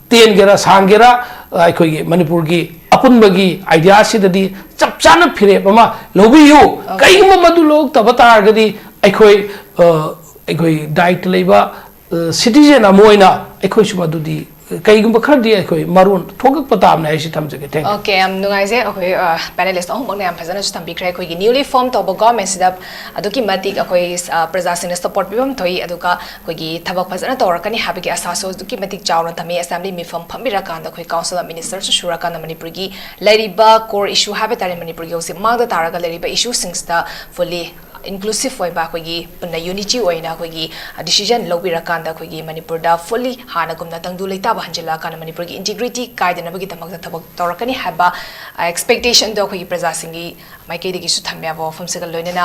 ꯇꯦꯟꯒꯦꯔꯥ ꯁꯥꯡꯒꯦꯔꯥ, ꯑ, ꯑꯩꯈꯣꯏꯒꯤ ꯃꯅꯤꯄꯨꯔꯒꯤ ꯑꯄꯨꯟꯕꯒꯤ ꯑꯥꯏꯗꯤꯌꯥꯁꯤꯗꯗꯤ ꯆꯞ ꯆꯥꯅ ꯐꯤꯔꯦꯞ ꯑꯃ ꯂꯧꯕꯤꯌꯨ꯫ ꯀꯩꯒꯨꯝꯕ ꯃꯗꯨ ꯂꯧꯔꯛꯇꯕ ꯇꯥꯔꯒꯗꯤ ꯑꯩꯈꯣꯏ, ꯑ, ꯑꯩꯈꯣꯏ ꯗꯥꯏꯇ ꯂꯩꯕ, ꯑ, ꯁꯤꯇꯤꯖꯦꯟ ꯑꯃ ꯑꯣꯏꯅ ꯑꯩꯈꯣꯏꯁꯨ ꯃꯗꯨꯗꯤ ꯀꯩꯒꯨꯝꯕ ꯈꯔꯗꯤ ꯑꯩꯈꯣꯏ ꯃꯔꯣꯟ ꯊꯣꯛꯂꯛꯄ ꯇꯥꯕꯅꯦ ꯍꯥꯏꯁꯤ ꯊꯝꯖꯒꯦ꯫ Thank you꯫ ꯑꯣꯀꯦ, ꯌꯥꯝ ꯅꯨꯡꯉꯥꯏꯖꯩ꯫ ꯑꯩꯈꯣꯏ, ꯑ, ꯄꯦꯅꯦꯂꯤꯁ ꯑꯍꯨꯝꯃꯛꯅ ꯌꯥꯝ ꯐꯖꯅꯁꯨ ꯊꯝꯕꯤꯈ꯭ꯔꯦ꯫ ꯑꯩꯈꯣꯏꯒꯤ ꯅ꯭ꯌꯨꯂꯤ ꯐꯣꯔꯝ ꯇꯧꯕ ꯒꯣꯔꯃꯦꯟꯁꯤꯗ ꯑꯗꯨꯛꯀꯤ ꯃꯇꯤꯛ ꯑꯩꯈꯣꯏ, ꯑ, ꯄ꯭ꯔꯖꯥꯁꯤꯡꯅ ꯁꯄꯣꯔꯠ ꯄꯤꯐꯝ ꯊꯣꯛꯏ, ꯑꯗꯨꯒ ꯑꯩꯈꯣꯏꯒꯤ ꯊꯕꯛ ꯐꯖꯅ ꯇꯧꯔꯛꯀꯅꯤ ꯍꯥꯏꯕꯒꯤ ꯑꯁꯥꯁꯨ ꯑꯗꯨꯛꯀꯤ ꯃꯇꯤꯛ ꯆꯥꯎꯅ ꯊꯝꯃꯤ꯫ ꯑꯦꯁꯦꯝꯕ꯭ꯂꯤ ꯃꯤꯐꯝ ꯐꯝꯕꯤꯔꯀꯥꯟꯗ, ꯑꯩꯈꯣꯏ ꯀꯥꯎꯟꯁꯤꯜ ꯑꯣꯐ ꯃꯤꯅꯤꯁꯇꯔꯁꯨ ꯁꯨꯔꯀꯥꯟꯗ ꯃꯅꯤꯄꯨꯔꯒꯤ ꯂꯩꯔꯤꯕ ꯀꯣꯔ ꯏꯁꯨ ꯍꯥꯏꯕ ꯇꯥꯔꯦ, ꯃꯅꯤꯄꯨꯔꯒꯤ ꯍꯧꯖꯤꯛ ꯃꯥꯡꯗ ꯇꯥꯔꯒ ꯂꯩꯔꯤꯕ ꯏꯁꯨꯁꯤꯡꯁꯤꯗ ꯐꯨꯜꯂꯤ inclusive ꯑꯣꯏꯕ, ꯑꯩꯈꯣꯏꯒꯤ ꯄꯨꯟꯅ unity ꯑꯣꯏꯅ ꯑꯩꯈꯣꯏꯒꯤ decision ꯂꯧꯕꯤꯔꯀꯥꯟꯗ ꯑꯩꯈꯣꯏꯒꯤ ꯃꯅꯤꯄꯨꯔꯗ fully ꯍꯥꯟꯅꯒꯨꯝꯅ ꯇꯪꯗꯨ ꯂꯩꯇꯥꯕ ꯍꯟꯖꯤꯜꯂꯛꯑꯀꯥꯟꯗ ꯃꯅꯤꯄꯨꯔꯒꯤ integrity ꯀꯥꯏꯗꯅꯕꯒꯤꯗꯃꯛꯇ ꯊꯕꯛ ꯇꯧꯔꯛꯀꯅꯤ ꯍꯥꯏꯕ expectationꯗꯣ ꯑꯩꯈꯣꯏꯒꯤ ꯄ꯭ꯔꯖꯥꯁꯤꯡꯒꯤ ꯃꯥꯏꯀꯩꯗꯒꯤꯁꯨ ꯊꯝꯃꯦ ꯍꯥꯏꯕ ꯋꯥꯐꯝꯁꯤꯒ ꯂꯣꯏꯅꯅ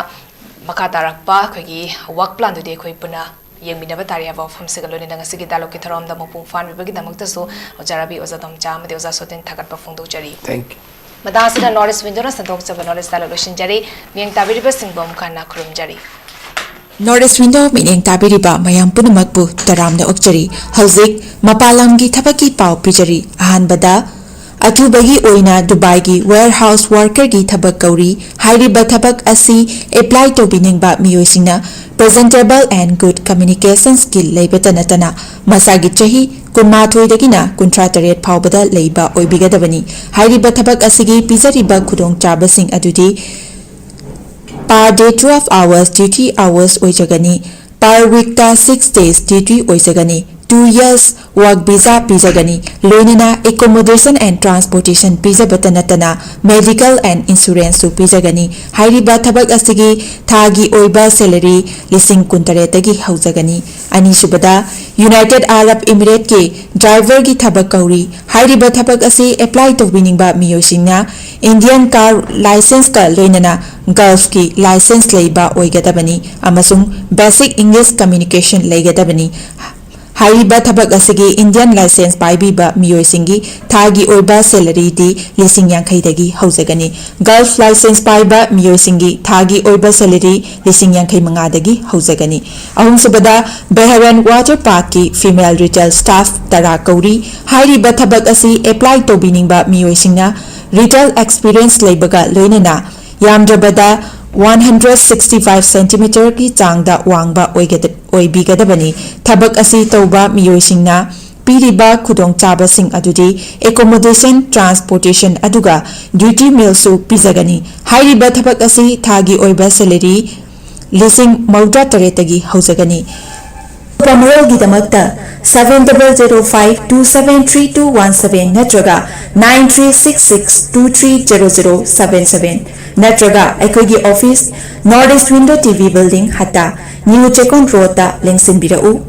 ꯃꯈꯥ ꯇꯥꯔꯛꯄ ꯑꯩꯈꯣꯏꯒꯤ work planꯗꯨꯗꯤ ꯑꯩꯈꯣꯏ ꯄꯨꯟꯅ ꯌꯦꯡꯃꯤꯟꯅꯕ ꯇꯥꯔꯦ ꯍꯥꯏꯕ ꯋꯥꯐꯝꯁꯤꯒ ꯂꯣꯏꯅꯅ ꯉꯁꯤꯒꯤ dialogueꯀꯤ ꯊꯧꯔꯝꯗ ꯃꯄꯨꯡ ꯐꯥꯍꯟꯕꯤꯕꯒꯤꯗꯃꯛꯇꯁꯨ ꯑꯣꯖꯥ ꯔꯕꯤ, ꯑꯣꯖꯥ ꯇꯣꯝꯆꯥ ꯑꯃꯗꯤ ꯑꯣꯖꯥ ꯁꯣꯇꯤꯟ ꯊꯥꯒꯠꯄ ꯐꯣꯡꯗꯣꯛꯆꯔꯤ꯫ Thank you. ꯃꯇꯥꯡ ꯑꯁꯤꯗ North East Windowꯅ ꯁꯟꯗꯣꯛꯆꯕ knowledge dialogue ꯂꯣꯏꯁꯤꯟꯖꯔꯤ꯫ ꯃꯤꯠꯌꯦꯡ ꯇꯥꯕꯤꯔꯤꯕꯁꯤꯡꯕꯨ ꯑꯃꯨꯛ ꯍꯟꯅ ꯈꯨꯔꯨꯝꯖꯔꯤ꯫ North East Window ꯃꯤꯠꯌꯦꯡ ꯇꯥꯕꯤꯔꯤꯕ ꯃꯌꯥꯝ ꯄꯨꯝꯅꯃꯛꯄꯨ ꯇꯔꯥꯝꯅ ꯑꯣꯛꯆꯔꯤ꯫ ꯍꯧꯖꯤꯛ ꯃꯄꯥꯟ ꯂꯝꯒꯤ ꯊꯕꯛꯀꯤ ꯄꯥꯎ ꯄꯤꯖꯔꯤ꯫ ꯑꯍꯥꯟꯕꯗ, ꯑꯊꯨꯕꯒꯤ ꯑꯣꯏꯅ ꯗꯨꯕꯥꯏꯒꯤ warehouse workerꯒꯤ ꯊꯕꯛ ꯀꯧꯔꯤ꯫ ꯍꯥꯏꯔꯤꯕ ꯊꯕꯛ ꯑꯁꯤ apply ꯇꯧꯕꯤꯅꯤꯡꯕ ꯃꯤꯑꯣꯏꯁꯤꯡꯅ presentable and good communication skill ꯂꯩꯕꯇ ꯅꯠꯇꯅ ꯃꯁꯥꯒꯤ ꯆꯍꯤ ꯀꯨꯟꯃꯥꯊꯣꯏꯗꯒꯤꯅ ꯀꯨꯟꯊ꯭ꯔꯥ ꯇꯔꯦꯠ ꯐꯥꯎꯕꯗ ꯂꯩꯕ ꯑꯣꯏꯕꯤꯒꯗꯕꯅꯤ꯫ ꯍꯥꯏꯔꯤꯕ ꯊꯕꯛ ꯑꯁꯤꯒꯤ ꯄꯤꯖꯔꯤꯕ ꯈꯨꯗꯣꯡꯆꯥꯕꯁꯤꯡ ꯑꯗꯨꯗꯤ per day twelve hours duty hours ꯑꯣꯏꯖꯒꯅꯤ꯫ Per weekꯇ six days duty ꯑꯣꯏꯖꯒꯅꯤ꯫ Two years work visa ꯄꯤꯖꯒꯅꯤ꯫ ꯂꯣꯏꯅꯅ accommodation and transportation ꯄꯤꯖꯕꯇ ꯅꯠꯇꯅ medical and insuranceꯁꯨ ꯄꯤꯖꯒꯅꯤ꯫ ꯍꯥꯏꯔꯤꯕ ꯊꯕꯛ ꯑꯁꯤꯒꯤ ꯊꯥꯒꯤ ꯑꯣꯏꯕ salary ꯂꯤꯁꯤꯡ ꯀꯨꯟꯇꯔꯦꯠꯇꯒꯤ ꯍꯧꯖꯒꯅꯤ꯫ ꯑꯅꯤꯁꯨꯕꯗ, United Arab Emirateꯀꯤ driverꯒꯤ ꯊꯕꯛ ꯀꯧꯔꯤ꯫ ꯍꯥꯏꯔꯤꯕ ꯊꯕꯛ ꯑꯁꯤ apply ꯇꯧꯕꯤꯅꯤꯡꯕ ꯃꯤꯑꯣꯏꯁꯤꯡꯅ Indian car licenceꯀ ꯂꯣꯏꯅꯅ Gulfꯀꯤ license ꯂꯩꯕ ꯑꯣꯏꯒꯗꯕꯅꯤ ꯑꯃꯁꯨꯡ basic English communication ꯂꯩꯒꯗꯕꯅꯤ꯫ ꯍꯥꯏꯔꯤꯕ ꯊꯕꯛ ꯑꯁꯤꯒꯤ Indian license ꯄꯥꯏꯕꯤꯕ ꯃꯤꯑꯣꯏꯁꯤꯡꯒꯤ ꯊꯥꯒꯤ ꯑꯣꯏꯕ salaryꯗꯤ ꯂꯤꯁꯤꯡ ꯌꯥꯡꯈꯩꯗꯒꯤ ꯍꯧꯖꯒꯅꯤ꯫ Gulf license ꯄꯥꯏꯕ ꯃꯤꯑꯣꯏꯁꯤꯡꯒꯤ ꯊꯥꯒꯤ ꯑꯣꯏꯕ salary ꯂꯤꯁꯤꯡ ꯌꯥꯡꯈꯩ ꯃꯉꯥꯗꯒꯤ ꯍꯧꯖꯒꯅꯤ꯫ ꯑꯍꯨꯝꯁꯨꯕꯗ, Bahrain water parkꯀꯤ female retail staff ꯇꯔꯥ ꯀꯧꯔꯤ꯫ ꯍꯥꯏꯔꯤꯕ ꯊꯕꯛ ꯑꯁꯤ apply ꯇꯧꯕꯤꯅꯤꯡꯕ ꯃꯤꯑꯣꯏꯁꯤꯡꯅ retail experience ꯂꯩꯕꯒ ꯂꯣꯏꯅꯅ ꯌꯥꯝꯗ꯭ꯔꯕꯗ one hundred sixty five centimeterꯒꯤ ꯆꯥꯡꯗ ꯋꯥꯡꯕ ꯑꯣꯏꯒꯗ-, ꯑꯣꯏꯕꯤꯒꯗꯕꯅꯤ꯫ ꯊꯕꯛ ꯑꯁꯤ ꯇꯧꯕ ꯃꯤꯑꯣꯏꯁꯤꯡꯅ ꯄꯤꯔꯤꯕ ꯈꯨꯗꯣꯡꯆꯥꯕꯁꯤꯡ ꯑꯗꯨꯗꯤ accommodation, transportation ꯑꯗꯨꯒ duty mealꯁꯨ ꯄꯤꯖꯒꯅꯤ꯫ ꯍꯥꯏꯔꯤꯕ ꯊꯕꯛ ꯑꯁꯤ ꯊꯥꯒꯤ ꯑꯣꯏꯕ salary ꯂꯤꯁꯤꯡ ꯃꯧꯗ꯭ꯔꯥ ꯇꯔꯦꯠꯇꯒꯤ ꯍꯧꯖꯒꯅꯤ꯫ ꯑꯀꯨꯞꯄ ꯃꯔꯣꯜꯒꯤꯗꯃꯛꯇ seven double zero five two seven three two one seven ꯅꯠꯇ꯭ꯔꯒ nine three six six two three zero zero seven seven꯫ ꯅꯠꯇ꯭ꯔꯒ ꯑꯩꯈꯣꯏꯒꯤ office, North East Window T V Building, ꯍꯠꯇꯥ, New Chekon Road ꯇ ꯂꯦꯡꯁꯤꯟꯕꯤꯔꯛꯎ꯫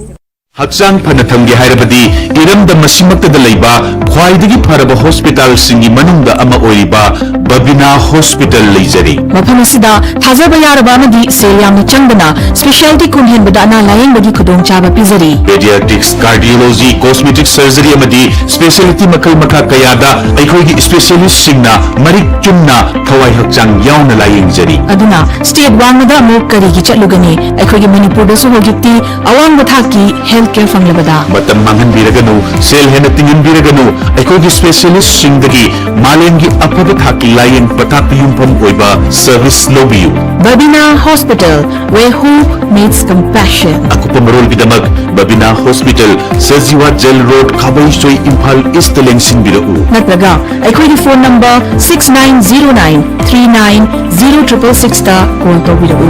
ꯍꯛꯆꯥꯡ ꯐꯅ ꯊꯝꯒꯦ ꯍꯥꯏꯔꯕꯗꯤ ꯏꯔꯝꯗꯝ ꯑꯁꯤꯃꯛꯇꯗ ꯂꯩꯕ ꯈ꯭ꯋꯥꯏꯗꯒꯤ ꯐꯔꯕ ꯍꯣꯁꯄꯤꯇꯥꯜꯁꯤꯡꯒꯤ ꯃꯅꯨꯡꯗ ꯑꯃ ꯑꯣꯏꯔꯤꯕ ꯕꯕꯤꯅꯥ ꯍꯣꯁꯄꯤꯇꯥꯜ ꯂꯩꯖꯔꯤ꯫ ꯃꯐꯝ ꯑꯁꯤꯗ ꯊꯥꯖꯕ ꯌꯥꯔꯕ ꯑꯃꯗꯤ ꯁꯦꯜ ꯌꯥꯝꯅ ꯆꯪꯗꯅ specialty ꯀꯨꯟ ꯍꯦꯟꯕꯗ ꯑꯅꯥ ꯂꯥꯌꯦꯡꯕꯒꯤ ꯈꯨꯗꯣꯡꯆꯥꯕ ꯄꯤꯖꯔꯤ꯫ Pediatrics, Cardiology, Cosmetic Surgery ꯑꯃꯗꯤ specialty ꯃꯈꯜ ꯃꯈꯥ ꯀꯌꯥꯗ ꯑꯩꯈꯣꯏꯒꯤ specialistꯁꯤꯡꯅ ꯃꯔꯤꯛ ꯆꯨꯝꯅ ꯊꯋꯥꯏ ꯍꯛꯆꯥꯡ ꯌꯥꯎꯅ ꯂꯥꯌꯦꯡꯖꯔꯤ꯫ ꯑꯗꯨꯅ state ꯋꯥꯡꯃꯗ ꯑꯃꯨꯛ ꯀꯔꯤꯒꯤ ꯆꯠꯂꯨꯒꯅꯤ? ꯑꯩꯈꯣꯏꯒꯤ ꯃꯅꯤꯄꯨꯔꯗꯁꯨ ꯍꯧꯖꯤꯛꯇꯤ ꯑꯋꯥꯡꯕ ꯊꯥꯛꯀꯤ health care ꯐꯪꯂꯕꯗ꯫ ꯃꯇꯝ ꯃꯥꯡꯍꯟꯕꯤꯔꯒꯅꯨ, ꯁꯦꯜ ꯍꯦꯟꯅ ꯇꯤꯡꯍꯟꯕꯤꯔꯒꯅꯨ, ꯑꯩꯈꯣꯏꯒꯤ specialistꯁꯤꯡꯗꯒꯤ ꯃꯥꯂꯦꯝꯒꯤ ꯑꯐꯕ ꯊꯥꯛꯀꯤ ꯂꯥꯌꯦꯡ ꯄꯊꯥꯞꯇ ꯌꯨꯝꯐꯝ ꯑꯣꯏꯕ service ꯂꯧꯕꯤꯌꯨ꯫ Babina Hospital, where hope meets compassion. ꯑꯀꯨꯞꯄ ꯃꯔꯣꯜꯒꯤꯗꯃꯛ Babina hospital, Sajiwa jail road, Khabeisoi, Imphal east ꯂꯦꯡꯁꯤꯟꯕꯤꯔꯛꯎ꯫ ꯅꯠꯇ꯭ꯔꯒ ꯑꯩꯈꯣꯏꯒꯤ phone number six nine zero nine three nine zero triple six ꯇ call ꯇꯧꯕꯤꯔꯛꯎ꯫